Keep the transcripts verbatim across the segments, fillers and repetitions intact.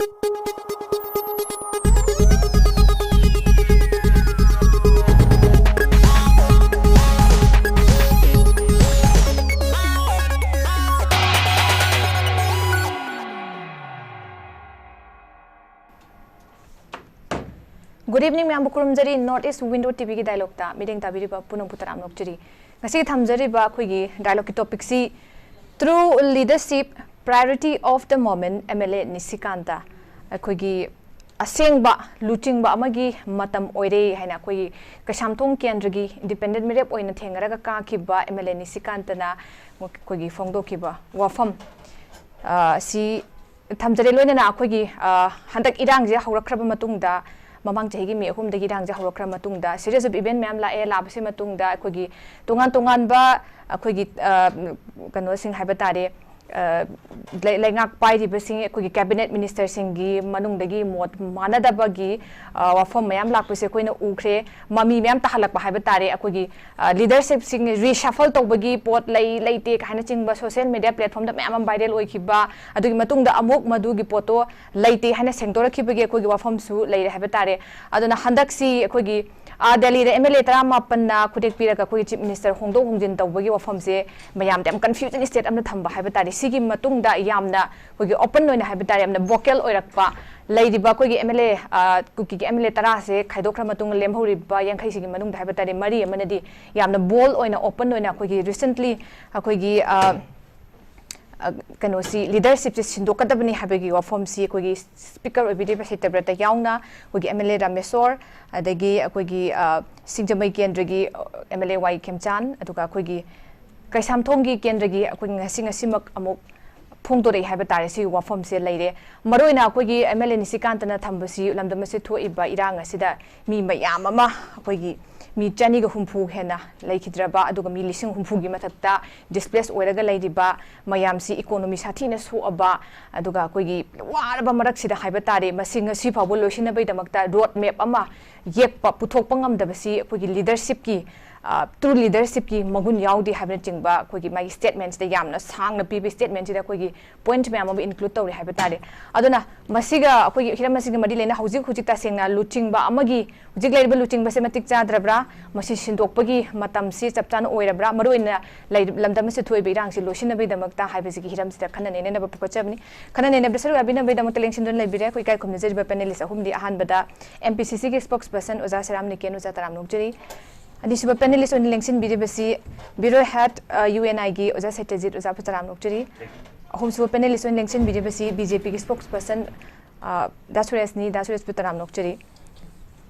Good evening, ꯃꯌꯥꯝꯕꯨ ꯈꯨꯔꯨꯝꯖꯔꯤ꯫ North East Window ꯇꯤꯚꯤꯒꯤ ꯗꯥꯏꯂꯣꯛꯇ ꯃꯤꯠꯌꯦꯡ ꯇꯥꯕꯤꯔꯤꯕ ꯄꯨꯝꯅꯃꯛꯄꯨ ꯇꯔꯥꯝꯅ ꯑꯣꯛꯆꯔꯤ꯫ ꯉꯁꯤꯒꯤ ꯊꯝꯖꯔꯤꯕ ꯑꯩꯈꯣꯏꯒꯤ ꯗꯥꯏꯂꯣꯛꯀꯤ ꯇꯣꯄꯤꯛꯁꯤ True Leadership, Priority of the Moment, M L A Nishikanta. ꯑꯩꯈꯣꯏꯒꯤ ꯑꯁꯦꯡꯕ ꯂꯨꯆꯤꯡꯕ ꯑꯃꯒꯤ ꯃꯇꯝ ꯑꯣꯏꯔꯦ ꯍꯥꯏꯅ ꯑꯩꯈꯣꯏꯒꯤ ꯀꯩꯁꯥꯝꯊꯣꯡ ꯀꯦꯟꯗ꯭ꯔꯒꯤ ꯏꯟꯗꯤꯄꯦꯟꯗꯦꯟ ꯃꯤꯔꯦꯞ ꯑꯣꯏꯅ ꯊꯦꯡꯅꯔꯒ ꯀꯥꯈꯤꯕ ꯑꯦꯝ ꯑꯦꯜ ꯑꯦ ꯅꯤꯁꯤꯀꯥꯟꯇꯅ ꯑꯩꯈꯣꯏꯒꯤ ꯐꯣꯡꯗꯣꯛꯈꯤꯕ ꯋꯥꯐꯝ, ꯑ, ꯑꯁꯤ ꯊꯝꯖꯔꯦ꯫ ꯂꯣꯏꯅꯅ ꯑꯩꯈꯣꯏꯒꯤ, ꯑ, ꯍꯟꯗꯛ ꯏꯔꯥꯡꯁꯦ ꯍꯧꯔꯛꯈ꯭ꯔꯕ ꯃꯇꯨꯡꯗ, ꯃꯃꯥꯡ ꯆꯍꯤꯒꯤ ꯃꯦ ꯑꯍꯨꯝꯗꯒꯤ ꯏꯔꯥꯡꯁꯦ ꯍꯧꯔꯛꯈ꯭ꯔ ꯃꯇꯨꯡꯗ, series of event ꯃꯌꯥꯝ ꯂꯥꯛꯑꯦ꯫ ꯂꯥꯛꯄꯁꯤ ꯃꯇꯨꯡꯗ ꯑꯩꯈꯣꯏꯒꯤ ꯇꯣꯉꯥꯟ ꯇꯣꯉꯥꯟꯕ ꯑꯩꯈꯣꯏꯒꯤ, ꯑ, ꯀꯩꯅꯣꯁꯤꯡ ꯍꯥꯏꯕ ꯇꯥꯔꯦ, ꯑ, ꯂꯩ-, ꯂꯩꯉꯥꯛ ꯄꯥꯏꯔꯤꯕꯁꯤꯡ, ꯑꯩꯈꯣꯏꯒꯤ ꯀꯦꯕꯤꯅꯦꯠ ꯃꯤꯅꯤꯁꯇꯔꯁꯤꯡꯒꯤ ꯃꯅꯨꯡꯗꯒꯤ ꯃꯣꯠ ꯃꯥꯟꯅꯗꯕꯒꯤ, ꯑ, ꯋꯥꯐꯝ ꯃꯌꯥꯝ ꯂꯥꯛꯄꯁꯦ ꯑꯩꯈꯣꯏꯅ ꯎꯈ꯭ꯔꯦ꯫ ꯃꯃꯤ ꯃꯌꯥꯝ ꯇꯥꯍꯜꯂꯛꯄ ꯍꯥꯏꯕ ꯇꯥꯔꯦ꯫ ꯑꯩꯈꯣꯏꯒꯤ, ꯑ, ꯂꯤꯗꯔꯁꯤꯞꯁꯤꯡ reshuffle ꯇꯧꯕꯒꯤ ꯄꯣꯠ ꯂꯩ ꯂꯩꯇꯦ ꯀꯥꯏꯅꯆꯤꯡꯕ social media platformꯗ ꯃꯌꯥꯝ ꯑꯃ viral ꯑꯣꯏꯈꯤꯕ, ꯑꯗꯨꯒꯤ ꯃꯇꯨꯡꯗ ꯑꯃꯨꯛ ꯃꯗꯨꯒꯤ ꯄꯣꯠꯇꯣ ꯂꯩꯇꯦ ꯍꯥꯏꯅ ꯁꯦꯡꯗꯣꯔꯛꯈꯤꯕꯒꯤ ꯑꯩꯈꯣꯏꯒꯤ ꯋꯥꯐꯝꯁꯨ ꯂꯩꯔꯦ ꯍꯥꯏꯕ ꯇꯥꯔꯦ꯫ ꯑꯗꯨꯅ ꯍꯟꯗꯛꯁꯤ ꯑꯩꯈꯣꯏꯒꯤ, ꯑ, ꯗꯦꯜꯂꯤꯗ ꯑꯦꯝ ꯑꯦꯜ ꯑꯦ ꯇꯔꯥꯃꯥꯄꯟꯅ ꯈꯨꯗꯦꯛ ꯄꯤꯔꯒ ꯑꯩꯈꯣꯏꯒꯤ ꯆꯤꯐ ꯃꯤꯅꯤꯁꯇꯔ ꯍꯣꯡꯗꯣꯛ ꯍꯣꯡꯖꯤꯟ ꯇꯧꯕꯒꯤ ꯋꯥꯐꯝꯁꯦ ꯃꯌꯥꯝꯗ ꯌꯥꯝ confusing state ꯑꯃꯗ ꯊꯝꯕ ꯍꯥꯏꯕ ꯇꯥꯔꯦ꯫ ꯁꯤꯒꯤ ꯃꯇꯨꯡꯗ ꯌꯥꯝꯅ ꯑꯩꯈꯣꯏꯒꯤ open ꯑꯣꯏꯅ ꯍꯥꯏꯕ ꯇꯥꯔꯦ, ꯌꯥꯝꯅ vocal ꯑꯣꯏꯔꯛꯄ ꯂꯩꯔꯤꯕ ꯑꯩꯈꯣꯏꯒꯤ ꯑꯦꯝ ꯑꯦꯜ ꯑꯦ, ꯑ, ꯀꯨꯀꯤꯒꯤ ꯑꯦꯝ ꯑꯦꯜ ꯑꯦ ꯇꯔꯥꯁꯦ ꯈꯥꯏꯗꯣꯛꯈ꯭ꯔ ꯃꯇꯨꯡꯗ ꯂꯦꯝꯍꯧꯔꯤꯕ ꯌꯥꯡꯈꯩꯁꯤꯒꯤ ꯃꯅꯨꯡꯗ ꯍꯥꯏꯕ ꯇꯥꯔꯦ, ꯃꯔꯤ ꯑꯃꯅꯗꯤ ꯌꯥꯝꯅ bold ꯑꯣꯏꯅ, open ꯑꯣꯏꯅ ꯑꯩꯈꯣꯏꯒꯤ recently ꯑꯩꯈꯣꯏꯒꯤ, ꯑ, ꯑ, ꯀꯩꯅꯣꯁꯤ, ꯂꯤꯗꯔꯁꯤꯞꯁꯤ ꯁꯤꯟꯗꯣꯛꯀꯗꯕꯅꯤ ꯍꯥꯏꯕꯒꯤ ꯋꯥꯐꯝꯁꯤ ꯑꯩꯈꯣꯏꯒꯤ ꯁ꯭ꯄꯤꯀꯔ ꯑꯣꯏꯕꯤꯔꯤꯕ ꯁꯇ꯭ꯌꯕ꯭ꯔꯇ ꯌꯥꯎꯅ ꯑꯩꯈꯣꯏꯒꯤ ꯑꯦꯝ ꯑꯦꯜ ꯑꯦ ꯔꯥꯃꯦꯁꯣꯔ, ꯑꯗꯒꯤ ꯑꯩꯈꯣꯏꯒꯤ, ꯑ, ꯁꯤꯡꯖꯃꯩ ꯀꯦꯟꯗ꯭ꯔꯒꯤ, ꯑ, ꯑꯦꯝ ꯑꯦꯜ ꯑꯦ ꯋꯥꯏ ꯈꯦꯝꯆꯥꯟ, ꯑꯗꯨꯒ ꯑꯩꯈꯣꯏꯒꯤ ꯀꯩꯁꯥꯝꯊꯣꯡꯒꯤ ꯀꯦꯟꯗ꯭ꯔꯒꯤ ꯑꯩꯈꯣꯏ ꯉꯁꯤ, ꯉꯁꯤꯃꯛ ꯑꯃꯨꯛ ꯐꯣꯡꯗꯣꯔꯛꯏ ꯍꯥꯏꯕ ꯇꯥꯔꯦ꯫ ꯁꯤꯒꯤ ꯋꯥꯐꯝꯁꯦ ꯂꯩꯔꯦ꯫ ꯃꯔꯨꯑꯣꯏꯅ ꯑꯩꯈꯣꯏꯒꯤ ꯑꯦꯝ ꯑꯦꯜ ꯑꯦ ꯅꯤꯁꯤꯀꯥꯟꯇꯅ ꯊꯝꯕꯁꯤ, ꯂꯝꯗꯝ ꯑꯁꯤꯗ ꯊꯣꯛꯏꯕ ꯏꯔꯥꯡ ꯑꯁꯤꯗ ꯃꯤ ꯃꯌꯥꯝ ꯑꯃ, ꯑꯩꯈꯣꯏꯒꯤ ꯃꯤ ꯆꯅꯤꯒ ꯍꯨꯝꯐꯨ ꯍꯦꯟꯅ ꯂꯩꯈꯤꯗ꯭ꯔꯕ, ꯑꯗꯨꯒ ꯃꯤ ꯂꯤꯁꯤꯡ ꯍꯨꯝꯐꯨꯒꯤ ꯃꯊꯛꯇ displace ꯑꯣꯏꯔꯒ ꯂꯩꯔꯤꯕ ꯃꯌꯥꯝꯁꯤ, economy ꯁꯥꯊꯤꯅ ꯁꯣꯛꯑꯕ, ꯑꯗꯨꯒ ꯑꯩꯈꯣꯏꯒꯤ ꯋꯥꯔꯕ ꯃꯔꯛꯁꯤꯗ ꯍꯥꯏꯕ ꯇꯥꯔꯦ, ꯃꯁꯤ ꯉꯁꯤ ꯐꯥꯎꯕ ꯂꯣꯏꯁꯤꯟꯅꯕꯒꯤꯗꯃꯛꯇ road map ꯑꯃ ꯌꯦꯛꯄ, ꯄꯨꯊꯣꯛꯄ ꯉꯝꯗꯕꯁꯤ ꯑꯩꯈꯣꯏꯒꯤ ꯂꯤꯗꯔꯁꯤꯞꯀꯤ, ꯇ꯭ꯔꯨ ꯂꯤꯗꯔꯁꯤꯞꯀꯤ ꯃꯒꯨꯟ ꯌꯥꯎꯗꯦ ꯍꯥꯏꯕꯅꯆꯤꯡꯕ ꯑꯩꯈꯣꯏꯒꯤ ꯃꯥꯒꯤ ꯁ꯭ꯇꯦꯠꯃꯦꯟꯁꯤꯗ, ꯌꯥꯝꯅ ꯁꯥꯡꯅ ꯄꯤꯕ ꯁ꯭ꯇꯦꯠꯃꯦꯟꯁꯤꯗ ꯑꯩꯈꯣꯏꯒꯤ ꯄꯣꯏꯟꯠ ꯃꯌꯥꯝ ꯑꯃ ꯏꯟꯀ꯭ꯂꯨꯗ ꯇꯧꯔꯤ ꯍꯥꯏꯕ ꯇꯥꯔꯦ꯫ ꯑꯗꯨꯅ ꯃꯁꯤꯒ, ꯑꯩꯈꯣꯏꯒꯤ ꯍꯤꯔꯝ ꯑꯁꯤꯒ ꯃꯔꯤ ꯂꯩꯅ ꯍꯧꯖꯤꯛ ꯍꯧꯖꯤꯛ ꯇꯁꯦꯡꯅ ꯂꯨꯆꯤꯡꯕ ꯑꯃꯒꯤ, ꯍꯧꯖꯤꯛ ꯂꯩꯔꯤꯕ ꯂꯨꯆꯤꯡꯕꯁꯦ ꯃꯇꯤꯛ ꯆꯥꯗ꯭ꯔꯕ꯭ꯔꯥ, ꯃꯁꯤ ꯁꯤꯟꯗꯣꯛꯄꯒꯤ ꯃꯇꯝꯁꯤ ꯆꯞ ꯆꯥꯅ ꯑꯣꯏꯔꯕ꯭ꯔꯥ, ꯃꯔꯨꯑꯣꯏꯅ ꯂꯩ-, ꯂꯝꯗꯝ ꯑꯁꯤꯗ ꯊꯣꯛꯏꯕ ꯏꯔꯥꯡꯁꯤ ꯂꯣꯏꯁꯤꯟꯅꯕꯒꯤꯗꯃꯛꯇ ꯍꯥꯏꯕꯁꯤꯒꯤ ꯍꯤꯔꯝꯁꯤꯗ ꯈꯟꯅ ꯅꯩꯅꯅꯕ ꯄꯨꯈꯠꯆꯕꯅꯤ꯫ ꯈꯟꯅ ꯅꯩꯅꯕꯗ ꯁꯔꯨꯛ ꯌꯥꯕꯤꯅꯕꯒꯤꯗꯃꯛꯇ ꯂꯦꯡꯁꯤꯟꯗꯨꯅ ꯂꯩꯕꯤꯔꯦ ꯑꯩꯈꯣꯏ ꯏꯀꯥꯏ ꯈꯨꯝꯅꯖꯔꯤꯕ ꯄꯦꯅꯦꯂꯤꯁ ꯑꯍꯨꯝꯗꯤ꯫ ꯑꯍꯥꯟꯕꯗ ꯑꯦꯝ ꯄꯤ ꯁꯤ ꯁꯤꯒꯤ ꯁ꯭ꯄꯣꯛꯁ ꯄꯔꯁꯟ ꯑꯣꯖꯥ ꯁꯦꯔꯥꯝ ꯅꯤꯀꯦꯟ, ꯑꯣꯖꯥ ꯇꯔꯥꯝ ꯅꯣꯛꯆꯔꯤ꯫ ꯑꯅꯤꯁꯨꯕ ꯄꯦꯅꯦꯂꯤꯁ ꯑꯣꯏꯅ ꯂꯦꯡꯁꯤꯟꯕꯤꯔꯤꯕꯁꯤ ꯕ꯭ꯌꯨꯔꯣ ꯍꯦꯗ, ꯑ, ꯌꯨ ꯑꯦꯟ ꯑꯥꯏꯒꯤ ꯑꯣꯖꯥ ꯁꯇ꯭ꯌꯖꯤꯠ, ꯑꯣꯖꯥ ꯇꯔꯥꯝ ꯅꯣꯛꯆꯔꯤ꯫ ꯑꯍꯨꯝꯁꯨꯕ ꯄꯦꯅꯦꯂꯤꯁ ꯑꯣꯏꯅ ꯂꯦꯡꯁꯤꯟꯕꯤꯔꯤꯕꯁꯤ ꯕꯤ ꯖꯦ ꯄꯤꯒꯤ ꯁ꯭ꯄꯣꯛꯁ ꯄꯔꯁꯟ, ꯑ, ꯗꯥ ꯁꯨꯔꯦꯁꯅꯤ, ꯗꯥ ꯁꯨꯔꯦꯁꯄꯨ ꯇꯔꯥꯝ ꯅꯣꯛꯆꯔꯤ꯫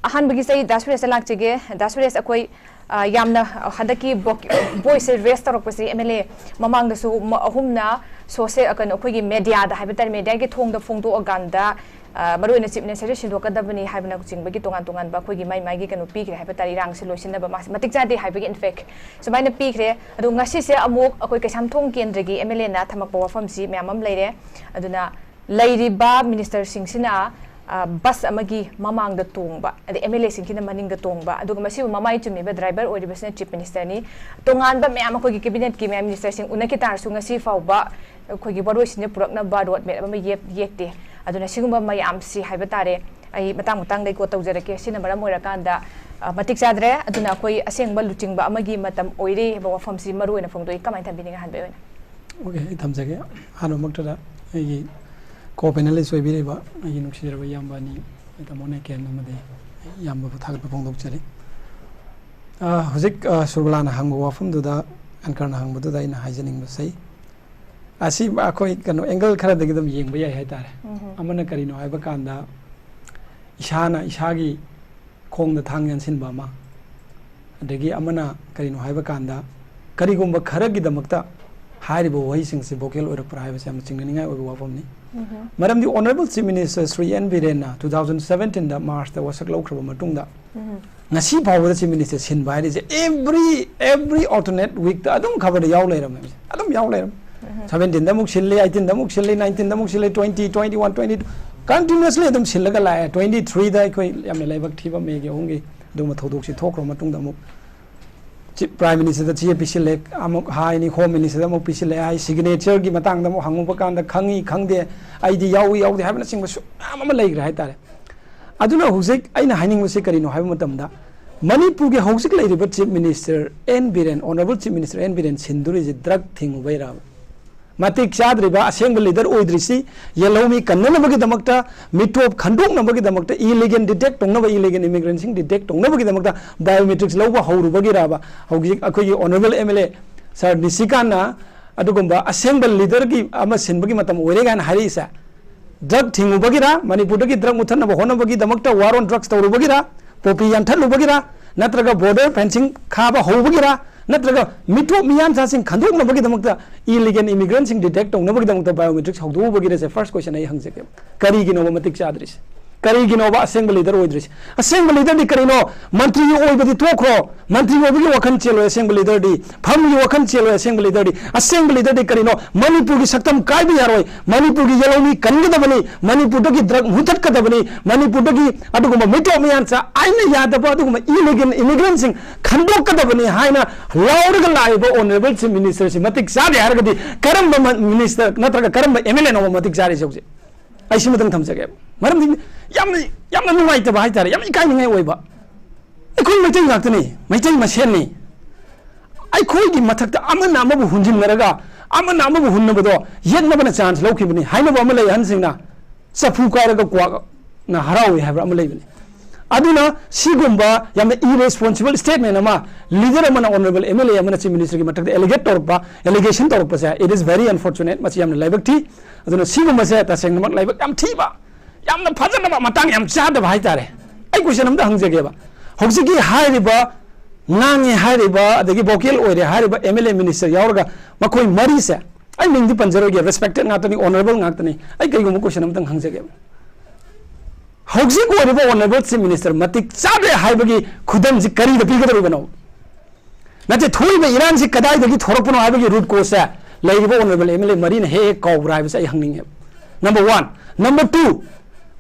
ꯑꯍꯥꯟꯕꯒꯤꯁꯦ ꯑꯩ ꯗꯥ ꯁꯨꯔꯦꯁꯇ ꯂꯥꯛꯆꯒꯦ꯫ ꯗꯥ ꯁꯨꯔꯦꯁ, ꯑꯩꯈꯣꯏ, ꯑ, ꯌꯥꯝꯅ ꯍꯟꯗꯛꯀꯤ ꯕꯣꯛ-, ꯚꯣꯏꯁꯁꯦ ꯔꯦꯁ ꯇꯧꯔꯛꯄꯁꯤ ꯑꯦꯝ ꯑꯦꯜ ꯑꯦ ꯃꯃꯥꯡꯗꯁꯨ ꯃ-, ꯑꯍꯨꯝꯅ ꯁꯣꯁꯦ-, ꯀꯩꯅꯣ, ꯑꯩꯈꯣꯏꯒꯤ ꯃꯦꯗꯤꯌꯥꯗ ꯍꯥꯏꯕ ꯇꯥꯔꯦ, ꯃꯦꯗꯤꯌꯥꯒꯤ ꯊꯣꯡꯗ ꯐꯣꯡꯗꯣꯛꯑꯀꯥꯟꯗ, ꯑ, ꯃꯔꯨꯑꯣꯏꯅ ꯆꯤꯐ ꯃꯤꯅꯤꯁꯇꯔꯁꯦ ꯁꯤꯟꯗꯣꯛꯀꯗꯕꯅꯤ ꯍꯥꯏꯕꯅꯆꯤꯡꯕꯒꯤ ꯇꯣꯉꯥꯟ ꯇꯣꯉꯥꯟꯕ ꯑꯩꯈꯣꯏꯒꯤ ꯃꯥꯏ ꯃꯥꯏꯒꯤ ꯀꯩꯅꯣ ꯄꯤꯈ꯭ꯔꯦ ꯍꯥꯏꯕ ꯇꯥꯔꯦ, ꯏꯔꯥꯡꯁꯤ ꯂꯣꯏꯁꯤꯟꯅꯕ꯫ ꯃꯥꯁꯤ ꯃꯇꯤꯛ ꯆꯥꯗꯦ ꯍꯥꯏꯕꯒꯤ, ꯏꯟꯐꯦꯛ ꯁꯨꯃꯥꯏꯅ ꯄꯤꯈ꯭ꯔꯦ꯫ ꯑꯗꯣ ꯉꯁꯤꯁꯦ ꯑꯃꯨꯛ ꯑꯩꯈꯣꯏ ꯀꯩꯁꯥꯝꯊꯣꯡ ꯀꯦꯟꯗ꯭ꯔꯒꯤ ꯑꯦꯝ ꯑꯦꯜ ꯑꯦꯅ ꯊꯝꯃꯛꯄ ꯋꯥꯐꯝꯁꯤ ꯃꯌꯥꯝ ꯑꯃ ꯂꯩꯔꯦ꯫ ꯑꯗꯨꯅ ꯂꯩꯔꯤꯕ ꯃꯤꯅꯤꯁꯇꯔꯁꯤꯡꯁꯤꯅ, ꯑ, ꯕꯁ ꯑꯃꯒꯤ ꯃꯃꯥꯡꯗ ꯇꯣꯡꯕ, ꯑꯗꯩ ꯑꯦꯝ ꯑꯦꯜ ꯑꯦꯁꯤꯡꯁꯤꯅ ꯃꯅꯤꯡꯗ ꯇꯣꯡꯕ, ꯑꯗꯨꯒ ꯃꯁꯤꯕꯨ ꯃꯃꯥꯏ ꯆꯨꯝꯃꯤꯕ ꯗ꯭ꯔꯥꯏꯚꯔ ꯑꯣꯏꯔꯤꯕꯁꯤꯅ ꯆꯤꯐ ꯃꯤꯅꯤꯁꯇꯔꯅꯤ꯫ ꯇꯣꯉꯥꯟꯕ ꯃꯌꯥꯝ ꯑꯩꯈꯣꯏꯒꯤ ꯀꯦꯕꯤꯅꯦꯠꯀꯤ ꯃꯌꯥꯝ ꯃꯤꯅꯤꯁꯇꯔꯁꯤꯡ ꯎꯅꯈꯤ ꯇꯥꯔꯁꯨ ꯉꯁꯤ ꯐꯥꯎꯕ ꯑꯩꯈꯣꯏꯒꯤ ꯋꯥꯔꯣꯏꯁꯤꯟꯁꯦ ꯄꯨꯔꯛꯅꯕ ꯔꯣꯗ ꯃꯦꯞ ꯑꯃ ꯌꯦꯛ-, ꯌꯦꯛꯇꯦ꯫ ꯑꯗꯨꯅ ꯁꯤꯒꯨꯝꯕ ꯃꯌꯥꯝꯁꯤ ꯍꯥꯏꯕ ꯇꯥꯔꯦ, ꯑꯩ ꯃꯇꯥꯡ ꯃꯇꯥꯡꯗ ꯑꯩ ꯀꯣꯠ ꯇꯧꯖꯔꯛꯀꯦ꯫ ꯁꯤꯅ ꯃꯔꯝ ꯑꯣꯏꯔꯀꯥꯟꯗ, ꯑ, ꯃꯇꯤꯛ ꯆꯥꯗ꯭ꯔꯦ꯫ ꯑꯗꯨꯅ ꯑꯩꯈꯣꯏ ꯑꯁꯦꯡꯕ ꯂꯨꯆꯤꯡꯕ ꯑꯃꯒꯤ ꯃꯇꯝ ꯑꯣꯏꯔꯦ ꯍꯥꯏꯕ ꯋꯥꯐꯝꯁꯤ ꯃꯔꯨ ꯑꯣꯏꯅ ꯐꯣꯡꯗꯣꯛꯏ꯫ ꯀꯃꯥꯏꯅ ꯊꯝꯕꯤꯅꯤꯡꯉꯤ ꯑꯍꯥꯟꯕ ꯑꯣꯏꯅ? ꯑꯣꯀꯦ, ꯑꯩ ꯊꯝꯖꯒꯦ꯫ ꯑꯍꯥꯟꯕꯃꯛꯇꯗ ꯑꯩꯒꯤ ꯀꯣ ꯄꯦꯅꯦꯂꯤꯁ ꯑꯣꯏꯕꯤꯔꯤꯕ ꯑꯩꯒꯤ ꯅꯨꯡꯁꯤꯖꯔꯕ ꯏꯌꯥꯝꯕ ꯑꯅꯤ, ꯇꯥꯃꯣ ꯅꯦꯀꯦꯟ ꯑꯃꯗꯤ ꯏꯌꯥꯝꯕꯕꯨ ꯊꯥꯒꯠꯄ ꯐꯣꯡꯗꯣꯛꯆꯔꯤ꯫ ꯑ, ꯍꯧꯖꯤꯛ, ꯑ, ꯁꯨꯔꯕꯂꯥꯅ ꯍꯪꯕ ꯋꯥꯐꯝꯗꯨꯗ, ꯑꯦꯡꯀꯔꯅ ꯍꯪꯕꯗꯨꯗ ꯑꯩꯅ ꯍꯥꯏꯖꯅꯤꯡꯕꯁꯤ, ꯑꯁꯤ ꯑꯩꯈꯣꯏ ꯀꯩꯅꯣ ꯑꯦꯡꯒꯜ ꯈꯔꯗꯒꯤ ꯑꯗꯨꯝ ꯌꯦꯡꯕ ꯌꯥꯏ ꯍꯥꯏꯇꯥꯔꯦ꯫ ꯎꯝꯍꯨꯝ꯫ ꯑꯃꯅ ꯀꯔꯤꯅꯣ ꯍꯥꯏꯕ ꯀꯥꯟꯗ, ꯏꯁꯥꯅ ꯏꯁꯥꯒꯤ ꯈꯣꯡꯗ ꯊꯥꯡ ꯌꯥꯟꯁꯤꯟꯕ ꯑꯃ, ꯑꯗꯒꯤ ꯑꯃꯅ ꯀꯔꯤꯅꯣ ꯍꯥꯏꯕ ꯀꯥꯟꯗ, ꯀꯔꯤꯒꯨꯝꯕ ꯈꯔꯒꯤꯗꯃꯛꯇ ꯍꯥꯏꯔꯤꯕ ꯋꯥꯍꯩꯁꯤꯡꯁꯤ ꯚꯣꯀꯦꯜ ꯑꯣꯏꯔꯛꯄ꯭ꯔꯥ ꯍꯥꯏꯕꯁꯤ ꯌꯥꯝꯅ ꯆꯤꯡꯅꯅꯤꯡꯉꯥꯏ ꯑꯣꯏꯕ ꯋꯥꯐꯝꯅꯤ꯫ ꯎꯝꯍꯨꯝ꯫ ꯃꯔꯝꯗꯤ honourable chief minister Shri N ꯕꯤꯔꯦꯟꯅ ꯇꯨ ꯊꯥꯎꯖꯟ ꯁꯕꯦꯟꯇꯤꯟꯗ ꯃꯥꯔꯁꯇ ꯋꯥꯁꯛ ꯂꯧꯈ꯭ꯔꯕ ꯃꯇꯨꯡꯗ, ꯎꯝꯍꯨꯝ꯫ ꯉꯁꯤ ꯐꯥꯎꯕꯗ ꯆꯤꯐ ꯃꯤꯅꯤꯁꯇꯔ ꯁꯤꯟꯕ ꯍꯥꯏꯔꯤꯁꯦ every, every alternate weekꯇ ꯑꯗꯨꯝ ꯈꯕꯔꯗ ꯌꯥꯎ ꯂꯩꯔꯝꯃꯦ, ꯑꯗꯨꯝ ꯌꯥꯎ ꯂꯩꯔꯝꯃꯦ꯫ ꯎꯝꯍꯨꯝ꯫ ꯁꯕꯦꯟꯇꯤꯟꯗ ꯑꯃꯨꯛ ꯁꯤꯜꯂꯤ, ꯑꯩꯇꯤꯟꯗ ꯑꯃꯨꯛ ꯁꯤꯜꯂꯤ, ꯅꯥꯏꯟꯇꯤꯟꯗ ꯑꯃꯨꯛ ꯁꯤꯜꯂꯤ, twenty, twenty one, twenty two, continuously ꯑꯗꯨꯝ ꯁꯤꯜꯂꯒ ꯂꯥꯛꯑꯦ꯫ ꯇ꯭ꯋꯦꯟꯇꯤ ꯊ꯭ꯔꯤꯗ ꯑꯩꯈꯣꯏ ꯌꯥꯝꯅ ꯂꯥꯏꯕꯛ ꯊꯤꯕ ꯃꯦꯒꯤ ꯑꯍꯨꯝꯒꯤ ꯑꯗꯨꯒꯨꯝꯕ ꯊꯧꯗꯣꯛꯁꯤ ꯊꯣꯛꯈ꯭ꯔ ꯃꯇꯨꯡꯗ ꯑꯃꯨꯛ Prime Ministerꯗ ꯆꯦ ꯄꯤꯁꯤꯜꯂꯦ, ꯑꯃꯨꯛ ꯍꯥꯏꯅꯤ, Home Ministerꯗ ꯑꯃꯨꯛ ꯄꯤꯁꯤꯜꯂꯦ ꯍꯥꯏ, signatureꯒꯤ ꯃꯇꯥꯡꯗ ꯑꯃꯨꯛ ꯍꯪꯉꯨꯕ ꯀꯥꯟꯗ ꯈꯪꯉꯤ ꯈꯪꯗꯦ, ꯑꯩꯗꯤ ꯌꯥꯎꯏ ꯌꯥꯎꯗꯦ ꯍꯥꯏꯕꯅꯆꯤꯡꯕꯁꯨ ꯃꯌꯥꯝ ꯑꯃ ꯂꯩꯈ꯭ꯔꯦ ꯍꯥꯏꯇꯥꯔꯦ꯫ ꯑꯗꯨꯅ ꯍꯧꯖꯤꯛ ꯑꯩꯅ ꯍꯥꯏꯅꯤꯡꯕꯁꯤ ꯀꯔꯤꯅꯣ ꯍꯥꯏꯕ ꯃꯇꯝꯗ, ꯃꯅꯤꯄꯨꯔꯒꯤ ꯍꯧꯖꯤꯛ ꯂꯩꯔꯤꯕ Chief Minister N Biren, Honourable Chief Minister N Biren ꯁꯤꯟꯗꯣꯔꯤꯁꯤ drug ꯊꯤꯡꯉꯨꯕꯩꯔꯕ? ꯃꯇꯤꯛ ꯆꯥꯗ꯭ꯔꯤꯕ ꯑꯁꯦꯡꯕ leader ꯑꯣꯏꯗ꯭ꯔꯤꯁꯤ ꯌꯦꯜꯍꯧꯃꯤ ꯀꯟꯅꯅꯕꯒꯤꯗꯃꯛꯇ, ꯃꯤꯇꯣꯞ ꯈꯟꯗꯣꯛꯅꯕꯒꯤꯗꯃꯛꯇ, illegal detect ꯇꯧꯅꯕ, illegal immigrantꯁꯤꯡ detect ꯇꯧꯅꯕꯒꯤꯗꯃꯛꯇ biometrics ꯂꯧꯕ ꯍꯧꯔꯨꯕꯒꯤꯔꯕ ꯍꯧꯖꯤꯛ ꯑꯩꯈꯣꯏꯒꯤ Honourable MLA Sir ꯅꯤꯁꯤꯀꯥꯟꯅ ꯑꯗꯨꯒꯨꯝꯕ ꯑꯁꯦꯡꯕ leaderꯒꯤ ꯑꯃ ꯁꯤꯟꯕꯒꯤ ꯃꯇꯝ ꯑꯣꯏꯔꯦ ꯀꯥꯏꯅ ꯍꯥꯏꯔꯛꯏꯁꯦ? Drug ꯊꯤꯡꯉꯨꯕꯒꯤꯔ, ꯃꯅꯤꯄꯨꯔꯗꯒꯤ drug ꯃꯨꯠꯊꯠꯅꯕ ꯍꯣꯠꯅꯕꯒꯤꯗꯃꯛꯇ war on drugs ꯇꯧꯔꯨꯕꯒꯤꯔ, poppy ꯌꯥꯟꯊꯠꯂꯨꯕꯒꯤꯔ, ꯅꯠꯇ꯭ꯔꯒ border fencing ꯈꯥꯕ ꯍꯧꯕꯒꯤꯔ, ꯅꯠꯇ꯭ꯔꯒ ꯃꯤꯇꯣꯞ ꯃꯤꯌꯥꯟꯆꯥꯁꯤꯡ ꯈꯟꯗꯣꯛꯅꯕꯒꯤꯗꯃꯛꯇ, illegal immigrantꯁꯤꯡ detect ꯇꯧꯅꯕꯒꯤꯗꯃꯛꯇ biometrics ꯍꯧꯗꯣꯛꯎꯕꯒꯤꯔꯁꯦ first question ꯑꯩ ꯍꯪꯖꯒꯦ꯫ ꯀꯔꯤꯒꯤꯅꯣꯕ ꯃꯇꯤꯛ ꯆꯥꯗ꯭ꯔꯤꯁꯦ? ꯀꯔꯤꯒꯤꯅꯣꯕ ꯑꯁꯦꯡꯕ leader ꯑꯣꯏꯗ꯭ꯔꯤꯁꯦ? ꯑꯁꯦꯡꯕ leaderꯗꯤ ꯀꯔꯤꯅꯣ? ꯃꯟꯇ꯭ꯔꯤ ꯑꯣꯏꯕꯗꯤ ꯇꯣꯛꯈ꯭ꯔꯣ, ꯃꯟꯇ꯭ꯔꯤ ꯑꯣꯏꯕꯒꯤ ꯋꯥꯈꯜ ꯆꯦꯜꯂꯣꯏ꯫ ꯑꯁꯦꯡꯕ leaderꯗꯤ ꯐꯝꯒꯤ ꯋꯥꯈꯜ ꯆꯦꯜꯂꯣꯏ꯫ ꯑꯁꯦꯡꯕ leaderꯗꯤ, ꯑꯁꯦꯡꯕ leaderꯗꯤ ꯀꯔꯤꯅꯣ? ꯃꯅꯤꯄꯨꯔꯒꯤ ꯁꯛꯇꯝ ꯀꯥꯏꯕ ꯌꯥꯔꯣꯏ꯫ ꯃꯅꯤꯄꯨꯔꯒꯤ ꯌꯦꯜꯍꯧꯃꯤ ꯀꯟꯒꯗꯕꯅꯤ꯫ ꯃꯅꯤꯄꯨꯔꯗꯒꯤ drug ꯃꯨꯊꯠꯀꯗꯕꯅꯤ꯫ ꯃꯅꯤꯄꯨꯔꯗꯒꯤ ꯑꯗꯨꯒꯨꯝꯕ ꯃꯤꯇꯣꯞ ꯃꯤꯌꯥꯟꯆꯥ, ꯑꯥꯏꯟꯅ ꯌꯥꯗꯕ ꯑꯗꯨꯒꯨꯝꯕ illegal immigrantꯁꯤꯡ ꯈꯟꯗꯣꯛꯀꯗꯕꯅꯤ ꯍꯥꯏꯅ ꯂꯥꯎꯔꯒ ꯂꯥꯛꯏꯕ Honourable Chief Ministerꯁꯤ ꯃꯇꯤꯛ ꯆꯥꯗꯦ ꯍꯥꯏꯔꯒꯗꯤ ꯀꯔꯝꯕ ꯃ-, minister ꯅꯠꯇ꯭ꯔꯒ ꯀꯔꯝꯕ MLAꯅꯣꯕ ꯃꯇꯤꯛ ꯆꯥꯔꯤꯁꯦ ꯍꯧꯖꯤꯛ? ꯑꯩ ꯁꯤꯃꯇꯪ ꯊꯝꯖꯒꯦ꯫ ꯃꯔꯝꯗꯤ ꯌꯥꯝꯅ, ꯌꯥꯝꯅ ꯅꯨꯡꯉꯥꯏꯇꯕ ꯍꯥꯏꯇꯥꯔꯦ, ꯌꯥꯝꯅ ꯏꯀꯥꯏꯅꯤꯡꯉꯥꯏ ꯑꯣꯏꯕ꯫ ꯑꯩꯈꯣꯏ ꯃꯩꯇꯩ ꯉꯥꯛꯇꯅꯤ, ꯃꯩꯇꯩ ꯃꯁꯦꯟꯅꯤ꯫ ꯑꯩꯈꯣꯏꯒꯤ ꯃꯊꯛꯇ ꯑꯃꯅ ꯑꯃꯕꯨ ꯍꯨꯟꯖꯤꯟꯅꯔꯒ, ꯑꯃꯅ ꯑꯃꯕꯨ ꯍꯨꯟꯅꯕꯗꯣ ꯌꯦꯠꯅꯕꯅ chance ꯂꯧꯈꯤꯕꯅꯤ ꯍꯥꯏꯅꯕ ꯑꯃ ꯂꯩ꯫ ꯑꯍꯟꯁꯤꯡꯅ "ꯆꯐꯨ ꯀꯥꯏꯔꯒ ꯀ꯭ꯋꯥꯛꯅ ꯍꯔꯥꯎꯏ" ꯍꯥꯏꯕ ꯑꯃ ꯂꯩꯕꯅꯤ꯫ ꯑꯗꯨꯅ ꯁꯤꯒꯨꯝꯕ ꯌꯥꯝꯅ irresponsible statement ꯑꯃ leader ꯑꯃꯅ, Honourable MLA ꯑꯃꯅ Chief Ministerꯒꯤ ꯃꯊꯛꯇ allegate ꯇꯧꯔꯛꯄ, allegation ꯇꯧꯔꯛꯄꯁꯦ, it is very unfortunate꯫ ꯃꯁꯤ ꯌꯥꯝꯅ ꯂꯥꯏꯕꯛ ꯊꯤ꯫ ꯑꯗꯨꯅ ꯁꯤꯒꯨꯝꯕꯁꯦ ꯇꯁꯦꯡꯅꯃꯛ ꯂꯥꯏꯕꯛ ꯌꯥꯝ ꯊꯤꯕ, ꯌꯥꯝꯅ ꯐꯖꯗꯕ, ꯃꯇꯥꯡ ꯌꯥꯝ ꯆꯥꯗꯕ ꯍꯥꯏꯇꯥꯔꯦ꯫ ꯑꯩ question ꯑꯝꯇ ꯍꯪꯖꯒꯦꯕ꯫ ꯍꯧꯖꯤꯛꯀꯤ ꯍꯥꯏꯔꯤꯕ, ꯉꯥꯡꯉꯦ ꯍꯥꯏꯔꯤꯕ, ꯑꯗꯒꯤ vocal ꯑꯣꯏꯔꯦ ꯍꯥꯏꯔꯤꯕ MLA minister ꯌꯥꯎꯔꯒ ꯃꯈꯣꯏ ꯃꯔꯤꯁꯦ, ꯑꯩ ꯃꯤꯡꯗꯤ ꯄꯟꯖꯔꯣꯏꯒꯦ, respected ꯉꯥꯛꯇꯅꯤ, honourable ꯉꯥꯛꯇꯅꯤ꯫ ꯑꯩ ꯀꯩꯒꯨꯝꯕ question ꯑꯝꯇꯪ ꯍꯪꯖꯒꯦꯕ꯫ ꯍꯧꯖꯤꯛ ꯑꯣꯏꯔꯤꯕ Honourable Chief Minister ꯃꯇꯤꯛ ꯆꯥꯗ꯭ꯔꯦ ꯍꯥꯏꯕꯒꯤ ꯈꯨꯗꯝꯁꯤ ꯀꯔꯤꯗ ꯄꯤꯒꯗꯧꯔꯤꯕꯅꯣ? ꯅꯠꯇꯦ, ꯊꯣꯛꯏꯕ ꯏꯔꯥꯡꯁꯤ ꯀꯗꯥꯏꯗꯒꯤ ꯊꯣꯔꯛꯄꯅꯣ ꯍꯥꯏꯕꯒꯤ root causeꯁꯦ ꯂꯩꯔꯤꯕ Honourable MLA ꯃꯔꯤꯅ ꯍꯦꯛ ꯍꯦꯛ ꯀꯥꯎꯕ꯭ꯔꯥ ꯍꯥꯏꯕꯁꯦ ꯑꯩ ꯍꯪꯅꯤꯡꯉꯦꯕ꯫ Number one꯫ Number two,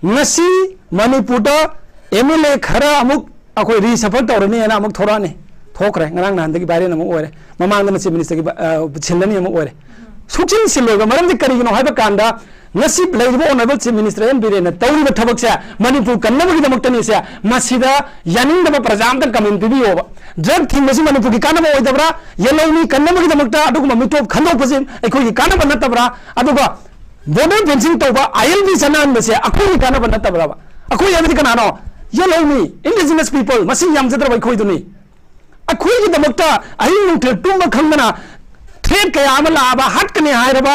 ꯉꯁꯤ ꯃꯅꯤꯄꯨꯔꯗ MLA ꯈꯔ ꯑꯃꯨꯛ ꯑꯩꯈꯣꯏ reshuffle ꯇꯧꯔꯅꯤ ꯍꯥꯏꯅ ꯑꯃꯨꯛ ꯊꯣꯔꯛꯑꯅꯤ꯫ ꯊꯣꯛꯈ꯭ꯔꯦ꯫ ꯉꯔꯥꯡ ꯅꯍꯥꯟꯗꯒꯤ viral ꯑꯃ ꯑꯣꯏꯔꯦ꯫ ꯃꯃꯥꯡꯗꯅ Chief Ministerꯒꯤ, ꯑ, ꯁꯤꯜꯂꯅꯤ ꯑꯃ ꯑꯣꯏꯔꯦ꯫ ꯁꯨꯛꯁꯤꯟ ꯁꯤꯜꯂꯣꯏꯕ ꯃꯔꯝꯗꯤ ꯀꯔꯤꯒꯤꯅꯣ ꯍꯥꯏꯕ ꯀꯥꯟꯗ, ꯉꯁꯤ ꯂꯩꯔꯤꯕ Honourable Chief Minister ꯑꯦꯟ ꯕꯤꯔꯦꯟꯅ ꯇꯧꯔꯤꯕ ꯊꯕꯛꯁꯦ ꯃꯅꯤꯄꯨꯔ ꯀꯟꯅꯕꯒꯤꯗꯃꯛꯇꯅꯤ꯫ ꯁꯦ ꯃꯁꯤꯗ ꯌꯥꯅꯤꯡꯗꯕ ꯄ꯭ꯔꯖꯥ ꯑꯝꯇ comment ꯄꯤꯕꯤꯌꯣꯕ꯫ Drug ꯊꯤꯡꯕꯁꯤ ꯃꯅꯤꯄꯨꯔꯒꯤ ꯀꯥꯟꯅꯕ ꯑꯣꯏꯗꯕ꯭ꯔꯥ? ꯌꯦꯜꯍꯧꯃꯤ ꯀꯟꯅꯕꯒꯤꯗꯃꯛꯇ ꯑꯗꯨꯒꯨꯝꯕ ꯃꯤꯇꯣꯞ ꯈꯟꯗꯣꯛꯄꯁꯤ ꯑꯩꯈꯣꯏꯒꯤ ꯀꯥꯟꯅꯕ ꯅꯠꯇꯕ꯭ꯔꯥ? ꯑꯗꯨꯒ border fencing ꯇꯧꯕ, ILP ꯆꯠꯅꯍꯟꯕꯁꯦ ꯑꯩꯈꯣꯏꯒꯤ ꯀꯥꯟꯅꯕ ꯅꯠꯇꯕ꯭ꯔꯕ? ꯑꯩꯈꯣꯏ ꯍꯥꯏꯕꯗꯤ ꯀꯅꯥꯅꯣ? ꯌꯦꯜꯍꯧꯃꯤ, indigenous people, ꯃꯁꯤꯡ ꯌꯥꯝꯖꯗ꯭ꯔꯕ ꯑꯩꯈꯣꯏꯗꯨꯅꯤ꯫ ꯑꯩꯈꯣꯏꯒꯤꯗꯃꯛꯇ ꯑꯍꯤꯡ ꯅꯨꯡꯊꯤꯜ ꯇꯨꯝꯕ ꯈꯪꯗꯅ threat ꯀꯌꯥ ꯑꯃ ꯂꯥꯛꯑꯕ, ꯍꯥꯠꯀꯅꯤ ꯍꯥꯏꯔꯕ,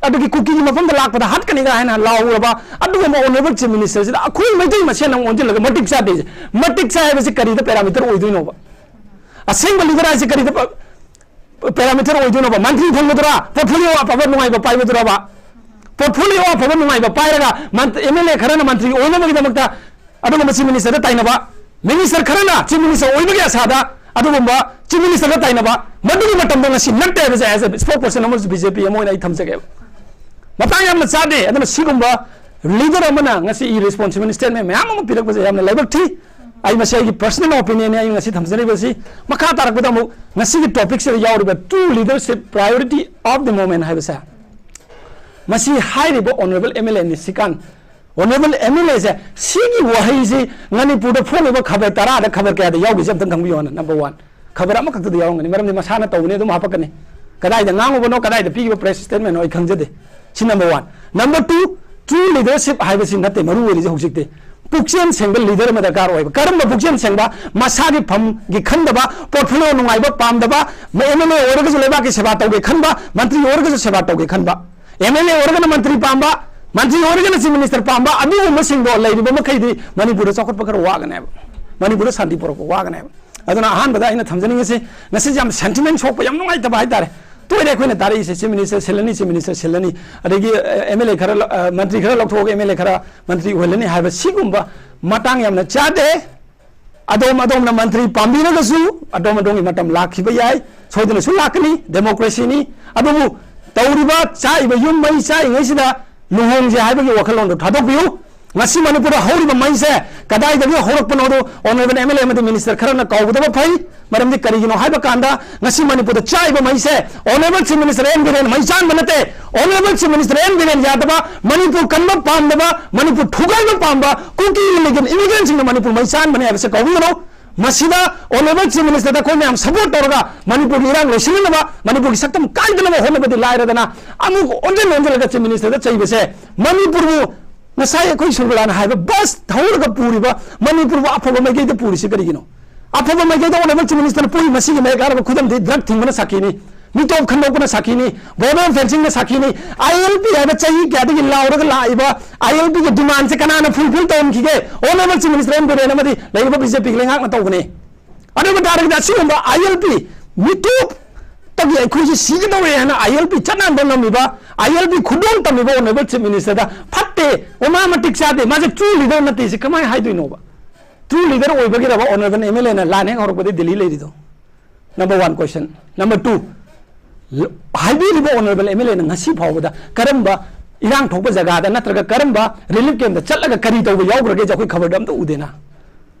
ꯑꯗꯨꯒꯤ ꯀꯨꯀꯤꯒꯤ ꯃꯐꯝꯗ ꯂꯥꯛꯄꯗ ꯍꯥꯠꯀꯅꯤꯒ ꯍꯥꯏꯅ ꯂꯥꯎꯔꯕ ꯑꯗꯨꯒꯨꯝꯕ Honourable Chief Ministerꯁꯤꯗ ꯑꯩꯈꯣꯏ ꯃꯩꯇꯩ ꯃꯁꯦꯟ ꯑꯃꯨꯛ ꯑꯣꯟꯁꯤꯜꯂꯒ ꯃꯇꯤꯛ ꯆꯥꯗꯦ꯫ ꯃꯇꯤꯛ ꯆꯥꯏ ꯍꯥꯏꯕꯁꯤ ꯀꯔꯤꯗ parameter ꯑꯣꯏꯗꯣꯏꯅꯣꯕ? ꯑꯁꯦꯡꯕ leader ꯍꯥꯏꯁꯤ ꯀꯔꯤꯗ parameter ꯑꯣꯏꯗꯣꯏꯅꯣꯕ? ꯃꯟꯇ꯭ꯔꯤ ꯐꯪꯒꯗ꯭ꯔꯥ? Portfolio ꯑꯐꯕ ꯅꯨꯡꯉꯥꯏꯕ ꯄꯥꯏꯕꯗꯨꯔꯕ? Portfolio ꯑꯐꯕ ꯅꯨꯡꯉꯥꯏꯕ ꯄꯥꯏꯔꯒ ꯃꯟ-, MLA ꯈꯔꯅ ꯃꯟꯇ꯭ꯔꯤ ꯑꯣꯏꯅꯕꯒꯤꯗꯃꯛꯇ ꯑꯗꯨꯒꯨꯝꯕ Chief Ministerꯗ ꯇꯥꯏꯅꯕ, Minister ꯈꯔꯅ Chief Minister ꯑꯣꯏꯕꯒꯤ ꯑꯁꯥꯗ ꯑꯗꯨꯒꯨꯝꯕ Chief Ministerꯗ ꯇꯥꯏꯅꯕ, ꯃꯗꯨꯒꯤ ꯃꯇꯝꯗ ꯉꯁꯤ ꯅꯠꯇꯦ ꯍꯥꯏꯕꯁꯦ as a spokesperson ꯑꯃꯁꯨ BJP ꯑꯃ ꯑꯣꯏꯅ ꯑꯩ ꯊꯝꯖꯒꯦꯕ꯫ ꯃꯇꯥꯡ ꯌꯥꯝꯅ ꯆꯥꯗꯦ꯫ ꯑꯗꯨꯅ ꯁꯤꯒꯨꯝꯕ leader ꯑꯃꯅ ꯉꯁꯤ irresponsible statement ꯃꯌꯥꯝ ꯑꯃ ꯄꯤꯔꯛꯄꯁꯦ ꯌꯥꯝꯅ ꯂꯥꯏꯕꯛ ꯊꯤ꯫ ꯑꯩ ꯃꯁꯤ ꯑꯩꯒꯤ personal opinionꯅꯤ ꯑꯩ ꯉꯁꯤ ꯊꯝꯖꯔꯤꯕꯁꯤ꯫ ꯃꯈꯥ ꯇꯥꯔꯛꯄꯗ ꯑꯃꯨꯛ ꯉꯁꯤꯒꯤ topicꯁꯤꯗ ꯌꯥꯎꯔꯤꯕ true leadership priority of the moment ꯍꯥꯏꯕꯁꯦ, ꯃꯁꯤ ꯍꯥꯏꯔꯤꯕ Honourable MLA ꯅꯤꯁꯤꯀꯥꯟ, Honourable MLAꯁꯦ, ꯁꯤꯒꯤ ꯋꯥꯍꯩꯁꯤ ꯃꯅꯤꯄꯨꯔꯗ ꯐꯣꯡꯂꯤꯕ ꯈꯕꯔ ꯇꯔꯥꯗ ꯈꯕꯔ ꯀꯌꯥꯗ ꯌꯥꯎꯒꯦꯁꯦ ꯑꯝꯇꯪ ꯈꯪꯕꯤꯌꯣ ꯍꯥꯟꯅ, number one꯫ ꯈꯕꯔ ꯑꯃꯈꯛꯇꯗ ꯌꯥꯎꯔꯝꯒꯅꯤ, ꯃꯔꯝꯗꯤ ꯃꯁꯥꯅ ꯇꯧꯕꯅꯤ, ꯑꯗꯨꯝ ꯍꯥꯞꯄꯛꯀꯅꯤ꯫ ꯀꯗꯥꯏꯗ ꯉꯥꯡꯉꯨꯕꯅꯣ, ꯀꯗꯥꯏꯗ ꯄꯤꯈꯤꯕ press statementꯅꯣ ꯑꯩ ꯈꯪꯖꯗꯦ꯫ ꯁꯤ number one꯫ Number two, true leadership ꯍꯥꯏꯕꯁꯤ ꯅꯠꯇꯦ ꯃꯔꯨ ꯑꯣꯏꯔꯤꯁꯦ ꯍꯧꯖꯤꯛꯇꯤ꯫ ꯄꯨꯛꯆꯦꯜ ꯁꯦꯡꯕ leader ꯑꯃ ꯗꯔꯀꯥꯔ ꯑꯣꯏꯕ꯫ ꯀꯔꯝꯕ ꯄꯨꯛꯆꯦꯜ ꯁꯦꯡꯕ? ꯃꯁꯥꯒꯤ ꯐꯝꯒꯤ ꯈꯟꯗꯕ, portfolio ꯅꯨꯡꯉꯥꯏꯕ ꯄꯥꯝꯗꯕ, MLA ꯑꯣꯏꯔꯒꯁꯨ ꯂꯩꯕꯥꯛꯀꯤ ꯁꯦꯕꯥ ꯇꯧꯒꯦ ꯈꯟꯕ, ꯃꯟꯇ꯭ꯔꯤ ꯑꯣꯏꯔꯒꯁꯨ ꯁꯦꯕꯥ ꯇꯧꯒꯦ ꯈꯟꯕ, MLA ꯑꯣꯏꯔꯒꯅ ꯃꯟꯇ꯭ꯔꯤ ꯄꯥꯝꯕ, ꯃꯟꯇ꯭ꯔꯤ ꯑꯣꯏꯔꯒꯅ Chief Minister ꯄꯥꯝꯕ, ꯑꯗꯨꯒꯨꯝꯕꯁꯤꯡꯗꯣ ꯂꯩꯔꯤꯕ ꯃꯈꯩꯗꯤ ꯃꯅꯤꯄꯨꯔꯗ ꯆꯥꯎꯈꯠꯄ ꯈꯔ ꯋꯥꯒꯅꯦꯕ, ꯃꯅꯤꯄꯨꯔꯗ ꯁꯥꯟꯇꯤ ꯄꯨꯔꯛꯄ ꯋꯥꯒꯅꯦꯕ꯫ ꯑꯗꯨꯅ ꯑꯍꯥꯟꯕꯗ ꯑꯩꯅ ꯊꯝꯖꯅꯤꯡꯉꯤꯁꯤ, ꯉꯁꯤꯁꯦ ꯌꯥꯝ sentiment ꯁꯣꯛꯄ, ꯌꯥꯝ ꯅꯨꯡꯉꯥꯏꯇꯕ ꯍꯥꯏꯇꯥꯔꯦ꯫ ꯇꯣꯏꯔꯦ ꯑꯩꯈꯣꯏꯅ ꯇꯥꯔꯛꯏꯁꯦ, Chief Minister ꯁꯤꯜꯂꯅꯤ, Chief Minister ꯁꯤꯜꯂꯅꯤ, ꯑꯗꯒꯤ, ꯑ, MLA ꯈꯔ ꯂꯧ-, ꯑ, ꯃꯟꯇ꯭ꯔꯤ ꯈꯔ ꯂꯧꯊꯣꯛꯑꯒ MLA ꯈꯔ ꯃꯟꯇ꯭ꯔꯤ ꯑꯣꯏꯍꯜꯂꯅꯤ ꯍꯥꯏꯕ ꯁꯤꯒꯨꯝꯕ ꯃꯇꯥꯡ ꯌꯥꯝꯅ ꯆꯥꯗꯦ꯫ ꯑꯗꯣꯝ ꯑꯗꯣꯝꯅ ꯃꯟꯇ꯭ꯔꯤ ꯄꯥꯝꯕꯤꯔꯒꯁꯨ ꯑꯗꯣꯝ ꯑꯗꯣꯝꯒꯤ ꯃꯇꯝ ꯂꯥꯛꯈꯤꯕ ꯌꯥꯏ, ꯁꯣꯏꯗꯅꯁꯨ ꯂꯥꯛꯀꯅꯤ, democracyꯅꯤ꯫ ꯑꯗꯨꯕꯨ ꯇꯧꯔꯤꯕ ꯆꯥꯛꯏꯕ ꯌꯨꯝ ꯃꯩ ꯆꯥꯛꯏꯉꯩꯁꯤꯗ ꯂꯨꯍꯣꯡꯁꯦ ꯍꯥꯏꯕꯒꯤ ꯋꯥꯈꯜꯂꯣꯟꯗꯣ ꯊꯥꯗꯣꯛꯄꯤꯌꯨ꯫ ꯉꯁꯤ ꯃꯅꯤꯄꯨꯔꯗ ꯍꯧꯔꯤꯕ ꯃꯩꯁꯦ ꯀꯗꯥꯏꯗꯒꯤ ꯍꯧꯔꯛꯄꯅꯣꯗꯣ honourable M L A ꯑꯃꯗꯤ minister ꯈꯔꯅ ꯀꯥꯎꯒꯗꯕ ꯐꯩ꯫ ꯃꯔꯝꯗꯤ ꯀꯔꯤꯒꯤꯅꯣ ꯍꯥꯏꯕ ꯀꯥꯟꯗ, ꯉꯁꯤ ꯃꯅꯤꯄꯨꯔꯗ ꯆꯥꯛꯏꯕ ꯃꯩꯁꯦ honourable Chief Minister N Biren ꯃꯩ ꯆꯥꯟꯕ ꯅꯠꯇꯦ꯫ Honourable Chief Minister N Biren ꯌꯥꯗꯕ, ꯃꯅꯤꯄꯨꯔ ꯀꯟꯕ ꯄꯥꯝꯗꯕ, ꯃꯅꯤꯄꯨꯔ ꯊꯨꯒꯥꯏꯕ ꯄꯥꯝꯕ ꯀꯨꯀꯤ illegal immigrantꯁꯤꯡꯅ ꯃꯅꯤꯄꯨꯔ ꯃꯩ ꯆꯥꯟꯕꯅꯦ ꯍꯥꯏꯕꯁꯦ ꯀꯥꯎꯕꯤꯒꯅꯨ꯫ ꯃꯁꯤꯗ honourable Chief Ministerꯗ ꯑꯩꯈꯣꯏ ꯃꯌꯥꯝ support ꯇꯧꯔꯒ ꯃꯅꯤꯄꯨꯔꯒꯤ ꯏꯔꯥꯡ ꯂꯣꯏꯁꯤꯟꯅꯅꯕ, ꯃꯅꯤꯄꯨꯔꯒꯤ ꯁꯛꯇꯝ ꯀꯥꯏꯗꯅꯕ ꯍꯣꯠꯅꯕꯗꯤ ꯂꯥꯏꯔꯗꯅ, ꯑꯃꯨꯛ ꯑꯣꯟꯁꯤꯟ ꯑꯣꯟꯁꯤꯜꯂꯒ Chief Ministerꯗ ꯆꯩꯕꯁꯦ ꯃꯅꯤꯄꯨꯔꯕꯨ, ꯉꯁꯥꯏ ꯑꯩꯈꯣꯏ ꯁꯨꯔꯕꯂꯥꯅ ꯍꯥꯏꯕ bus ꯊꯧꯔꯒ ꯄꯨꯔꯤꯕ ꯃꯅꯤꯄꯨꯔꯕꯨ ꯑꯐꯕ ꯃꯥꯏꯀꯩꯗ ꯄꯨꯔꯤꯁꯤ ꯀꯔꯤꯒꯤꯅꯣ? ꯑꯐꯕ ꯃꯥꯏꯀꯩꯗ honourable Chief Ministerꯅ ꯄꯨꯔꯤ ꯃꯁꯤꯒꯤ ꯃꯌꯦꯛ ꯂꯥꯔꯕ ꯈꯨꯗꯝꯗꯤ drug ꯊꯤꯡꯕꯅ ꯁꯥꯈꯤꯅꯤ, ꯃꯤꯇꯣꯞ ꯈꯟꯗꯣꯛꯄꯅ ꯁꯥꯈꯤꯅꯤ, border fencingꯅ ꯁꯥꯈꯤꯅꯤ꯫ ILP ꯍꯥꯏꯕ ꯆꯍꯤ ꯀꯌꯥꯗꯒꯤ ꯂꯥꯎꯔꯒ ꯂꯥꯛꯏꯕ ILPꯒꯤ demandꯁꯦ ꯀꯅꯥꯅ fulfil ꯇꯧꯍꯟꯈꯤꯒꯦ? Honourable Chief Minister N Biren ꯑꯃꯗꯤ ꯂꯩꯔꯤꯕ BJPꯒꯤ ꯂꯩꯉꯥꯛꯅ ꯇꯧꯕꯅꯤ꯫ ꯑꯗꯨ ꯑꯣꯏꯕ ꯇꯥꯔꯒꯗꯤ ꯑꯁꯤꯒꯨꯝꯕ ILP ꯃꯤꯇꯣꯞꯇꯒꯤ ꯑꯩꯈꯣꯏꯁꯤ ꯁꯤꯒꯗꯧꯔꯦ ꯍꯥꯏꯅ ILP ꯆꯠꯅꯍꯟꯕ ꯉꯝꯃꯤꯕ, ILP ꯈꯨꯗꯣꯜ ꯇꯝꯃꯤꯕ honourable Chief Ministerꯗ ꯐꯠꯇꯦ, ꯃꯃꯥ ꯃꯇꯤꯛ ꯆꯥꯗꯦ, ꯃꯥꯁꯦ true leader ꯅꯠꯇꯦ, ꯁꯤ ꯀꯃꯥꯏꯅ ꯍꯥꯏꯗꯣꯏꯅꯣꯕ? True leader ꯑꯣꯏꯕꯒꯤꯔꯕ honourable MLAꯅ line ꯍꯦꯛ ꯍꯧꯔꯛꯄꯗꯒꯤ ꯗꯤꯜꯂꯤ ꯂꯩꯔꯤꯗꯣ? Number one question. Number two, ꯂ-, ꯍꯥꯏꯕꯤꯔꯤꯕ honourable MLAꯅ ꯉꯁꯤ ꯐꯥꯎꯕꯗ ꯀꯔꯝꯕ ꯏꯔꯥꯡ ꯊꯣꯛꯄ ꯖꯒꯥꯗ ꯅꯠꯇ꯭ꯔꯒ ꯀꯔꯝꯕ relief campꯇ ꯆꯠꯂꯒ ꯀꯔꯤ ꯇꯧꯕ ꯌꯥꯎꯈ꯭ꯔꯒꯦꯁꯦ ꯑꯩꯈꯣꯏ ꯈꯕꯔꯗ ꯑꯝꯇ ꯎꯗꯦꯅ꯫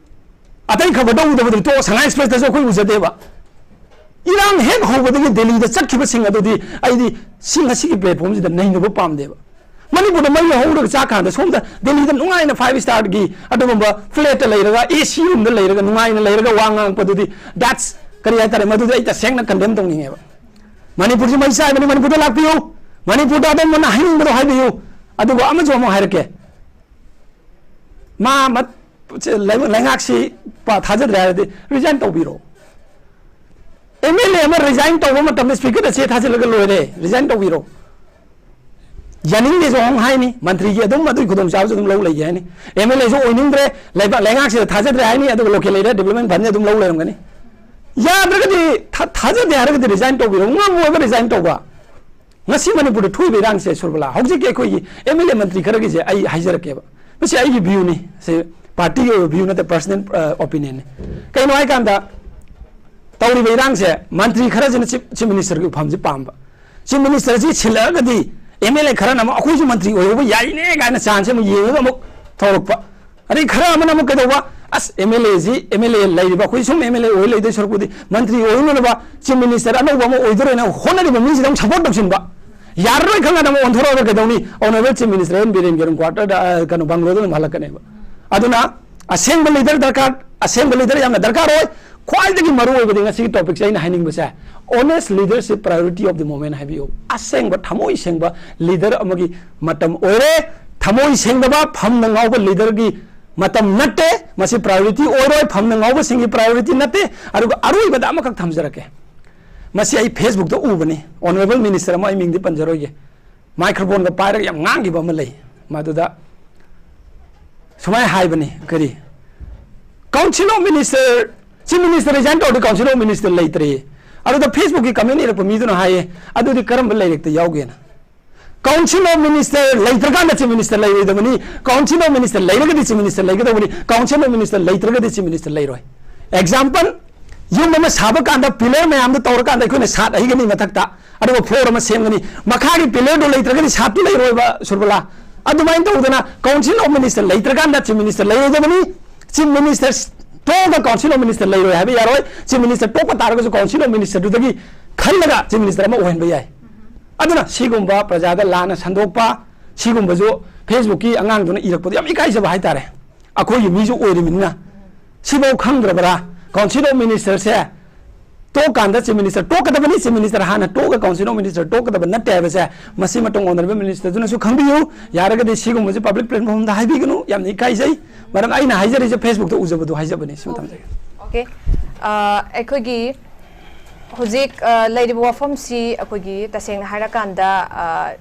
ꯑꯇꯩ ꯈꯕꯔꯗ ꯎꯗꯕꯗꯨ ꯇꯣꯛꯑꯣ, Sangha Expressꯇꯁꯨ ꯑꯩꯈꯣꯏ ꯎꯖꯗꯦꯕ꯫ ꯏꯔꯥꯡ ꯍꯦꯛ ꯍꯧꯕꯗꯒꯤ ꯗꯦꯜꯂꯤꯗ ꯆꯠꯈꯤꯕꯁꯤꯡ ꯑꯗꯨꯗꯤ ꯑꯩꯗꯤ ꯁꯤ ꯉꯁꯤꯒꯤ platformꯁꯤꯗ ꯅꯩꯅꯕ ꯄꯥꯝꯗꯦꯕ꯫ ꯃꯅꯤꯄꯨꯔꯗ ꯃꯩ ꯍꯧꯔꯒ ꯆꯥꯛ ꯀꯥꯟꯗ ꯁꯣꯝꯗ ꯗꯦꯜꯂꯤꯗ ꯅꯨꯡꯉꯥꯏꯅ five starꯒꯤ ꯑꯗꯨꯒꯨꯝꯕ flatꯇ ꯂꯩꯔꯒ, AC roomꯗ ꯂꯩꯔꯒ, ꯅꯨꯡꯉꯥꯏꯅ ꯂꯩꯔꯒ ꯋꯥ ꯉꯥꯡꯉꯛꯄꯗꯨꯗꯤ, that's, ꯀꯔꯤ ꯍꯥꯏꯇꯥꯔꯦ, ꯃꯗꯨꯗꯤ ꯑꯩ ꯇꯁꯦꯡꯅ condemn ꯇꯧꯅꯤꯡꯉꯦꯕ꯫ ꯃꯅꯤꯄꯨꯔꯁꯤ ꯃꯩ ꯆꯥꯏꯕꯅꯤ, ꯃꯅꯤꯄꯨꯔꯗ ꯂꯥꯛꯄꯤꯌꯨ, ꯃꯅꯤꯄꯨꯔꯗ ꯑꯗꯣꯝꯅ ꯍꯥꯏꯅꯤꯡꯕꯗꯣ ꯍꯥꯏꯕꯤꯌꯨ꯫ ꯑꯗꯨꯒ ꯑꯃꯁꯨ ꯑꯃꯨꯛ ꯍꯥꯏꯔꯛꯀꯦ, ꯃꯥ ꯃꯠ-, ꯁꯦ ꯂꯩ-, ꯂꯩꯉꯥꯛꯁꯤ ꯄ-, ꯊꯥꯖꯗ꯭ꯔꯦ ꯍꯥꯏꯔꯗꯤ resign ꯇꯧꯕꯤꯔꯣ꯫ MLA ꯑꯃ resign ꯇꯧꯕ ꯃꯇꯝꯗ speakerꯗ ꯆꯦ ꯊꯥꯖꯤꯜꯂꯒ ꯂꯣꯏꯔꯦ, resign ꯇꯧꯕꯤꯔꯣ꯫ ꯌꯥꯅꯤꯡꯗꯦꯁꯨ ꯑꯃꯨꯛ ꯍꯥꯏꯅꯤ, ꯃꯟꯇ꯭ꯔꯤꯒꯤ ꯑꯗꯨꯝ ꯑꯗꯨꯒꯤ ꯈꯨꯗꯣꯡꯆꯥꯕꯁꯨ ꯑꯗꯨꯝ ꯂꯧ ꯂꯩꯒꯦ ꯍꯥꯏꯅꯤ꯫ MLAꯁꯨ ꯑꯣꯏꯅꯤꯡꯗ꯭ꯔꯦ, ꯂꯩꯕꯥꯛ, ꯂꯩꯉꯥꯛꯁꯤꯗ ꯊꯥꯖꯗ꯭ꯔꯦ ꯍꯥꯏꯅꯤ, ꯑꯗꯨꯒ local area development fundꯁꯦ ꯑꯗꯨꯝ ꯂꯧ ꯂꯩꯔꯝꯒꯅꯤ꯫ ꯌꯥꯗ꯭ꯔꯒꯗꯤ ꯊꯥ-, ꯊꯥꯖꯗꯦ ꯍꯥꯏꯔꯒꯗꯤ resign ꯇꯧꯕꯤꯔꯣ, ꯉꯝꯃꯣꯏꯕ resign ꯇꯧꯕ꯫ ꯉꯁꯤ ꯃꯅꯤꯄꯨꯔꯗ ꯊꯣꯛꯏꯕ ꯏꯔꯥꯡꯁꯦ, ꯁꯨꯔꯕꯂꯥ, ꯍꯧꯖꯤꯛꯀꯤ ꯑꯩꯈꯣꯏꯒꯤ MLA ꯃꯟꯇ꯭ꯔꯤ ꯈꯔꯒꯤꯁꯦ ꯑꯩ ꯍꯥꯏꯖꯔꯛꯀꯦꯕ꯫ ꯃꯁꯤ ꯑꯩꯒꯤ viewꯅꯤ, ꯁꯤ partyꯒꯤ ꯑꯣꯏꯕ view ꯅꯠꯇꯦ, personal, ꯑ, opinionꯅꯤ꯫ ꯀꯩꯅꯣ ꯍꯥꯏꯀꯥꯟꯗ, ꯇꯧꯔꯤꯕ ꯏꯔꯥꯡꯁꯦ ꯃꯟꯇ꯭ꯔꯤ ꯈꯔꯁꯤꯅ chief, chief ministerꯒꯤ ꯎꯐꯝꯁꯤ ꯄꯥꯝꯕ꯫ Chief ministerꯁꯤ ꯁꯤꯜꯂꯛꯑꯒꯗꯤ MLA ꯈꯔꯅ ꯑꯃꯨꯛ ꯑꯩꯈꯣꯏꯁꯨ ꯃꯟꯇ꯭ꯔꯤ ꯑꯣꯏꯍꯧꯕ ꯌꯥꯏꯅꯦ ꯀꯥꯏꯅ chance ꯑꯃꯨꯛ ꯌꯦꯡꯉꯒ ꯑꯃꯨꯛ ꯊꯧꯔꯛꯄ꯫ ꯑꯗꯩ ꯈꯔ ꯑꯃꯅ ꯑꯃꯨꯛ ꯀꯩꯗꯧꯕ? ꯑꯁ, M L AC, M L ꯑꯦ ꯂꯩꯔꯤꯕ ꯑꯩꯈꯣꯏ ꯁꯨꯝ ꯑꯦꯝ ꯑꯦꯜ ꯑꯦ ꯑꯣꯏ ꯂꯩꯗꯣꯏ ꯁꯔꯨꯛꯄꯨꯗꯤ ꯃꯟꯇ꯭ꯔꯤ ꯑꯣꯏꯅꯅꯕ ꯆꯤꯐ ꯃꯤꯅꯤꯁꯇꯔ ꯑꯅꯧꯕ ꯑꯃ ꯑꯣꯏꯗꯣꯔꯦꯅ ꯍꯣꯠꯅꯔꯤꯕ ꯃꯤꯁꯤꯗ ꯑꯃꯨꯛ ꯁꯄꯣꯔꯠ ꯇꯧꯁꯤꯟꯕ꯫ ꯌꯥꯔꯔꯣꯏ ꯈꯪꯉꯒ ꯑꯃꯨꯛ ꯑꯣꯟꯊꯣꯔꯛꯑꯒ ꯀꯩꯗꯧꯅꯤ? Honourable chief minister N Biren ꯀ꯭ꯋꯥꯇꯔꯗ, ꯑ, ꯀꯩꯅꯣ, ꯕꯪꯒ꯭ꯂꯣꯗ ꯑꯗꯨꯝ ꯍꯜꯂꯛꯀꯅꯦꯕ꯫ ꯑꯗꯨꯅ ꯑꯁꯦꯡꯕ ꯂꯤꯗꯔ ꯗꯔꯀꯥꯔ, ꯑꯁꯦꯡꯕ ꯂꯤꯗꯔ ꯌꯥꯝꯅ ꯗꯔꯀꯥꯔ ꯑꯣꯏ꯫ ꯈ꯭ꯋꯥꯏꯗꯒꯤ ꯃꯔꯨ ꯑꯣꯏꯕꯗꯤ ꯉꯁꯤꯒꯤ ꯇꯣꯄꯤꯛꯁꯦ ꯑꯩꯅ ꯍꯥꯏꯅꯤꯡꯕꯁꯦ, honest leadership priority of the moment ꯍꯥꯏꯕꯤꯌꯨ꯫ ꯑꯁꯦꯡꯕ ꯊꯃꯣꯏ ꯁꯦꯡꯕ ꯂꯤꯗꯔ ꯑꯃꯒꯤ ꯃꯇꯝ ꯑꯣꯏꯔꯦ꯫ ꯊꯃꯣꯏ ꯁꯦꯡꯗꯕ, ꯐꯝꯅ ꯉꯥꯎꯕ ꯂꯤꯗꯔꯒꯤ ꯃꯇꯝ ꯅꯠꯇꯦ꯫ ꯃꯁꯤ ꯄ꯭ꯔꯥꯏꯌꯣꯔꯤꯇꯤ ꯑꯣꯏꯔꯣꯏ, ꯐꯝꯅ ꯉꯥꯎꯕꯁꯤꯡꯒꯤ ꯄ꯭ꯔꯥꯏꯌꯣꯔꯤꯇꯤ ꯅꯠꯇꯦ꯫ ꯑꯗꯨꯒ ꯑꯔꯣꯏꯕꯗ ꯑꯃꯈꯛ ꯊꯝꯖꯔꯛꯀꯦ꯫ ꯃꯁꯤ ꯑꯩ ꯐꯦꯁꯕꯨꯛꯇ ꯎꯕꯅꯤ, ꯑꯣꯅꯔꯦꯕꯜ ꯃꯤꯅꯤꯁꯇꯔ ꯑꯃ, ꯑꯩ ꯃꯤꯡꯗꯤ ꯄꯟꯖꯔꯣꯏꯒꯦ, ꯃꯥꯏꯀ꯭ꯔꯣꯐꯣꯟꯒ ꯄꯥꯏꯔꯒ ꯌꯥꯝ ꯉꯥꯡꯈꯤꯕ ꯑꯃ ꯂꯩ꯫ ꯃꯗꯨꯗ ꯁꯨꯃꯥꯏꯅ ꯍꯥꯏꯕꯅꯤ, ꯀꯔꯤ, council of minister, chief minister resign ꯇꯧꯔꯗꯤ ꯀꯥꯎꯟꯁꯤꯜ ꯑꯣꯐ ꯃꯤꯅꯤꯁꯇꯔ ꯂꯩꯇ꯭ꯔꯦ꯫ ꯑꯗꯨꯗ ꯐꯦꯁꯕꯨꯛꯀꯤ ꯀꯃꯦꯟ ꯏꯔꯛꯄ ꯃꯤꯗꯨꯅ ꯍꯥꯏꯌꯦ, "ꯑꯗꯨꯗꯤ ꯀꯔꯝꯕ ꯂꯥꯏꯔꯤꯛꯇ ꯌꯥꯎꯒꯦꯅ?" ꯀꯥꯎꯟꯁꯤꯜ ꯑꯣꯐ ꯃꯤꯅꯤꯁꯇꯔ ꯂꯩꯇ꯭ꯔꯀꯥꯟꯗ ꯆꯤꯐ ꯃꯤꯅꯤꯁꯇꯔ ꯂꯩꯔꯣꯏꯗꯕꯅꯤ, ꯀꯥꯎꯟꯁꯤꯜ ꯑꯣꯐ ꯃꯤꯅꯤꯁꯇꯔ ꯂꯩꯔꯒꯗꯤ ꯆꯤꯐ ꯃꯤꯅꯤꯁꯇꯔ ꯂꯩꯒꯗꯧꯕꯅꯤ, ꯀꯥꯎꯟꯁꯤꯜ ꯑꯣꯐ ꯃꯤꯅꯤꯁꯇꯔ ꯂꯩꯇ꯭ꯔꯒꯗꯤ ꯆꯤꯐ ꯃꯤꯅꯤꯁꯇꯔ ꯂꯩꯔꯣꯏ꯫ ꯑꯦꯛꯖꯥꯝꯄꯜ, ꯌꯨꯝ ꯑꯃ ꯁꯥꯕ ꯀꯥꯟꯗ ꯄꯤꯂꯔ ꯃꯌꯥꯝꯗꯣ ꯇꯧꯔꯀꯥꯟꯗ ꯑꯩꯈꯣꯏꯅ ꯁꯥꯠ ꯍꯩꯒꯅꯤ ꯃꯊꯛꯇ, ꯑꯗꯨꯒ ꯐ꯭ꯂꯣꯔ ꯑꯃ ꯁꯦꯝꯒꯅꯤ, ꯃꯈꯥꯒꯤ ꯄꯤꯂꯔꯗꯣ ꯂꯩꯇ꯭ꯔꯒꯗꯤ ꯁꯥꯠꯇꯨ ꯂꯩꯔꯣꯏꯕ, ꯁꯨꯔꯕꯂꯥ꯫ ꯑꯗꯨꯃꯥꯏꯅ ꯇꯧꯗꯅ ꯀꯥꯎꯟꯁꯤꯜ ꯑꯣꯐ ꯃꯤꯅꯤꯁꯇꯔ ꯂꯩꯇ꯭ꯔꯀꯥꯟꯗ ꯆꯤꯐ ꯃꯤꯅꯤꯁꯇꯔ ꯂꯩꯔꯣꯏꯗꯕꯅꯤ꯫ ꯆꯤꯐ ꯃꯤꯅꯤꯁꯇꯔ ꯇꯣꯛꯑꯒ ꯀꯥꯎꯟꯁꯤꯜ ꯑꯣꯐ ꯃꯤꯅꯤꯁꯇꯔ ꯂꯩꯔꯣꯏ ꯍꯥꯏꯕ ꯌꯥꯔꯣꯏ꯫ ꯆꯤꯐ ꯃꯤꯅꯤꯁꯇꯔ ꯇꯣꯛꯄ ꯇꯥꯔꯒꯁꯨ ꯀꯥꯎꯟꯁꯤꯜ ꯑꯣꯐ ꯃꯤꯅꯤꯁꯇꯔꯗꯨꯗꯒꯤ ꯈꯜꯂꯒ ꯆꯤꯐ ꯃꯤꯅꯤꯁꯇꯔ ꯑꯃ ꯑꯣꯏꯍꯟꯕ ꯌꯥꯏ꯫ ꯑꯗꯨꯅ ꯁꯤꯒꯨꯝꯕ ꯄ꯭ꯔꯖꯥꯗ ꯂꯥꯟꯅ ꯁꯟꯗꯣꯛꯄ, ꯁꯤꯒꯨꯝꯕꯁꯨ ꯐꯦꯁꯕꯨꯛꯀꯤ ꯑꯉꯥꯡꯗꯨꯅ ꯏꯔꯛꯄꯗꯣ ꯌꯥꯝ ꯏꯀꯥꯏꯖꯕ ꯍꯥꯏꯇꯥꯔꯦ꯫ ꯑꯩꯈꯣꯏꯒꯤ ꯃꯤꯁꯨ ꯑꯣꯏꯔꯤꯕꯅꯤꯅ꯫ ꯁꯤꯐꯥꯎ ꯈꯪꯗ꯭ꯔꯕ꯭ꯔꯥ? ꯀꯥꯎꯟꯁꯤꯜ ꯑꯣꯐ ꯃꯤꯅꯤꯁꯇꯔꯁꯦ ꯇꯣꯛꯀꯥꯟꯗ ꯆꯤꯐ ꯃꯤꯅꯤꯁꯇꯔ ꯇꯣꯛꯀꯗꯕꯅꯤ, ꯆꯤꯐ ꯃꯤꯅꯤꯁꯇꯔ ꯍꯥꯟꯅ ꯇꯣꯛꯑꯒ ꯀꯥꯎꯟꯁꯤꯜ ꯑꯣꯐ ꯃꯤꯅꯤꯁꯇꯔ ꯇꯣꯛꯀꯗꯕ ꯅꯠꯇꯦ ꯍꯥꯏꯕꯁꯦ ꯃꯁꯤꯃꯇꯪ ꯑꯣꯅꯔꯦꯕꯜ ꯃꯤꯅꯤꯁꯇꯔꯗꯨꯅꯁꯨ ꯈꯪꯕꯤꯌꯨ꯫ ꯌꯥꯔꯒꯗꯤ ꯁꯤꯒꯨꯝꯕꯁꯦ ꯄꯕ꯭ꯂꯤꯛ ꯄ꯭ꯂꯦꯠꯐꯣꯔꯝꯗ ꯍꯥꯏꯕꯤꯒꯅꯨ꯫ ꯌꯥꯝꯅ ꯏꯀꯥꯏꯖꯩ꯫ ꯃꯔꯝ ꯑꯩꯅ ꯍꯥꯏꯖꯔꯤꯁꯦ ꯐꯦꯁꯕꯨꯛꯇ ꯎꯖꯕꯗꯣ ꯍꯥꯏꯖꯕꯅꯤ꯫ ꯁꯤꯃ ꯊꯝꯖꯒꯦ꯫ ꯑꯣꯀꯦ꯫ ꯑ, ꯑꯩꯈꯣꯏꯒꯤ ꯍꯧꯖꯤꯛ, ꯑ, ꯂꯩꯔꯤꯕ ꯋꯥꯐꯝꯁꯤ ꯑꯩꯈꯣꯏꯒꯤ ꯇꯁꯦꯡꯅ ꯍꯥꯏꯔꯀꯥꯟꯗ, ꯑ,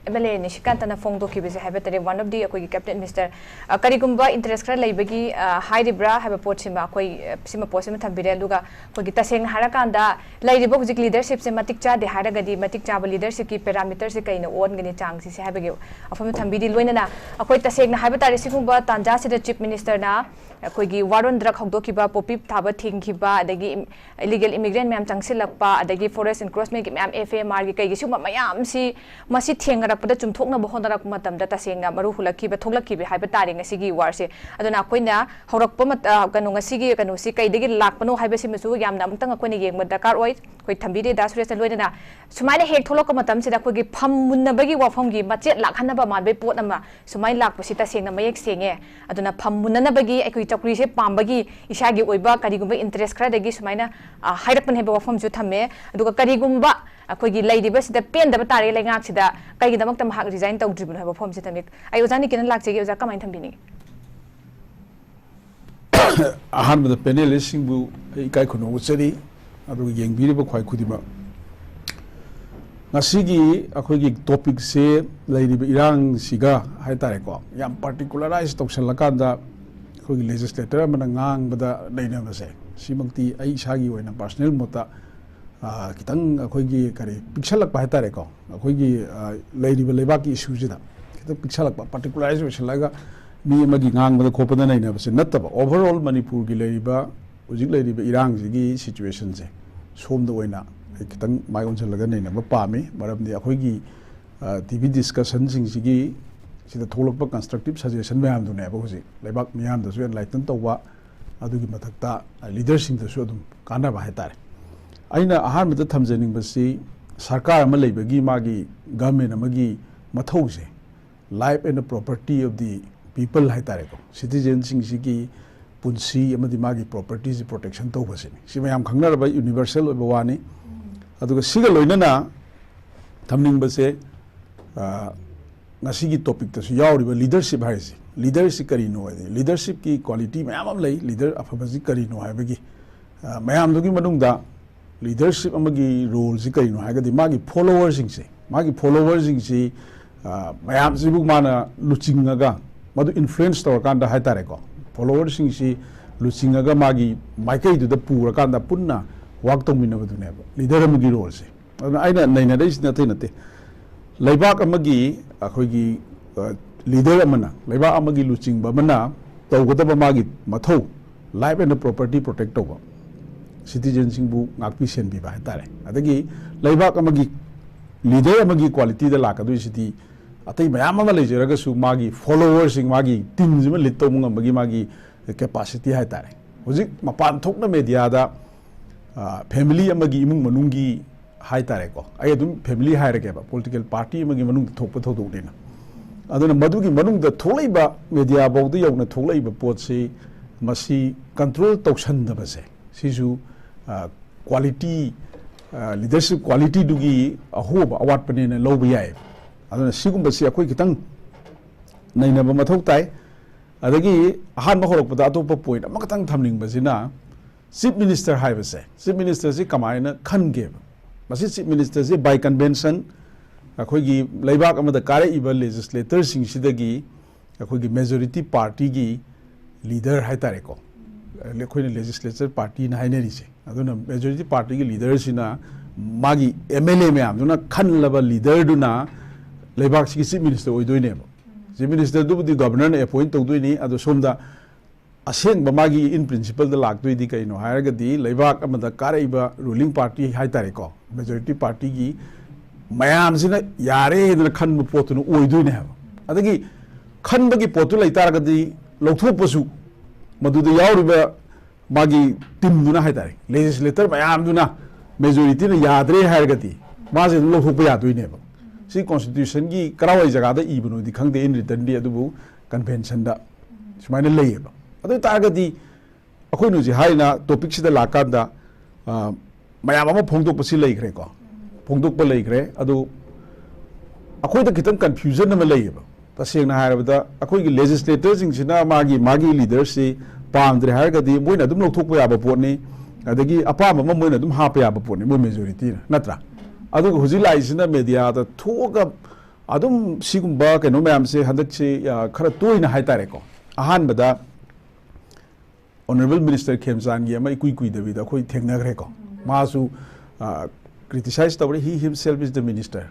ꯑꯦꯝ ꯑꯦꯜ ꯑꯦ ꯅꯤꯁꯤꯀꯥꯟꯇꯅ ꯐꯣꯡꯗꯣꯛꯈꯤꯕꯁꯦ ꯍꯥꯏꯕ ꯇꯥꯔꯦ, ꯋꯥꯟ ꯑꯣꯐ ꯗꯤ ꯑꯩꯈꯣꯏꯒꯤ ꯀꯦꯕꯤꯅꯦꯠ ꯃꯤꯅꯤꯁꯇꯔ, ꯑ, ꯀꯔꯤꯒꯨꯝꯕ ꯏꯟꯇꯔꯦꯁ ꯈꯔ ꯂꯩꯕꯒꯤ, ꯑ, ꯍꯥꯏꯔꯤꯕ꯭ꯔꯥ ꯍꯥꯏꯕ ꯄꯣꯠꯁꯤꯃ ꯑꯩꯈꯣꯏ, ꯑ, ꯁꯤꯃ ꯄꯣꯠꯁꯤꯃ ꯊꯝꯕꯤꯔꯦ꯫ ꯑꯗꯨꯒ ꯑꯩꯈꯣꯏꯒꯤ ꯇꯁꯦꯡꯅ ꯍꯥꯏꯔꯀꯥꯟꯗ ꯂꯩꯔꯤꯕ ꯍꯧꯖꯤꯛ ꯂꯤꯗꯔꯁꯤꯞꯁꯦ ꯃꯇꯤꯛ ꯆꯥꯗꯦ ꯍꯥꯏꯔꯒꯗꯤ ꯃꯇꯤꯛ ꯆꯥꯕ ꯂꯤꯗꯔꯁꯤꯞꯀꯤ ꯄꯦꯔꯥꯃꯤꯇꯔꯁꯦ ꯀꯩꯅ ꯑꯣꯟꯒꯅꯤ ꯆꯥꯡꯁꯤꯁꯦ ꯍꯥꯏꯕꯒꯤ ꯋꯥꯐꯝ ꯊꯝꯕꯤꯔꯤ꯫ ꯂꯣꯏꯅꯅ ꯑꯩꯈꯣꯏ ꯇꯁꯦꯡꯅ ꯍꯥꯏꯕ ꯇꯥꯔꯦ ꯁꯤꯒꯨꯝꯕ ꯇꯥꯟꯖꯥꯁꯤꯗ ꯆꯤꯐ ꯃꯤꯅꯤꯁꯇꯔꯅ ꯑꯩꯈꯣꯏꯒꯤ ꯋꯥꯔ ꯑꯣꯟ ꯗ꯭ꯔꯒ ꯍꯧꯗꯣꯛꯈꯤꯕ, ꯄꯣꯄꯤ ꯊꯥꯕ ꯊꯤꯡꯈꯤꯕ, ꯑꯗꯒꯤ ꯏꯂꯤꯒꯦꯜ ꯏꯃꯤꯒ꯭ꯔꯦꯟ ꯃꯌꯥꯝ ꯆꯪꯁꯤꯜꯂꯛꯄ, ꯑꯗꯒꯤ ꯐꯣꯔꯦꯁ ꯏꯟꯀ꯭ꯔꯣꯆꯃꯦꯟꯒꯤ ꯃꯌꯥꯝ, ꯑꯦꯐ ꯑꯦꯝ ꯑꯥꯔꯒꯤ ꯀꯩꯒꯤ ꯁꯤꯒꯨꯝꯕ ꯃꯌꯥꯝꯁꯤ ꯃꯁꯤ ꯊꯦꯡꯅꯔꯛꯄ ꯗ ꯆꯨꯝꯊꯣꯛꯅꯕ ꯍꯣꯠꯅꯔꯛꯄ ꯃꯇꯝꯗ ꯇꯁꯦꯡꯅ ꯃꯔꯨ ꯍꯨꯜꯂꯛꯈꯤꯕ, ꯊꯣꯛꯂꯛꯈꯤꯕ ꯍꯥꯏꯕ ꯇꯥꯔꯦ ꯉꯁꯤꯒꯤ ꯋꯥꯔꯁꯦ꯫ ꯑꯗꯨꯅ ꯑꯩꯈꯣꯏꯅ ꯍꯧꯔꯛꯄ ꯃꯇ-, ꯑ, ꯀꯩꯅꯣ, ꯉꯁꯤꯒꯤ ꯀꯩꯅꯣꯁꯤ ꯀꯩꯗꯒꯤ ꯂꯥꯛꯄꯅꯣ ꯍꯥꯏꯕꯁꯤꯃꯁꯨ ꯌꯥꯝꯅ ꯑꯃꯨꯛꯇꯪ ꯑꯩꯈꯣꯏꯅ ꯌꯦꯡꯕ ꯗꯔꯀꯥꯔ ꯑꯣꯏ꯫ ꯑꯩꯈꯣꯏ ꯊꯝꯕꯤꯔꯦ ꯗꯥ ꯁꯨꯔꯦꯁꯅ ꯂꯣꯏꯅꯅ꯫ ꯁꯨꯃꯥꯏꯅ ꯍꯦꯛ ꯊꯣꯛꯂꯛꯄ ꯃꯇꯝꯁꯤꯗ ꯑꯩꯈꯣꯏꯒꯤ ꯐꯝ ꯃꯨꯟꯅꯕꯒꯤ ꯋꯥꯐꯝꯒꯤ ꯃꯆꯦꯠ ꯂꯥꯛꯍꯟꯅꯕ ꯃꯥꯟꯕꯒꯤ ꯄꯣꯠ ꯑꯃ ꯁꯨꯃꯥꯏꯅ ꯂꯥꯛꯄꯁꯤ ꯇꯁꯦꯡꯅ ꯃꯌꯦꯛ ꯁꯦꯡꯉꯦ꯫ ꯑꯗꯨꯅ ꯐꯝ ꯃꯨꯟꯅꯅꯕꯒꯤ ꯑꯩꯈꯣꯏ ꯆꯧꯀ꯭ꯔꯤꯁꯦ ꯄꯥꯝꯕꯒꯤ ꯏꯁꯥꯒꯤ ꯑꯣꯏꯕ ꯀꯔꯤꯒꯨꯝꯕ interest ꯈꯔꯗꯒꯤ ꯁꯨꯃꯥꯏꯅ, ꯑ, ꯍꯥꯏꯔꯛꯄꯅꯦ ꯍꯥꯏꯕ ꯋꯥꯐꯝꯁꯨ ꯊꯝꯃꯦ꯫ ꯑꯗꯨꯒ ꯀꯔꯤꯒꯨꯝꯕ ꯑꯩꯈꯣꯏꯒꯤ ꯂꯩꯔꯤꯕꯁꯤꯗ ꯄꯦꯟꯗꯕ ꯇꯥꯔꯦ ꯂꯩꯉꯥꯛꯁꯤꯗ, ꯀꯩꯒꯤꯗꯃꯛꯇ ꯃꯍꯥꯛ resign ꯇꯧꯗ꯭ꯔꯤꯕꯅꯣ ꯍꯥꯏꯕ ꯋꯥꯐꯝꯁꯤ ꯊꯝꯃꯤ꯫ ꯑꯩ ꯑꯣꯖꯥ ꯅꯤꯀꯤꯅ ꯂꯥꯛꯆꯒꯦ, ꯑꯣꯖꯥ ꯀꯃꯥꯏꯅ ꯊꯝꯕꯤꯅꯤꯡꯉꯤ? ꯑꯍꯥꯟꯕꯗ panelistꯁꯤꯡꯕꯨ ꯑꯩ ꯏꯀꯥꯏ ꯈꯨꯝꯅꯧ ꯎꯠꯆꯔꯤ꯫ ꯑꯗꯨꯒ ꯌꯦꯡꯕꯤꯔꯤꯕ ꯈ꯭ꯋꯥꯏ ꯈꯨꯗꯤꯡꯃꯛ, ꯉꯁꯤꯒꯤ ꯑꯩꯈꯣꯏꯒꯤ topicꯁꯦ ꯂꯩꯔꯤꯕ ꯏꯔꯥꯡꯁꯤꯒ ꯍꯥꯏꯇꯥꯔꯦꯀꯣ, ꯌꯥꯝ particularise ꯇꯧꯁꯜꯂꯀꯥꯟꯗ ꯑꯩꯈꯣꯏꯒꯤ legislator ꯑꯃꯅ ꯉꯥꯡꯕꯗ ꯅꯩꯅꯕꯁꯦ, ꯁꯤꯃꯛꯇꯤ ꯑꯩ ꯏꯁꯥꯒꯤ ꯑꯣꯏꯅ personal ꯃꯣꯠꯇ, ꯑ, ꯈꯤꯇꯪ ꯑꯩꯈꯣꯏꯒꯤ ꯀꯔꯤ ꯄꯤꯛꯁꯜꯂꯛꯄ ꯍꯥꯏꯇꯥꯔꯦꯀꯣ, ꯑꯩꯈꯣꯏꯒꯤ, ꯑ, ꯂꯩꯔꯤꯕ ꯂꯩꯕꯥꯛꯀꯤ issueꯁꯤꯗ ꯈꯤꯇꯪ ꯄꯤꯛꯁꯜꯂꯛꯄ, particularise ꯑꯣꯏꯁꯜꯂꯒ ꯃꯤ ꯑꯃꯒꯤ ꯉꯥꯡꯕꯗ ꯈꯣꯠꯄꯗ ꯅꯩꯅꯕꯁꯦ ꯅꯠꯇꯕ, overall ꯃꯅꯤꯄꯨꯔꯒꯤ ꯂꯩꯔꯤꯕ, ꯍꯧꯖꯤꯛ ꯂꯩꯔꯤꯕ ꯏꯔꯥꯡꯁꯤꯒꯤ situationꯁꯦ ꯁꯣꯝꯗ ꯑꯣꯏꯅ ꯑꯩ ꯈꯤꯇꯪ ꯃꯥꯏ ꯑꯣꯟꯁꯤꯜꯂꯒ ꯅꯩꯅꯕ ꯄꯥꯝꯃꯤ꯫ ꯃꯔꯝꯗꯤ ꯑꯩꯈꯣꯏꯒꯤ, ꯑ, TV discussionꯁꯤꯡꯁꯤꯒꯤ ꯁꯤꯗ ꯊꯣꯛꯂꯛꯄ constructive suggestion ꯃꯌꯥꯝꯗꯨꯅꯦꯕ ꯍꯧꯖꯤꯛ ꯂꯩꯕꯥꯛ ꯃꯤꯌꯥꯝꯗꯁꯨ enlighten ꯇꯧꯕ, ꯑꯗꯨꯒꯤ ꯃꯊꯛꯇ leaderꯁꯤꯡꯗꯁꯨ ꯑꯗꯨꯝ ꯀꯥꯟꯅꯕ ꯍꯥꯏꯇꯥꯔꯦ꯫ ꯑꯩꯅ ꯑꯍꯥꯟꯕꯗ ꯊꯝꯖꯅꯤꯡꯕꯁꯤ ꯁꯔꯀꯥꯔ ꯑꯃ ꯂꯩꯕꯒꯤ, ꯃꯥꯒꯤ government ꯑꯃꯒꯤ ꯃꯊꯧꯁꯦ, life and property of the people ꯍꯥꯏꯇꯥꯔꯦꯀꯣ, citizenꯁꯤꯡꯁꯤꯒꯤ ꯄꯨꯟꯁꯤ ꯑꯃꯗꯤ ꯃꯥꯒꯤ propertyꯁꯤ protection ꯇꯧꯕꯁꯤꯅꯤ꯫ ꯁꯤ ꯃꯌꯥꯝ ꯈꯪꯅꯔꯕ universal ꯑꯣꯏꯕ ꯋꯥꯅꯤ꯫ ꯑꯗꯨꯒ ꯁꯤꯒ ꯂꯣꯏꯅꯅ ꯊꯝꯅꯤꯡꯕꯁꯦ, ꯑ, ꯉꯁꯤꯒꯤ topicꯇꯁꯨ ꯌꯥꯎꯔꯤꯕ leadership ꯍꯥꯏꯔꯤꯁꯤ, leaderꯁꯤ ꯀꯔꯤꯅꯣ ꯍꯥꯏꯗꯤ, leadershipꯀꯤ quality ꯃꯌꯥꯝ ꯑꯃ ꯂꯩ꯫ Leader ꯑꯐꯕꯁꯤ ꯀꯔꯤꯅꯣ ꯍꯥꯏꯕꯒꯤ, ꯑ, ꯃꯌꯥꯝꯗꯨꯒꯤ ꯃꯅꯨꯡꯗ leadership ꯑꯃꯒꯤ roleꯁꯤ ꯀꯔꯤꯅꯣ ꯍꯥꯏꯔꯒꯗꯤ, ꯃꯥꯒꯤ followerꯁꯤꯡꯁꯦ, ꯃꯥꯒꯤ followerꯁꯤꯡꯁꯤ, ꯑ, ꯃꯌꯥꯝꯁꯤꯕꯨ ꯃꯥꯅ ꯂꯨꯆꯤꯡꯉꯒ, ꯃꯗꯨ influence ꯇꯧꯔꯀꯥꯟꯗ ꯍꯥꯏꯇꯥꯔꯦꯀꯣ, followerꯁꯤꯡꯁꯤ ꯂꯨꯆꯤꯡꯉꯒ ꯃꯥꯒꯤ ꯃꯥꯏꯀꯩꯗꯨꯗ ꯄꯨꯔꯀꯥꯟꯗ ꯄꯨꯟꯅ work ꯇꯧꯃꯤꯟꯅꯕꯗꯨꯅꯦꯕ leader ꯑꯃꯒꯤ roleꯁꯦ꯫ ꯑꯗꯨꯅ ꯑꯩꯅ ꯅꯩꯅꯔꯛꯏꯁꯤꯅ ꯑꯇꯩ ꯅꯠꯇꯦ, ꯂꯩꯕꯥꯛ ꯑꯃꯒꯤ ꯑꯩꯈꯣꯏꯒꯤ, ꯑ, leader ꯑꯃꯅ, ꯂꯩꯕꯥꯛ ꯑꯃꯒꯤ ꯂꯨꯆꯤꯡꯕ ꯑꯃꯅ ꯇꯧꯒꯗꯕ ꯃꯥꯒꯤ ꯃꯊꯧ, life and property protect ꯇꯧꯕ, citizenꯁꯤꯡꯕꯨ ꯉꯥꯛꯄꯤ ꯁꯦꯟꯕꯤꯕ ꯍꯥꯏꯇꯥꯔꯦ, ꯑꯗꯒꯤ ꯂꯩꯕꯥꯛ ꯑꯃꯒꯤ ꯂꯤꯗꯔ ꯑꯃꯒꯤ ꯀ꯭ꯋꯥꯂꯤꯇꯤꯗ ꯂꯥꯛꯀꯗꯣꯏꯁꯤꯗꯤ ꯑꯇꯩ ꯃꯌꯥꯝ ꯑꯃ ꯂꯩꯖꯔꯒꯁꯨ ꯃꯥꯒꯤ ꯐꯣꯂꯣꯋꯔꯁꯤꯡ, ꯃꯥꯒꯤ ꯇꯤꯝꯁꯤꯃ ꯂꯤꯗ ꯇꯧꯕ ꯉꯝꯕꯒꯤ ꯃꯥꯒꯤ ꯀꯦꯄꯥꯁꯤꯇꯤ ꯍꯥꯏꯇꯥꯔꯦ꯫ ꯍꯧꯖꯤꯛ ꯃꯄꯥꯟ ꯊꯣꯛꯅ ꯃꯦꯗꯤꯌꯥꯗ ꯐꯦꯃꯤꯂꯤ ꯑꯃꯒꯤ ꯏꯃꯨꯡ ꯃꯅꯨꯡꯒꯤ ꯍꯥꯏꯇꯥꯔꯦꯀꯣ, ꯑꯩ ꯑꯗꯨꯝ ꯐꯦꯃꯤꯂꯤ ꯍꯥꯏꯔꯒꯦꯕ, ꯄꯣꯂꯤꯇꯤꯀꯦꯜ ꯄꯥꯔꯇꯤ ꯑꯃꯒꯤ ꯃꯅꯨꯡꯗ ꯊꯣꯛꯄ ꯊꯧꯗꯣꯛꯅꯤꯅ꯫ ꯑꯗꯨꯅ ꯃꯗꯨꯒꯤ ꯃꯅꯨꯡꯗ ꯊꯣꯛꯂꯛꯏꯕ, ꯃꯦꯗꯤꯌꯥ ꯐꯥꯎꯗ ꯌꯧꯅ ꯊꯣꯛꯂꯛꯏꯕ ꯄꯣꯠꯁꯤ, ꯃꯁꯤ ꯀꯟꯇ꯭ꯔꯣꯜ ꯇꯧꯁꯟꯗꯕꯁꯦ, ꯁꯤꯁꯨ ꯀ꯭ꯋꯥꯂꯤꯇꯤ, ꯂꯤꯗꯔꯁꯤꯞ ꯀ꯭ꯋꯥꯂꯤꯇꯤꯗꯨꯒꯤ ꯑꯍꯣꯕ, ꯑꯋꯥꯠꯄꯅꯦꯅ ꯂꯧꯕ ꯌꯥꯏ꯫ ꯑꯗꯨꯅ ꯁꯤꯒꯨꯝꯕꯁꯤ ꯑꯩꯈꯣꯏ ꯈꯤꯇꯪ ꯅꯩꯅꯕ ꯃꯊꯧ ꯇꯥꯏ꯫ ꯑꯗꯒꯤ ꯑꯍꯥꯟꯕ ꯍꯧꯔꯛꯄꯗ ꯑꯇꯣꯞꯄ ꯄꯣꯏꯟ ꯑꯃꯈꯛꯇꯪ ꯊꯝꯅꯤꯡꯕꯁꯤꯅ, ꯆꯤꯐ ꯃꯤꯅꯤꯁꯇꯔ ꯍꯥꯏꯕꯁꯦ, ꯆꯤꯐ ꯃꯤꯅꯤꯁꯇꯔꯁꯤ ꯀꯃꯥꯏꯅ ꯈꯟꯒꯦꯕ? ꯃꯁꯤ ꯆꯤꯐ ꯃꯤꯅꯤꯁꯇꯔꯁꯤ by convention ꯑꯩꯈꯣꯏꯒꯤ ꯂꯩꯕꯥꯛ ꯑꯃꯗ ꯀꯥꯔꯛꯏꯕ ꯂꯦꯖꯤꯁꯂꯦꯇꯔꯁꯤꯡꯁꯤꯗꯒꯤ ꯑꯩꯈꯣꯏꯒꯤ ꯃꯦꯖꯣꯔꯤꯇꯤ ꯄꯥꯔꯇꯤꯒꯤ ꯂꯤꯗꯔ ꯍꯥꯏꯇꯥꯔꯦꯀꯣ, ꯑꯩꯈꯣꯏꯅ ꯂꯦꯖꯤꯁꯂꯦꯆꯔ ꯄꯥꯔꯇꯤꯅ ꯍꯥꯏꯅꯔꯤꯁꯦ꯫ ꯑꯗꯨꯅ ꯃꯦꯖꯣꯔꯤꯇꯤ ꯄꯥꯔꯇꯤꯒꯤ ꯂꯤꯗꯔꯁꯤꯅ ꯃꯥꯒꯤ ꯑꯦꯝ ꯑꯦꯜ ꯑꯦ ꯃꯌꯥꯝꯗꯨꯅ ꯈꯜꯂꯕ ꯂꯤꯗꯔꯗꯨꯅ ꯂꯩꯕꯥꯛꯁꯤꯒꯤ ꯆꯤꯐ ꯃꯤꯅꯤꯁꯇꯔ ꯑꯣꯏꯗꯣꯏꯅꯦꯕ꯫ ꯆꯤꯐ ꯃꯤꯅꯤꯁꯇꯔꯗꯨꯕꯨꯗꯤ ꯒꯕꯔꯅꯔꯅ ꯑꯦꯄꯣꯏꯟ ꯇꯧꯗꯣꯏꯅꯤ, ꯑꯗꯣ ꯁꯣꯝꯗ ꯑꯁꯦꯡꯕ ꯃꯥꯒꯤ in principle ꯗ ꯂꯥꯛꯇꯣꯏꯗꯤ ꯀꯩꯅꯣ ꯍꯥꯏꯔꯒꯗꯤ, ꯂꯩꯕꯥꯛ ꯑꯃꯗ ꯀꯥꯔꯛꯏꯕ ꯔꯨꯂꯤꯡ ꯄꯥꯔꯇꯤ ꯍꯥꯏꯇꯥꯔꯦꯀꯣ, ꯃꯦꯖꯣꯔꯤꯇꯤ ꯄꯥꯔꯇꯤꯒꯤ ꯃꯌꯥꯝꯁꯤꯅ ꯌꯥꯔꯦ ꯍꯥꯏꯗꯅ ꯈꯟꯕ ꯄꯣꯠꯇꯨꯅ ꯑꯣꯏꯗꯣꯏꯅꯦ ꯍꯥꯏꯕ꯫ ꯑꯗꯒꯤ ꯈꯟꯕꯒꯤ ꯄꯣꯠꯇꯨ ꯂꯩꯇꯥꯔꯒꯗꯤ, ꯂꯧꯊꯣꯛꯄꯁꯨ ꯃꯗꯨꯗ ꯌꯥꯎꯔꯤꯕ ꯃꯥꯒꯤ ꯇꯤꯝꯗꯨꯅ ꯍꯥꯏꯇꯥꯔꯦ, ꯂꯦꯖꯤꯁꯂꯦꯇꯔ ꯃꯌꯥꯝꯗꯨꯅ ꯃꯦꯖꯣꯔꯤꯇꯤꯅ ꯌꯥꯗ꯭ꯔꯦ ꯍꯥꯏꯔꯒꯗꯤ, ꯃꯥꯁꯦ ꯑꯗꯨꯝ ꯂꯧꯊꯣꯛꯄ ꯌꯥꯗꯣꯏꯅꯦꯕ꯫ ꯁꯤ ꯀꯣꯟꯁꯇꯤꯇ꯭ꯌꯨꯁꯟꯒꯤ ꯀꯔꯥꯏꯋꯥꯏ ꯖꯒꯥꯗ ꯏꯕꯅꯣꯗꯤ ꯈꯪꯗꯦ, in written ꯗꯤ, ꯑꯗꯨꯕꯨ ꯀꯟꯚꯦꯟꯁꯟꯗ ꯁꯨꯃꯥꯏꯅ ꯂꯩꯌꯦꯕ꯫ ꯑꯗꯨ ꯑꯣꯏ ꯇꯥꯔꯒꯗꯤ ꯑꯩꯈꯣꯏꯅ ꯍꯧꯖꯤꯛ ꯍꯥꯏꯔꯤꯅ ꯇꯣꯄꯤꯛꯁꯤꯗ ꯂꯥꯛꯀꯥꯟꯗ, ꯑ, ꯃꯌꯥꯝ ꯑꯃ ꯐꯣꯡꯗꯣꯛꯄꯁꯤ ꯂꯩꯈ꯭ꯔꯦꯀꯣ, ꯐꯣꯡꯗꯣꯛꯄ ꯂꯩꯈ꯭ꯔꯦ꯫ ꯑꯗꯨ ꯑꯩꯈꯣꯏꯗ ꯈꯤꯇꯪ ꯀꯟꯐ꯭ꯌꯨꯖꯟ ꯑꯃ ꯂꯩꯌꯦꯕ꯫ ꯇꯁꯦꯡꯅ ꯍꯥꯏꯔꯕꯗ, ꯑꯩꯈꯣꯏꯒꯤ ꯂꯦꯖꯤꯁꯂꯦꯇꯔꯁꯤꯡꯁꯤꯅ ꯃꯥꯒꯤ, ꯃꯥꯒꯤ ꯂꯤꯗꯔꯁꯤ ꯄꯥꯝꯗ꯭ꯔꯦ ꯍꯥꯏꯔꯒꯗꯤ, ꯃꯣꯏꯅ ꯑꯗꯨꯝ ꯂꯧꯊꯣꯛꯄ ꯌꯥꯕ ꯄꯣꯠꯅꯤ, ꯑꯗꯒꯤ ꯑꯄꯥꯝꯕ ꯑꯃ ꯃꯣꯏꯅ ꯑꯗꯨꯝ ꯍꯥꯞꯄ ꯌꯥꯕ ꯄꯣꯠꯅꯤ, ꯃꯣꯏ ꯃꯦꯖꯣꯔꯤꯇꯤꯅ, ꯅꯠꯇ꯭ꯔꯥ? ꯑꯗꯨꯒ ꯍꯧꯖꯤꯛ ꯂꯥꯛꯏꯁꯤꯅ ꯃꯦꯗꯤꯌꯥꯗ ꯊꯣꯛꯑꯒ ꯑꯗꯨꯝ ꯁꯤꯒꯨꯝꯕ ꯀꯩꯅꯣ ꯃꯌꯥꯝꯁꯦ ꯍꯟꯗꯛꯁꯤ, ꯑ, ꯈꯔ ꯇꯣꯏꯅ ꯍꯥꯏꯇꯥꯔꯦꯀꯣ, ꯑꯍꯥꯟꯕꯗ ꯑꯣꯅꯔꯦꯕꯜ ꯃꯤꯅꯤꯁꯇꯔ ꯈꯦꯝꯆꯥꯟꯒꯤ ꯑꯃ ꯏꯀꯨꯏ ꯀꯨꯏꯗꯕꯤꯗ ꯑꯩꯈꯣꯏ ꯊꯦꯡꯅꯈ꯭ꯔꯦꯀꯣ꯫ ꯃꯥꯁꯨ, ꯑ, criticize ꯇꯧꯔꯦ, he himself is the minister꯫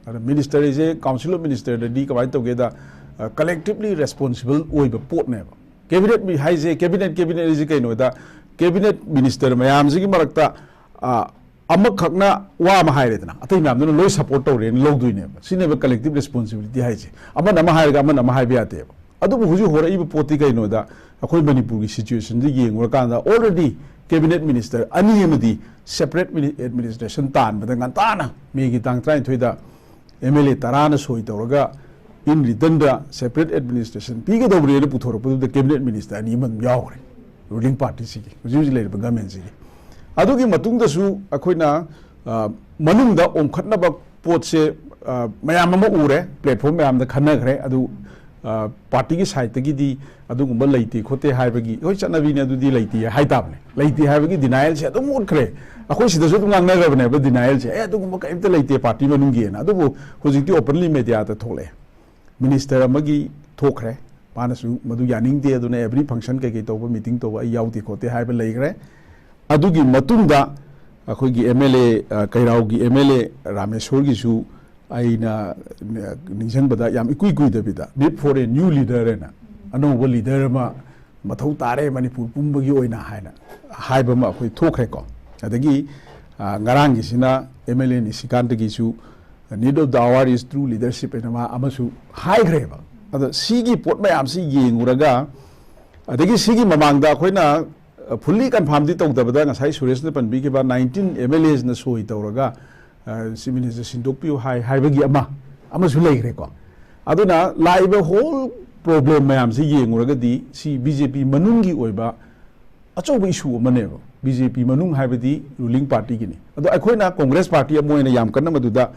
ꯑꯗ ꯃꯤꯅꯤꯁꯇꯔ ꯍꯥꯏꯁꯦ, ꯀꯥꯎꯟꯁꯤꯜ ꯑꯣꯐ ꯃꯤꯅꯤꯁꯇꯔꯗꯗꯤ ꯀꯃꯥꯏꯅ ꯇꯧꯒꯦꯗ, ꯑ, ꯀꯂꯦꯛꯇꯤꯚꯂꯤ ꯔꯦꯁꯄꯣꯟꯁꯤꯕꯜ ꯑꯣꯏꯕ ꯄꯣꯠꯅꯦꯕ꯫ ꯀꯦꯕꯤꯅꯦꯠ ꯃꯤ-, ꯍꯥꯏꯁꯦ, ꯀꯦꯕꯤꯅꯦꯠ, ꯀꯦꯕꯤꯅꯦꯠ ꯍꯥꯏꯁꯦ ꯀꯩꯅꯣꯗ, ꯀꯦꯕꯤꯅꯦꯠ ꯃꯤꯅꯤꯁꯇꯔ ꯃꯌꯥꯝꯁꯤꯒꯤ ꯃꯔꯛꯇ, ꯑ, ꯑꯃꯈꯛꯅ ꯋꯥ ꯑꯃ ꯍꯥꯏꯔꯦꯗꯅ, ꯑꯇꯩ ꯃꯌꯥꯝꯗꯨꯅ ꯂꯣꯏ ꯁꯄꯣꯔꯠ ꯇꯧꯔꯦꯅ ꯂꯧꯗꯣꯏꯅꯦꯕ꯫ ꯁꯤꯅꯦꯕ ꯀꯂꯦꯛꯇꯤꯚ ꯔꯦꯁꯄꯣꯟꯁꯤꯕꯤꯂꯤꯇꯤ ꯍꯥꯏꯁꯦ꯫ ꯑꯃꯅ ꯑꯃ ꯍꯥꯏꯔꯒ ꯑꯃꯅ ꯑꯃ ꯍꯥꯏꯕ ꯌꯥꯗꯦꯕ꯫ ꯑꯗꯨꯕꯨ ꯍꯧꯖꯤꯛ ꯍꯣꯔꯛꯏꯕ ꯄꯣꯠꯇꯤ ꯀꯩꯅꯣꯗ, ꯑꯩꯈꯣꯏ ꯃꯅꯤꯄꯨꯔꯒꯤ ꯁꯤꯆꯨꯋꯦꯁꯟꯗ ꯌꯦꯡꯉꯨꯔꯀꯥꯟꯗ already cabinet minister ꯑꯅꯤ ꯑꯃꯗꯤ separate administration ꯇꯥꯟꯕꯗ ꯉꯟꯇꯥꯅ ꯃꯦꯒꯤ ꯇꯥꯡ ꯇꯔꯥꯅꯤꯊꯣꯏꯗ ꯑꯦꯝ ꯑꯦꯜ ꯑꯦ ꯇꯔꯥꯅ ꯁꯣꯏ ꯇꯧꯔꯒ in returnꯗ separate administration ꯄꯤꯒꯗꯧꯕꯅꯦꯅ ꯄꯨꯊꯣꯔꯛꯄꯗꯨꯗ cabinet minister ꯑꯅꯤ ꯑꯃ ꯑꯗꯨꯝ ꯌꯥꯎꯈ꯭ꯔꯦ ꯔꯨꯂꯤꯡ ꯄꯥꯔꯇꯤꯁꯤꯒꯤ, ꯍꯧꯖꯤꯛ ꯍꯧꯖꯤꯛ ꯂꯩꯔꯤꯕ ꯒꯃꯦꯟꯁꯤꯒꯤ꯫ ꯑꯗꯨꯒꯤ ꯃꯇꯨꯡꯗꯁꯨ ꯑꯩꯈꯣꯏꯅ, ꯑ, ꯃꯅꯨꯡꯗ ꯑꯣꯟꯈꯠꯅꯕ ꯄꯣꯠꯁꯦ, ꯑ, ꯃꯌꯥꯝ ꯑꯃ ꯎꯔꯦ, ꯄ꯭ꯂꯦꯠꯐꯣꯝ ꯃꯌꯥꯝꯗ ꯈꯟꯅꯈ꯭ꯔꯦ꯫ ꯑꯗꯨ, ꯑ, ꯄꯥꯔꯇꯤꯒꯤ ꯁꯥꯏꯠꯇꯒꯤꯗꯤ ꯑꯗꯨꯒꯨꯝꯕ ꯂꯩꯇꯦ ꯈꯣꯠꯇꯦ ꯍꯥꯏꯕꯒꯤ, ꯍꯣꯏ, ꯆꯠꯅꯕꯤꯅꯦ, ꯑꯗꯨꯗꯤ ꯂꯩꯇꯦ ꯍꯥꯏꯇꯥꯕꯅꯦ꯫ ꯂꯩꯇꯦ ꯍꯥꯏꯕꯒꯤ ꯗꯤꯅꯥꯏꯜꯁꯦ ꯑꯗꯨꯝ ꯎꯠꯈ꯭ꯔꯦ꯫ ꯑꯩꯈꯣꯏ ꯁꯤꯗꯁꯨ ꯑꯗꯨꯝ ꯉꯥꯡꯅꯈ꯭ꯔꯕꯅꯦꯕ ꯗꯤꯅꯥꯏꯜꯁꯦ, "ꯑꯦ, ꯑꯗꯨꯒꯨꯝꯕ ꯀꯔꯤꯝꯇ ꯂꯩꯇꯦ ꯄꯥꯔꯇꯤ ꯃꯅꯨꯡꯒꯤꯅ"꯫ ꯑꯗꯨꯕꯨ ꯍꯧꯖꯤꯛꯇꯤ ꯑꯣꯄꯟꯂꯤ ꯃꯦꯗꯤꯌꯥꯗ ꯊꯣꯛꯂꯛꯑꯦ꯫ ꯃꯤꯅꯤꯁꯇꯔ ꯑꯃꯒꯤ ꯊꯣꯛꯈ꯭ꯔꯦ, ꯃꯥꯅꯁꯨ ꯃꯗꯨ ꯌꯥꯅꯤꯡꯗꯦ, ꯑꯗꯨꯅ ꯑꯦꯕ꯭ꯔꯤ ꯐꯪꯁꯟ ꯀꯩꯀꯩ ꯇꯧꯕ, ꯃꯤꯇꯤꯡ ꯇꯧꯕ ꯑꯩ ꯌꯥꯎꯗꯦ ꯈꯣꯠꯇꯦ ꯍꯥꯏꯕ ꯂꯩꯈ꯭ꯔꯦ꯫ ꯑꯗꯨꯒꯤ ꯃꯇꯨꯡꯗ ꯑꯩꯈꯣꯏꯒꯤ ꯑꯦꯝ ꯑꯦꯜ ꯑꯦ, ꯑ, ꯀꯩꯔꯥꯎꯒꯤ ꯑꯦꯝ ꯑꯦꯜ ꯑꯦ ꯔꯥꯃꯦꯁꯣꯔꯒꯤꯁꯨ ꯑꯩꯅ, ꯑ, ꯅꯤꯡꯁꯤꯡꯕꯗ ꯌꯥꯝ ꯏꯀꯨꯏ ꯀꯨꯏꯗꯕꯤꯗ "Need for a new leader" ꯍꯥꯏꯅ ꯑꯅꯧꯕ ꯂꯤꯗꯔ ꯑꯃ ꯃꯊꯧ ꯇꯥꯔꯦ ꯃꯅꯤꯄꯨꯔ ꯄꯨꯝꯕꯒꯤ ꯑꯣꯏꯅ ꯍꯥꯏꯅ ꯍꯥꯏꯕ ꯑꯃ ꯑꯩꯈꯣꯏ ꯊꯣꯛꯈ꯭ꯔꯦꯀꯣ꯫ ꯑꯗꯒꯤ, ꯑ, ꯉꯔꯥꯡꯒꯤꯁꯤꯅ ꯑꯦꯝ ꯑꯦꯜ ꯑꯦ ꯅꯤꯁꯤꯀꯥꯟꯇꯒꯤꯁꯨ "Need of the hour is true leadership" ꯍꯥꯏꯅ ꯃꯥ ꯑꯃꯁꯨ ꯍꯥꯏꯈ꯭ꯔꯦꯕ꯫ ꯑꯗꯣ ꯁꯤꯒꯤ ꯄꯣꯠ ꯃꯌꯥꯝꯁꯤ ꯌꯦꯡꯉꯨꯔꯒ, ꯑꯗꯒꯤ ꯁꯤꯒꯤ ꯃꯃꯥꯡꯗ ꯑꯩꯈꯣꯏꯅ, ꯑ, ꯐꯨꯜꯂꯤ ꯀꯟꯐꯥꯔꯝꯗꯤ ꯇꯧꯗꯕꯗ ꯉꯁꯥꯏ ꯁꯨꯔꯦꯁꯅ ꯄꯟꯕꯤꯈꯤꯕ ꯅꯥꯏꯟꯇꯤꯟ ꯑꯦꯝ ꯑꯦꯜ ꯑꯦꯁꯅ ꯁꯣꯏ ꯇꯧꯔꯒ, ꯑ, ꯆꯤꯐ ꯃꯤꯅꯤꯁꯇꯔ ꯁꯤꯟꯗꯣꯛꯄꯤꯌꯨ ꯍꯥꯏ ꯍꯥꯏꯕꯒꯤ ꯑꯃ ꯑꯃꯁꯨ ꯂꯩꯈ꯭ꯔꯦꯀꯣ꯫ ꯑꯗꯨꯅ ꯂꯥꯛꯏꯕ ꯍꯣꯜ ꯄ꯭ꯔꯣꯕ꯭ꯂꯦꯝ ꯃꯌꯥꯝꯁꯤ ꯌꯦꯡꯉꯨꯔꯒꯗꯤ ꯁꯤ ꯕꯤ ꯖꯦ ꯄꯤ ꯃꯅꯨꯡꯒꯤ ꯑꯣꯏꯕ ꯑꯆꯧꯕ ꯏꯁꯨ ꯑꯃꯅꯦꯕ꯫ ꯕꯤ ꯖꯦ ꯄꯤ ꯃꯅꯨꯡ ꯍꯥꯏꯕꯗꯤ ꯔꯨꯂꯤꯡ ꯄꯥꯔꯇꯤꯒꯤꯅꯤ꯫ ꯑꯗꯣ ꯑꯩꯈꯣꯏꯅ ꯀꯣꯡꯒ꯭ꯔꯦꯁ ꯄꯥꯔꯇꯤ ꯑꯃ ꯑꯣꯏꯅ ꯌꯥꯝ ꯀꯟꯅ ꯃꯗꯨꯗ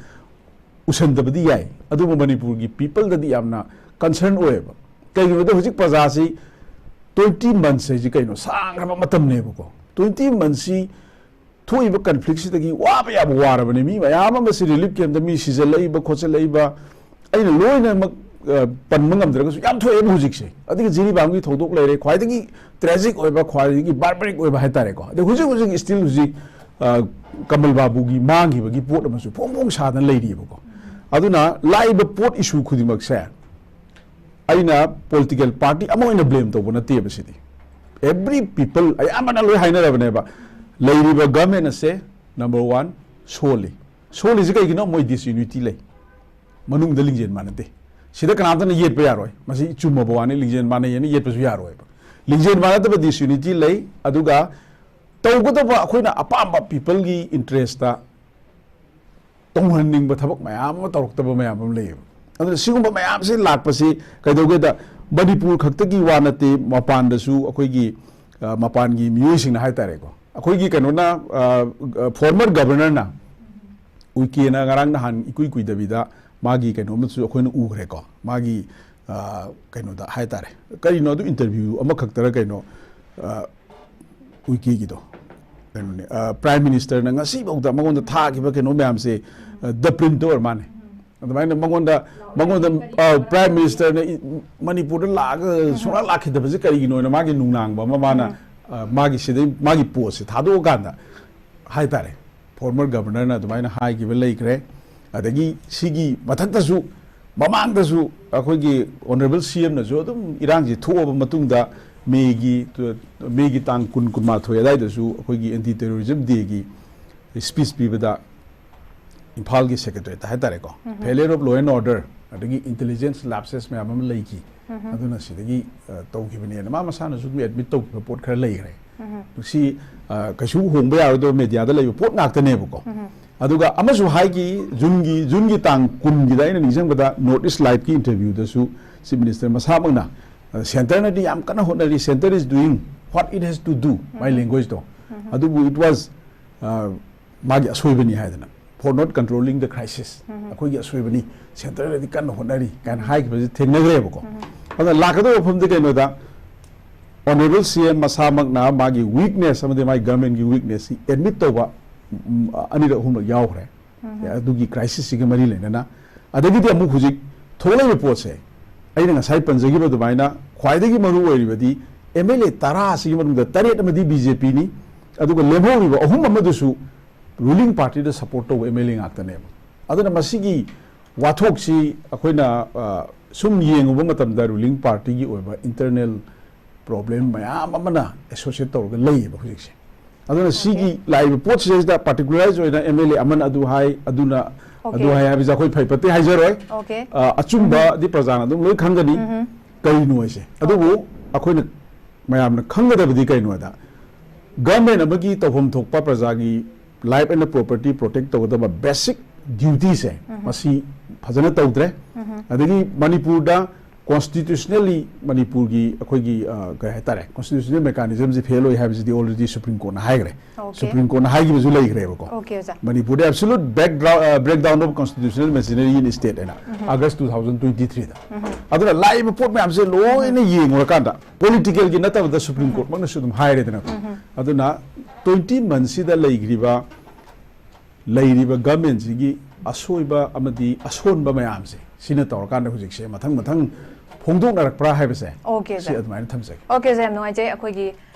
ꯎꯁꯟꯗꯕꯗꯤ ꯌꯥꯏ, ꯑꯗꯨꯕꯨ ꯃꯅꯤꯄꯨꯔꯒꯤ ꯄꯤꯄꯜꯗꯗꯤ ꯌꯥꯝꯅ ꯀꯟꯁꯔꯟ ꯑꯣꯏꯌꯦꯕ꯫ ꯀꯩꯒꯤꯅꯣꯗ ꯍꯧꯖꯤꯛ ꯄ꯭ꯔꯖꯥꯁꯤ, ꯇ꯭ꯋꯦꯟꯇꯤ ꯃꯟꯁ ꯍꯥꯏꯁꯤ ꯀꯩꯅꯣ, ꯁꯥꯡꯈ꯭ꯔꯕ ꯃꯇꯝꯅꯦꯕꯀꯣ꯫ ꯇ꯭ꯋꯦꯟꯇꯤ ꯃꯟꯁꯁꯤ ꯊꯣꯛꯏꯕ ꯀꯟꯐ꯭ꯂꯤꯛꯁꯤꯗꯒꯤ ꯋꯥꯕ ꯌꯥꯕ ꯋꯥꯔꯕꯅꯤ꯫ ꯃꯤ ꯃꯌꯥꯝ ꯑꯃꯁꯤ ꯔꯤꯂꯤꯐ ꯀꯦꯝꯞꯇ ꯃꯤ ꯁꯤꯖꯜꯂꯛꯏꯕ ꯈꯣꯠꯆꯜꯂꯛꯏꯕ, ꯑꯩꯅ ꯂꯣꯏꯅꯃꯛ, ꯑ, ꯄꯟꯕ ꯉꯝꯗ꯭ꯔꯒꯁꯨ ꯌꯥꯝ ꯊꯣꯛꯑꯦꯕ ꯍꯧꯖꯤꯛꯁꯦ꯫ ꯑꯗꯒꯤ ꯖꯤꯔꯤꯕꯥꯝꯒꯤ ꯊꯧꯗꯣꯛ ꯂꯩꯔꯦ, ꯈ꯭ꯋꯥꯏꯗꯒꯤ ꯇ꯭ꯔꯦꯖꯤꯛ ꯑꯣꯏꯕ, ꯈ꯭ꯋꯥꯏꯗꯒꯤ ꯕꯥꯔꯕꯔꯤꯛ ꯑꯣꯏꯕ ꯍꯥꯏꯇꯥꯔꯦꯀꯣ꯫ ꯑꯗꯩ ꯍꯧꯖꯤꯛ ꯍꯧꯖꯤꯛ ꯁ꯭ꯇꯤꯜ ꯍꯧꯖꯤꯛ, ꯑ, ꯀꯃꯜ ꯕꯥꯕꯨꯒꯤ ꯃꯥꯡꯈꯤꯕꯒꯤ ꯄꯣꯠ ꯑꯃꯁꯨ ꯐꯣꯡ ꯐꯣꯡ ꯁꯥꯗꯅ ꯂꯩꯔꯤꯑꯕꯀꯣ꯫ ꯑꯗꯨꯅ ꯂꯥꯛꯏꯕ ꯄꯣꯠ ꯏꯁꯨ ꯈꯨꯗꯤꯡꯃꯛꯁꯦ ꯑꯩꯅ ꯄꯣꯂꯤꯇꯤꯀꯦꯜ ꯄꯥꯔꯇꯤ ꯑꯃ ꯑꯣꯏꯅ ꯕ꯭ꯂꯦꯝ ꯇꯧꯕ ꯅꯠꯇꯦꯕ ꯁꯤꯗꯤ꯫ ꯑꯦꯕ꯭ꯔꯤ ꯄꯤꯄꯜ ꯑꯌꯥꯝꯕꯅ ꯂꯣꯏ ꯍꯥꯏꯅꯔꯕꯅꯦꯕ, ꯂꯩꯔꯤꯕ ꯒꯃꯦꯟ ꯑꯁꯦ Number one, ꯁꯣꯜꯂꯤ꯫ ꯁꯣꯜꯂꯤꯁꯤ ꯀꯩꯒꯤꯅꯣ? ꯃꯣꯏ disunity ꯂꯩ, ꯃꯅꯨꯡꯗ ꯂꯤꯡꯖꯦꯜ ꯃꯥꯟꯅꯗꯦ꯫ ꯁꯤꯗ ꯀꯅꯥꯝꯇꯅ ꯌꯦꯠꯄ ꯌꯥꯔꯣꯏ, ꯃꯁꯤ ꯆꯨꯝꯃꯕ ꯋꯥꯅꯤ, ꯂꯤꯡꯖꯦꯜ ꯃꯥꯟꯅꯩ ꯍꯥꯏꯅ ꯌꯦꯠꯄꯁꯨ ꯌꯥꯔꯣꯏꯕ꯫ ꯂꯤꯡꯖꯦꯜ ꯃꯥꯟꯅꯗꯕ disunity ꯂꯩ, ꯑꯗꯨꯒ ꯇꯧꯒꯗꯕ ꯑꯩꯈꯣꯏꯅ ꯑꯄꯥꯝꯕ peopleꯒꯤ interestꯇ ꯇꯧꯍꯟꯅꯤꯡꯕ ꯊꯕꯛ ꯃꯌꯥꯝ ꯑꯃ ꯇꯧꯔꯛꯇꯕ ꯃꯌꯥꯝ ꯑꯃ ꯂꯩꯌꯦꯕ꯫ ꯑꯗꯨꯅ ꯁꯤꯒꯨꯝꯕ ꯃꯌꯥꯝꯁꯤ ꯂꯥꯛꯄꯁꯤ ꯀꯩꯗꯧꯒꯦꯗ, ꯃꯅꯤꯄꯨꯔ ꯈꯛꯇꯒꯤ ꯋꯥ ꯅꯠꯇꯦ, ꯃꯄꯥꯟꯗꯁꯨ ꯑꯩꯈꯣꯏꯒꯤ, ꯑ, ꯃꯄꯥꯟꯒꯤ ꯃꯤꯑꯣꯏꯁꯤꯡꯅ ꯍꯥꯏꯇꯥꯔꯦꯀꯣ, ꯑꯩꯈꯣꯏꯒꯤ ꯀꯩꯅꯣꯅ, ꯑ, former governorꯅ, ꯎꯏꯀꯦꯅ ꯉꯔꯥꯡ ꯅꯍꯥꯟ ꯏꯀꯨꯏ ꯀꯨꯏꯗꯕꯤꯗ ꯃꯥꯒꯤ ꯀꯩꯅꯣ ꯑꯃꯁꯨ ꯑꯩꯈꯣꯏꯅ ꯎꯈ꯭ꯔꯦꯀꯣ, ꯃꯥꯒꯤ, ꯑ, ꯀꯩꯅꯣꯗ ꯍꯥꯏꯇꯥꯔꯦ, ꯀꯔꯤꯅꯣ ꯑꯗꯨ interview ꯑꯃꯈꯛꯇꯔ ꯀꯩꯅꯣ, ꯑ, ꯎꯏꯀꯦꯒꯤꯗꯣ ꯀꯩꯅꯣꯅꯦ, ꯑ, Prime Ministerꯅ ꯉꯁꯤꯐꯥꯎꯗ ꯃꯉꯣꯟꯗ ꯊꯥꯈꯤꯕ ꯀꯩꯅꯣ ꯃꯌꯥꯝꯁꯦ, ꯑ, the print ꯑꯣꯏꯔ ꯃꯥꯅꯦ꯫ ꯑꯗꯨꯃꯥꯏꯅ ꯃꯉꯣꯟꯗ, ꯃꯉꯣꯟꯗ, ꯑ, Prime Ministerꯅ ꯏ-, ꯃꯅꯤꯄꯨꯔꯗ ꯂꯥꯛꯑꯒ ꯁꯨꯡꯂꯥꯛ ꯂꯥꯛꯈꯤꯗꯕꯁꯦ ꯀꯔꯤꯒꯤꯅꯣꯅ ꯃꯥꯒꯤ ꯅꯨꯡꯅꯥꯡꯕ ꯑꯃ ꯃꯥꯅ, ꯑ, ꯃꯥꯒꯤ ꯁꯤꯗꯩ ꯃꯥꯒꯤ postꯁꯦ ꯊꯥꯗꯣꯛꯑꯀꯥꯟꯗ ꯍꯥꯏꯇꯥꯔꯦ, former governorꯅ ꯑꯗꯨꯃꯥꯏꯅ ꯍꯥꯏꯈꯤꯕ ꯂꯩꯈ꯭ꯔꯦ꯫ ꯑꯗꯒꯤ ꯁꯤꯒꯤ ꯃꯊꯛꯇꯁꯨ, ꯃꯃꯥꯡꯗꯁꯨ ꯑꯩꯈꯣꯏꯒꯤ honourable CMꯅꯁꯨ ꯑꯗꯨꯝ ꯏꯔꯥꯡꯁꯤ ꯊꯣꯛꯑꯕ ꯃꯇꯨꯡꯗ ꯃꯦꯒꯤ, ꯃꯦꯒꯤ ꯇꯥꯡ ꯀꯨꯟ, ꯀꯨꯟꯃꯥꯊꯣꯏ ꯑꯗꯨꯋꯥꯏꯗꯁꯨ ꯑꯩꯈꯣꯏꯒꯤ Anti Terrorism Dayꯒꯤ speech ꯄꯤꯕꯗ ꯏꯝꯐꯥꯜꯒꯤ secretariatꯇ ꯍꯥꯏꯇꯥꯔꯦꯀꯣ, failure of law and order ꯑꯗꯒꯤ intelligence lapses ꯃꯌꯥꯝ ꯑꯃ ꯂꯩꯈꯤ꯫ ꯑꯗꯨꯅ ꯁꯤꯗꯒꯤ, ꯑ, ꯇꯧꯈꯤꯕꯅꯦꯅ ꯃꯥ ꯃꯁꯥꯅꯁꯨ ꯑꯗꯨꯝ admit ꯇꯧꯈꯤꯕ ꯄꯣꯠ ꯈꯔ ꯂꯩꯈ꯭ꯔꯦ꯫ ꯁꯤ, ꯑ, ꯀꯩꯁꯨ ꯍꯣꯡꯕ ꯌꯥꯔꯣꯏꯗꯕ mediaꯗ ꯂꯩꯕ ꯄꯣꯠ ꯉꯥꯛꯇꯅꯦꯕꯀꯣ꯫ ꯑꯗꯨꯒ ꯑꯃꯁꯨ ꯍꯥꯏꯈꯤ, Juneꯒꯤ, Juneꯒꯤ ꯇꯥꯡ ꯀꯨꯟꯒꯤꯗ ꯑꯩꯅ ꯅꯤꯡꯁꯤꯡꯕꯗ North East Liveꯀꯤ interviewꯗꯁꯨ Chief Minister ꯃꯁꯥꯃꯛꯅ, ꯑ, centreꯅꯗꯤ ꯌꯥꯝ ꯀꯟꯅ ꯍꯣꯠꯅꯔꯤ, "Centre is doing what it has to do", my languageꯗꯣ꯫ ꯑꯗꯨꯕꯨ it was, ꯑ, ꯃꯥꯒꯤ ꯑꯁꯣꯏꯕꯅꯤ ꯍꯥꯏꯗꯅ, "For not controlling the crisis", ꯑꯩꯈꯣꯏꯒꯤ ꯑꯁꯣꯏꯕꯅꯤ, centreꯅꯗꯤ ꯀꯟꯅ ꯍꯣꯠꯅꯔꯤ ꯀꯥꯏꯅ ꯍꯥꯏꯈꯤꯕꯁꯤ ꯊꯦꯡꯅꯈ꯭ꯔꯦꯕꯀꯣ꯫ ꯑꯗꯨꯅ ꯂꯥꯛꯀꯗꯕ ꯋꯥꯐꯝꯗꯤ ꯀꯩꯅꯣꯗ, honourable CM ꯃꯁꯥꯃꯛꯅ ꯃꯥꯒꯤ weakness ꯑꯃꯗꯤ ꯃꯥꯒꯤ governmentꯀꯤ weaknessꯁꯤ admit ꯇꯧꯕ, ꯎꯝ, ꯑꯅꯤꯔꯛ ꯑꯍꯨꯝꯂꯛ ꯌꯥꯎꯈ꯭ꯔꯦ꯫ ꯑꯗꯨꯒꯤ crisisꯁꯤꯒ ꯃꯔꯤ ꯂꯩꯅꯅ꯫ ꯑꯗꯒꯤꯗꯤ ꯑꯃꯨꯛ ꯍꯧꯖꯤꯛ ꯊꯣꯛꯂꯛꯏꯕ ꯄꯣꯠꯁꯦ, ꯑꯩꯅ ꯉꯁꯥꯏ ꯄꯟꯖꯈꯤꯕ ꯑꯗꯨꯃꯥꯏꯅ ꯈ꯭ꯋꯥꯏꯗꯒꯤ ꯃꯔꯨ ꯑꯣꯏꯔꯤꯕꯗꯤ MLA ꯇꯔꯥꯁꯤꯒꯤ ꯃꯅꯨꯡꯗ ꯇꯔꯦꯠ ꯑꯃꯗꯤ BJPꯅꯤ, ꯑꯗꯨꯒ ꯂꯦꯝꯍꯧꯔꯤꯕ ꯑꯍꯨꯝ ꯑꯃꯗꯨꯁꯨ ruling partyꯗ support ꯇꯧꯕ MLA ꯉꯥꯛꯇꯅꯦꯕ꯫ ꯑꯗꯨꯅ ꯃꯁꯤꯒꯤ ꯋꯥꯊꯣꯛꯁꯤ ꯑꯩꯈꯣꯏꯅ, ꯑ, ꯁꯨꯝ ꯌꯦꯡꯉꯨꯕ ꯃꯇꯝꯗ ruling partyꯒꯤ ꯑꯣꯏꯕ internal problem ꯃꯌꯥꯝ ꯑꯃꯅ associate ꯇꯧꯔꯒ ꯂꯩꯌꯦꯕ ꯍꯧꯖꯤꯛꯁꯦ꯫ ꯑꯗꯨꯅ ꯁꯤꯒꯤ ꯂꯥꯛꯏꯕ ꯄꯣꯠꯁꯤꯗꯩꯁꯤꯗ ꯄꯥꯔꯇꯤꯀꯨꯂꯔꯥꯏꯖ ꯑꯣꯏꯅ ꯑꯦꯝ ꯑꯦꯜ ꯑꯦ ꯑꯃꯅ ꯑꯗꯨ ꯍꯥꯏ, ꯑꯗꯨꯅ ꯑꯗꯨ ꯍꯥꯏ ꯍꯥꯏꯕꯁꯦ ꯑꯩꯈꯣꯏ ꯐꯩ ꯐꯠꯇꯦ ꯍꯥꯏꯖꯔꯣꯏ꯫ ꯑ, ꯑꯆꯨꯝꯕꯗꯤ ꯄ꯭ꯔꯖꯥꯅ ꯑꯗꯨꯝ ꯂꯣꯏ ꯈꯪꯒꯅꯤ꯫ ꯀꯔꯤꯅꯣ ꯍꯥꯏꯁꯦ? ꯑꯗꯨꯕꯨ ꯑꯩꯈꯣꯏꯅ ꯃꯌꯥꯝꯅ ꯈꯪꯒꯗꯕꯗꯤ ꯀꯩꯅꯣꯗ, ꯒꯚꯔꯟꯃꯦꯟ ꯑꯃꯒꯤ ꯇꯧꯐꯝ ꯊꯣꯛꯄ ꯄ꯭ꯔꯖꯥꯒꯤ life and property protect ꯇꯧꯒꯗꯕ ꯕꯦꯁꯤꯛ ꯗ꯭ꯌꯨꯇꯤꯁꯦ ꯃꯁꯤ ꯐꯖꯅ ꯇꯧꯗ꯭ꯔꯦ꯫ ꯑꯗꯒꯤ ꯃꯅꯤꯄꯨꯔꯗ ꯀꯣꯟꯁꯇꯤꯇ꯭ꯌꯨꯁꯅꯦꯜꯂꯤ ꯃꯅꯤꯄꯨꯔꯒꯤ ꯑꯩꯈꯣꯏꯒꯤ, ꯑ, ꯀꯩ ꯍꯥꯏꯇꯥꯔꯦ, ꯀꯣꯟꯁꯇꯤꯇ꯭ꯌꯨꯁꯅꯦꯜ ꯃꯦꯀꯥꯅꯤꯖꯝꯁꯤ ꯐꯦꯜ ꯑꯣꯏ ꯍꯥꯏꯕꯁꯤꯗꯤ ꯑꯣꯜꯔꯦꯗꯤ ꯁꯨꯄ꯭ꯔꯤꯝ ꯀꯣꯔꯠꯅ ꯍꯥꯏꯈ꯭ꯔꯦ꯫ ꯁꯨꯄ꯭ꯔꯤꯝ ꯀꯣꯔꯠꯅ ꯍꯥꯏꯈꯤꯕꯁꯨ ꯂꯩꯈ꯭ꯔꯦꯕꯀꯣ꯫ ꯃꯅꯤꯄꯨꯔꯗ absolute background, ꯑ, breakdown of constitutional machinery in state ꯍꯥꯏꯅ ꯑꯥꯒꯁ two thousand twenty three ꯗ꯫ ꯑꯗꯨꯅ ꯂꯥꯛꯏꯕ ꯄꯣꯠ ꯃꯌꯥꯝꯁꯦ ꯂꯣꯏꯅ ꯌꯦꯡꯉꯨꯔꯀꯥꯟꯗ ꯄꯣꯂꯤꯇꯤꯀꯦꯜꯒꯤ ꯅꯠꯇꯕꯗ ꯁꯨꯄ꯭ꯔꯤꯝ ꯀꯣꯔꯠꯃꯛꯅꯁꯨ ꯑꯗꯨꯝ ꯍꯥꯏꯔꯦꯗꯅꯀꯣ꯫ ꯑꯗꯨꯅ twenty monthꯁꯤꯗ ꯂꯩꯈ꯭ꯔꯤꯕ ꯂꯩꯔꯤꯕ ꯒꯚꯔꯟꯃꯦꯟꯁꯤꯒꯤ ꯑꯁꯣꯏꯕ ꯑꯃꯗꯤ ꯑꯁꯣꯟꯕ ꯃꯌꯥꯝꯁꯦ, ꯁꯤꯅ ꯇꯧꯔꯀꯥꯟꯗ ꯍꯧꯖꯤꯛꯁꯦ ꯃꯊꯪ ꯃꯊꯪ ꯐꯣꯡꯗꯣꯛꯅꯔꯛꯄ꯭ꯔꯥ ꯍꯥꯏꯕꯁꯦ, OK, ꯁꯤ sir꯫ ꯑꯗꯨꯃꯥꯏꯅ ꯊꯝꯖꯒꯦ꯫ OK, sir, ꯌꯥꯝ ꯅꯨꯡꯉꯥꯏꯖꯩ꯫ ꯑꯩꯈꯣꯏꯒꯤ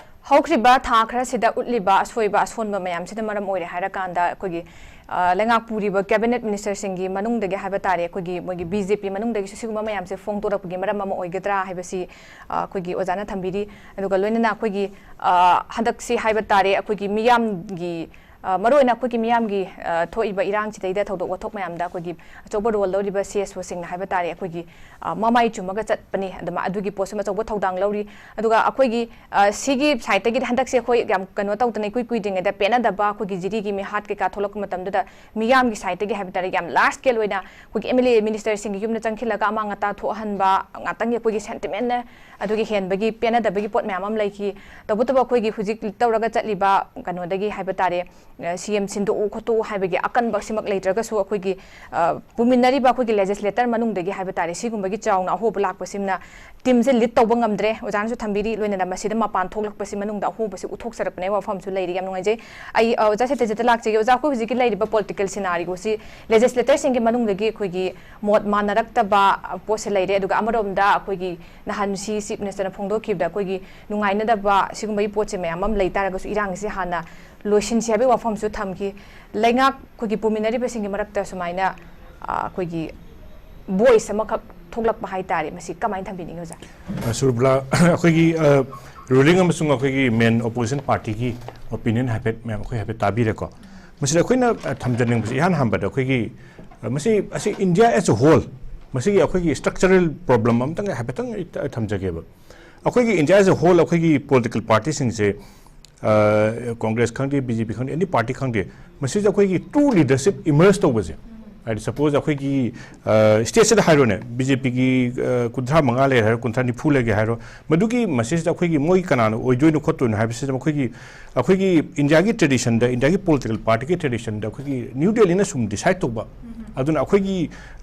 ꯍꯧꯈ꯭ꯔꯤꯕ ꯊꯥ ꯈꯔꯁꯤꯗ ꯎꯠꯂꯤꯕ ꯑꯁꯣꯏꯕ ꯑꯁꯣꯟꯕ ꯃꯌꯥꯝꯁꯤꯅ ꯃꯔꯝ ꯑꯣꯏꯔꯦ ꯍꯥꯏꯔꯀꯥꯟꯗ ꯑꯩꯈꯣꯏꯒꯤ, ꯑ, ꯂꯩꯉꯥꯛ ꯄꯨꯔꯤꯕ cabinet ministerꯁꯤꯡꯒꯤ ꯃꯅꯨꯡꯗꯒꯤ ꯍꯥꯏꯕ ꯇꯥꯔꯦ, ꯑꯩꯈꯣꯏꯒꯤ ꯃꯣꯏꯒꯤ BJP ꯃꯅꯨꯡꯗꯒꯤꯁꯨ ꯁꯤꯒꯨꯝꯕ ꯃꯌꯥꯝꯁꯦ ꯐꯣꯡꯗꯣꯔꯛꯄꯒꯤ ꯃꯔꯝ ꯑꯃ ꯑꯣꯏꯒꯗ꯭ꯔꯥ ꯍꯥꯏꯕꯁꯤ, ꯑ, ꯑꯩꯈꯣꯏꯒꯤ ꯑꯣꯖꯥꯅ ꯊꯝꯕꯤꯔꯤ꯫ ꯑꯗꯨꯒ ꯂꯣꯏꯅꯅ ꯑꯩꯈꯣꯏꯒꯤ, ꯑ, ꯍꯟꯗꯛꯁꯤ ꯍꯥꯏꯕ ꯇꯥꯔꯦ, ꯑꯩꯈꯣꯏꯒꯤ ꯃꯤꯌꯥꯝꯒꯤ ꯑ, ꯃꯔꯨꯑꯣꯏꯅ ꯑꯩꯈꯣꯏꯒꯤ ꯃꯤꯌꯥꯝꯒꯤ, ꯑ, ꯊꯣꯛꯏꯕ ꯏꯔꯥꯡꯁꯤꯗꯩꯗ ꯊꯧꯗꯣꯛ ꯋꯥꯊꯣꯛ ꯃꯌꯥꯝꯗ ꯑꯩꯈꯣꯏꯒꯤ ꯑꯆꯧꯕ ꯔꯣꯜ ꯂꯧꯔꯤꯕ CSOꯁꯤꯡꯅ ꯍꯥꯏꯕ ꯇꯥꯔꯦ, ꯑꯩꯈꯣꯏꯒꯤ, ꯑ, ꯃꯃꯥꯏ ꯆꯨꯝꯃꯒ ꯆꯠꯄꯅꯤ꯫ ꯑꯗꯨꯃ-, ꯑꯗꯨꯒꯤ ꯄꯣꯠꯁꯤꯃ ꯑꯆꯧꯕ ꯊꯧꯗꯥꯡ ꯂꯧꯔꯤ꯫ ꯑꯗꯨꯒ ꯑꯩꯈꯣꯏꯒꯤ, ꯑ, ꯁꯤꯒꯤ ꯁꯥꯏꯠꯇꯒꯤꯗꯤ ꯍꯟꯗꯛꯁꯦ ꯑꯩꯈꯣꯏ ꯌꯥꯝ ꯀꯩꯅꯣ ꯇꯧꯗꯅ ꯏꯀꯨꯏ ꯀꯨꯏꯗ꯭ꯔꯤꯉꯩꯗ ꯄꯦꯟꯅꯗꯕ ꯑꯩꯈꯣꯏꯒꯤ ꯖꯤꯔꯤꯒꯤ ꯃꯤꯍꯥꯠ ꯀꯩꯀꯥ ꯊꯣꯛꯂꯛꯄ ꯃꯇꯝꯗꯨꯗ ꯃꯤꯌꯥꯝꯒꯤ ꯁꯥꯏꯠꯇꯒꯤ ꯍꯥꯏꯕ ꯇꯥꯔꯦ, ꯌꯥꯝ ꯂꯥꯔꯖ ꯁ꯭ꯀꯦꯜ ꯑꯣꯏꯅ ꯑꯩꯈꯣꯏꯒꯤ MLA ministerꯁꯤꯡꯒꯤ ꯌꯨꯝꯗ ꯆꯪꯁꯤꯜꯂꯒ ꯑꯃꯥꯡ ꯑꯇꯥ ꯊꯣꯛꯍꯟꯕ, ꯉꯥꯛꯇꯪꯒꯤ ꯑꯩꯈꯣꯏꯒꯤ ꯁꯦꯟꯇꯤꯃꯦꯟꯅ ꯑꯗꯨꯒꯤ ꯍꯦꯟꯕꯒꯤ ꯄꯦꯟꯅꯗꯕꯒꯤ ꯄꯣꯠ ꯃꯌꯥꯝ ꯑꯃ ꯂꯩꯈꯤ꯫ ꯇꯧꯕꯇꯕꯨ ꯑꯩꯈꯣꯏꯒꯤ ꯍꯧꯖꯤꯛ ꯇꯧꯔꯒ ꯆꯠꯂꯤꯕ ꯀꯩꯅꯣꯗꯒꯤ ꯍꯥꯏꯕ ꯇꯥꯔꯦ, ꯑ, CM ꯁꯤꯟꯗꯣꯛꯎ ꯈꯣꯠꯇꯣꯛꯎ ꯍꯥꯏꯕꯒꯤ ꯑꯀꯟꯕ ꯁꯤꯃꯛ ꯂꯩꯇ꯭ꯔꯒꯁꯨ ꯑꯩꯈꯣꯏꯒꯤ, ꯑ, ꯄꯨꯃꯤꯟꯅꯔꯤꯕ ꯑꯩꯈꯣꯏꯒꯤ ꯂꯦꯖꯤꯁꯂꯦꯇꯔ ꯃꯅꯨꯡꯗꯒꯤ ꯍꯥꯏꯕ ꯇꯥꯔꯦ, ꯁꯤꯒꯨꯝꯕꯒꯤ ꯆꯥꯎꯅ ꯑꯍꯣꯕ ꯂꯥꯛꯄꯁꯤꯅ ꯇꯤꯝꯁꯦ ꯂꯤꯗ ꯇꯧꯕ ꯉꯝꯗ꯭ꯔꯦ꯫ ꯑꯣꯖꯥꯅꯁꯨ ꯊꯝꯕꯤꯔꯤ, ꯂꯣꯏꯅꯅ ꯃꯁꯤꯗ ꯃꯄꯥꯟ ꯊꯣꯛꯂꯛꯄꯁꯤ ꯃꯅꯨꯡꯗ ꯑꯍꯣꯕꯁꯤ ꯎꯠꯊꯣꯛꯆꯔꯛꯄꯅꯦ, ꯋꯥꯐꯝꯁꯨ ꯂꯩꯔꯤ꯫ ꯌꯥꯝ ꯅꯨꯡꯉꯥꯏꯖꯩ꯫ ꯑꯩ, ꯑ, ꯑꯣꯖꯥ ꯁꯇ꯭ꯌꯖꯤꯠꯇ ꯂꯥꯛꯆꯒꯦ꯫ ꯑꯣꯖꯥ, ꯑꯩꯈꯣꯏ ꯍꯧꯖꯤꯛꯀꯤ ꯂꯩꯔꯤꯕ ꯄꯣꯂꯤꯇꯤꯀꯦꯜ ꯁꯤꯅꯥꯔꯤꯑꯣꯁꯤ ꯂꯦꯖꯤꯁꯂꯦꯇꯔꯁꯤꯡꯒꯤ ꯃꯅꯨꯡꯗꯒꯤ ꯑꯩꯈꯣꯏꯒꯤ ꯃꯣꯠ ꯃꯥꯟꯅꯔꯛꯇꯕ ꯄꯣꯠꯁꯦ ꯂꯩꯔꯦ꯫ ꯑꯗꯨꯒ ꯑꯃꯔꯣꯝꯗ ꯑꯩꯈꯣꯏꯒꯤ ꯅꯍꯥꯟ ꯁꯤ ꯆꯤꯐ ꯃꯤꯅꯤꯁꯇꯔꯅ ꯐꯣꯡꯗꯣꯛꯈꯤꯕꯗ ꯑꯩꯈꯣꯏꯒꯤ ꯅꯨꯡꯉꯥꯏꯅꯗꯕ ꯁꯤꯒꯨꯝꯕꯒꯤ ꯄꯣꯠꯁꯦ ꯃꯌꯥꯝ ꯑꯃ ꯂꯩ ꯇꯥꯔꯒꯁꯨ ꯏꯔꯥꯡꯁꯤ ꯍꯥꯟꯅ ꯂꯣꯏꯁꯤꯟꯁꯤ ꯍꯥꯏꯕꯒꯤ ꯋꯥꯐꯝꯁꯨ ꯊꯝꯈꯤ꯫ ꯂꯩꯉꯥꯛ ꯑꯩꯈꯣꯏꯒꯤ ꯄꯨꯃꯤꯟꯅꯔꯤꯕꯁꯤꯡꯒꯤ ꯃꯔꯛꯇ ꯁꯨꯃꯥꯏꯅ, ꯑ, ꯑꯩꯈꯣꯏꯒꯤ ꯚꯣꯏꯁ ꯑꯃꯈꯛ ꯊꯣꯛꯂꯛꯄ ꯍꯥꯏꯇꯥꯔꯦ, ꯃꯁꯤ ꯀꯃꯥꯏꯅ ꯊꯝꯕꯤꯅꯤꯡꯉꯤ ꯑꯣꯖꯥ? ꯑ, ꯁꯨꯔꯕꯂꯥ, ꯑꯩꯈꯣꯏꯒꯤ, ꯑ, ꯔꯨꯂꯤꯡ ꯑꯃꯁꯨꯡ ꯑꯩꯈꯣꯏꯒꯤ ꯃꯦꯟ ꯑꯣꯄꯣꯖꯤꯁꯟ ꯄꯥꯔꯇꯤꯒꯤ ꯑꯣꯄꯤꯅꯤꯌꯟ ꯍꯥꯏꯐꯦꯠ ꯃꯌꯥꯝ ꯑꯩꯈꯣꯏ ꯍꯥꯏꯐꯦꯠ ꯇꯥꯕꯤꯔꯦꯀꯣ꯫ ꯃꯁꯤꯗ ꯑꯩꯈꯣꯏꯅ ꯑ, ꯊꯝꯖꯅꯤꯡꯕꯁꯤ ꯏꯍꯥꯟ ꯍꯥꯟꯕꯗ ꯑꯩꯈꯣꯏꯒꯤ ꯑ, ꯃꯁꯤ ꯑꯁꯤ ꯏꯟꯗꯤꯌꯥ ꯑꯦꯁ ꯑ ꯍꯣꯜ, ꯃꯁꯤꯒꯤ ꯑꯩꯈꯣꯏꯒꯤ ꯁ꯭ꯇ꯭ꯔꯛꯆꯔꯦꯜ ꯄ꯭ꯔꯣꯕ꯭ꯂꯦꯝ ꯑꯝꯇꯪ ꯍꯥꯏꯐꯦꯠꯇꯪ ꯑꯩ ꯊ- ꯊꯝꯖꯒꯦꯕ꯫ ꯑꯩꯈꯣꯏꯒꯤ ꯏꯟꯗꯤꯌꯥ ꯑꯦꯁ ꯑ ꯍꯣꯜ ꯑꯩꯈꯣꯏꯒꯤ ꯄꯣꯂꯤꯇꯤꯀꯦꯜ ꯄꯥꯔꯇꯤꯁꯤꯡꯁꯦ, ꯑ, ꯀꯣꯡꯒ꯭ꯔꯦꯁ ꯈꯪꯗꯦ, ꯕꯤ ꯖꯦ ꯄꯤ ꯈꯪꯗꯦ, ꯑꯦꯅꯤ ꯄꯥꯔꯇꯤ ꯈꯪꯗꯦ, ꯃꯁꯤꯗ ꯑꯩꯈꯣꯏꯒꯤ ꯇ꯭ꯔꯨ ꯂꯤꯗꯔꯁꯤꯞ ꯏꯃꯔꯖ ꯇꯧꯕꯁꯦ, ꯍꯥꯏꯗꯤ ꯁꯄꯣꯖ ꯑꯩꯈꯣꯏꯒꯤ ꯁ꯭ꯇꯦꯠꯁꯤꯗ ꯍꯥꯏꯔꯣꯅꯦ, ꯕꯤ ꯖꯦ ꯄꯤꯒꯤ ꯀꯨꯟꯊ꯭ꯔꯥ ꯃꯉꯥ ꯂꯩꯔꯦ ꯍꯥꯏꯔꯣ, ꯀꯨꯟꯊ꯭ꯔꯥ ꯅꯤꯐꯨ ꯂꯩꯒꯦ ꯍꯥꯏꯔꯣ, ꯃꯗꯨꯒꯤ ꯃꯁꯤꯁꯤꯗ ꯑꯩꯈꯣꯏꯒꯤ ꯃꯣꯏ ꯀꯅꯥꯅ ꯑꯣꯏꯗꯣꯏꯅꯣ ꯈꯣꯠꯇꯣꯏꯅꯣ ꯍꯥꯏꯕꯁꯤꯗ ꯑꯩꯈꯣꯏꯒꯤ, ꯑꯩꯈꯣꯏꯒꯤ ꯏꯟꯗꯤꯌꯥꯒꯤ ꯇ꯭ꯔꯦꯗꯤꯁꯟꯗ, ꯏꯟꯗꯤꯌꯥꯒꯤ ꯄꯣꯂꯤꯇꯤꯀꯦꯜ ꯄꯥꯔꯇꯤꯒꯤ ꯇ꯭ꯔꯦꯗꯤꯁꯟꯗ ꯑꯩꯈꯣꯏꯒꯤ ꯅ꯭ꯌꯨ ꯗꯦꯜꯂꯤꯅ ꯁꯨꯝ ꯗꯤꯁꯥꯏꯗ ꯇꯧꯕ꯫ ꯑꯗꯨꯅ ꯑꯩꯈꯣꯏꯒꯤ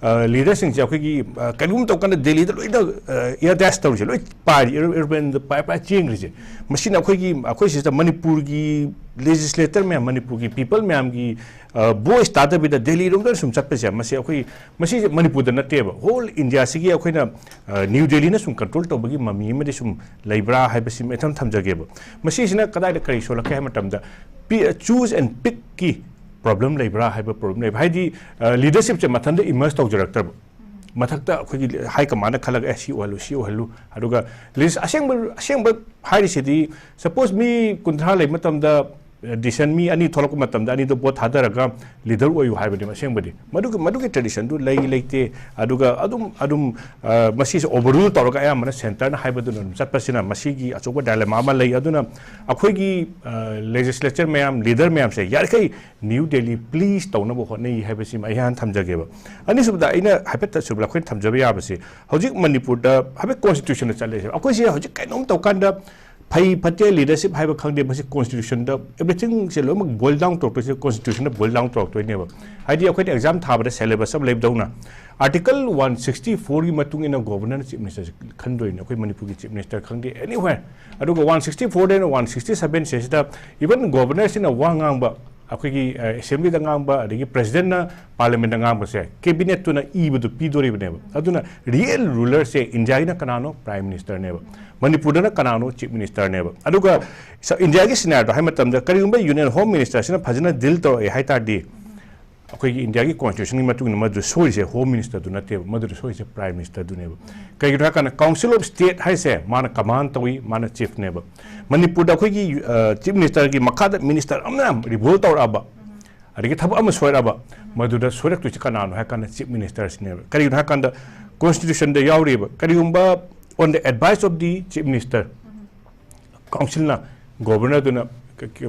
ꯂꯤꯗꯔꯁꯤꯡꯁꯦ ꯑꯩꯈꯣꯏꯒꯤ ꯑ, ꯀꯔꯤꯒꯨꯝꯕ ꯇꯧꯀꯥꯟꯗ ꯗꯦꯜꯂꯤꯗ ꯂꯣꯏꯅ ꯑꯦꯌꯔ ꯗꯦꯁ ꯇꯧꯔꯤꯁꯦ, ꯂꯣꯏ ꯄꯥꯏꯔꯤ, ꯑꯦꯔꯣ- ꯑꯦꯔꯣꯄ꯭ꯂꯦꯟꯗ ꯄꯥꯏ ꯄꯥꯏ ꯆꯦꯟꯈ꯭ꯔꯤꯁꯦ꯫ ꯃꯁꯤꯅ ꯑꯩꯈꯣꯏꯒꯤ, ꯑꯩꯈꯣꯏ ꯁꯤꯗ ꯃꯅꯤꯄꯨꯔꯒꯤ ꯂꯦꯖꯤꯁꯂꯦꯇꯔ ꯃꯌꯥꯝ, ꯃꯅꯤꯄꯨꯔꯒꯤ ꯄꯤꯄꯜ ꯃꯌꯥꯝꯒꯤ ꯚꯣꯏꯁ ꯇꯥꯗꯕꯤꯗ ꯗꯦꯜꯂꯤꯔꯣꯝꯗ ꯁꯨꯝ ꯆꯠꯄꯁꯦ, ꯃꯁꯤ ꯑꯩꯈꯣꯏ, ꯃꯁꯤꯁꯦ ꯃꯅꯤꯄꯨꯔꯗ ꯅꯠꯇꯦꯕ, ꯍꯣꯜ ꯏꯟꯗꯤꯌꯥꯁꯤꯒꯤ ꯑꯩꯈꯣꯏꯅ ꯑ, ꯅ꯭ꯌꯨ ꯗꯦꯜꯂꯤꯅ ꯁꯨꯝ ꯀꯟꯇ꯭ꯔꯣꯜ ꯇꯧꯕꯒꯤ ꯃꯃꯤ ꯑꯃꯗꯤ ꯁꯨꯝ ꯂꯩꯕ꯭ꯔꯥ ꯍꯥꯏꯕꯁꯤ ꯃꯊꯪ ꯊꯝꯖꯒꯦꯕ꯫ ꯃꯁꯤꯁꯤꯅ ꯀꯗꯥꯏꯗ ꯀꯔꯤ ꯁꯣꯜꯂꯛꯀꯦ ꯍꯥꯏꯕ ꯃꯇꯝꯗ, ꯆꯨꯁ ꯑꯦꯟ ꯄꯤꯛꯀꯤ ꯄ꯭ꯔꯣꯕ꯭ꯂꯦꯝ ꯂꯩꯕ꯭ꯔꯥ ꯍꯥꯏꯕ ꯄ꯭ꯔꯣꯕ꯭ꯂꯦꯝ ꯂꯩꯕ, ꯍꯥꯏꯗꯤ ꯂꯤꯗꯔꯁꯤꯞꯁꯦ ꯃꯊꯟꯇ ꯏꯃꯔꯖ ꯇꯧꯖꯔꯛꯇ꯭ꯔꯕ, ꯃꯊꯛꯇ ꯑꯩꯈꯣꯏꯒꯤ ꯍꯥꯏ ꯀꯃꯥꯟꯗ ꯈꯜꯂꯒ, "ꯑꯦ, ꯁꯤ ꯑꯣꯏꯍꯜꯂꯨ, ꯁꯤ ꯑꯣꯏꯍꯜꯂꯨ", ꯑꯗꯨꯒ ꯂꯤꯁ ꯑꯁꯦꯡꯕ, ꯑꯁꯦꯡꯕ ꯍꯥꯏꯔꯤꯁꯤꯗꯤ, ꯁꯄꯣꯖ ꯃꯤ ꯀꯨꯟꯊ꯭ꯔꯥ ꯂꯩꯕ ꯃꯇꯝꯗ ꯗꯤꯁꯤꯖꯟ ꯃꯤ ꯑꯅꯤ ꯊꯣꯛꯂꯛꯄ ꯃꯇꯝꯗ ꯑꯅꯤꯗꯣ ꯚꯣꯠ ꯊꯥꯗꯔꯒ ꯂꯤꯗꯔ ꯑꯣꯏꯌꯨ ꯍꯥꯏꯕꯅꯦꯕ ꯑꯁꯦꯡꯕꯗꯤ꯫ ꯃꯗꯨꯒꯤ, ꯃꯗꯨꯒꯤ ꯇ꯭ꯔꯦꯗꯤꯁꯟꯗꯨ ꯂꯩ ꯂꯩꯇꯦ꯫ ꯑꯗꯨꯒ ꯑꯗꯨꯝ, ꯑꯗꯨꯝ, ꯑ, ꯃꯁꯤꯁꯦ ꯑꯣꯚꯔꯔꯨꯜ ꯇꯧꯔꯒ ꯑꯌꯥꯝꯕꯅ ꯁꯦꯟꯇꯔꯅ ꯍꯥꯏꯕꯗꯨꯅ ꯑꯗꯨꯝ ꯆꯠꯄꯁꯤꯅ ꯃꯁꯤꯒꯤ ꯑꯆꯧꯕ ꯗꯥꯏꯂꯦꯃꯥ ꯑꯃ ꯂꯩ꯫ ꯑꯗꯨꯅ ꯑꯩꯈꯣꯏꯒꯤ, ꯑ, ꯂꯦꯖꯤꯁꯂꯦꯆꯔ ꯃꯌꯥꯝ, ꯂꯤꯗꯔ ꯃꯌꯥꯝꯁꯦ ꯌꯥꯔꯤꯈꯩ ꯅ꯭ꯌꯨ ꯗꯦꯜꯂꯤ ꯄ꯭ꯂꯤꯁ ꯇꯧꯅꯕ ꯍꯣꯠꯅꯩ ꯍꯥꯏꯕꯁꯤꯃ ꯑꯩ ꯍꯥꯟꯅ ꯊꯝꯖꯒꯦꯕ꯫ ꯑꯅꯤꯁꯨꯕꯗ ꯑꯩꯅ ꯍꯥꯏꯐꯦꯠꯇ ꯁꯨꯕ ꯑꯩꯈꯣꯏꯅ ꯊꯝꯖꯕ ꯌꯥꯕꯁꯦ, ꯍꯧꯖꯤꯛ ꯃꯅꯤꯄꯨꯔꯗ ꯍꯥꯏꯐꯦꯠ ꯀꯣꯟꯁꯇꯤꯇ꯭ꯌꯨꯁꯟꯗ ꯆꯠꯂꯁꯦ꯫ ꯑꯩꯈꯣꯏꯁꯦ ꯍꯧꯖꯤꯛ ꯀꯩꯅꯣꯝ ꯇꯧꯀꯥꯟꯗ ꯐꯩ ꯐꯠꯇꯦ, ꯂꯤꯗꯔꯁꯤꯞ ꯍꯥꯏꯕ ꯈꯪꯗꯦ, ꯃꯁꯤ ꯀꯣꯟꯁꯇꯤꯇ꯭ꯌꯨꯁꯟꯗ ꯑꯦꯕ꯭ꯔꯤꯊꯤꯡꯁꯦ ꯂꯣꯏꯅꯃꯛ ꯕꯣꯏꯜ ꯗꯥꯎꯟ ꯇꯧꯔꯛꯄꯁꯦ ꯀꯣꯟꯁꯇꯤꯇ꯭ꯌꯨꯁꯟꯗ ꯕꯣꯏꯜ ꯗꯥꯎꯟ ꯇꯧꯔꯛꯇꯣꯏꯅꯦꯕ꯫ ꯍꯥꯏꯗꯤ ꯑꯩꯈꯣꯏꯅ ꯑꯦꯛꯖꯥꯝ ꯊꯥꯕꯗ ꯁꯦꯂꯦꯕꯁ ꯑꯃ ꯂꯩꯕꯗꯧꯅ, ꯑꯥꯔꯇꯤꯀꯜ ꯋꯥꯟ ꯁꯤꯛꯁꯇꯤ ꯐꯣꯔꯒꯤ ꯃꯇꯨꯡ ꯏꯟꯅ ꯒꯣꯕꯔꯅꯔꯅ ꯆꯤꯐ ꯃꯤꯅꯤꯁꯇꯔꯁꯦ ꯈꯟꯗꯣꯏꯅꯦ, ꯑꯩꯈꯣꯏ ꯃꯅꯤꯄꯨꯔꯒꯤ ꯆꯤꯐ ꯃꯤꯅꯤꯁꯇꯔ ꯈꯪꯗꯦ, ꯑꯦꯅꯤꯋꯦꯔ꯫ ꯑꯗꯨꯒ ꯋꯥꯟ ꯁꯤꯛꯁꯇꯤ ꯐꯣꯔꯗꯩꯅ ꯋꯥꯟ ꯁꯤꯛꯁꯇꯤ ꯁꯕꯦꯟ ꯁꯤꯁꯤꯗ ꯏꯚꯟ ꯒꯣꯕꯔꯅꯔꯁꯤꯅ ꯋꯥ ꯉꯥꯡꯕ, ꯑꯩꯈꯣꯏꯒꯤ, ꯑ, ꯑꯦꯁꯦꯝꯕ꯭ꯂꯤꯗ ꯉꯥꯡꯕ, ꯑꯗꯒꯤ ꯄ꯭ꯔꯦꯁꯤꯗꯦꯟꯠꯅ ꯄꯥꯔꯂꯤꯌꯥꯃꯦꯟꯠꯇ ꯉꯥꯡꯕꯁꯦ ꯀꯦꯕꯤꯅꯦꯠꯇꯨꯅ ꯏꯕꯗꯨ ꯄꯤꯗꯣꯔꯤꯕꯅꯦꯕ꯫ ꯑꯗꯨꯅ ꯔꯤꯌꯦꯜ ꯔꯨꯂꯔꯁꯦ ꯏꯟꯗꯤꯌꯥꯒꯤꯅ ꯀꯅꯥꯅꯣ? ꯄ꯭ꯔꯥꯏꯝ ꯃꯤꯅꯤꯁꯇꯔꯅꯦꯕ꯫ ꯃꯅꯤꯄꯨꯔꯗꯅ ꯀꯅꯥꯅꯣ? ꯆꯤꯐ ꯃꯤꯅꯤꯁꯇꯔꯅꯦꯕ꯫ ꯑꯗꯨꯒ ꯁ-, ꯏꯟꯗꯤꯌꯥꯒꯤ ꯁꯤꯅꯥꯔꯤꯑꯣꯗꯣ ꯍꯥꯏ ꯃꯇꯝꯗ ꯀꯔꯤꯒꯨꯝꯕ ꯌꯨꯅꯤꯌꯟ ꯍꯣꯝ ꯃꯤꯅꯤꯁꯇꯔꯁꯤꯅ ꯐꯖꯅ ꯗꯤꯜ ꯇꯧꯔꯛꯑꯦ ꯍꯥꯏ ꯇꯥꯔꯗꯤ, ꯑꯩꯈꯣꯏꯒꯤ ꯏꯟꯗꯤꯌꯥꯒꯤ ꯀꯣꯟꯁꯇꯤꯇ꯭ꯌꯨꯁꯟꯒꯤ ꯃꯇꯨꯡ ꯏꯟꯅ ꯃꯗꯨ ꯁꯣꯏꯔꯤꯁꯦ ꯍꯣꯝ ꯃꯤꯅꯤꯁꯇꯔꯗꯨ ꯅꯠꯇꯦꯕ, ꯃꯗꯨꯗ ꯁꯣꯏꯔꯤꯁꯦ ꯄ꯭ꯔꯥꯏꯝ ꯃꯤꯅꯤꯁꯇꯔꯗꯨꯅꯦꯕ꯫ ꯀꯩꯒꯤꯅꯣ ꯍꯥꯏꯀꯥꯟꯗ ꯀꯥꯎꯟꯁꯤꯜ ꯑꯣꯐ ꯁ꯭ꯇꯦꯠ ꯍꯥꯏꯁꯦ ꯃꯥꯅ ꯀꯃꯥꯟ ꯇꯧꯏ, ꯃꯥꯅ ꯆꯤꯐꯅꯦꯕ꯫ ꯃꯅꯤꯄꯨꯔꯗ ꯑꯩꯈꯣꯏꯒꯤ ꯆꯤꯐ ꯃꯤꯅꯤꯁꯇꯔꯒꯤ ꯃꯈꯥꯗ ꯃꯤꯅꯤꯁꯇꯔ ꯑꯃꯅ ꯔꯤꯚꯣꯜ ꯇꯧꯔꯛꯑꯕ, ꯑꯗꯒꯤ ꯊꯕꯛ ꯑꯃ ꯁꯣꯏꯔꯛꯑꯕ, ꯃꯗꯨꯗ ꯁꯣꯏꯔꯛꯇꯣꯏꯁꯤ ꯀꯅꯥꯅꯣ ꯍꯥꯏ ꯀꯥꯟꯗ ꯆꯤꯐ ꯃꯤꯅꯤꯁꯇꯔꯁꯤꯅꯦꯕ꯫ ꯀꯔꯤꯒꯤꯅꯣ ꯍꯥꯏ ꯀꯥꯟꯗ ꯀꯣꯟꯁꯇꯤꯇ꯭ꯌꯨꯁꯟꯗ ꯌꯥꯎꯔꯤꯕ, ꯀꯔꯤꯒꯨꯝꯕ on the advice of the chief minister, ꯀꯥꯎꯟꯁꯤꯜꯅ, ꯒꯣꯕꯔꯅꯔꯗꯨꯅ,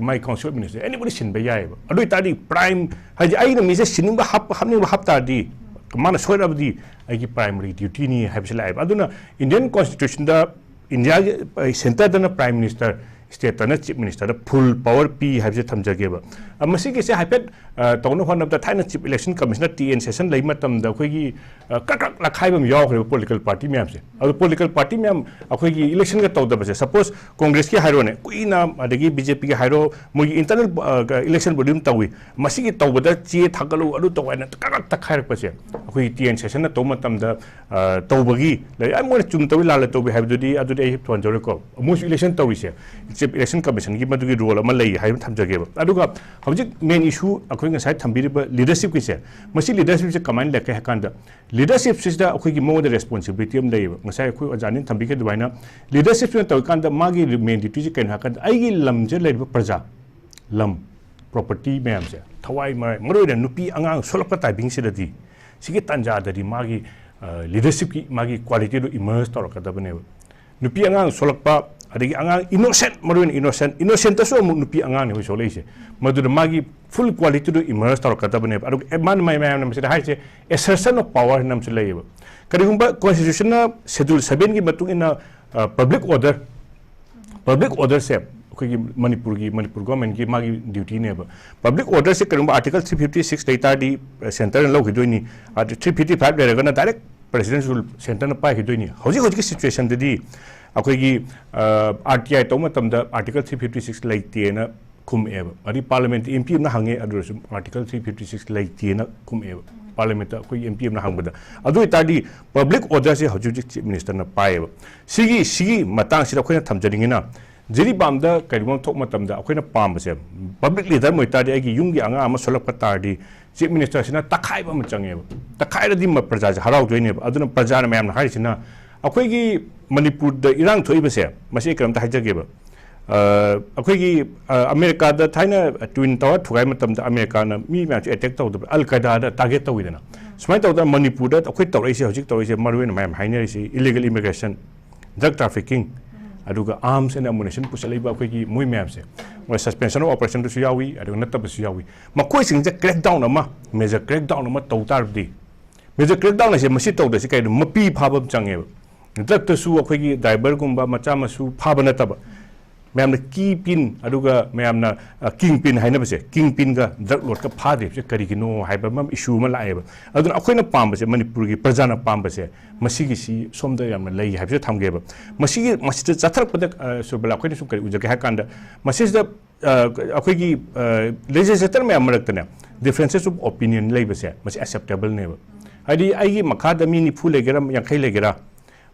ꯃꯥꯏ ꯀꯥꯎꯟꯁꯤꯜ ꯑꯣꯐ ꯃꯤꯅꯤꯁꯇꯔ ꯑꯦꯅꯤꯕꯣꯗꯤ ꯁꯤꯟꯕ ꯌꯥꯏꯑꯕ꯫ ꯑꯗꯨ ꯑꯣꯏꯇꯥꯔꯗꯤ ꯄ꯭ꯔꯥꯏꯝ, ꯍꯥꯏꯗꯤ ꯑꯩꯅ ꯃꯤꯁꯦ ꯁꯤꯟꯅꯤꯡꯕ ꯍꯥꯞ-, ꯍꯥꯞꯅꯤꯡꯕ ꯍꯥꯞ ꯇꯥꯔꯗꯤ, ꯃꯥꯅ ꯁꯣꯏꯔꯕꯗꯤ ꯑꯩꯒꯤ ꯄ꯭ꯔꯥꯏꯃꯔꯤ ꯗ꯭ꯌꯨꯇꯤꯅꯤ ꯍꯥꯏꯕꯁꯤ ꯂꯥꯛꯑꯦꯕ꯫ ꯑꯗꯨꯅ ꯏꯟꯗꯤꯌꯟ ꯀꯣꯟꯁꯇꯤꯇ꯭ꯌꯨꯁꯟꯗ ꯏꯟꯗꯤꯌꯥꯒꯤ, ꯑ, ꯁꯦꯟꯇꯔꯗꯅ ꯄ꯭ꯔꯥꯏꯝ ꯃꯤꯅꯤꯁꯇꯔ, ꯁ꯭ꯇꯦꯠꯇꯅ ꯆꯤꯐ ꯃꯤꯅꯤꯁꯇꯔꯗ ꯐꯨꯜ ꯄꯋꯔ ꯄꯤ ꯍꯥꯏꯕꯁꯦ ꯊꯝꯖꯒꯦꯕ꯫ ꯑ, ꯃꯁꯤꯒꯤꯁꯦ ꯍꯥꯏꯐꯦꯠ, ꯑ, ꯇꯧꯅꯕ ꯍꯣꯠꯅꯕꯗ ꯊꯥꯏꯅ chief election commissioner T N Seshan ꯂꯩ ꯃꯇꯝꯗ ꯑꯩꯈꯣꯏꯒꯤ, ꯑ, ꯀ꯭ꯔꯛ ꯀ꯭ꯔꯛ ꯂꯛꯈꯥꯏꯕ ꯑꯃ ꯌꯥꯎꯈ꯭ꯔꯦꯕ ꯄꯣꯂꯤꯇꯤꯀꯦꯜ ꯄꯥꯔꯇꯤ ꯃꯌꯥꯝꯁꯦ꯫ ꯑꯗꯣ ꯄꯣꯂꯤꯇꯤꯀꯦꯜ ꯄꯥꯔꯇꯤ ꯃꯌꯥꯝ ꯑꯩꯈꯣꯏꯒꯤ ꯏꯂꯦꯛꯁꯟꯒ ꯇꯧꯗꯕꯁꯦ, ꯁꯄꯣꯁ ꯀꯣꯡꯒ꯭ꯔꯦꯁꯀꯤ ꯍꯥꯏꯔꯣꯅꯦ, ꯀꯨꯏꯅ, ꯑꯗꯒꯤ ꯕꯤ ꯖꯦ ꯄꯤꯒꯤ ꯍꯥꯏꯔꯣ, ꯃꯣꯏꯒꯤ ꯏꯟꯇꯔꯅꯦꯜ, ꯑ, ꯏꯂꯦꯛꯁꯟ ꯕꯣꯗꯤ ꯑꯃ ꯇꯧꯏ, ꯃꯁꯤꯒꯤ ꯇꯧꯕꯗ ꯆꯦ ꯊꯥꯒꯠꯂꯨ, ꯑꯗꯨ ꯇꯧ ꯍꯥꯏꯅ ꯀ꯭ꯔꯛ ꯀ꯭ꯔꯛ ꯇꯛꯈꯥꯏꯔꯛꯄꯁꯦ ꯑꯩꯈꯣꯏꯒꯤ ꯇꯤ ꯑꯦꯟ ꯁꯦꯁꯟꯅ ꯇꯧꯕ ꯃꯇꯝꯗ, ꯑ, ꯇꯧꯕꯒꯤ ꯂꯩ꯫ ꯑ, ꯃꯣꯏꯅ ꯆꯨꯝ ꯇꯧꯏ ꯂꯥꯜꯂ ꯇꯧꯏ ꯍꯥꯏꯕꯗꯨꯗꯤ, ꯑꯗꯨꯗꯤ ꯑꯩ ꯊꯣꯟꯖꯔꯣꯏꯀꯣ꯫ ꯃꯣꯏꯁꯨ ꯏꯂꯦꯛꯁꯟ ꯇꯧꯔꯤꯁꯦ, ꯆꯤꯐ ꯏꯂꯦꯛꯁꯟ ꯀꯃꯤꯁꯟꯒꯤ ꯃꯗꯨꯒꯤ ꯔꯣꯜ ꯑꯃ ꯂꯩ ꯍꯥꯏꯕ ꯊꯝꯖꯒꯦꯕ꯫ ꯑꯗꯨꯒ ꯍꯧꯖꯤꯛ ꯃꯦꯟ ꯏꯁꯨ ꯑꯩꯈꯣꯏ ꯉꯁꯥꯏ ꯊꯝꯕꯤꯔꯤꯕ ꯂꯤꯗꯔꯁꯤꯞꯀꯤꯁꯦ, ꯃꯁꯤ ꯂꯤꯗꯔꯁꯤꯞꯁꯦ ꯀꯃꯥꯏꯅ ꯂꯩꯒꯦ ꯍꯥꯏ ꯀꯥꯟꯗ, ꯂꯤꯗꯔꯁꯤꯞꯁꯤꯗ ꯑꯩꯈꯣꯏꯒꯤ ꯃꯉꯣꯟꯗ ꯔꯦꯁꯄꯣꯟꯁꯤꯕꯤꯂꯤꯇꯤ ꯑꯃ ꯂꯩꯌꯦꯕ꯫ ꯉꯁꯥꯏ ꯑꯩꯈꯣꯏ ꯑꯣꯖꯥꯅ ꯊꯝꯕꯤꯈꯤꯕ ꯑꯗꯨꯃꯥꯏꯅ, ꯂꯤꯗꯔꯁꯤꯞꯁꯤꯅ ꯇꯧꯔꯤꯀꯥꯟꯗ ꯃꯥꯒꯤ ꯃꯦꯟ ꯗ꯭ꯌꯨꯇꯤꯁꯦ ꯀꯩꯅꯣ ꯍꯥꯏ ꯀꯥꯟꯗ, ꯑꯩꯒꯤ ꯂꯝꯁꯤꯗ ꯂꯩꯔꯤꯕ ꯄ꯭ꯔꯖꯥ, ꯂꯝ, ꯄ꯭ꯔꯣꯄꯔꯇꯤ ꯃꯌꯥꯝꯁꯦ, ꯊꯋꯥꯏ ꯃꯔ-, ꯃꯔꯨ ꯑꯣꯏꯅ ꯅꯨꯄꯤ ꯑꯉꯥꯡ ꯁꯣꯛꯂꯛꯄ ꯇꯥꯏꯃꯤꯡꯁꯤꯗꯗꯤ, ꯁꯤꯒꯤ ꯇꯥꯟꯖꯥꯗꯗꯤ ꯃꯥꯒꯤ, ꯑ, ꯂꯤꯗꯔꯁꯤꯞꯀꯤ ꯃꯥꯒꯤ ꯀ꯭ꯋꯥꯂꯤꯇꯤꯗꯣ ꯏꯃꯔꯖ ꯇꯧꯔꯛꯀꯗꯕꯅꯦꯕ꯫ ꯅꯨꯄꯤ ꯑꯉꯥꯡ ꯁꯣꯛꯂꯛꯄ, ꯑꯗꯒꯤ ꯑꯉꯥꯡ ꯏꯅꯣꯁꯦꯟꯠ, ꯃꯔꯨ ꯑꯣꯏꯅ ꯏꯅꯣꯁꯦꯟꯠ, ꯏꯅꯣꯁꯦꯟꯠꯇꯁꯨ ꯑꯃꯨꯛ ꯅꯨꯄꯤ ꯑꯉꯥꯡꯅꯤ ꯑꯩꯈꯣꯏ ꯁꯣꯛꯂꯛꯏꯁꯦ꯫ ꯃꯗꯨꯗ ꯃꯥꯒꯤ ꯐꯨꯜ ꯀ꯭ꯋꯥꯂꯤꯇꯤꯗꯣ ꯏꯃꯔꯖ ꯇꯧꯔꯛꯀꯗꯕꯅꯦꯕ꯫ ꯑꯗꯨꯒ ꯑꯦ-, ꯃꯥꯅ ꯃꯌꯥꯝ-, ꯃꯌꯥꯝꯅ ꯃꯁꯤꯗ ꯍꯥꯏꯔꯤꯁꯦ assertion of power ꯍꯥꯏꯅ ꯑꯃꯁꯨ ꯂꯩꯌꯦꯕ꯫ ꯀꯔꯤꯒꯨꯝꯕ ꯀꯣꯟꯁꯇꯤꯇ꯭ꯌꯨꯁꯟꯅ ꯁꯦꯗ꯭ꯌꯨꯜ ꯁꯚꯦꯟꯒꯤ ꯃꯇꯨꯡ ꯏꯟꯅ, ꯑ, ꯄꯕ꯭ꯂꯤꯛ ꯑꯣꯔꯗꯔ, ꯄꯕ꯭ꯂꯤꯛ ꯑꯣꯔꯗꯔꯁꯦ ꯑꯩꯈꯣꯏꯒꯤ ꯃꯅꯤꯄꯨꯔꯒꯤ, ꯃꯅꯤꯄꯨꯔ ꯒꯣꯔꯃꯦꯟꯒꯤ ꯃꯥꯒꯤ ꯗ꯭ꯌꯨꯇꯤꯅꯦꯕ꯫ ꯄꯕ꯭ꯂꯤꯛ ꯑꯣꯔꯗꯔꯁꯦ ꯀꯔꯤꯒꯨꯝꯕ ꯑꯥꯔꯇꯤꯀꯜ ꯊ꯭ꯔꯤ ꯐꯤꯐꯇꯤ ꯁꯤꯛꯁ ꯂꯩ ꯇꯥꯔꯗꯤ, ꯑ, ꯁꯦꯟꯇꯔꯅ ꯂꯧꯈꯤꯗꯣꯏꯅꯤ꯫ ꯑꯗ ꯊ꯭ꯔꯤ ꯐꯤꯐꯇꯤ ꯐꯥꯏꯚ ꯂꯩꯔꯒꯅ ꯗꯥꯏꯔꯦꯛ ꯄ꯭ꯔꯦꯁꯤꯗꯦꯟꯁꯤꯌꯦꯜ ꯔꯨꯜ ꯁꯦꯟꯇꯔꯅ ꯄꯥꯏꯈꯤꯗꯣꯏꯅꯤ꯫ ꯍꯧꯖꯤꯛ ꯍꯧꯖꯤꯛꯀꯤ ꯁꯤꯆꯨꯋꯦꯁꯟꯗꯗꯤ ꯑꯩꯈꯣꯏꯒꯤ, ꯑ, ꯑꯥꯔ ꯇꯤ ꯑꯥꯏ ꯇꯧꯕ ꯃꯇꯝꯗ ꯑꯥꯔꯇꯤꯀꯜ ꯊ꯭ꯔꯤ ꯐꯤꯐꯇꯤ ꯁꯤꯛꯁ ꯂꯩꯇꯦꯅ ꯈꯨꯝꯃꯛꯑꯦꯕ꯫ ꯑꯗꯩ ꯄꯥꯔꯂꯤꯌꯥꯃꯦꯟꯠꯇ ꯑꯦꯝ ꯄꯤ ꯑꯃꯅ ꯍꯪꯉꯦ, ꯑꯗꯨ ꯑꯣꯏꯔꯁꯨ ꯑꯥꯔꯇꯤꯀꯜ ꯊ꯭ꯔꯤ ꯐꯤꯐꯇꯤ ꯁꯤꯛꯁ ꯂꯩꯇꯦꯅ ꯈꯨꯝꯃꯛꯑꯦꯕ꯫ ꯄꯥꯔꯂꯤꯌꯥꯃꯦꯟꯠꯇ ꯑꯩꯈꯣꯏꯒꯤ ꯑꯦꯝ ꯄꯤ ꯑꯃꯅ ꯍꯪꯕꯗ꯫ ꯑꯗꯨ ꯑꯣꯏꯇꯥꯔꯗꯤ ꯄꯕ꯭ꯂꯤꯛ ꯑꯣꯔꯗꯔꯁꯦ ꯍꯧꯖꯤꯛ ꯍꯧꯖꯤꯛ ꯆꯤꯐ ꯃꯤꯅꯤꯁꯇꯔꯅ ꯄꯥꯏꯌꯦꯕ꯫ ꯁꯤꯒꯤ, ꯁꯤꯒꯤ ꯃꯇꯥꯡꯁꯤꯗ ꯑꯩꯈꯣꯏꯅ ꯊꯝꯖꯅꯤꯡꯉꯤꯅ, ꯖꯤꯔꯤꯕꯥꯝꯗ ꯀꯔꯤꯒꯨꯝꯕ ꯊꯣꯛꯄ ꯃꯇꯝꯗ ꯑꯩꯈꯣꯏꯅ ꯄꯥꯝꯕꯁꯦ, ꯄꯕ꯭ꯂꯤꯛ ꯂꯤꯗꯔ ꯑꯃ ꯑꯣꯏꯇꯥꯔꯗꯤ, ꯑꯩꯒꯤ ꯌꯨꯝꯒꯤ ꯑꯉꯥꯡ ꯑꯃ ꯁꯣꯛꯂꯛꯄ ꯇꯥꯔꯗꯤ, ꯆꯤꯐ ꯃꯤꯅꯤꯁꯇꯔꯁꯤꯅ ꯇꯛꯈꯥꯏꯕ ꯑꯃ ꯆꯪꯉꯦꯕ꯫ ꯇꯛꯈꯥꯏꯔꯗꯤ ꯃ-, ꯄ꯭ꯔꯖꯥꯁꯦ ꯍꯔꯥꯎꯗꯣꯏꯅꯦꯕ꯫ ꯑꯗꯨꯅ ꯄ꯭ꯔꯖꯥꯅ ꯃꯌꯥꯝꯅ ꯍꯥꯏꯔꯤꯁꯤꯅ, ꯑꯩꯈꯣꯏꯒꯤ ꯃꯅꯤꯄꯨꯔꯗ ꯏꯔꯥꯡ ꯊꯣꯛꯏꯕꯁꯦ, ꯃꯁꯤ ꯑꯩ ꯀꯩꯅꯣꯝꯇ ꯍꯥꯏꯖꯒꯦꯕ꯫ ꯑ, ꯑꯩꯈꯣꯏꯒꯤ, ꯑ, ꯑꯃꯦꯔꯤꯀꯥꯗ ꯊꯥꯏꯅ ꯇ꯭ꯋꯤꯟ ꯇꯥꯋꯔ ꯊꯨꯒꯥꯏ ꯃꯇꯝꯗ ꯑꯃꯦꯔꯤꯀꯥꯅ ꯃꯤ ꯃꯌꯥꯝꯁꯦ ꯑꯦꯇꯦꯛ ꯇꯧꯗꯕ, ꯑꯜ ꯀꯥꯏꯗꯥꯗ ꯇꯥꯔꯒꯦꯠ ꯇꯧꯋꯤꯗꯅ꯫ ꯁꯨꯃꯥꯏꯅ ꯇꯧꯗꯅ ꯃꯅꯤꯄꯨꯔꯗ ꯑꯩꯈꯣꯏ ꯇꯧꯔꯛꯏꯁꯦ, ꯍꯧꯖꯤꯛ ꯇꯧꯔꯛꯏꯁꯦ, ꯃꯔꯨꯑꯣꯏꯅ ꯃꯌꯥꯝ ꯍꯥꯏꯅꯔꯤꯁꯤ ꯏꯂꯤꯒꯦꯜ ꯏꯃꯤꯒ꯭ꯔꯦꯁꯟ, ꯗ꯭ꯔꯒ ꯇ꯭ꯔꯥꯐꯤꯀꯤꯡ, ꯑꯗꯨꯒ ꯑꯥꯔꯝꯁ ꯑꯦꯟ ꯑꯃꯨꯅꯦꯁꯟ ꯄꯨꯁꯜꯂꯛꯏꯕ ꯑꯩꯈꯣꯏꯒꯤ ꯃꯣꯏ ꯃꯌꯥꯝꯁꯦ, ꯃꯣꯏ ꯁꯁꯄꯦꯟꯁꯟ ꯑꯣꯐ ꯑꯣꯄꯔꯦꯁꯟꯗꯁꯨ ꯌꯥꯎꯏ, ꯑꯗꯨꯒ ꯅꯠꯇꯕꯁꯨ ꯌꯥꯎꯏ꯫ ꯃꯈꯣꯏꯁꯤꯡꯁꯦ ꯀ꯭ꯔꯦꯛ ꯗꯥꯎꯟ ꯑꯃ, ꯃꯦꯖꯔ ꯀ꯭ꯔꯦꯛ ꯗꯥꯎꯟ ꯑꯃ ꯇꯧ ꯇꯥꯔꯕꯗꯤ, ꯃꯦꯖꯔ ꯀ꯭ꯔꯦꯛ ꯗꯥꯎꯟ ꯍꯥꯏꯁꯦ ꯃꯁꯤ ꯇꯧꯗ꯭ꯔꯁꯤ ꯀꯩꯅꯣ, ꯃꯄꯤ ꯐꯥꯕ ꯑꯃ ꯆꯪꯉꯦꯕ꯫ ꯗ꯭ꯔꯒꯇꯁꯨ ꯑꯩꯈꯣꯏꯒꯤ ꯗ꯭ꯔꯥꯏꯚꯔꯒꯨꯝꯕ ꯃꯆꯥ ꯃꯁꯨ ꯐꯥꯕ ꯅꯠꯇꯕ, ꯃꯌꯥꯝꯅ ꯀꯤ ꯄꯤꯟ, ꯑꯗꯨꯒ ꯃꯌꯥꯝꯅ, ꯑ, ꯀꯤꯡ ꯄꯤꯟ ꯍꯥꯏꯅꯕꯁꯦ, ꯀꯤꯡ ꯄꯤꯟꯒ ꯗ꯭ꯔꯒ ꯂꯣꯔꯗꯀ ꯐꯥꯗ꯭ꯔꯤꯕꯁꯦ ꯀꯔꯤꯒꯤꯅꯣ ꯍꯥꯏꯕ ꯑꯃ ꯏꯁꯨ ꯑꯃ ꯂꯥꯛꯑꯦꯕ꯫ ꯑꯗꯨꯅ ꯑꯩꯈꯣꯏꯅ ꯄꯥꯝꯕꯁꯦ, ꯃꯅꯤꯄꯨꯔꯒꯤ ꯄ꯭ꯔꯖꯥꯅ ꯄꯥꯝꯕꯁꯦ, ꯃꯁꯤꯒꯤꯁꯤ ꯁꯣꯝꯗ ꯌꯥꯝꯅ ꯂꯩ ꯍꯥꯏꯕꯁꯦ ꯊꯝꯒꯦꯕ꯫ ꯃꯁꯤꯒꯤ, ꯃꯁꯤꯗ ꯆꯠꯊꯔꯛꯄꯗ, ꯑ, ꯁꯨꯔꯕꯂꯥ, ꯑꯩꯈꯣꯏꯅ ꯁꯨꯝ ꯀꯔꯤ ꯎꯖꯒꯦ ꯍꯥꯏ ꯀꯥꯟꯗ, ꯃꯁꯤꯁꯤꯗ, ꯑ, ꯑꯩꯈꯣꯏꯒꯤ, ꯑ, ꯂꯦꯖꯤꯁꯂꯦꯇꯔ ꯃꯌꯥꯝ ꯃꯔꯛꯇꯅꯦ, ꯗꯤꯐ꯭ꯔꯦꯟꯁꯦꯁ ꯑꯣꯐ ꯑꯣꯄꯤꯅꯤꯌꯟ ꯂꯩꯕꯁꯦ, ꯃꯁꯤ ꯑꯦꯛꯁꯦꯞꯇꯦꯕꯜꯅꯦꯕ꯫ ꯍꯥꯏꯗꯤ, ꯑꯩꯒꯤ ꯃꯈꯥꯗ ꯃꯤ ꯅꯤꯐꯨ ꯂꯩꯒꯦꯔꯥ, ꯌꯥꯡꯈꯩ ꯂꯩꯒꯦꯔꯥ,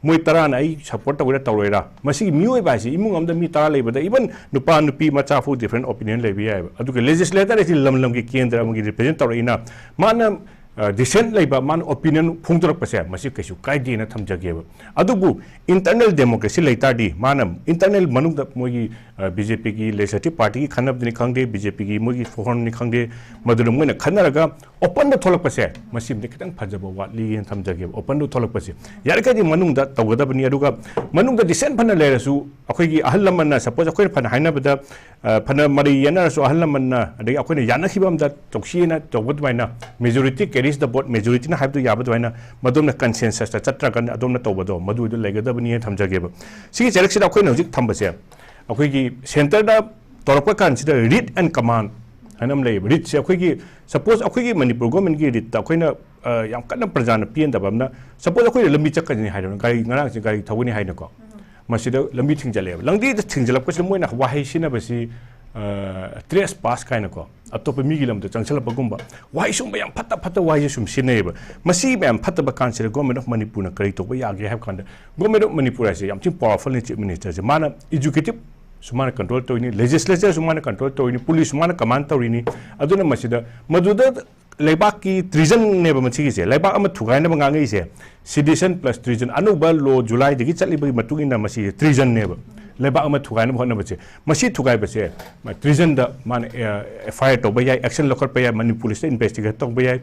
ꯃꯣꯏ ꯇꯔꯥꯅ ꯑꯩ ꯁꯞꯄꯣꯔꯠ ꯇꯧꯒꯦꯔꯥ ꯇꯧꯔꯣꯏꯔꯥ, ꯃꯁꯤꯒꯤ ꯃꯤꯑꯣꯏꯕ ꯍꯥꯏꯁꯤ ꯏꯃꯨꯡ ꯑꯃꯗ ꯃꯤ ꯇꯔꯥ ꯂꯩꯕꯗ, ꯏꯚꯟ ꯅꯨꯄꯥ ꯅꯨꯄꯤ ꯃꯆꯥ ꯐꯥꯎ ꯗꯤꯐ꯭ꯔꯦꯟ ꯑꯣꯄꯤꯅꯤꯌꯟ ꯂꯩꯕ ꯌꯥꯏꯑꯕ꯫ ꯑꯗꯨꯒ ꯂꯦꯖꯤꯁꯂꯦꯇꯔ ꯑꯁꯤ ꯂꯝ ꯂꯝꯒꯤ ꯀꯦꯟꯗ꯭ꯔ ꯑꯃꯒꯤ ꯔꯤꯄ꯭ꯔꯖꯦꯟ ꯇꯧꯔꯛꯏꯅ, ꯃꯥꯅ, ꯑ, ꯗꯤꯁꯦꯟꯠ ꯂꯩꯕ, ꯃꯥꯅ ꯑꯣꯄꯤꯅꯤꯌꯟ ꯐꯣꯡꯗꯣꯔꯛꯄꯁꯦ, ꯃꯁꯤ ꯀꯩꯁꯨ ꯀꯥꯏꯗꯦꯅ ꯊꯝꯖꯒꯦꯕ꯫ ꯑꯗꯨꯕꯨ ꯏꯟꯇꯔꯅꯦꯜ ꯗꯦꯃꯣꯀ꯭ꯔꯦꯁꯤ ꯂꯩ ꯇꯥꯔꯗꯤ, ꯃꯥꯅ ꯏꯟꯇꯔꯅꯦꯜ ꯃꯅꯨꯡꯗ ꯃꯣꯏꯒꯤ, ꯑ, ꯕꯤ ꯖꯦ ꯄꯤꯒꯤ ꯂꯦꯖꯤꯁꯂꯦꯇꯤꯚ ꯄꯥꯔꯇꯤꯒꯤ ꯈꯟꯅꯕꯗꯅꯤ ꯈꯪꯗꯦ, ꯕꯤ ꯖꯦ ꯄꯤꯒꯤ ꯃꯣꯏꯒꯤ ꯐꯣꯔꯝꯅꯤ ꯈꯪꯗꯦ, ꯃꯗꯨꯗ ꯃꯣꯏꯅ ꯈꯟꯅꯔꯒ ꯑꯣꯄꯟꯗ ꯊꯣꯛꯂꯛꯄꯁꯦ, ꯃꯁꯤꯃꯗꯤ ꯈꯤꯇꯪ ꯐꯖꯕ ꯋꯥꯠꯂꯤꯅ ꯊꯝꯖꯒꯦꯕ꯫ ꯑꯣꯄꯟꯗ ꯊꯣꯛꯂꯛꯄꯁꯦ ꯌꯥꯔꯤꯈꯩꯗꯤ ꯃꯅꯨꯡꯗ ꯇꯧꯒꯗꯕꯅꯤ꯫ ꯑꯗꯨꯒ ꯃꯅꯨꯡꯗ ꯗꯤꯁꯦꯟꯠ ꯐꯅ ꯂꯩꯔꯁꯨ, ꯑꯩꯈꯣꯏꯒꯤ ꯑꯍꯜ ꯂꯃꯟꯅ, ꯁꯄꯣꯁ ꯑꯩꯈꯣꯏꯅ ꯐꯅ ꯍꯥꯏꯅꯕꯗ, ꯑ, ꯐꯅ ꯃꯔꯩ ꯌꯦꯠꯅꯔꯁꯨ, ꯑꯍꯜ ꯂꯃꯟꯅ, ꯑꯗꯒꯤ ꯑꯩꯈꯣꯏꯅ ꯌꯥꯅꯈꯤꯕ ꯑꯃꯗ ꯇꯧꯁꯤꯅ ꯇꯧꯕ ꯑꯗꯨꯃꯥꯏꯅ, majority carries the vote, majorityꯅ ꯍꯥꯏꯕꯗꯨ ꯌꯥꯕ ꯑꯗꯨꯃꯥꯏꯅ, ꯃꯗꯣꯝꯅ ꯀꯟꯁꯦꯟꯁꯁꯇ ꯆꯠꯇ꯭ꯔꯒꯅ ꯑꯗꯣꯝꯅ ꯇꯧꯕꯗꯣ, ꯃꯗꯨꯗ ꯂꯩꯒꯗꯕꯅꯤ ꯍꯥꯏꯅ ꯊꯝꯖꯒꯦꯕ꯫ ꯁꯤꯒꯤ ꯆꯩꯔꯛꯁꯤꯗ ꯑꯩꯈꯣꯏꯅ ꯍꯧꯖꯤꯛ ꯊꯝꯕꯁꯦ, ꯑꯩꯈꯣꯏꯒꯤ ꯁꯦꯟꯇꯔꯗ ꯇꯧꯔꯛꯄ ꯀꯥꯟꯁꯤꯗ ꯔꯤꯠ ꯑꯦꯟ ꯀꯃꯥꯟ ꯍꯥꯏꯅ ꯑꯃ ꯂꯩꯌꯦꯕ꯫ ꯔꯤꯠꯁꯦ ꯑꯩꯈꯣꯏꯒꯤ, ꯁꯄꯣꯁ ꯑꯩꯈꯣꯏꯒꯤ ꯃꯅꯤꯄꯨꯔ ꯒꯣꯔꯃꯦꯟꯒꯤ ꯔꯤꯠꯇ ꯑꯩꯈꯣꯏꯅ, ꯑ, ꯌꯥꯝ ꯀꯟꯅ ꯄ꯭ꯔꯖꯥꯅ ꯄꯦꯟꯗꯕ ꯑꯃꯅ, ꯁꯄꯣꯁ ꯑꯩꯈꯣꯏꯅ ꯂꯝꯕꯤ ꯆꯠꯀꯅꯤ ꯍꯥꯏꯔꯕꯅ, ꯒꯥꯔꯤ, ꯉꯔꯥꯡꯁꯦ ꯒꯥꯔꯤ ꯊꯧꯒꯅꯤ ꯍꯥꯏꯅꯀꯣ, ꯃꯁꯤꯗ ꯂꯝꯕꯤ ꯊꯤꯡꯖꯤꯜꯂꯛꯑꯦꯕ꯫ ꯂꯝꯕꯤꯗ ꯊꯤꯡꯖꯤꯜꯂꯛꯄꯁꯤꯗ ꯃꯣꯏꯅ ꯋꯥꯍꯩ ꯁꯤꯖꯤꯟꯅꯕꯁꯤ, ꯑ, ꯇ꯭ꯔꯦꯁ ꯄꯥꯁ ꯀꯥꯏꯅꯀꯣ, ꯑꯇꯣꯞꯄ ꯃꯤꯒꯤ ꯂꯝꯗ ꯆꯪꯁꯤꯜꯂꯛꯄꯒꯨꯝꯕ, ꯋꯥꯍꯩ ꯁꯨꯝꯕ ꯌꯥꯝ ꯐꯠꯇ ꯐꯠꯇ ꯋꯥꯍꯩꯁꯦ ꯁꯨꯝ ꯁꯤꯖꯤꯟꯅꯩꯌꯦꯕ꯫ ꯃꯁꯤ ꯃꯌꯥꯝ ꯐꯠꯇꯕ ꯀꯥꯟꯁꯤꯗ ꯒꯣꯔꯃꯦꯟ ꯑꯣꯐ ꯃꯅꯤꯄꯨꯔꯅ ꯀꯔꯤ ꯇꯧꯕ ꯌꯥꯒꯦ ꯍꯥꯏꯕ ꯀꯥꯟꯗ, ꯒꯣꯔꯃꯦꯟ ꯑꯣꯐ ꯃꯅꯤꯄꯨꯔ ꯍꯥꯏꯁꯦ ꯌꯥꯝ ꯊꯤꯅ ꯄꯋꯥꯔꯐꯨꯜꯅꯤ꯫ ꯆꯤꯐ ꯃꯤꯅꯤꯁꯇꯔꯁꯦ, ꯃꯥꯅ ꯑꯦꯖꯨꯀꯦꯇꯤꯞꯁꯨ ꯃꯥꯅ ꯀꯟꯇ꯭ꯔꯣꯜ ꯇꯧꯔꯤꯅꯤ, ꯂꯦꯖꯤꯁꯂꯦꯆꯔꯁꯨ ꯃꯥꯅ ꯀꯟꯇ꯭ꯔꯣꯜ ꯇꯧꯔꯤꯅꯤ, ꯄꯨꯂꯤꯁꯁꯨ ꯃꯥꯅ ꯀꯃꯥꯟ ꯇꯧꯔꯤꯅꯤ꯫ ꯑꯗꯨꯅ ꯃꯁꯤꯗ ꯃꯗꯨꯗ ꯂꯩꯕꯥꯛꯀꯤ ꯇ꯭ꯔꯤꯖꯟꯅꯦꯕ ꯃꯁꯤꯒꯤꯁꯦ꯫ ꯂꯩꯕꯥꯛ ꯑꯃ ꯊꯨꯒꯥꯏꯅꯕ ꯉꯥꯡꯉꯛꯏꯁꯦ, ꯁꯤꯗꯤꯁꯟ ꯄ꯭ꯂꯁ ꯇ꯭ꯔꯤꯖꯟ꯫ ꯑꯅꯧꯕ ꯂꯣ ꯖꯨꯂꯥꯏꯗꯒꯤ ꯆꯠꯂꯤꯕꯒꯤ ꯃꯇꯨꯡ ꯏꯟꯅ ꯃꯁꯤ ꯇ꯭ꯔꯤꯖꯟꯅꯦꯕ꯫ ꯂꯩꯕꯥꯛ ꯑꯃ ꯊꯨꯒꯥꯏꯅꯕ ꯍꯣꯠꯅꯕꯁꯦ, ꯃꯁꯤ ꯊꯨꯒꯥꯏꯕꯁꯦ ꯇ꯭ꯔꯤꯖꯟꯗ ꯃꯥꯅ ꯑꯦꯐ ꯑꯥꯏ ꯑꯥꯔ ꯇꯧꯕ ꯌꯥꯏ, ꯑꯦꯛꯁꯟ ꯂꯧꯈꯠꯄ ꯌꯥꯏ, ꯃꯅꯤꯄꯨꯔ ꯄꯨꯂꯤꯁꯇ ꯏꯟꯚꯦꯁꯇꯤꯒꯦꯠ ꯇꯧꯕ ꯌꯥꯏ꯫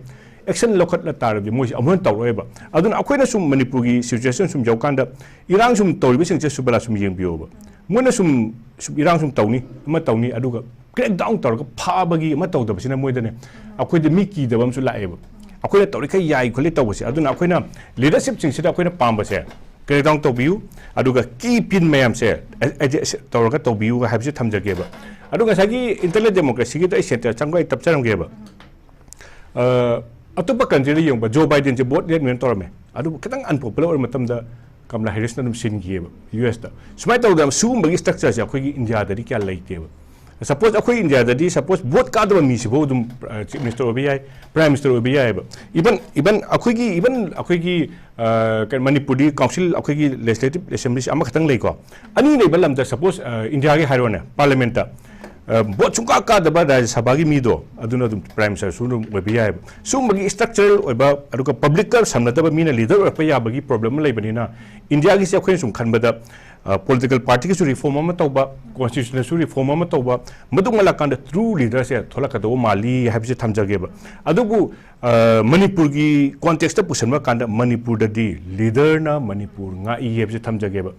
ꯑꯦꯛꯁꯟ ꯂꯧꯈꯠꯂ ꯇꯥꯔꯗꯤ ꯃꯣꯏꯁꯦ ꯑꯃꯨꯛ ꯍꯟꯅ ꯇꯧꯔꯛꯑꯣꯏꯕ꯫ ꯑꯗꯨꯅ ꯑꯩꯈꯣꯏꯅ ꯁꯨꯝ ꯃꯅꯤꯄꯨꯔꯒꯤ ꯁꯤꯆꯨꯋꯦꯁꯟ ꯁꯨꯝ ꯌꯧꯀꯥꯟꯗ, ꯏꯔꯥꯡ ꯁꯨꯝ ꯇꯧꯔꯤꯕꯁꯤꯡꯁꯦ ꯁꯨꯕꯂꯥ ꯁꯨꯝ ꯌꯦꯡꯕꯤꯌꯣꯕ꯫ ꯃꯣꯏꯅ ꯁꯨꯝ, ꯁꯨꯝ ꯏꯔꯥꯡ ꯁꯨꯝ ꯇꯧꯅꯤ, ꯑꯃ ꯇꯧꯅꯤ, ꯑꯗꯨꯒ ꯀ꯭ꯔꯦꯛ ꯗꯥꯎꯟ ꯇꯧꯔꯒ ꯐꯥꯕꯒꯤ ꯑꯃ ꯇꯧꯗꯕꯁꯤꯅ ꯃꯣꯏꯗꯅꯦ, ꯑꯩꯈꯣꯏꯗ ꯃꯤ ꯀꯤꯗꯕ ꯑꯃꯁꯨ ꯂꯥꯛꯑꯦꯕ꯫ ꯑꯩꯈꯣꯏꯅ ꯇꯧꯔꯤꯈꯩ ꯌꯥꯏ ꯈꯣꯠꯂꯤ ꯇꯧꯕꯁꯦ꯫ ꯑꯗꯨꯅ ꯑꯩꯈꯣꯏꯅ ꯂꯤꯗꯔꯁꯤꯞꯁꯤꯡꯁꯤꯗ ꯑꯩꯈꯣꯏꯅ ꯄꯥꯝꯕꯁꯦ, ꯀ꯭ꯔꯦꯛ ꯗꯥꯎꯟ ꯇꯧꯕꯤꯌꯨ, ꯑꯗꯨꯒ ꯀꯤ ꯄꯤꯟ ꯃꯌꯥꯝꯁꯦ ꯑꯦ-, ꯑꯦ-, ꯇꯧꯔꯒ ꯇꯧꯕꯤꯌꯨ ꯍꯥꯏꯕꯁꯦ ꯊꯝꯖꯒꯦꯕ꯫ ꯑꯗꯨ ꯉꯁꯥꯏꯒꯤ ꯏꯟꯇꯔꯅꯦꯠ ꯗꯦꯃꯣꯀ꯭ꯔꯦꯁꯤꯒꯤꯗ ꯑꯩ ꯁꯦꯟꯇꯔ ꯆꯪꯕ ꯑꯩ ꯇꯞꯆꯔꯝꯒꯦꯕ꯫ ꯑ, ꯑꯇꯣꯞꯄ ꯀꯟꯇ꯭ꯔꯤꯗ ꯌꯦꯡꯕ, ꯖꯣ ꯕꯥꯏꯗꯦꯟꯁꯦ ꯚꯣꯠ ꯂꯦꯞꯅꯦꯅ ꯇꯧꯔꯝꯃꯦ, ꯑꯗꯨꯕꯨ ꯈꯤꯇꯪ ꯑꯟꯄꯣꯄꯨꯂꯔ ꯑꯣꯏꯕ ꯃꯇꯝꯗ ꯀꯃꯂꯥ ꯍꯦꯔꯤꯁꯅ ꯑꯗꯨꯝ ꯁꯤꯟꯈꯤꯑꯕ ꯌꯨ ꯑꯦꯁꯇ꯫ ꯁꯨꯃꯥꯏꯅ ꯇꯧꯗꯅ ꯁꯤꯒꯨꯝꯕꯒꯤ ꯁ꯭ꯇ꯭ꯔꯛꯆꯔꯁꯦ ꯑꯩꯈꯣꯏꯒꯤ ꯏꯟꯗꯤꯌꯥꯗꯗꯤ ꯀꯌꯥ ꯂꯩꯇꯦꯕ꯫ ꯁꯄꯣꯁ ꯑꯩꯈꯣꯏ ꯏꯟꯗꯤꯌꯥꯗꯗꯤ ꯁꯄꯣꯁ ꯚꯣꯠ ꯀꯥꯗꯕ ꯃꯤꯁꯤꯐꯥꯎ ꯑꯗꯨꯝ ꯆꯤꯐ ꯃꯤꯅꯤꯁꯇꯔ ꯑꯣꯏꯕ ꯌꯥꯏ, ꯄ꯭ꯔꯥꯏꯝ ꯃꯤꯅꯤꯁꯇꯔ ꯑꯣꯏꯕ ꯌꯥꯏꯑꯕ꯫ ꯏꯚꯟ, ꯏꯚꯟ ꯑꯩꯈꯣꯏꯒꯤ, ꯏꯚꯟ ꯑꯩꯈꯣꯏꯒꯤ, ꯑ, ꯀꯩꯅꯣ, ꯃꯅꯤꯄꯨꯔꯗꯤ ꯀꯥꯎꯟꯁꯤꯜ, ꯑꯩꯈꯣꯏꯒꯤ ꯂꯦꯖꯤꯁꯂꯦꯇꯤꯚ ꯑꯦꯁꯦꯝꯕ꯭ꯂꯤꯁꯤ ꯑꯃꯈꯛꯇꯪ ꯂꯩꯀꯣ꯫ ꯑꯅꯤ ꯂꯩꯕ ꯂꯝꯗ ꯁꯄꯣꯁ, ꯑ, ꯏꯟꯗꯤꯌꯥꯒꯤ ꯍꯥꯏꯔꯣꯅꯦ, ꯄꯥꯔꯂꯤꯌꯥꯃꯦꯟꯠꯇ, ꯑ, ꯚꯣꯠ ꯁꯨꯡꯀꯥ ꯀꯥꯗꯕ ꯔꯥꯖ꯭ꯌ ꯁꯚꯥꯒꯤ ꯃꯤꯗꯣ ꯑꯗꯨꯅ ꯑꯗꯨꯝ ꯄ꯭ꯔꯥꯏꯝ ꯃꯤꯅꯤꯁꯇꯔꯁꯨ ꯑꯗꯨꯝ ꯑꯣꯏꯕ ꯌꯥꯏꯑꯕ꯫ ꯁꯤꯒꯨꯝꯕꯒꯤ ꯁ꯭ꯇ꯭ꯔꯛꯆꯔꯦꯜ ꯑꯣꯏꯕ, ꯑꯗꯨꯒ ꯄꯕ꯭ꯂꯤꯛꯀ ꯁꯝꯅꯗꯕ ꯃꯤꯅ ꯂꯤꯗꯔ ꯑꯣꯏꯔꯛꯄ ꯌꯥꯕꯒꯤ ꯄ꯭ꯔꯣꯕ꯭ꯂꯦꯝ ꯑꯃ ꯂꯩꯕꯅꯤꯅ, ꯏꯟꯗꯤꯌꯥꯒꯤꯁꯦ ꯑꯩꯈꯣꯏꯅ ꯁꯨꯝ ꯈꯟꯕꯗ, ꯄꯣꯂꯤꯇꯤꯀꯦꯜ ꯄꯥꯔꯇꯤꯒꯤꯁꯨ ꯔꯤꯐꯣꯔꯝ ꯑꯃ ꯇꯧꯕ, ꯀꯣꯟꯁꯇꯤꯇ꯭ꯌꯨꯁꯟꯗꯁꯨ ꯔꯤꯐꯣꯔꯝ ꯑꯃ ꯇꯧꯕ, ꯃꯗꯨ ꯉꯜꯂꯀꯥꯟꯗ ꯇ꯭ꯔꯨ ꯂꯤꯗꯔꯁꯦ ꯊꯣꯛꯂꯛꯀꯗꯧꯕ ꯃꯥꯜꯂꯤ ꯍꯥꯏꯕꯁꯦ ꯊꯝꯖꯒꯦꯕ꯫ ꯑꯗꯨꯕꯨ, ꯑ, ꯃꯅꯤꯄꯨꯔꯒꯤ ꯀꯣꯟꯇꯦꯛꯁꯇ ꯄꯨꯁꯤꯟꯕ ꯀꯥꯟꯗ ꯃꯅꯤꯄꯨꯔꯗꯗꯤ ꯂꯤꯗꯔꯅ ꯃꯅꯤꯄꯨꯔ ꯉꯥꯛꯏ ꯍꯥꯏꯕꯁꯦ ꯊꯝꯖꯒꯦꯕ꯫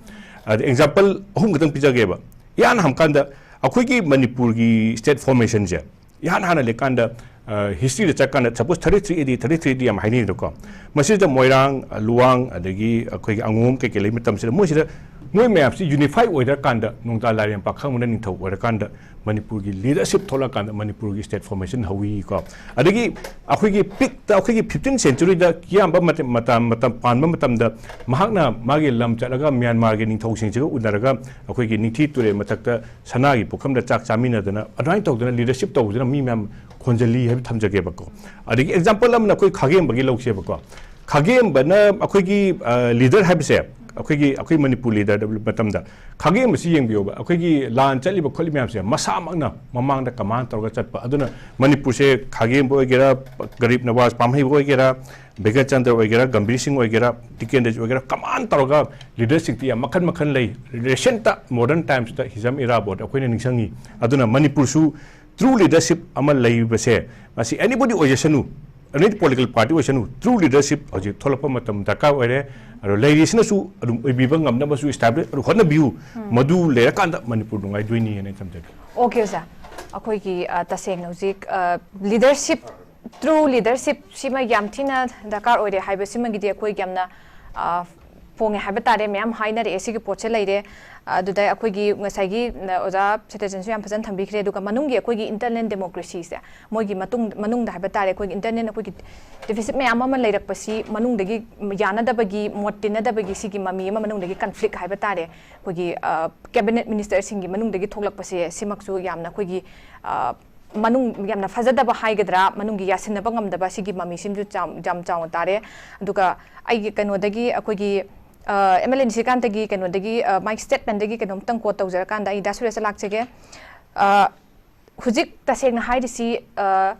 ꯑꯗ ꯑꯦꯛꯖꯥꯝꯄꯜ ꯑꯍꯨꯝ ꯈꯛꯇꯪ ꯄꯤꯖꯒꯦꯕ꯫ ꯏꯍꯥꯟ ꯍꯥꯟꯕ ꯀꯥꯟꯗ ꯑꯩꯈꯣꯏꯒꯤ ꯃꯅꯤꯄꯨꯔꯒꯤ ꯁ꯭ꯇꯦꯠ ꯐꯣꯔꯃꯦꯁꯟꯁꯦ ꯏꯍꯥꯟ ꯍꯥꯟꯅ ꯂꯩꯀꯥꯟꯗ, ꯑ, ꯍꯤꯁꯇ꯭ꯔꯤꯗ ꯆꯠꯀꯥꯟꯗ, ꯁꯄꯣꯁ ꯊꯥꯔꯇꯤ ꯊ꯭ꯔꯤ ꯑꯦ ꯗꯤ, ꯊꯥꯔꯇꯤ ꯊ꯭ꯔꯤ ꯑꯦ ꯗꯤ ꯌꯥꯝ ꯍꯥꯏꯅꯩꯗꯀꯣ꯫ ꯃꯁꯤꯗ ꯃꯣꯏꯔꯥꯡ, ꯂꯨꯋꯥꯡ, ꯑꯗꯒꯤ ꯑꯩꯈꯣꯏꯒꯤ ꯑꯉꯣꯝ ꯀꯩꯀꯩ ꯂꯩ ꯃꯇꯝꯁꯤꯗ ꯃꯣꯏꯁꯤꯗ ꯃꯣꯏ ꯃꯌꯥꯝꯁꯤ ꯌꯨꯅꯤꯐꯥꯏ ꯑꯣꯏꯗ꯭ꯔꯀꯥꯟꯗ ꯅꯣꯡꯖꯥ ꯂꯥꯏꯔꯦꯝ ꯄꯥꯈꯪꯕꯅ ꯅꯤꯡꯊꯧ ꯑꯣꯏꯔꯀꯥꯟꯗ ꯃꯅꯤꯄꯨꯔꯒꯤ ꯂꯤꯗꯔꯁꯤꯞ ꯊꯣꯛꯂꯛꯀꯥꯟꯗ ꯃꯅꯤꯄꯨꯔꯒꯤ ꯁ꯭ꯇꯦꯠ ꯐꯣꯔꯃꯦꯁꯟ ꯍꯧꯋꯤꯀꯣ꯫ ꯑꯗꯒꯤ ꯑꯩꯈꯣꯏꯒꯤ ꯄꯤꯛꯇ ꯑꯩꯈꯣꯏꯒꯤ ꯐꯤꯐꯇꯤꯟ ꯁꯦꯟꯆꯨꯔꯤꯗ ꯀꯤꯌꯥꯝꯕ ꯃꯇꯝ, ꯃꯇꯝ, ꯃꯇꯝ ꯄꯥꯟꯕ ꯃꯇꯝꯗ ꯃꯍꯥꯛꯅ ꯃꯥꯒꯤ ꯂꯝ ꯆꯠꯂꯒ ꯃ꯭ꯌꯥꯟꯃꯥꯔꯒꯤ ꯅꯤꯡꯊꯧꯁꯤꯡꯁꯤꯒ ꯎꯅꯔꯒ ꯑꯩꯈꯣꯏꯒꯤ ꯅꯤꯡꯊꯤ ꯇꯨꯔꯦꯜ ꯃꯊꯛꯇ ꯁꯅꯥꯒꯤ ꯄꯨꯈꯝꯗ ꯆꯥꯛ ꯆꯥꯃꯤꯟꯅꯗꯅ ꯑꯗꯨꯃꯥꯏꯅ ꯇꯧꯗꯅ ꯂꯤꯗꯔꯁꯤꯞ ꯇꯧꯕꯗꯨꯅ ꯃꯤ ꯃꯌꯥꯝ ꯈꯣꯟꯖꯜꯂꯤ ꯍꯥꯏꯕ ꯊꯝꯖꯒꯦꯕꯀꯣ꯫ ꯑꯗꯒꯤ ꯑꯦꯛꯖꯥꯝꯄꯜ ꯑꯃꯅ ꯑꯩꯈꯣꯏ ꯈꯥꯒꯦꯝꯕꯒꯤ ꯂꯧꯁꯦꯕꯀꯣ꯫ ꯈꯥꯒꯦꯝꯕꯅ ꯑꯩꯈꯣꯏꯒꯤ, ꯑ, ꯂꯤꯗꯔ ꯍꯥꯏꯕꯁꯦ ꯑꯩꯈꯣꯏꯒꯤ ꯑꯩꯈꯣꯏ ꯃꯅꯤꯄꯨꯔ ꯂꯤꯗꯔ ꯃꯇꯝꯗ ꯈꯥꯒꯦꯝꯕꯁꯤ ꯌꯦꯡꯕꯤꯌꯣꯕ꯫ ꯑꯩꯈꯣꯏꯒꯤ ꯂꯥꯟ ꯆꯠꯂꯤꯕ ꯈꯣꯠꯂꯤꯕ ꯃꯌꯥꯝꯁꯦ ꯃꯁꯥꯃꯛꯅ ꯃꯃꯥꯡꯗ ꯀꯃꯥꯟ ꯇꯧꯔꯒ ꯆꯠꯄ꯫ ꯑꯗꯨꯅ ꯃꯅꯤꯄꯨꯔꯁꯦ ꯈꯥꯒꯦꯝꯕ ꯑꯣꯏꯒꯦꯔꯥ, ꯒꯔꯤꯕ ꯅꯋꯥꯖ ꯄꯥꯝꯍꯩꯕ ꯑꯣꯏꯒꯦꯔꯥ, ꯕꯤꯒꯠ ꯆꯟꯗ꯭ꯔ ꯑꯣꯏꯒꯦꯔꯥ, ꯒꯝꯚꯤꯔ ꯁꯤꯡ ꯑꯣꯏꯒꯦꯔꯥ, ꯇꯤꯀꯦꯟꯗ꯭ꯔꯖꯤꯠ ꯑꯣꯏꯒꯦꯔꯥ, ꯀꯃꯥꯟ ꯇꯧꯔꯒ ꯂꯤꯗꯔꯁꯤꯞꯇꯤ ꯌꯥꯝ ꯃꯈꯜ ꯃꯈꯜ ꯂꯩ꯫ ꯔꯤꯁꯦꯟꯇ ꯃꯣꯗꯔꯟ ꯇꯥꯏꯝꯁꯇ ꯍꯤꯖꯝ ꯏꯔꯥꯕꯣꯠ ꯑꯩꯈꯣꯏꯅ ꯅꯤꯡꯁꯤꯡꯉꯤ꯫ ꯑꯗꯨꯅ ꯃꯅꯤꯄꯨꯔꯁꯨ ꯇ꯭ꯔꯨ ꯂꯤꯗꯔꯁꯤꯞ ꯑꯃ ꯂꯩꯕꯁꯦ, ꯃꯁꯤ ꯑꯦꯅꯤꯕꯣꯗꯤ ꯑꯣꯏꯖꯁꯅꯨ, ꯑꯦꯅꯤ ꯄꯣꯂꯤꯇꯤꯀꯦꯜ ꯄꯥꯔꯇꯤ ꯑꯣꯏꯁꯅꯨ, ꯇ꯭ꯔꯨ ꯂꯤꯗꯔꯁꯤꯞ ꯍꯧꯖꯤꯛ ꯊꯣꯛꯂꯛꯄ ꯃꯇꯝ ꯗꯔꯀꯥꯔ ꯑꯣꯏꯔꯦ꯫ ꯑꯗꯣ ꯂꯩꯔꯤꯁꯤꯅꯁꯨ ꯑꯗꯨꯝ ꯑꯣꯏꯕꯤꯕ ꯉꯝꯅꯕꯁꯨ ꯏꯁꯇꯥꯕ꯭ꯂꯤꯁ ꯑꯗꯨꯝ ꯍꯣꯠꯅꯕꯤꯌꯨ꯫ ꯃꯗꯨ ꯂꯩꯔꯀꯥꯟꯗ ꯃꯅꯤꯄꯨꯔ ꯅꯨꯡꯉꯥꯏꯗꯣꯏꯅꯤ ꯍꯥꯏꯅ ꯑꯩ ꯊꯝꯖꯒꯦ꯫ ꯑꯣꯀꯦ ꯑꯣꯖꯥ, ꯑꯩꯈꯣꯏꯒꯤ ꯑ, ꯇꯁꯦꯡꯅ ꯍꯧꯖꯤꯛ ꯂꯤꯗꯔꯁꯤꯞ, ꯇ꯭ꯔꯨ ꯂꯤꯗꯔꯁꯤꯞ ꯁꯤꯃ ꯌꯥꯝ ꯊꯤꯅ ꯗꯔꯀꯥꯔ ꯑꯣꯏꯔꯦ ꯍꯥꯏꯕꯁꯤꯃꯒꯤꯗꯤ ꯑꯩꯈꯣꯏ ꯌꯥꯝꯅ ꯑ, ꯐꯣꯡꯉꯦ ꯍꯥꯏꯕ ꯇꯥꯔꯦ꯫ ꯃꯌꯥꯝ ꯍꯥꯏꯅꯔꯛꯑꯦ ꯁꯤꯒꯤ ꯄꯣꯠꯁꯦ ꯂꯩꯔꯦ꯫ ꯑꯗꯨꯗ ꯑꯩꯈꯣꯏꯒꯤ ꯉꯁꯥꯏꯒꯤ ꯑꯣꯖꯥ ꯁꯇ꯭ꯌꯖꯟꯁꯨ ꯌꯥꯝ ꯐꯖꯅ ꯊꯝꯕꯤꯈ꯭ꯔꯦ꯫ ꯑꯗꯨꯒ ꯃꯅꯨꯡꯒꯤ ꯑꯩꯈꯣꯏꯒꯤ ꯏꯟꯇꯔꯅꯦꯜ ꯗꯦꯃꯣꯀ꯭ꯔꯦꯁꯤꯁꯦ, ꯃꯣꯏꯒꯤ ꯃꯇꯨꯡ ꯃꯅꯨꯡꯗ ꯍꯥꯏꯕ ꯇꯥꯔꯦ, ꯑꯩꯈꯣꯏꯒꯤ ꯏꯟꯇꯔꯅꯦꯜ ꯑꯩꯈꯣꯏꯒꯤ ꯗꯤꯐꯤꯁꯤꯠ ꯃꯌꯥꯝ ꯑꯃ ꯂꯩꯔꯛꯄꯁꯤ ꯃꯅꯨꯡꯗꯒꯤ ꯌꯥꯅꯗꯕꯒꯤ, ꯃꯣꯠ ꯇꯤꯟꯅꯗꯕꯒꯤ ꯁꯤꯒꯤ ꯃꯃꯤ ꯑꯃ, ꯃꯅꯨꯡꯗꯒꯤ ꯀꯟꯐ꯭ꯂꯤꯛ ꯍꯥꯏꯕ ꯇꯥꯔꯦ, ꯑꯩꯈꯣꯏꯒꯤ ꯀꯦꯕꯤꯅꯦꯠ ꯃꯤꯅꯤꯁꯇꯔꯁꯤꯡꯒꯤ ꯃꯅꯨꯡꯗꯒꯤ ꯊꯣꯛꯂꯛꯄꯁꯦ, ꯁꯤꯃꯛꯁꯨ ꯌꯥꯝꯅ ꯑꯩꯈꯣꯏꯒꯤ ꯑ, ꯃꯅꯨꯡ ꯌꯥꯝꯅ ꯐꯖꯗꯕ ꯍꯥꯏꯒꯗ꯭ꯔꯥ, ꯃꯅꯨꯡꯒꯤ ꯌꯥꯁꯤꯟꯅꯕ ꯉꯝꯗꯕ ꯁꯤꯒꯤ ꯃꯃꯤꯁꯤꯃꯁꯨ ꯆꯥꯎ- ꯌꯥꯝ ꯆꯥꯎꯅ ꯇꯥꯔꯦ꯫ ꯑꯗꯨꯒ ꯑꯩꯒꯤ ꯀꯩꯅꯣꯗꯒꯤ, ꯑꯩꯈꯣꯏꯒꯤ ꯑꯦꯝ ꯑꯦꯜ ꯑꯦ ꯅꯤꯁꯤꯀꯥꯟꯇꯒꯤ ꯀꯩꯅꯣꯗꯒꯤ, ꯑ, ꯃꯥꯒꯤ ꯁ꯭ꯇꯦꯠꯃꯦꯟꯗꯒꯤ ꯀꯩꯅꯣꯝꯇꯪ ꯀꯣꯠ ꯇꯧꯖꯔꯀꯥꯟꯗ ꯑꯩ ꯗꯥ ꯁꯨꯔꯦꯁꯇ ꯂꯥꯛꯆꯒꯦ꯫ ꯑ, ꯍꯧꯖꯤꯛ ꯇꯁꯦꯡꯅ ꯍꯥꯏꯔꯤꯁꯤ, ꯑ,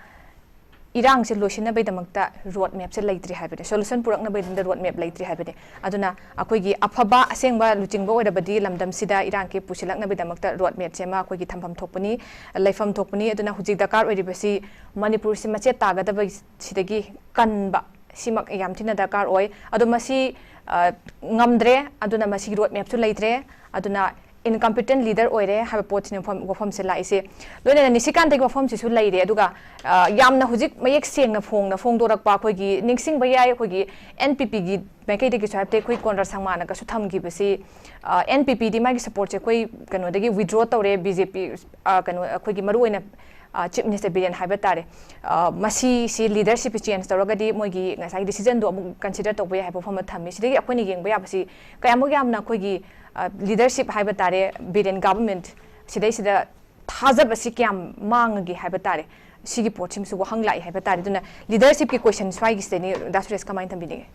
ꯏꯔꯥꯡꯁꯦ ꯂꯣꯏꯁꯤꯟꯅꯕꯒꯤꯗꯃꯛꯇ ꯔꯣꯗ ꯃꯦꯞꯁꯦ ꯂꯩꯇ꯭ꯔꯤ ꯍꯥꯏꯕꯅꯦ, ꯁꯣꯂꯨꯁꯟ ꯄꯨꯔꯛꯅꯕꯒꯤꯗꯃꯛꯇ ꯔꯣꯗ ꯃꯦꯞ ꯂꯩꯇ꯭ꯔꯤ ꯍꯥꯏꯕꯅꯦ꯫ ꯑꯗꯨꯅ ꯑꯩꯈꯣꯏꯒꯤ ꯑꯐꯕ ꯑꯁꯦꯡꯕ ꯂꯨꯆꯤꯡꯕ ꯑꯣꯏꯔꯕꯗꯤ ꯂꯝꯗꯝꯁꯤꯗ ꯏꯔꯥꯡ ꯀꯤ ꯄꯨꯁꯤꯜꯂꯛꯅꯕꯒꯤꯗꯃꯛꯇ ꯔꯣꯗ ꯃꯦꯞꯁꯦ ꯑꯃ ꯑꯩꯈꯣꯏꯒꯤ ꯊꯝꯐꯝ ꯊꯣꯛꯄꯅꯤ, ꯂꯩꯐꯝ ꯊꯣꯛꯄꯅꯤ꯫ ꯑꯗꯨꯅ ꯍꯧꯖꯤꯛ ꯗꯔꯀꯥꯔ ꯑꯣꯏꯔꯤꯕꯁꯤ ꯃꯅꯤꯄꯨꯔꯁꯤ ꯃꯆꯦꯠ ꯇꯥꯒꯗꯕ ꯁꯤꯗꯒꯤ ꯀꯟꯕ ꯁꯤꯃꯛ ꯌꯥꯝ ꯊꯤꯅ ꯗꯔꯀꯥꯔ ꯑꯣꯏ꯫ ꯑꯗꯣ ꯃꯁꯤ, ꯑ, ꯉꯝꯗ꯭ꯔꯦ, ꯑꯗꯨꯅ ꯃꯁꯤꯒꯤ ꯔꯣꯗ ꯃꯦꯞꯁꯨ ꯂꯩꯇ꯭ꯔꯦ꯫ ꯑꯗꯨꯅ ꯏꯟꯀꯝꯄꯤꯇꯦꯟ ꯂꯤꯗꯔ ꯑꯣꯏꯔꯦ ꯍꯥꯏꯕ ꯄꯣꯠꯁꯤꯅ ꯋꯥꯐꯝ, ꯋꯥꯐꯝꯁꯦ ꯂꯥꯛꯏꯁꯦ꯫ ꯂꯣꯏꯅꯅ ꯅꯤꯁꯤꯀꯥꯟꯇꯒꯤ ꯋꯥꯐꯝꯁꯤꯁꯨ ꯂꯩꯔꯦ꯫ ꯑꯗꯨꯒ, ꯑ, ꯌꯥꯝꯅ ꯍꯧꯖꯤꯛ ꯃꯌꯦꯛ ꯁꯦꯡꯅ ꯐꯣꯡꯅ ꯐꯣꯡꯗꯣꯔꯛꯄ ꯑꯩꯈꯣꯏꯒꯤ, ꯅꯤꯡꯁꯤꯡꯕ ꯌꯥꯏ, ꯑꯩꯈꯣꯏꯒꯤ ꯑꯦꯟ ꯄꯤ ꯄꯤꯒꯤ ꯃꯥꯏꯀꯩꯗꯒꯤꯁꯨ ꯍꯥꯏꯕꯗꯤ ꯑꯩꯈꯣꯏ ꯀꯣꯟꯔꯥꯗ ꯁꯪꯃꯥꯅꯒꯁꯨ ꯊꯝꯈꯤꯕꯁꯤ, ꯑ, ꯑꯦꯟ ꯄꯤ ꯄꯤꯗꯤ ꯃꯥꯒꯤ ꯁꯄꯣꯔꯠꯁꯦ ꯑꯩꯈꯣꯏ ꯀꯩꯅꯣꯗꯒꯤ ꯋꯤꯗ꯭ꯔꯣ ꯇꯧꯔꯦ, ꯕꯤ ꯖꯦ ꯄꯤ, ꯑ, ꯀꯩꯅꯣ, ꯑꯩꯈꯣꯏꯒꯤ ꯃꯔꯨꯑꯣꯏꯅ, ꯑ, ꯆꯤꯐ ꯃꯤꯅꯤꯁꯇꯔ ꯕꯤꯔꯦꯟ ꯍꯥꯏꯕ ꯇꯥꯔꯦ꯫ ꯑ, ꯃꯁꯤꯁꯤ ꯂꯤꯗꯔꯁꯤꯞꯁꯤ ꯆꯦꯟꯖ ꯇꯧꯔꯒꯗꯤ ꯃꯣꯏꯒꯤ ꯉꯁꯥꯏꯒꯤ ꯗꯤꯁꯤꯖꯟꯗꯣ ꯑꯃꯨꯛ ꯀꯟꯁꯤꯗꯔ ꯇꯧꯕ ꯌꯥꯏ ꯍꯥꯏꯕ ꯋꯥꯐꯝ ꯑꯃ ꯊꯝꯃꯤ꯫ ꯁꯤꯗꯒꯤ ꯑꯩꯈꯣꯏꯅ ꯌꯦꯡꯕ ꯌꯥꯕꯁꯤ ꯀꯌꯥꯃꯨꯛ ꯌꯥꯝꯅ ꯑꯩꯈꯣꯏꯒꯤ, ꯑ, ꯂꯤꯗꯔꯁꯤꯞ ꯍꯥꯏꯕ ꯇꯥꯔꯦ, ꯕꯤꯔꯦꯟ ꯒꯚꯔꯟꯃꯦꯟꯠ ꯁꯤꯗꯩꯁꯤꯗ ꯊꯥꯖꯕꯁꯤ ꯀꯌꯥꯝ ꯃꯥꯡꯉꯒꯦ ꯍꯥꯏꯕ ꯇꯥꯔꯦ꯫ ꯁꯤꯒꯤ ꯄꯣꯠꯁꯤꯃꯁꯨ ꯋꯥꯍꯪ ꯂꯥꯛꯏ ꯍꯥꯏꯕ ꯇꯥꯔꯦ꯫ ꯑꯗꯨꯅ ꯂꯤꯗꯔꯁꯤꯞꯀꯤ ꯀꯣꯏꯁꯟ ꯁ꯭ꯋꯥꯏꯒꯤꯁꯤꯗꯅꯤ, ꯗꯥ ꯁꯨꯔꯦꯁ, ꯀꯃꯥꯏꯅ ꯊꯝꯕꯤꯅꯤꯡꯉꯤ?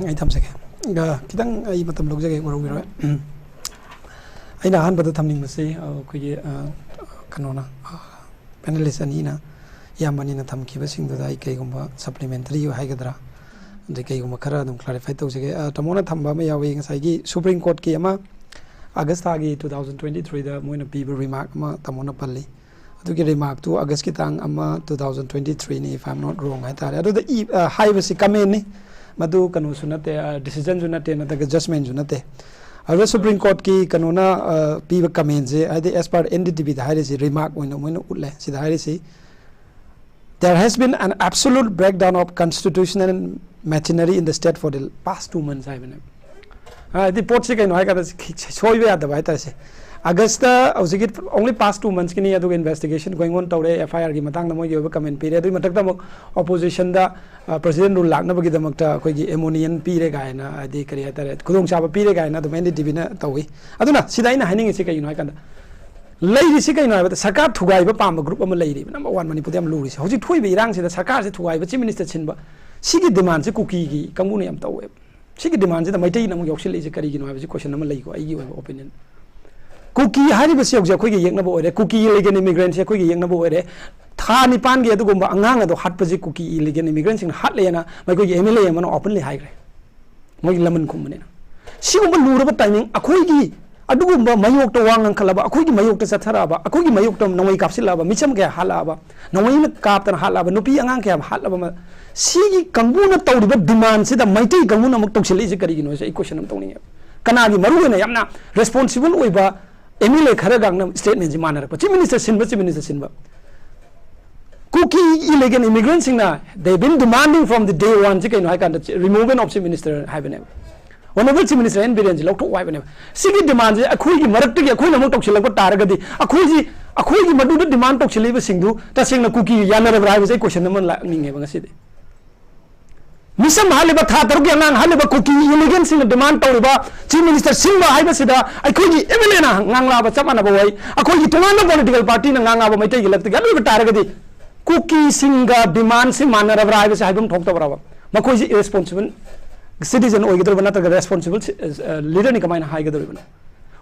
ꯑꯩ ꯊꯝꯖꯒꯦ꯫ ꯑ, ꯈꯤꯇꯪ ꯑꯩ ꯃꯇꯝ ꯂꯧꯖꯒꯦ, ꯋꯥꯔꯧꯕꯤꯔꯣꯏ꯫ ꯎꯝ꯫ ꯑꯩꯅ ꯑꯍꯥꯟꯕꯗ ꯊꯝꯅꯤꯡꯕꯁꯤ, ꯑ, ꯑꯩꯈꯣꯏꯒꯤ, ꯑ, ꯀꯩꯅꯣꯅ, ꯑ, ꯄꯦꯅꯦꯂꯤꯁ ꯑꯅꯤꯅ, ꯏꯌꯥꯝꯕ ꯑꯅꯤꯅ ꯊꯝꯈꯤꯕꯁꯤꯡꯗꯨꯗ ꯑꯩ ꯀꯩꯒꯨꯝꯕ ꯁꯄ꯭ꯂꯤꯃꯦꯟꯇꯔꯤ ꯍꯥꯏꯒꯗ꯭ꯔꯥ, ꯑꯗꯩ ꯀꯩꯒꯨꯝꯕ ꯈꯔ ꯑꯗꯨꯝ ꯀ꯭ꯂꯥꯔꯤꯐꯥꯏ ꯇꯧꯖꯒꯦ꯫ ꯑ, ꯇꯥꯃꯣꯅ ꯊꯝꯕ ꯑꯃ ꯌꯥꯎꯏ, ꯉꯁꯥꯏꯒꯤ ꯁꯨꯄ꯭ꯔꯤꯝ ꯀꯣꯔꯠꯀꯤ ꯑꯃ ꯑꯥꯒꯁ ꯊꯥꯒꯤ two thousand twenty threeꯗ ꯃꯣꯏꯅ ꯄꯤꯕ ꯔꯤꯃꯥꯔꯛ ꯑꯃ ꯇꯥꯃꯣꯅ ꯄꯜꯂꯤ꯫ ꯑꯗꯨꯒꯤ ꯔꯤꯃꯥꯔꯛꯇꯨ ꯑꯥꯒꯁꯀꯤ ꯇꯥꯡ ꯑꯃ, two thousand twenty threeꯅꯤ, if I'm not wrong ꯍꯥꯏꯇꯥꯔꯦ꯫ ꯑꯗꯨꯗ ꯏ-, ꯑ, ꯍꯥꯏꯕꯁꯤ ꯀꯃꯦꯟꯅꯤ, ꯃꯗꯨ ꯀꯩꯅꯣꯁꯨ ꯅꯠꯇꯦ, ꯑ, ꯗꯤꯁꯤꯖꯟꯁꯨ ꯅꯠꯇꯦ, ꯅꯠꯇ꯭ꯔꯒ ꯖꯖꯃꯦꯟꯁꯨ ꯅꯠꯇꯦ꯫ ꯑꯗꯨꯗ ꯁꯨꯄ꯭ꯔꯤꯝ ꯀꯣꯔꯠꯀꯤ ꯀꯩꯅꯣꯅ, ꯑ, ꯄꯤꯕ ꯀꯃꯦꯟꯁꯦ, ꯍꯥꯏꯗꯤ, as per NDTVꯗ ꯍꯥꯏꯔꯤꯁꯤ, ꯔꯤꯃꯥꯔꯛ ꯑꯣꯏꯅ ꯃꯣꯏꯅ ꯎꯠꯂꯦ꯫ ꯁꯤꯗ ꯍꯥꯏꯔꯤꯁꯤ, "There has been an absolute breakdown of constitutional machinery in the state for the past two months" ꯍꯥꯏꯕꯅꯦ꯫ ꯍꯥꯏꯗꯤ, ꯄꯣꯠꯁꯤ ꯀꯩꯅꯣ ꯍꯥꯏ ꯀꯥꯟꯗ, ꯁꯤ ꯈꯤ-, ꯁꯣꯏꯕ ꯌꯥꯗꯕ ꯍꯥꯏꯇꯥꯔꯦ꯫ ꯁꯦ, ꯑꯥꯒꯁꯇ, ꯍꯧꯖꯤꯛꯀꯤ only past two monthsꯀꯤꯅꯤ, ꯑꯗꯨꯒ ꯏꯟꯚꯦꯁꯇꯤꯒꯦꯁꯟ going on ꯇꯧꯔꯦ, FIRꯒꯤ ꯃꯇꯥꯡꯗ ꯃꯣꯏꯒꯤ ꯑꯣꯏꯕ ꯀꯃꯦꯟ ꯄꯤꯔꯦ꯫ ꯑꯗꯨꯒꯤ ꯃꯊꯛꯇ ꯑꯃꯨꯛ ꯑꯣꯄꯣꯖꯤꯁꯟꯗ, ꯑ, ꯄ꯭ꯔꯁꯤꯗꯦꯟ ꯔꯨꯜ ꯂꯥꯛꯅꯕꯒꯤꯗꯃꯛꯇ ꯑꯩꯈꯣꯏꯒꯤ ꯑꯦꯃꯣꯅꯤꯌꯟ ꯄꯤꯔꯦ ꯀꯥꯏꯅ, ꯍꯥꯏꯗꯤ, ꯀꯔꯤ ꯍꯥꯏꯇꯥꯔꯦ, ꯈꯨꯗꯣꯡꯆꯥꯕ ꯄꯤꯔꯦ ꯀꯥꯏꯅ ꯑꯗꯨꯝ NDTVꯅ ꯇꯧꯏ꯫ ꯑꯗꯨꯅ ꯁꯤꯗ ꯑꯩꯅ ꯍꯥꯏꯅꯤꯡꯉꯤꯁꯤ ꯀꯩꯒꯤꯅꯣ ꯍꯥꯏ ꯀꯥꯟꯗ, ꯂꯩꯔꯤꯁꯤ ꯀꯩꯅꯣ ꯍꯥꯏꯕꯗ, ꯁꯔꯀꯥꯔ ꯊꯨꯒꯥꯏꯕ ꯄꯥꯝꯕ ꯒ꯭ꯔꯨꯞ ꯑꯃ ꯂꯩꯔꯤꯕ, number one, ꯃꯅꯤꯄꯨꯔꯗ ꯌꯥꯝ ꯂꯨꯔꯤꯁꯦ꯫ ꯍꯧꯖꯤꯛ ꯊꯣꯛꯏꯕ ꯏꯔꯥꯡꯁꯤꯗ ꯁꯔꯀꯥꯔꯁꯤ ꯊꯨꯒꯥꯏꯕ, ꯆꯤꯐ ꯃꯤꯅꯤꯁꯇꯔ ꯁꯤꯟꯕ, ꯁꯤꯒꯤ ꯗꯤꯃꯥꯟꯁꯦ ꯀꯨꯀꯤꯒꯤ ꯀꯥꯡꯕꯨꯅ ꯌꯥꯝ ꯇꯧꯋꯦꯕ꯫ ꯁꯤꯒꯤ ꯗꯤꯃꯥꯟꯁꯤꯗ ꯃꯩꯇꯩꯅ ꯑꯃꯨꯛ ꯌꯥꯎꯁꯤꯜꯂꯛꯏꯁꯦ ꯀꯔꯤꯒꯤꯅꯣ ꯍꯥꯏꯕꯁꯤ ꯀꯣꯏꯁꯟ ꯑꯃ ꯂꯩꯀꯣ, ꯑꯩꯒꯤ ꯑꯣꯏꯕ ꯑꯣꯄꯤꯅꯤꯌꯟ꯫ ꯀꯨꯀꯤ ꯍꯥꯏꯔꯤꯕꯁꯤ ꯍꯧꯖꯤꯛ ꯑꯩꯈꯣꯏꯒꯤ ꯌꯦꯛꯅꯕ ꯑꯣꯏꯔꯦ, ꯀꯨꯀꯤ ꯏꯂꯤꯒꯦꯜ ꯏꯃꯤꯒ꯭ꯔꯦꯟꯁꯤ ꯑꯩꯈꯣꯏꯒꯤ ꯌꯦꯛꯅꯕ ꯑꯣꯏꯔꯦ꯫ ꯊꯥ ꯅꯤꯄꯥꯟꯒꯤ ꯑꯗꯨꯒꯨꯝꯕ ꯑꯉꯥꯡ ꯑꯗꯣ ꯍꯥꯠꯄꯁꯤ ꯀꯨꯀꯤ ꯏꯂꯤꯒꯦꯜ ꯏꯃꯤꯒ꯭ꯔꯦꯟꯁꯤꯡꯅ ꯍꯥꯠꯂꯦꯅ ꯃꯈꯣꯏꯒꯤ MLA ꯑꯃꯅ openly ꯍꯥꯏꯈ꯭ꯔꯦ, ꯃꯣꯏꯒꯤ ꯂꯃꯟ ꯈꯨꯝꯕꯅꯤꯅ꯫ ꯁꯤꯒꯨꯝꯕ ꯂꯨꯔꯕ ꯇꯥꯏꯃꯤꯡ, ꯑꯩꯈꯣꯏꯒꯤ ꯑꯗꯨꯒꯨꯝꯕ ꯃꯥꯌꯣꯛꯇ ꯋꯥ ꯉꯥꯡꯈꯠꯂꯕ, ꯑꯩꯈꯣꯏꯒꯤ ꯃꯥꯌꯣꯛꯇ ꯆꯠꯊꯔꯛꯑꯕ, ꯑꯩꯈꯣꯏꯒꯤ ꯃꯥꯌꯣꯛꯇ ꯅꯣꯡꯃꯩ ꯀꯥꯞꯁꯤꯜꯂꯛꯑꯕ, ꯃꯤꯆꯝ ꯀꯌꯥ ꯍꯥꯠꯂꯛꯑꯕ, ꯅꯣꯡꯃꯩꯅ ꯀꯥꯞꯇꯅ ꯍꯥꯠꯂꯛꯑꯕ, ꯅꯨꯄꯤ ꯑꯉꯥꯡ ꯀꯌꯥ ꯍꯥꯠꯂꯕ ꯑꯃ, ꯁꯤꯒꯤ ꯀꯥꯡꯕꯨꯅ ꯇꯧꯔꯤꯕ ꯗꯤꯃꯥꯟꯁꯤꯗ ꯃꯩꯇꯩ ꯀꯥꯡꯕꯨꯅ ꯑꯃꯨꯛ ꯇꯧꯁꯤꯜꯂꯛꯏꯁꯦ ꯀꯔꯤꯒꯤꯅꯣ ꯍꯥꯏꯁꯦ ꯑꯩ ꯀꯣꯏꯁꯟ ꯑꯃ ꯇꯧꯅꯤꯡꯉꯦꯕ꯫ ꯀꯅꯥꯒꯤ, ꯃꯔꯨ ꯑꯣꯏꯅ ꯌꯥꯝꯅ ꯔꯦꯁꯄꯣꯟꯁꯤꯕꯜ ꯑꯣꯏꯕ MLA ꯈꯔꯒ ꯁ꯭ꯇꯦꯠꯃꯦꯟꯁꯤ ꯃꯥꯟꯅꯔꯛꯄ, ꯆꯤꯐ ꯃꯤꯅꯤꯁꯇꯔ ꯁꯤꯟꯕ, ꯆꯤꯐ ꯃꯤꯅꯤꯁꯇꯔ ꯁꯤꯟꯕ꯫ ꯀꯨꯀꯤ illegal ꯏꯃꯤꯒ꯭ꯔꯦꯟꯁꯤꯡꯅ, "They've been demanding from the day one" ꯁꯤ ꯀꯩꯅꯣ ꯍꯥꯏ ꯀꯥꯟꯗ, removal of chief minister ꯍꯥꯏꯕꯅꯦꯕ꯫ Honorable Chief Minister N. Birenꯁꯤ ꯂꯧꯊꯣꯛꯑꯣ ꯍꯥꯏꯕꯅꯦꯕ꯫ ꯁꯤꯒꯤ ꯗꯤꯃꯥꯟꯁꯦ ꯑꯩꯈꯣꯏꯒꯤ ꯃꯔꯛꯇꯒꯤ ꯑꯩꯈꯣꯏꯅ ꯑꯃꯨꯛ ꯇꯧꯁꯤꯜꯂꯛꯄ ꯇꯥꯔꯒꯗꯤ, ꯑꯩꯈꯣꯏꯁꯤ, ꯑꯩꯈꯣꯏꯒꯤ ꯃꯗꯨꯗ ꯗꯤꯃꯥꯟ ꯇꯧꯁꯤꯜꯂꯛꯏꯕꯁꯤꯡꯗꯨ ꯇꯁꯦꯡꯅ ꯀꯨꯀꯤ ꯌꯥꯅꯔꯕ꯭ꯔꯥ ꯍꯥꯏꯕꯁꯦ ꯑꯩ ꯀꯣꯏꯁꯟ ꯑꯃ ꯂꯥꯛꯅꯤꯡꯉꯦꯕ ꯉꯁꯤꯗꯤ꯫ ꯃꯤꯆꯝ ꯍꯥꯠꯂꯤꯕ, ꯊꯥ ꯇꯔꯨꯛꯀꯤ ꯑꯉꯥꯡ ꯍꯥꯠꯂꯤꯕ ꯀꯨꯀꯤ ꯏꯂꯤꯒꯦꯟꯁꯤꯡꯅ ꯗꯤꯃꯥꯟ ꯇꯧꯔꯤꯕ ꯆꯤꯐ ꯃꯤꯅꯤꯁꯇꯔ ꯁꯤꯟꯕ ꯍꯥꯏꯕꯁꯤꯗ ꯑꯩꯈꯣꯏꯒꯤ MLAꯅ ꯉꯥꯡꯂꯛꯑꯕ ꯆꯞ ꯃꯥꯟꯅꯕ ꯋꯥꯍꯩ, ꯑꯩꯈꯣꯏꯒꯤ ꯇꯣꯉꯥꯟꯕ ꯄꯣꯂꯤꯇꯤꯀꯦꯜ ꯄꯥꯔꯇꯤꯅ ꯉꯥꯡꯂꯛꯑꯕ ꯃꯩꯇꯩꯒꯤ ꯂꯛꯇꯒꯤ ꯑꯗꯨ ꯑꯣꯏꯕ ꯇꯥꯔꯒꯗꯤ ꯀꯨꯀꯤꯁꯤꯡꯒ ꯗꯤꯃꯥꯟꯁꯤ ꯃꯥꯟꯅꯔꯕ꯭ꯔꯥ ꯍꯥꯏꯕꯁꯤ ꯍꯥꯏꯐꯝ ꯊꯣꯛꯇꯕ꯭ꯔꯕ? ꯃꯈꯣꯏꯁꯤ ꯏꯔꯦꯁꯄꯣꯟꯁꯤꯕꯜ ꯁꯤꯇꯤꯖꯟ ꯑꯣꯏꯒꯗꯧꯔꯤꯕ ꯅꯠꯇ꯭ꯔꯒ ꯔꯦꯁꯄꯣꯟꯁꯤꯕꯜ ꯂꯤꯗꯔꯅꯤ ꯀꯃꯥꯏꯅ ꯍꯥꯏꯒꯗꯧꯔꯤꯕꯅꯣ?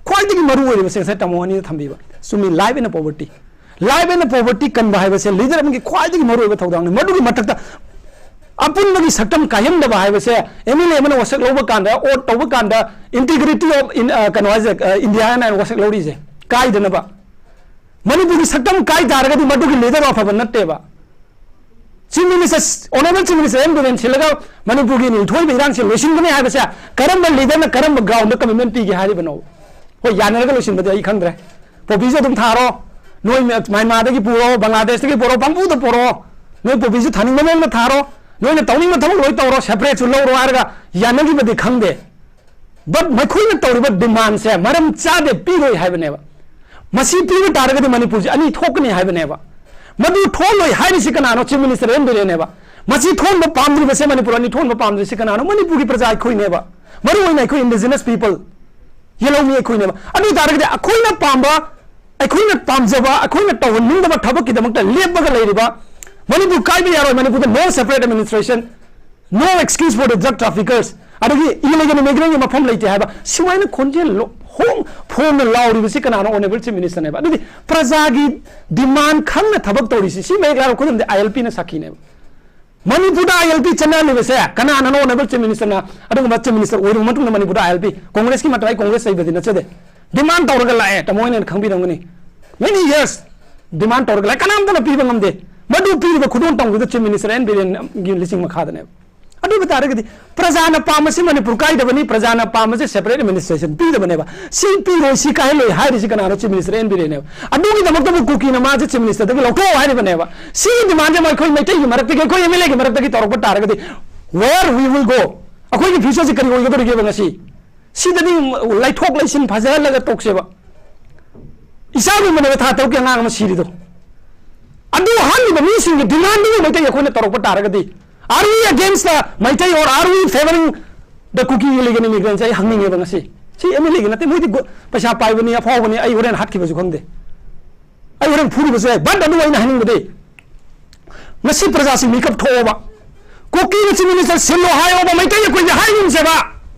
ꯈ꯭ꯋꯥꯏꯗꯒꯤ ꯃꯔꯨ ꯑꯣꯏꯔꯤꯕꯁꯦ ꯉꯁꯥꯏ ꯇꯥꯃꯣ ꯑꯅꯤꯅ ꯊꯝꯕꯤꯕ ꯆꯨꯝꯃꯤ, life in poverty, life in poverty ꯀꯟꯕ ꯍꯥꯏꯕꯁꯦ ꯂꯤꯗꯔ ꯑꯃꯒꯤ ꯈ꯭ꯋꯥꯏꯗꯒꯤ ꯃꯔꯨ ꯑꯣꯏꯕ ꯊꯧꯗꯥꯡꯅꯤ꯫ ꯃꯗꯨꯒꯤ ꯃꯊꯛꯇ ꯑꯄꯨꯟꯕꯒꯤ ꯁꯛꯇꯝ ꯀꯥꯏꯍꯟꯗꯕ ꯍꯥꯏꯕꯁꯦ ꯑꯦꯝ ꯑꯦꯜ ꯑꯦ ꯑꯃꯅ ꯋꯥꯁꯛ ꯂꯧꯕ ꯀꯥꯟꯗ, ꯑꯣꯠ ꯇꯧꯕ ꯀꯥꯟꯗ, ꯏꯟꯇꯤꯒ꯭ꯔꯤꯇꯤ ꯑꯣꯐ ꯀꯩꯅꯣ ꯍꯥꯏꯁꯦ, ꯏꯟꯗꯤꯌꯥ ꯍꯥꯏꯅ ꯋꯥꯁꯛ ꯂꯧꯔꯤꯁꯦ ꯀꯥꯏꯗꯅꯕ꯫ ꯃꯅꯤꯄꯨꯔꯒꯤ ꯁꯛꯇꯝ ꯀꯥꯏ ꯇꯥꯔꯒꯗꯤ ꯃꯗꯨꯒꯤ ꯂꯤꯗꯔ ꯑꯐꯕ ꯅꯠꯇꯦꯕ꯫ Chief minister, honourable chief minister M Biren ꯁꯤꯜꯂꯒ ꯃꯅꯤꯄꯨꯔꯒꯤ ꯊꯣꯛꯏꯕ ꯏꯔꯥꯡꯁꯦ ꯂꯣꯏꯁꯤꯟꯒꯅꯤ ꯍꯥꯏꯕꯁꯦ ꯀꯔꯝꯕ ꯂꯤꯗꯔꯅ ꯀꯔꯝꯕ ꯒ꯭ꯔꯥꯎꯟꯗ ꯀꯃꯤꯠꯃꯦꯟ ꯄꯤꯒꯦ ꯍꯥꯏꯔꯤꯕꯅꯣ? ꯍꯣꯏ, ꯌꯥꯅꯔꯒ ꯂꯣꯏꯁꯤꯟꯕꯗꯤ ꯑꯩ ꯈꯪꯗ꯭ꯔꯦ꯫ ꯄꯣꯄꯤꯁꯨ ꯑꯗꯨꯝ ꯊꯥꯔꯣ, ꯅꯣꯏ ꯃ꯭ꯌꯥꯟꯃꯥꯔꯗꯒꯤ ꯄꯨꯔꯣ, ꯕꯪꯒ꯭ꯂꯥꯗꯦꯁꯇꯒꯤ ꯄꯨꯔꯣ, ꯄꯪꯄꯨꯗ ꯄꯨꯔꯣ, ꯅꯣꯏ ꯄꯣꯄꯤꯁꯨ ꯊꯥꯅꯤꯡꯕ ꯃꯑꯣꯡꯗ ꯊꯥꯔꯣ, ꯅꯣꯏꯅ ꯇꯧꯅꯤꯡꯕ ꯊꯕꯛ ꯂꯣꯏ ꯇꯧꯔꯣ, ꯁꯦꯄꯔꯦꯠꯁꯨ ꯂꯧꯔꯣ ꯍꯥꯏꯔꯒ ꯌꯥꯅꯈꯤꯕꯗꯤ ꯈꯪꯗꯦ꯫ ꯕꯠ ꯃꯈꯣꯏꯅ ꯇꯧꯔꯤꯕ ꯗꯤꯃꯥꯟꯁꯦ ꯃꯔꯝ ꯆꯥꯗꯦ, ꯄꯤꯔꯣꯏ ꯍꯥꯏꯕꯅꯦꯕ꯫ ꯃꯁꯤ ꯄꯤꯕ ꯇꯥꯔꯒꯗꯤ ꯃꯅꯤꯄꯨꯔꯁꯦ ꯑꯅꯤ ꯊꯣꯛꯀꯅꯤ ꯍꯥꯏꯕꯅꯦꯕ꯫ ꯃꯗꯨ ꯊꯣꯛꯂꯣꯏ ꯍꯥꯏꯔꯤꯁꯤ ꯀꯅꯥꯅꯣ? ꯆꯤꯐ ꯃꯤꯅꯤꯁꯇꯔ ꯑꯦꯝ ꯕꯤꯔꯦꯟꯅꯦꯕ꯫ ꯃꯁꯤ ꯊꯣꯛꯍꯟꯕ ꯄꯥꯝꯗ꯭ꯔꯤꯕꯁꯦ, ꯃꯅꯤꯄꯨꯔ ꯑꯅꯤ ꯊꯣꯛꯍꯟꯕ ꯄꯥꯝꯗ꯭ꯔꯤꯁꯤ ꯀꯅꯥꯅꯣ? ꯃꯅꯤꯄꯨꯔꯒꯤ ꯄ꯭ꯔꯖꯥ ꯑꯩꯈꯣꯏꯅꯦꯕ, ꯃꯔꯨ ꯑꯣꯏꯅ ꯑꯩꯈꯣꯏ ꯏꯟꯗꯤꯖꯤꯅꯁ ꯄꯤꯄꯜ, ꯌꯦꯜꯍꯧꯃꯤ ꯑꯩꯈꯣꯏꯅꯦꯕ꯫ ꯑꯗꯨ ꯑꯣꯏ ꯇꯥꯔꯒꯗꯤ ꯑꯩꯈꯣꯏꯅ ꯄꯥꯝꯕ, ꯑꯩꯈꯣꯏꯅ ꯄꯥꯝꯖꯕ, ꯑꯩꯈꯣꯏꯅ ꯇꯧꯍꯟꯅꯤꯡꯗꯕ ꯊꯕꯛꯀꯤꯗꯃꯛꯇ ꯂꯦꯞꯄꯒ ꯂꯩꯔꯤꯕ, ꯃꯅꯤꯄꯨꯔ ꯀꯥꯏꯕ ꯌꯥꯔꯣꯏ, ꯃꯅꯤꯄꯨꯔꯗ no separate administration, no excuse for the drug traffickers, ꯑꯗꯒꯤ ꯏꯂꯤꯒꯦꯜ ꯏꯃꯤꯒ꯭ꯔꯦꯟꯒꯤ ꯃꯐꯝ ꯂꯩꯇꯦ ꯍꯥꯏꯕ, ꯁꯨꯃꯥꯏꯅ ꯈꯣꯟꯖꯦꯜ ꯂꯣ-, ꯍꯣꯡ ꯐꯣꯡꯅ ꯂꯥꯎꯔꯤꯕꯁꯤ ꯀꯅꯥꯅꯣ? ꯑꯣꯅꯔꯦꯕꯜ ꯆꯤꯐ ꯃꯤꯅꯤꯁꯇꯔꯅꯦꯕ꯫ ꯑꯗꯨꯗꯤ ꯄ꯭ꯔꯖꯥꯒꯤ ꯗꯤꯃꯥꯟ ꯈꯪꯅ ꯊꯕꯛ ꯇꯧꯔꯤꯁꯤ, ꯁꯤ ꯃꯌꯦꯛ ꯂꯥꯎꯔ ꯈꯨꯗꯝꯗꯤ ꯑꯥꯏ ꯑꯦꯜ ꯄꯤꯅ ꯁꯥꯈꯤꯅꯦꯕ꯫ ꯃꯅꯤꯄꯨꯔꯗ ꯑꯥꯏ ꯑꯦꯜ ꯄꯤ ꯆꯠꯅꯍꯜꯂꯤꯕꯁꯦ ꯀꯅꯥꯅꯅꯣ? ꯑꯣꯅꯔꯦꯕꯜ ꯆꯤꯐ ꯃꯤꯅꯤꯁꯇꯔꯅ, ꯑꯗꯨꯒꯨꯝꯕ ꯆꯤꯐ ꯃꯤꯅꯤꯁꯇꯔ ꯑꯣꯏꯔꯕ ꯃꯇꯨꯡꯗ ꯃꯅꯤꯄꯨꯔꯗ ꯑꯥꯏ ꯑꯦꯜ ꯄꯤ, ꯀꯣꯡꯒ꯭ꯔꯦꯁꯀꯤ ꯃꯇꯝ, ꯑꯩ ꯀꯣꯡꯒ꯭ꯔꯦꯁ ꯂꯩꯕꯗꯤ ꯅꯠꯆꯗꯦ, ꯗꯤꯃꯥꯟ ꯇꯧꯔꯒ ꯂꯥꯛꯑꯦ, ꯇꯥꯃꯣ ꯍꯣꯏꯅ ꯈꯪꯕꯤꯔꯝꯒꯅꯤ꯫ Many years ꯗꯤꯃꯥꯟ ꯇꯧꯔꯒ ꯂꯥꯛꯑꯦ, ꯀꯅꯥꯝꯇꯅ ꯄꯤꯕ ꯉꯝꯗꯦ꯫ ꯃꯗꯨ ꯄꯤꯔꯤꯕ ꯈꯨꯗꯣꯜ ꯇꯝꯈꯤꯕꯗ ꯆꯤꯐ ꯃꯤꯅꯤꯁꯇꯔ ꯑꯦꯟ ꯕꯤꯔꯦꯟꯒꯤ ꯂꯤꯆꯤꯡ ꯃꯈꯥꯗꯅꯦꯕ꯫ ꯑꯗꯨ ꯑꯣꯏꯕ ꯇꯥꯔꯒꯗꯤ ꯄ꯭ꯔꯖꯥꯅ ꯄꯥꯝꯕꯁꯤ ꯃꯅꯤꯄꯨꯔ ꯀꯥꯏꯗꯕꯅꯤ, ꯄ꯭ꯔꯖꯥꯅ ꯄꯥꯝꯕꯁꯤ ꯁꯦꯄꯔꯦꯠ ꯑꯦꯗꯃꯤꯅꯤꯁꯇ꯭ꯔꯦꯁꯟ ꯄꯤꯗꯕꯅꯦꯕ꯫ ꯁꯤ ꯄꯤꯔꯣꯏ, ꯁꯤ ꯀꯥꯏꯍꯜꯂꯣꯏ ꯍꯥꯏꯔꯤꯁꯤ ꯀꯅꯥꯅꯣ? ꯆꯤꯐ ꯃꯤꯅꯤꯁꯇꯔ ꯑꯦꯟ ꯕꯤꯔꯦꯟꯅꯦꯕ꯫ ꯑꯗꯨꯒꯤꯗꯃꯛꯇꯕꯨ ꯀꯨꯀꯤꯅ ꯃꯥꯁꯦ ꯆꯤꯐ ꯃꯤꯅꯤꯁꯇꯔꯗꯒꯤ ꯂꯧꯊꯣꯛꯑꯣ ꯍꯥꯏꯔꯤꯕꯅꯦꯕ꯫ ꯁꯤꯒꯤ ꯗꯤꯃꯥꯟꯁꯦ ꯑꯩꯈꯣꯏ ꯃꯩꯇꯩꯒꯤ ꯃꯔꯛꯇꯒꯤ, ꯑꯩꯈꯣꯏ ꯑꯦꯝ ꯑꯦꯜ ꯑꯦꯒꯤ ꯃꯔꯛꯇꯒꯤ ꯇꯧꯔꯛꯄ ꯇꯥꯔꯒꯗꯤ, where we will go? ꯑꯩꯈꯣꯏꯒꯤ ꯐ꯭ꯌꯨꯆꯔꯁꯦ ꯀꯔꯤ ꯑꯣꯏꯒꯗꯧꯔꯤꯒꯦꯕ ꯉꯁꯤ? ꯁꯤꯗꯗꯤ ꯂꯩꯊꯣꯛ ꯂꯩꯁꯤꯟ ꯐꯖꯍꯜꯂꯒ ꯇꯣꯛꯁꯦꯕ꯫ ꯏꯆꯥꯒꯨꯝꯕꯅꯦꯕ ꯊꯥ ꯇꯔꯨꯛꯀꯤ ꯑꯉꯥꯡ ꯑꯃ ꯁꯤꯔꯤꯗꯣ꯫ ꯑꯗꯨ ꯍꯥꯏꯔꯤꯕ ꯃꯤꯁꯤꯡꯒꯤ ꯗꯤꯃꯥꯟꯗꯨꯒꯤ ꯃꯩꯇꯩ ꯑꯩꯈꯣꯏꯅ ꯇꯧꯔꯛꯄ ꯇꯥꯔꯒꯗꯤ, are we against the Meitei or are we favoring the Kuki illegal immigrants? ꯑꯩ ꯍꯪꯅꯤꯡꯉꯦꯕ ꯉꯁꯤ꯫ ꯁꯤ ꯑꯦꯝ ꯑꯦꯜ ꯑꯦꯒꯤ ꯅꯠꯇꯦ, ꯃꯣꯏꯗꯤ ꯒꯣ-, ꯄꯩꯁꯥ ꯄꯥꯏꯕꯅꯤ, ꯑꯐꯥꯎꯕꯅꯤ, ꯑꯩ ꯍꯣꯔꯦꯟ ꯍꯥꯠꯈꯤꯕꯁꯨ ꯈꯪꯗꯦ, ꯑꯩ ꯍꯣꯔꯦꯟ ꯐꯨꯔꯤꯕꯁꯨ ꯌꯥꯏ꯫ ꯕꯠ ꯑꯗꯨ ꯑꯩꯅ ꯍꯥꯏꯅꯤꯡꯕꯗꯤ, ꯉꯁꯤ ꯄ꯭ꯔꯖꯥꯁꯤꯡ ꯃꯤꯀꯞ ꯊꯣꯛꯑꯣꯕ꯫ ꯀꯨꯀꯤꯅ ꯆꯤꯐ ꯃꯤꯅꯤꯁꯇꯔ ꯁꯤꯜꯂꯣ ꯍꯥꯏꯌꯣꯕ, ꯃꯩꯇꯩ ꯑꯩꯈꯣꯏꯁꯦ ꯍꯥꯏꯒꯨꯝꯁꯦꯕ꯫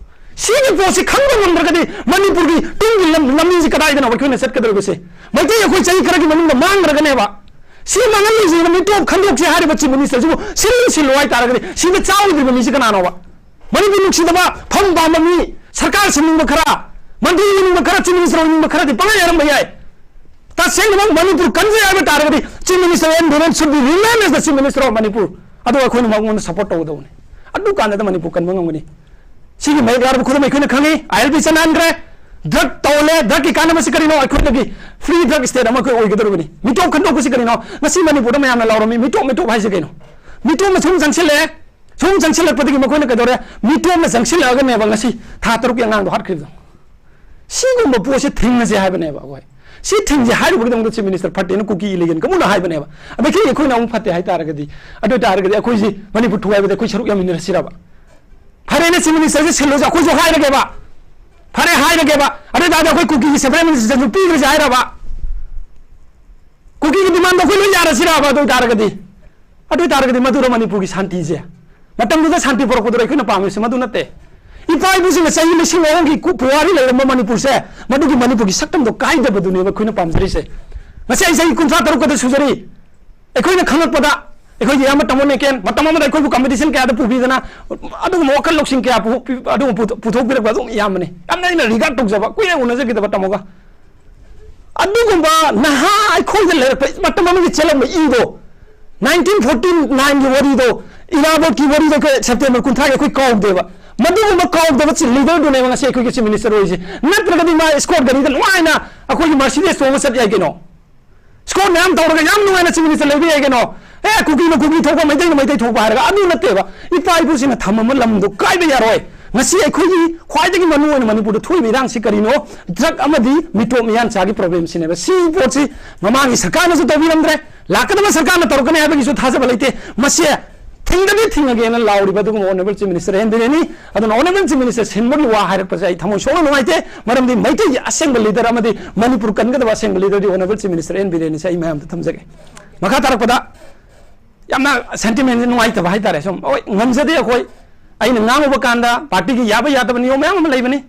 ꯁꯤꯒꯤ ꯄꯣꯠꯁꯤ ꯈꯪꯕ ꯉꯝꯗ꯭ꯔꯒꯗꯤ ꯃꯅꯤꯄꯨꯔꯒꯤ ꯇꯨꯡꯒꯤ ꯂꯝ-, ꯂꯝꯕꯤꯁꯤ ꯀꯗꯥꯏꯗꯅꯣ ꯑꯩꯈꯣꯏꯅ ꯆꯠꯀꯗꯧꯔꯤꯕꯁꯦ? ꯃꯩꯇꯩ ꯑꯩꯈꯣꯏ ꯆꯍꯤ ꯈꯔꯒꯤ ꯃꯅꯨꯡꯗ ꯃꯥꯡꯈ꯭ꯔꯒꯅꯦꯕ꯫ ꯁꯤ ꯃꯥꯡꯍꯜꯂꯤꯁꯤꯅ ꯃꯤꯇꯣꯞ ꯈꯟꯗꯣꯛꯁꯦ ꯍꯥꯏꯔꯤꯕ ꯆꯤꯐ ꯃꯤꯅꯤꯁꯇꯔꯁꯤꯕꯨ ꯁꯤꯜꯂꯨ ꯁꯤꯜꯂꯨ ꯍꯥꯏꯇꯥꯔꯒꯗꯤ ꯁꯤꯗ ꯆꯥꯎꯗ꯭ꯔꯤꯕ ꯃꯤꯁꯤ ꯀꯅꯥꯅꯣꯕ? ꯃꯅꯤꯄꯨꯔ ꯅꯨꯡꯁꯤꯗꯕ, ꯐꯝ ꯄꯥꯝꯕ ꯃꯤ, ꯁꯔꯀꯥꯔ ꯁꯤꯟꯅꯤꯡꯕ ꯈꯔ, ꯃꯟꯇ꯭ꯔꯤ ꯑꯣꯏꯅꯤꯡꯕ ꯈꯔ, ꯆꯤꯐ ꯃꯤꯅꯤꯁꯇꯔ ꯑꯣꯏꯅꯤꯡꯕ ꯈꯔꯗꯤ ꯄꯪꯂꯩ ꯂꯩꯔꯝꯕ ꯌꯥꯏ꯫ ꯇꯁꯦꯡꯅꯃꯛ ꯃꯅꯤꯄꯨꯔ ꯀꯟꯖꯩ ꯍꯥꯏꯕ ꯇꯥꯔꯒꯗꯤ Chief Minister N Biren should be remain as the Chief Minister of Manipur꯫ ꯑꯗꯨꯒ ꯑꯩꯈꯣꯏꯅ ꯃꯉꯣꯟꯗ ꯁꯄꯣꯔꯠ ꯇꯧꯒꯗꯧꯕꯅꯤ꯫ ꯑꯗꯨ ꯀꯥꯟꯗ ꯃꯅꯤꯄꯨꯔ ꯀꯟꯕ ꯉꯝꯒꯅꯤ꯫ ꯁꯤꯒꯤ ꯃꯌꯦꯛ ꯂꯥꯔꯕ ꯈꯨꯗꯝ ꯑꯩꯈꯣꯏꯅ ꯈꯪꯉꯤ꯫ ꯑꯥꯏ ꯑꯦꯜ ꯄꯤ ꯆꯠꯅꯍꯟꯈ꯭ꯔꯦ꯫ ꯗ꯭ꯔꯒ ꯇꯧꯍꯜꯂꯦ꯫ ꯗ꯭ꯔꯒꯀꯤ ꯀꯥꯟꯅꯕꯁꯤ ꯀꯔꯤꯅꯣ? ꯑꯩꯈꯣꯏꯗꯒꯤ ꯐ꯭ꯔꯤ ꯗ꯭ꯔꯒ ꯁ꯭ꯇꯦꯠ ꯑꯃ ꯑꯩꯈꯣꯏ ꯑꯣꯏꯒꯗꯧꯔꯤꯕꯅꯤ꯫ ꯃꯤꯇꯣꯞ ꯈꯟꯗꯣꯛꯄꯁꯤ ꯀꯔꯤꯅꯣ? ꯉꯁꯤ ꯃꯅꯤꯄꯨꯔꯗ ꯃꯌꯥꯝꯅ ꯂꯥꯎꯔꯝꯃꯤ, "ꯃꯤꯇꯣꯞ, ꯃꯤꯇꯣꯞ ꯍꯥꯏꯁꯤ ꯀꯩꯅꯣ?" ꯃꯤꯇꯣꯞꯅ ꯁꯨꯝ ꯆꯪꯁꯤꯜꯂꯛꯑꯦ꯫ ꯁꯨꯝ ꯆꯪꯁꯤꯜꯂꯛꯄꯗꯒꯤ ꯃꯈꯣꯏꯅ ꯀꯩꯗꯧꯔꯦ? ꯃꯤꯇꯣꯞꯅ ꯆꯪꯁꯤꯜꯂꯛꯑꯒꯅꯦꯕ ꯉꯁꯤ ꯊꯥ ꯇꯔꯨꯛꯀꯤ ꯑꯉꯥꯡꯗꯣ ꯍꯥꯠꯈ꯭ꯔꯤꯕꯗꯣ꯫ ꯁꯤꯒꯨꯝꯕ ꯄꯣꯠꯁꯦ ꯊꯤꯡꯉꯁꯦ ꯍꯥꯏꯕꯅꯦꯕ ꯑꯩꯈꯣꯏ꯫ ꯁꯤ ꯊꯤꯡꯁꯦ ꯍꯥꯏꯔꯨꯕꯒꯤꯗꯃꯛꯇ Chief Minister ꯐꯠꯇꯦꯅ ꯀꯨꯀꯤ ꯏꯂꯤꯒꯦꯟ ꯀꯥꯡꯕꯨꯅ ꯍꯥꯏꯕꯅꯦꯕ꯫ ꯑꯗꯒꯤ ꯑꯩꯈꯣꯏꯅ ꯑꯃꯨꯛ ꯐꯠꯇꯦ ꯍꯥꯏꯇꯥꯔꯒꯗꯤ, ꯑꯗꯨ ꯑꯣꯏꯇꯥꯔꯒꯗꯤ ꯑꯩꯈꯣꯏꯁꯤ ꯃꯅꯤꯄꯨꯔ ꯊꯨꯒꯥꯏꯕꯗ ꯑꯩꯈꯣꯏ ꯁꯔꯨꯛ ꯌꯥꯃꯤꯟꯅꯔꯁꯤꯔꯕ? ꯐꯔꯦꯅꯦ, Chief Ministerꯁꯦ ꯁꯤꯜꯂꯁꯨ ꯑꯩꯈꯣꯏꯁꯨ ꯍꯥꯏꯔꯒꯦꯕ꯫ ꯐꯔꯦ, ꯍꯥꯏꯔꯒꯦꯕ꯫ ꯑꯗꯨ ꯑꯣꯏꯇꯥꯔꯗꯤ ꯑꯩꯈꯣꯏ ꯀꯨꯀꯤꯒꯤ separate minister ꯄꯤꯈ꯭ꯔꯁꯦ ꯍꯥꯏꯔꯕ? ꯀꯨꯀꯤꯒꯤ demandꯗꯣ ꯑꯩꯈꯣꯏ ꯂꯣꯏ ꯌꯥꯔꯁꯤꯔꯕ ꯑꯗꯨ ꯑꯣꯏꯇꯥꯔꯒꯗꯤ? ꯑꯗꯨ ꯑꯣꯏꯇꯥꯔꯒꯗꯤ ꯃꯗꯨꯔ ꯃꯅꯤꯄꯨꯔꯒꯤ ꯁꯥꯟꯇꯤꯁꯦ? ꯃꯇꯝꯗꯨꯗ ꯁꯥꯟꯇꯤ ꯄꯨꯔꯛꯄꯗꯨꯔ ꯑꯩꯈꯣꯏꯅ ꯄꯥꯝꯃꯤꯁꯦ? ꯃꯗꯨ ꯅꯠꯇꯦ꯫ ꯏꯄꯥ ꯏꯄꯨꯁꯤꯡꯅ ꯆꯍꯤ ꯂꯤꯁꯤꯡ ꯑꯍꯨꯝꯒꯤ ꯀꯨ-, ꯄꯨꯋꯥꯔꯤ ꯂꯩꯔꯝꯕ ꯃꯅꯤꯄꯨꯔꯁꯦ, ꯃꯗꯨꯒꯤ ꯃꯅꯤꯄꯨꯔꯒꯤ ꯁꯛꯇꯝꯗꯣ ꯀꯥꯏꯗꯕꯗꯨꯅꯦꯕ ꯑꯩꯈꯣꯏꯅ ꯄꯥꯝꯖꯔꯤꯁꯦ꯫ ꯉꯁꯤ ꯑꯩ ꯆꯍꯤ ꯀꯨꯟꯊ꯭ꯔꯥ ꯇꯔꯨꯛ ꯈꯛꯇ ꯁꯨꯖꯔꯤ꯫ ꯑꯩꯈꯣꯏꯅ ꯈꯪꯂꯛꯄꯗ, ꯑꯩꯈꯣꯏꯒꯤ ꯏꯌꯥꯝꯕ ꯇꯥꯃꯣ ꯅꯦꯀꯦꯟ, ꯃꯇꯝ ꯑꯃꯗ ꯑꯩꯈꯣꯏꯕꯨ competition ꯀꯌꯥꯗ ꯄꯨꯕꯤꯗꯅ, ꯑꯗꯨꯒꯨꯝꯕ ꯋꯥꯈꯜ ꯂꯧꯁꯤꯡ ꯀꯌꯥ ꯄꯨ-, ꯄꯤ-, ꯑꯗꯨꯒꯨꯝꯕ ꯄꯨꯊꯣꯛ-, ꯄꯨꯊꯣꯛꯄꯤꯔꯛꯄ ꯑꯗꯨꯝ ꯏꯌꯥꯝꯕꯅꯤ꯫ ꯌꯥꯝꯅ ꯑꯩꯅ regard ꯇꯧꯖꯕ, ꯀꯨꯏꯅ ꯎꯅꯖꯈꯤꯗꯕ ꯇꯥꯃꯣꯒ꯫ ꯑꯗꯨꯒꯨꯝꯕ ꯅꯍꯥ ꯑꯩꯈꯣꯏꯗ ꯂꯩꯔꯛꯄ ꯃꯇꯝ ꯑꯃꯒꯤ ꯆꯦꯜꯂꯝꯕ ꯏꯗꯣ, nineteen forty nineꯒꯤ ꯋꯥꯔꯤꯗꯣ, ꯏꯔꯥꯕꯣꯠꯀꯤ ꯋꯥꯔꯤꯗꯣ ꯑꯩꯈꯣꯏ September ꯀꯨꯟꯊ꯭ꯔꯥꯒꯤ ꯑꯩꯈꯣꯏ ꯀꯥꯎꯗꯦꯕ꯫ ꯃꯗꯨꯒꯨꯝꯕ ꯀꯥꯎꯗꯕ ꯆꯤ-, leaderꯗꯨꯅꯦꯕ ꯉꯁꯤ ꯑꯩꯈꯣꯏꯒꯤ Chief Minister ꯑꯣꯏꯔꯤꯁꯦ꯫ ꯅꯠꯇ꯭ꯔꯒꯗꯤ ꯃꯥ escort ꯒꯥꯔꯤꯗ ꯅꯨꯡꯉꯥꯏꯅ ꯑꯩꯈꯣꯏꯒꯤ Mercedes ꯇꯣꯡꯉ ꯆꯠ ꯌꯥꯏ ꯀꯩꯅꯣ꯫ Escort ꯃꯌꯥꯝ ꯇꯧꯔꯒ ꯌꯥꯝ ꯅꯨꯡꯉꯥꯏꯅ Chief Minister ꯂꯩꯕ ꯌꯥꯏ ꯀꯩꯅꯣ꯫ ꯑꯦ, ꯀꯨꯀꯤꯅ ꯀꯨꯀꯤ ꯊꯣꯛꯄ, ꯃꯩꯇꯩꯅ ꯃꯩꯇꯩ ꯊꯣꯛꯄ ꯍꯥꯏꯔꯒ ꯑꯗꯨ ꯅꯠꯇꯦꯕ꯫ ꯏꯄꯥ ꯏꯄꯨꯁꯤꯡꯅ ꯊꯝꯃꯝꯕ ꯂꯝꯗꯣ ꯀꯥꯏꯕ ꯌꯥꯔꯣꯏ꯫ ꯉꯁꯤ ꯑꯩꯈꯣꯏꯒꯤ ꯈ꯭ꯋꯥꯏꯗꯒꯤ ꯃꯔꯨ ꯑꯣꯏꯅ ꯃꯅꯤꯄꯨꯔꯗ ꯊꯣꯛꯏꯕ ꯏꯔꯥꯡꯁꯤ ꯀꯔꯤꯅꯣ? Drug ꯑꯃꯗꯤ ꯃꯤꯇꯣꯞ ꯃꯤꯌꯥꯟꯆꯥꯒꯤ problemꯁꯤꯅꯦꯕ꯫ ꯁꯤ ꯄꯣꯠꯁꯤ ꯃꯃꯥꯡꯒꯤ ꯁꯔꯀꯥꯔꯅꯁꯨ ꯇꯧꯕꯤꯔꯝꯗ꯭ꯔꯦ, ꯂꯥꯛꯀꯗꯕ ꯁꯔꯀꯥꯔꯅ ꯇꯧꯔꯛꯀꯅꯤ ꯍꯥꯏꯕꯒꯤꯁꯨ ꯊꯥꯖꯕ ꯂꯩꯇꯦ꯫ ꯃꯁꯤ ꯊꯤꯡꯗꯗꯤ ꯊꯤꯡꯉꯒꯦꯅ ꯂꯥꯎꯔꯤꯕ ꯑꯗꯨꯒꯨꯝꯕ Honourable Chief Minister N Birenꯅꯤ꯫ ꯑꯗꯨꯅ Honourable Chief Minister ꯁꯤꯟꯕꯒꯤ ꯋꯥ ꯍꯥꯏꯔꯛꯄꯁꯦ ꯑꯩ ꯊꯃꯣꯏ ꯁꯣꯛꯅ ꯅꯨꯡꯉꯥꯏꯇꯦ, ꯃꯔꯝꯗꯤ ꯃꯩꯇꯩꯒꯤ ꯑꯁꯦꯡꯕ leader ꯑꯃꯗꯤ ꯃꯅꯤꯄꯨꯔ ꯀꯟꯒꯗꯕ ꯑꯁꯦꯡꯕ leaderꯗꯤ Honourable Chief Minister N Birenꯅꯤ꯫ ꯁꯤ ꯑꯩ ꯃꯌꯥꯝꯗ ꯊꯝꯖꯒꯦ꯫ ꯃꯈꯥ ꯇꯥꯔꯛꯄꯗ ꯌꯥꯝꯅ ꯁꯦꯟꯇꯤꯃꯦꯟꯁꯦ ꯅꯨꯡꯉꯥꯏꯇꯕ ꯍꯥꯏꯇꯥꯔꯦ꯫ ꯁꯨꯝ ꯍꯣꯏ, ꯉꯝꯖꯗꯦ ꯑꯩꯈꯣꯏ꯫ ꯑꯩꯅ ꯉꯥꯡꯉꯨꯕ ꯀꯥꯟꯗ ꯄꯥꯔꯇꯤꯒꯤ ꯌꯥꯕ ꯌꯥꯗꯕ ꯅꯤꯌꯣꯝ ꯃꯌꯥꯝ ꯑꯃ ꯂꯩꯕꯅꯤ꯫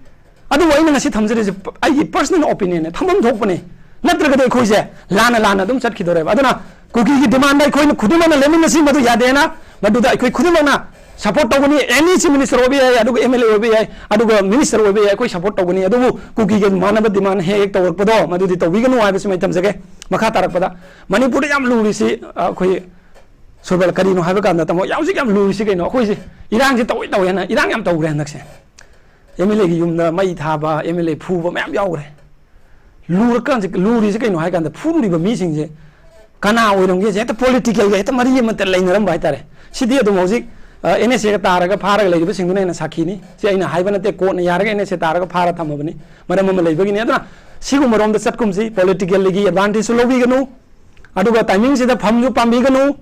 ꯑꯗꯨꯕꯨ ꯑꯩꯅ ꯉꯁꯤ ꯊꯝꯖꯔꯤꯁꯦ ꯑꯩꯒꯤ ꯄꯔꯁꯅꯦꯜ ꯑꯣꯄꯤꯅꯤꯌꯟꯅꯦ, ꯊꯝꯐꯝ ꯊꯣꯛꯄꯅꯤ꯫ ꯅꯠꯇ꯭ꯔꯒꯗꯤ ꯑꯩꯈꯣꯏꯁꯦ ꯂꯥꯟꯅ ꯂꯥꯟꯅ ꯑꯗꯨꯝ ꯆꯠꯈꯤꯗꯣꯔꯦꯕ꯫ ꯑꯗꯨꯅ ꯀꯨꯀꯤꯒꯤ ꯗꯤꯃꯥꯟꯗ ꯑꯩꯈꯣꯏꯅ ꯈꯨꯗꯤꯡꯃꯛꯅ ꯂꯦꯞꯃꯤꯟꯅꯁꯤ, ꯃꯗꯨ ꯌꯥꯗꯦꯅ꯫ ꯃꯗꯨꯗ ꯑꯩꯈꯣꯏ ꯈꯨꯗꯤꯡꯃꯛꯅ ꯁꯄꯣꯔꯠ ꯇꯧꯒꯅꯤ꯫ ꯑꯦꯅꯤ ꯆꯤꯐ ꯃꯤꯅꯤꯁꯇꯔ ꯑꯣꯏꯕ ꯌꯥꯏ, ꯑꯗꯨꯒ ꯑꯦꯝ ꯑꯦꯜ ꯑꯦ ꯑꯣꯏꯕ ꯌꯥꯏ, ꯑꯗꯨꯒ ꯃꯤꯅꯤꯁꯇꯔ ꯑꯣꯏꯕ ꯌꯥꯏ, ꯑꯩꯈꯣꯏ ꯁꯄꯣꯔꯠ ꯇꯧꯒꯅꯤ꯫ ꯑꯗꯨꯕꯨ ꯀꯨꯀꯤꯒ ꯃꯥꯟꯅꯕ ꯗꯤꯃꯥꯟ ꯍꯦꯛ ꯍꯦꯛ ꯇꯧꯔꯛꯄꯗꯣ, ꯃꯗꯨꯗꯤ ꯇꯧꯕꯤꯒꯅꯨ ꯍꯥꯏꯕꯁꯤꯃ ꯑꯩ ꯊꯝꯖꯒꯦ꯫ ꯃꯈꯥ ꯇꯥꯔꯛꯄꯗ ꯃꯅꯤꯄꯨꯔꯗ ꯌꯥꯝ ꯂꯨꯔꯤꯁꯤ, ꯑ, ꯑꯩꯈꯣꯏ ꯁꯣꯏꯕꯜ ꯀꯔꯤꯅꯣ ꯍꯥꯏꯕ ꯀꯥꯟꯗ, ꯇꯥꯃꯣ, ꯌꯥꯝ ꯍꯧꯖꯤꯛ ꯌꯥꯝ ꯂꯨꯔꯤꯁꯤ ꯀꯩꯅꯣ? ꯑꯩꯈꯣꯏꯁꯦ ꯏꯔꯥꯡꯁꯤ ꯇꯧꯏ ꯇꯧꯏꯅ ꯏꯔꯥꯡ ꯌꯥꯝ ꯇꯧꯈ꯭ꯔꯦ ꯍꯟꯗꯛꯁꯦ꯫ ꯑꯦꯝ ꯑꯦꯜ ꯑꯦꯒꯤ ꯌꯨꯝꯗ ꯃꯩ ꯊꯥꯕ, ꯑꯦꯝ ꯑꯦꯜ ꯑꯦ ꯐꯨꯕ ꯃꯌꯥꯝ ꯌꯥꯎꯈ꯭ꯔꯦ꯫ ꯂꯨꯔꯀꯥꯟꯁꯦ, ꯂꯨꯔꯤꯁꯦ ꯀꯩꯅꯣ ꯍꯥꯏ ꯀꯥꯟꯗ, ꯐꯨꯔꯤꯕ ꯃꯤꯁꯤꯡꯁꯦ ꯀꯅꯥ ꯑꯣꯏꯔꯝꯒꯦꯁꯦ ꯍꯦꯛꯇ ꯄꯣꯂꯤꯇꯤꯀꯦꯜꯒ ꯍꯦꯛꯇ ꯃꯔꯤ ꯑꯃꯠꯇ ꯂꯩꯅꯔꯝꯕ ꯍꯥꯏꯇꯥꯔꯦ꯫ ꯁꯤꯗꯤ ꯑꯗꯨꯝ ꯍꯧꯖꯤꯛ, ꯑ, ꯑꯦꯟ ꯑꯦꯁ ꯑꯦꯒ ꯇꯥꯔꯒ ꯐꯥꯔꯒ ꯂꯩꯔꯤꯕꯁꯤꯡꯗꯨꯅ ꯍꯦꯟꯅ ꯁꯥꯈꯤꯅꯤ꯫ ꯁꯤ ꯑꯩꯅ ꯍꯥꯏꯕ ꯅꯠꯇꯦ, ꯀꯣꯔꯠꯅ ꯌꯥꯔꯒ ꯑꯦꯟ ꯑꯦꯁ ꯑꯦ ꯇꯥꯔꯒ ꯐꯥꯔ ꯊꯝꯃꯕꯅꯤ, ꯃꯔꯝ ꯑꯃ ꯂꯩꯕꯒꯤꯅꯤ꯫ ꯑꯗꯨꯅ ꯁꯤꯒꯨꯝꯕꯔꯣꯝꯗ ꯆꯠꯀꯨꯝꯁꯤ, ꯄꯣꯂꯤꯇꯤꯀꯦꯜꯒꯤ ꯑꯦꯗꯚꯥꯟꯇꯦꯖꯁꯨ ꯂꯧꯕꯤꯒꯅꯨ, ꯑꯗꯨꯒ ꯇꯥꯏꯃꯤꯡꯁꯤꯗ ꯐꯝꯁꯨ ꯄꯥꯝꯕꯤꯒꯅꯨ,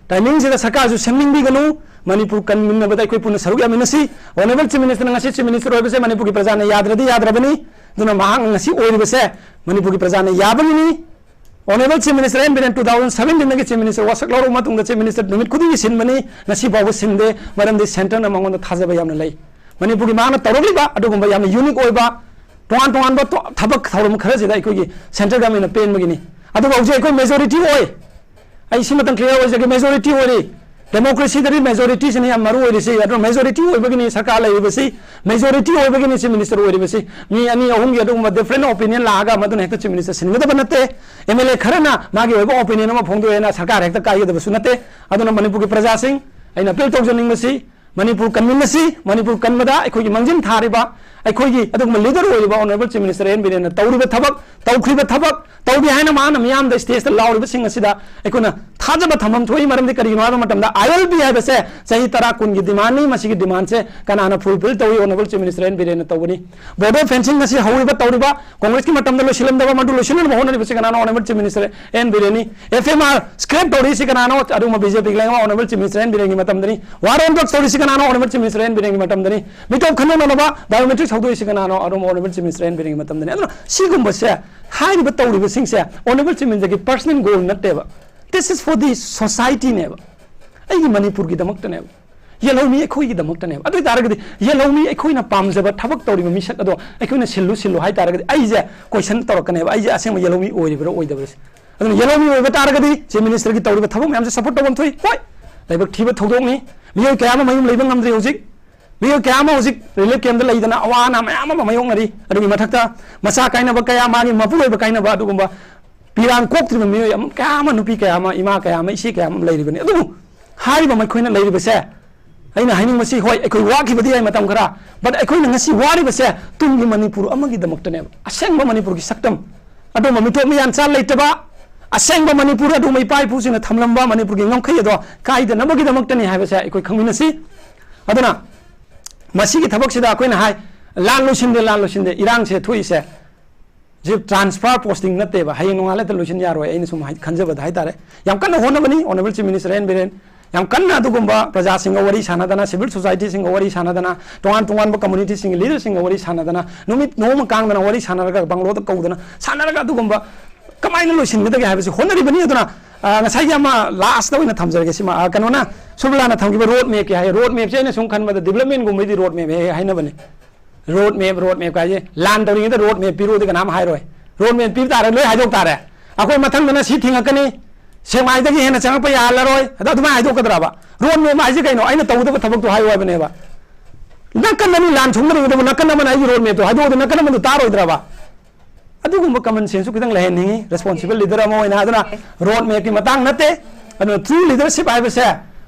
ꯇꯥꯏꯃꯤꯡꯁꯤꯗ ꯁꯔꯀꯥꯔꯁꯨ ꯁꯦꯝꯅꯤꯡꯕꯤꯒꯅꯨ꯫ ꯃꯅꯤꯄꯨꯔ ꯀꯟꯃꯤꯟꯅꯕꯗ ꯑꯩꯈꯣꯏ ꯄꯨꯟꯅ ꯁꯔꯨꯛ ꯌꯥꯃꯤꯟꯅꯁꯤ꯫ ꯑꯣꯅꯔꯦꯕꯜ ꯆꯤꯐ ꯃꯤꯅꯤꯁꯇꯔꯅ ꯉꯁꯤ ꯆꯤꯐ ꯃꯤꯅꯤꯁꯇꯔ ꯑꯣꯏꯕꯁꯦ ꯃꯅꯤꯄꯨꯔꯒꯤ ꯄ꯭ꯔꯖꯥꯅ ꯌꯥꯗ꯭ꯔꯗꯤ ꯌꯥꯗ꯭ꯔꯕꯅꯤ꯫ ꯑꯗꯨꯅ ꯃꯍꯥꯛꯅ ꯉꯁꯤ ꯑꯣꯏꯔꯤꯕꯁꯦ ꯃꯅꯤꯄꯨꯔꯒꯤ ꯄ꯭ꯔꯖꯥꯅ ꯌꯥꯕꯒꯤꯅꯤ꯫ Honourable chief minister N Biren two thousand ꯁꯚꯦꯟꯇꯤꯟꯗꯒꯤ ꯆꯤꯐ ꯃꯤꯅꯤꯁꯇꯔ ꯋꯥꯁꯛ ꯂꯧꯔꯕ ꯃꯇꯨꯡꯗ ꯆꯤꯐ ꯃꯤꯅꯤꯁꯇꯔ ꯅꯨꯃꯤꯠ ꯈꯨꯗꯤꯡꯒꯤ ꯁꯤꯟꯕꯅꯤ, ꯉꯁꯤ ꯐꯥꯎꯕ ꯁꯤꯟꯗꯦ꯫ ꯃꯔꯝꯗꯤ ꯁꯦꯟꯇꯔꯅ ꯃꯉꯣꯟꯗ ꯊꯥꯖꯕ ꯌꯥꯝꯅ ꯂꯩ꯫ ꯃꯅꯤꯄꯨꯔꯒꯤ ꯃꯥꯅ ꯇꯧꯔꯛꯂꯤꯕ ꯑꯗꯨꯒꯨꯝꯕ ꯌꯥꯝꯅ ꯌꯨꯅꯤꯛ ꯑꯣꯏꯕ ꯇꯣꯉꯥꯟ ꯇꯣꯉꯥꯟꯕ ꯇꯣ-, ꯊꯕꯛ ꯊꯧꯔꯝ ꯈꯔꯁꯤꯗ ꯑꯩꯈꯣꯏꯒꯤ ꯁꯦꯟꯇꯔ ꯒꯚꯔꯟꯃꯦꯟꯅ ꯄꯦꯟꯕꯒꯤꯅꯤ꯫ ꯑꯗꯨꯒ ꯍꯧꯖꯤꯛ ꯑꯩꯈꯣꯏ ꯃꯦꯖꯣꯔꯤꯇꯤ ꯑꯣꯏ꯫ ꯑꯩ ꯁꯤꯃꯇꯪ ꯀ꯭ꯂꯤꯌꯥꯔ ꯑꯣꯏꯖꯒꯦ, ꯃꯦꯖꯣꯔꯤꯇꯤ ꯑꯣꯏꯔꯤ꯫ ꯗꯦꯃꯣꯀ꯭ꯔꯦꯁꯤꯗꯗꯤ ꯃꯦꯖꯣꯔꯤꯇꯤꯁꯤꯅ ꯌꯥꯝ ꯃꯔꯨ ꯑꯣꯏꯔꯤꯁꯤ꯫ ꯑꯗꯨꯅ ꯃꯦꯖꯣꯔꯤꯇꯤ ꯑꯣꯏꯕꯒꯤꯅꯤ ꯁꯔꯀꯥꯔ ꯂꯩꯔꯤꯕꯁꯤ, ꯃꯦꯖꯣꯔꯤꯇꯤ ꯑꯣꯏꯕꯒꯤꯅꯤ ꯆꯤꯐ ꯃꯤꯅꯤꯁꯇꯔ ꯑꯣꯏꯔꯤꯕꯁꯤ꯫ ꯃꯤ ꯑꯅꯤ ꯑꯍꯨꯝꯒꯤ ꯑꯗꯨꯒꯨꯝꯕ ꯗꯤꯐ꯭ꯔꯦꯟ ꯑꯣꯄꯤꯅꯤꯌꯟ ꯂꯥꯛꯑꯒ ꯃꯗꯨꯅ ꯍꯦꯛꯇ ꯆꯤꯐ ꯃꯤꯅꯤꯁꯇꯔ ꯁꯤꯟꯒꯗꯕ ꯅꯠꯇꯦ꯫ ꯑꯦꯝ ꯑꯦꯜ ꯑꯦ ꯈꯔꯅ ꯃꯥꯒꯤ ꯑꯣꯏꯕ ꯑꯣꯄꯤꯅꯤꯌꯟ ꯑꯃ ꯐꯣꯡꯗꯣꯛꯑꯦꯅ ꯁꯔꯀꯥꯔ ꯍꯦꯛꯇ ꯀꯥꯏꯒꯗꯕꯁꯨ ꯅꯠꯇꯦ꯫ ꯑꯗꯨꯅ ꯃꯅꯤꯄꯨꯔꯒꯤ ꯄ꯭ꯔꯖꯥꯁꯤꯡ, ꯑꯩꯅ ꯑꯄꯤꯜ ꯇꯧꯖꯅꯤꯡꯕꯁꯤ, ꯃꯅꯤꯄꯨꯔ ꯀꯟꯃꯤꯟꯅꯁꯤ꯫ ꯃꯅꯤꯄꯨꯔ ꯀꯟꯕꯗ ꯑꯩꯈꯣꯏꯒꯤ ꯃꯥꯡꯖꯤꯟ ꯊꯥꯔꯤꯕ, ꯑꯩꯈꯣꯏꯒꯤ ꯑꯗꯨꯒꯨꯝꯕ ꯂꯤꯗꯔ ꯑꯣꯏꯔꯤꯕ ꯑꯣꯅꯔꯦꯕꯜ ꯆꯤꯐ ꯃꯤꯅꯤꯁꯇꯔ ꯑꯦꯟ ꯕꯤꯔꯦꯟꯅ ꯇꯧꯔꯤꯕ ꯊꯕꯛ, ꯇꯧꯈ꯭ꯔꯤꯕ ꯊꯕꯛ, ꯇꯧꯒꯦ ꯍꯥꯏꯅ ꯃꯥꯅ ꯃꯤꯌꯥꯝꯗ ꯁ꯭ꯇꯦꯖꯇ ꯂꯥꯎꯔꯤꯕꯁꯤꯡ ꯑꯁꯤꯗ ꯑꯩꯈꯣꯏꯅ ꯊꯥꯖꯕ ꯊꯝꯐꯝ ꯊꯣꯛꯏ꯫ ꯃꯔꯝꯗꯤ ꯀꯔꯤꯒꯤꯅꯣ ꯍꯥꯏꯕ ꯃꯇꯝꯗ, ꯑꯥꯏ ꯑꯦꯜ ꯄꯤ ꯍꯥꯏꯕꯁꯦ ꯆꯍꯤ ꯇꯔꯥ ꯀꯨꯟꯒꯤ ꯗꯤꯃꯥꯟꯅꯤ꯫ ꯃꯁꯤꯒꯤ ꯗꯤꯃꯥꯟꯁꯦ ꯀꯅꯥꯅ ꯐꯨꯜꯐꯤꯜ ꯇꯧꯏ? ꯑꯣꯅꯔꯦꯕꯜ ꯆꯤꯐ ꯃꯤꯅꯤꯁꯇꯔ ꯑꯦꯟ ꯕꯤꯔꯦꯟꯅ ꯇꯧꯕꯅꯤ꯫ ꯕꯣꯔꯗꯔ ꯐꯦꯟꯁꯤꯡ ꯑꯁꯤ ꯍꯧꯔꯤꯕ, ꯇꯧꯔꯤꯕ, ꯀꯣꯡꯒ꯭ꯔꯦꯁꯀꯤ ꯃꯇꯝꯗ ꯂꯣꯏꯁꯤꯜꯂꯝꯗꯕ ꯃꯗꯨ ꯂꯣꯏꯁꯤꯟꯅꯕ ꯍꯣꯠꯅꯔꯤꯕꯁꯤ ꯀꯅꯥꯅꯣ? ꯑꯣꯅꯔꯦꯕꯜ ꯆꯤꯐ ꯃꯤꯅꯤꯁꯇꯔ ꯑꯦꯟ ꯕꯤꯔꯦꯟꯅꯤ꯫ ꯑꯦꯐ ꯑꯦꯝ ꯑꯥꯔ ꯁ꯭ꯀ꯭ꯔꯦꯞ ꯇꯧꯔꯤꯁꯤ ꯀꯅꯥꯅꯣ? ꯑꯗꯨꯒꯨꯝꯕ ꯕꯤ ꯖꯦ ꯄꯤꯒꯤ ꯂꯩꯉꯥꯛ ꯑꯣꯅꯔꯦꯕꯜ ꯆꯤꯐ ꯃꯤꯅꯤꯁꯇꯔ ꯑꯦꯟ ꯕꯤꯔꯦꯟꯒꯤ ꯃꯇꯝꯗꯅꯤ꯫ ꯋꯥꯔ ꯑꯣꯟ ꯗ꯭ꯔꯒꯁ ꯇꯧꯔꯤꯁꯤ ꯀꯅꯥꯅꯣ? ꯑꯣꯅꯔꯦꯕꯜ ꯆꯤꯐ ꯃꯤꯅꯤꯁꯇꯔ ꯑꯦꯟ ꯕꯤꯔꯦꯟꯒꯤ ꯃꯇꯝꯗꯅꯤ꯫ ꯃꯤꯇꯣꯞ ꯈꯟꯗꯣꯛꯅꯅꯕ ꯕꯥꯏꯑꯣꯃꯦꯇ꯭ꯔꯤꯛꯁ ꯍꯧꯗꯣꯛꯏꯁꯤ ꯀꯅꯥꯅꯣ? ꯑꯗꯨꯝ ꯑꯣꯅꯔꯦꯕꯜ ꯆꯤꯐ ꯃꯤꯅꯤꯁꯇꯔ ꯑꯦꯟ ꯕꯤꯔꯦꯟꯒꯤ ꯃꯇꯝꯗꯅꯤ꯫ ꯑꯗꯨꯅ ꯁꯤꯒꯨꯝꯕꯁꯦ, ꯍꯥꯏꯔꯤꯕ ꯇꯧꯔꯤꯕꯁꯤꯡꯁꯦ ꯑꯣꯅꯔꯦꯕꯜ ꯆꯤꯐ ꯃꯤꯅꯤꯁꯇꯔꯒꯤ ꯄꯔꯁꯅꯦꯜ ꯒꯣꯜ ꯅꯠꯇꯦꯕ꯫ This is for the society ꯅꯦꯕ, ꯑꯩꯒꯤ ꯃꯅꯤꯄꯨꯔꯒꯤꯗꯃꯛꯇꯅꯦꯕ, ꯌꯦꯜꯍꯧꯃꯤ ꯑꯩꯈꯣꯏꯒꯤꯗꯃꯛꯇꯅꯦꯕ꯫ ꯑꯗꯨ ꯑꯣꯏꯇꯥꯔꯒꯗꯤ ꯌꯦꯜꯍꯧꯃꯤ ꯑꯩꯈꯣꯏꯅ ꯄꯥꯝꯖꯕ ꯊꯕꯛ ꯇꯧꯔꯤꯕ ꯃꯤꯁꯛ ꯑꯗꯣ ꯑꯩꯈꯣꯏꯅ ꯁꯤꯜꯂꯨ ꯁꯤꯜꯂꯨ ꯍꯥꯏ ꯇꯥꯔꯒꯗꯤ ꯑꯩꯁꯦ ꯀꯣꯏꯁꯟ ꯇꯧꯔꯛꯀꯅꯦꯕ, ꯑꯩꯁꯦ ꯑꯁꯦꯡꯕ ꯌꯦꯜꯍꯧꯃꯤ ꯑꯣꯏꯔꯤꯕ꯭ꯔꯥ ꯑꯣꯏꯗꯕ꯭ꯔꯥ꯫ ꯑꯗꯨꯅ ꯌꯦꯜꯍꯧꯃꯤ ꯑꯣꯏꯕ ꯇꯥꯔꯒꯗꯤ ꯆꯤꯐ ꯃꯤꯅꯤꯁꯇꯔꯒꯤ ꯇꯧꯔꯤꯕ ꯊꯕꯛ ꯃꯌꯥꯝꯁꯦ ꯁꯄꯣꯔꯠ ꯇꯧꯐꯝ ꯊꯣꯛꯏ꯫ ꯍꯣꯏ, ꯂꯥꯏꯕꯛ ꯊꯤꯕ ꯊꯧꯗꯣꯛꯅꯤ, ꯃꯤꯑꯣꯏ ꯀꯌꯥ ꯑꯃ ꯃꯌꯨꯝ ꯂꯩꯕ ꯉꯝꯗ꯭ꯔꯤ ꯍꯧꯖꯤꯛ, ꯃꯤꯑꯣꯏ ꯀꯌꯥ ꯑꯃ ꯍꯧꯖꯤꯛ ꯔꯤꯂꯤꯐ ꯀꯦꯝꯗ ꯂꯩꯗꯅ ꯑꯋꯥ ꯑꯅꯥ ꯃꯌꯥꯝ ꯑꯃ ꯃꯥꯌꯣꯛꯅꯔꯤ꯫ ꯑꯗꯨꯒꯤ ꯃꯊꯛꯇ ꯃꯆꯥ ꯀꯥꯏꯅꯕ ꯀꯌꯥ, ꯃꯥꯒꯤ ꯃꯄꯨꯔꯣꯏꯕ ꯀꯥꯏꯅꯕ, ꯑꯗꯨꯒꯨꯝꯕ ꯄꯤꯔꯥꯡ ꯀꯣꯛꯇ꯭ꯔꯤꯕ ꯃꯤꯑꯣꯏ ꯑꯃ, ꯀꯌꯥ ꯑꯃ, ꯅꯨꯄꯤ ꯀꯌꯥ ꯑꯃ, ꯏꯃꯥ ꯀꯌꯥ ꯑꯃ, ꯏꯆꯦ ꯀꯌꯥ ꯑꯃ ꯂꯩꯔꯤꯕꯅꯤ꯫ ꯑꯗꯨꯕꯨ ꯍꯥꯏꯔꯤꯕ ꯃꯈꯣꯏꯅ ꯂꯩꯔꯤꯕꯁꯦ, ꯑꯩꯅ ꯍꯥꯏꯅꯤꯡꯕꯁꯤ, ꯍꯣꯏ, ꯑꯩꯈꯣꯏ ꯋꯥꯈꯤꯕꯗꯤ ꯌꯥꯏ ꯃꯇꯝ ꯈꯔ, but ꯑꯩꯈꯣꯏꯅ ꯉꯁꯤ ꯋꯥꯔꯤꯕꯁꯦ ꯇꯨꯡꯒꯤ ꯃꯅꯤꯄꯨꯔ ꯑꯃꯒꯤꯗꯃꯛꯇꯅꯦꯕ, ꯑꯁꯦꯡꯕ ꯃꯅꯤꯄꯨꯔꯒꯤ ꯁꯛꯇꯝ꯫ ꯑꯗꯨꯝꯕ ꯃꯤꯇꯣꯞ ꯃꯤꯌꯥꯟꯆꯥ ꯂꯩꯇꯕ, ꯑꯁꯦꯡꯕ ꯃꯅꯤꯄꯨꯔ ꯑꯗꯨꯝꯕ ꯏꯄꯥ ꯏꯄꯨꯁꯤꯡꯅ ꯊꯝꯂꯝꯕ ꯃꯅꯤꯄꯨꯔꯒꯤ ꯉꯝꯈꯩ ꯑꯗꯣ ꯀꯥꯏꯗꯅꯕꯒꯤꯗꯃꯛꯇꯅꯤ ꯍꯥꯏꯕꯁꯦ ꯑꯩꯈꯣꯏ ꯈꯪꯃꯤꯟꯅꯁꯤ꯫ ꯑꯗꯨꯅ ꯃꯁꯤꯒꯤ ꯊꯕꯛꯁꯤꯗ ꯑꯩꯈꯣꯏꯅ ꯍꯥꯏ, ꯂꯥꯟ ꯂꯣꯏꯁꯤꯟꯗꯦ, ꯂꯥꯟ ꯂꯣꯏꯁꯤꯟꯗꯦ, ꯏꯔꯥꯡꯁꯦ ꯊꯣꯛꯏꯁꯦ ꯁꯤ transfer posting ꯅꯠꯇꯦꯕ, ꯍꯌꯦꯡ ꯅꯣꯡꯉꯥꯜꯂꯦ ꯍꯦꯛꯇ ꯂꯣꯏꯁꯤꯟ ꯌꯥꯔꯣꯏ꯫ ꯑꯩꯅ ꯁꯨꯝ ꯍꯥꯏ-, ꯈꯟꯖꯕꯗ ꯍꯥꯏꯇꯥꯔꯦ, ꯌꯥꯝ ꯀꯟꯅ ꯍꯣꯠꯅꯕꯅꯤ Honourable Chief Minister N Biren꯫ ꯌꯥꯝ ꯀꯟꯅ ꯑꯗꯨꯒꯨꯝꯕ ꯄ꯭ꯔꯖꯥꯁꯤꯡꯒ ꯋꯥꯔꯤ ꯁꯥꯟꯅꯗꯅ, civil society ꯁꯤꯡꯒ ꯋꯥꯔꯤ ꯁꯥꯟꯅꯗꯅ, ꯇꯣꯉꯥꯟ ꯇꯣꯉꯥꯟꯕ community ꯁꯤꯡꯒꯤ leader ꯁꯤꯡꯒ ꯋꯥꯔꯤ ꯁꯥꯟꯅꯗꯅ, ꯅꯨꯃꯤꯠ ꯅꯣꯡꯃ ꯀꯥꯡꯗꯅ ꯋꯥꯔꯤ ꯁꯥꯟꯅꯔꯒ, ꯕꯪꯒ꯭ꯂꯣꯗ ꯀꯧꯗꯅ ꯁꯥꯟꯅꯔꯒ ꯑꯗꯨꯒꯨꯝꯕ ꯀꯃꯥꯏꯅ ꯂꯣꯏꯁꯤꯟꯒꯗꯒꯦ ꯍꯥꯏꯕꯁꯤ ꯍꯣꯠꯅꯔꯤꯕꯅꯤ꯫ ꯑꯗꯨꯅ, ꯑ, ꯉꯁꯥꯏꯒꯤ ꯑꯃ last ꯑꯣꯏꯅ ꯊꯝꯖꯔꯒꯦ, ꯁꯤꯃ, ꯑ, ꯀꯩꯅꯣꯅ, ꯁꯨꯕꯂꯥꯅ ꯊꯝꯈꯤꯕ road map ꯀꯤ ꯍꯥꯏ, road map ꯁꯦ ꯑꯩꯅ ꯁꯨꯝ ꯈꯟꯕꯗ development ꯒꯨꯝꯕꯩꯗꯤ road map ꯍꯦꯛ ꯍꯦꯛ ꯍꯥꯏꯅꯕꯅꯤ꯫ Road map, road map ꯀꯥꯏꯁꯦ ꯂꯥꯟ ꯇꯧꯔꯤꯉꯩꯗ road map ꯄꯤꯔꯣꯗꯤ ꯀꯅꯥꯝ ꯍꯥꯏꯔꯣꯏ꯫ Road map ꯄꯤꯕ ꯇꯥꯔꯦ, ꯂꯣꯏ ꯍꯥꯏꯗꯣꯛ ꯇꯥꯔꯦ꯫ ꯑꯩꯈꯣꯏ ꯃꯊꯪꯗꯅ ꯁꯤ ꯊꯤꯡꯉꯛꯀꯅꯤ, ꯁꯦꯛꯃꯥꯏꯗꯒꯤ ꯍꯦꯟꯅ ꯆꯪꯉꯛꯄ ꯌꯥꯍꯜꯂꯔꯣꯏ, ꯑꯗ ꯑꯗꯨꯃꯥꯏꯅ ꯍꯥꯏꯗꯣꯛꯀꯗ꯭ꯔꯕ? Road map ꯍꯥꯏꯁꯦ ꯀꯩꯅꯣ? ꯑꯩꯅ ꯇꯧꯒꯗꯕ ꯊꯕꯛꯇꯣ ꯍꯥꯏꯌꯨ ꯍꯥꯏꯕꯅꯦꯕ꯫ ꯅꯥꯀꯟ ꯑꯅꯤ ꯂꯥꯟ ꯁꯣꯛꯅꯔꯤꯉꯩꯗꯕꯨ ꯅꯥꯀꯟ ꯑꯃꯅ ꯑꯩꯒꯤ road map ꯇꯣ ꯍꯥꯏꯗꯣꯛꯑꯗꯤ ꯅꯥꯀꯟ ꯑꯃꯗꯣ ꯇꯥꯔꯣꯏꯗ꯭ꯔꯕ? ꯑꯗꯨꯒꯨꯝꯕ common sense ꯁꯨ ꯈꯤꯇꯪ ꯂꯩꯍꯟꯅꯤꯡꯉꯤ, responsible leader ꯑꯃ ꯑꯣꯏꯅ꯫ ꯑꯗꯨꯅ road map ꯀꯤ ꯃꯇꯥꯡ ꯅꯠꯇꯦ꯫ ꯑꯗꯨꯅ true leadership ꯍꯥꯏꯕꯁꯦ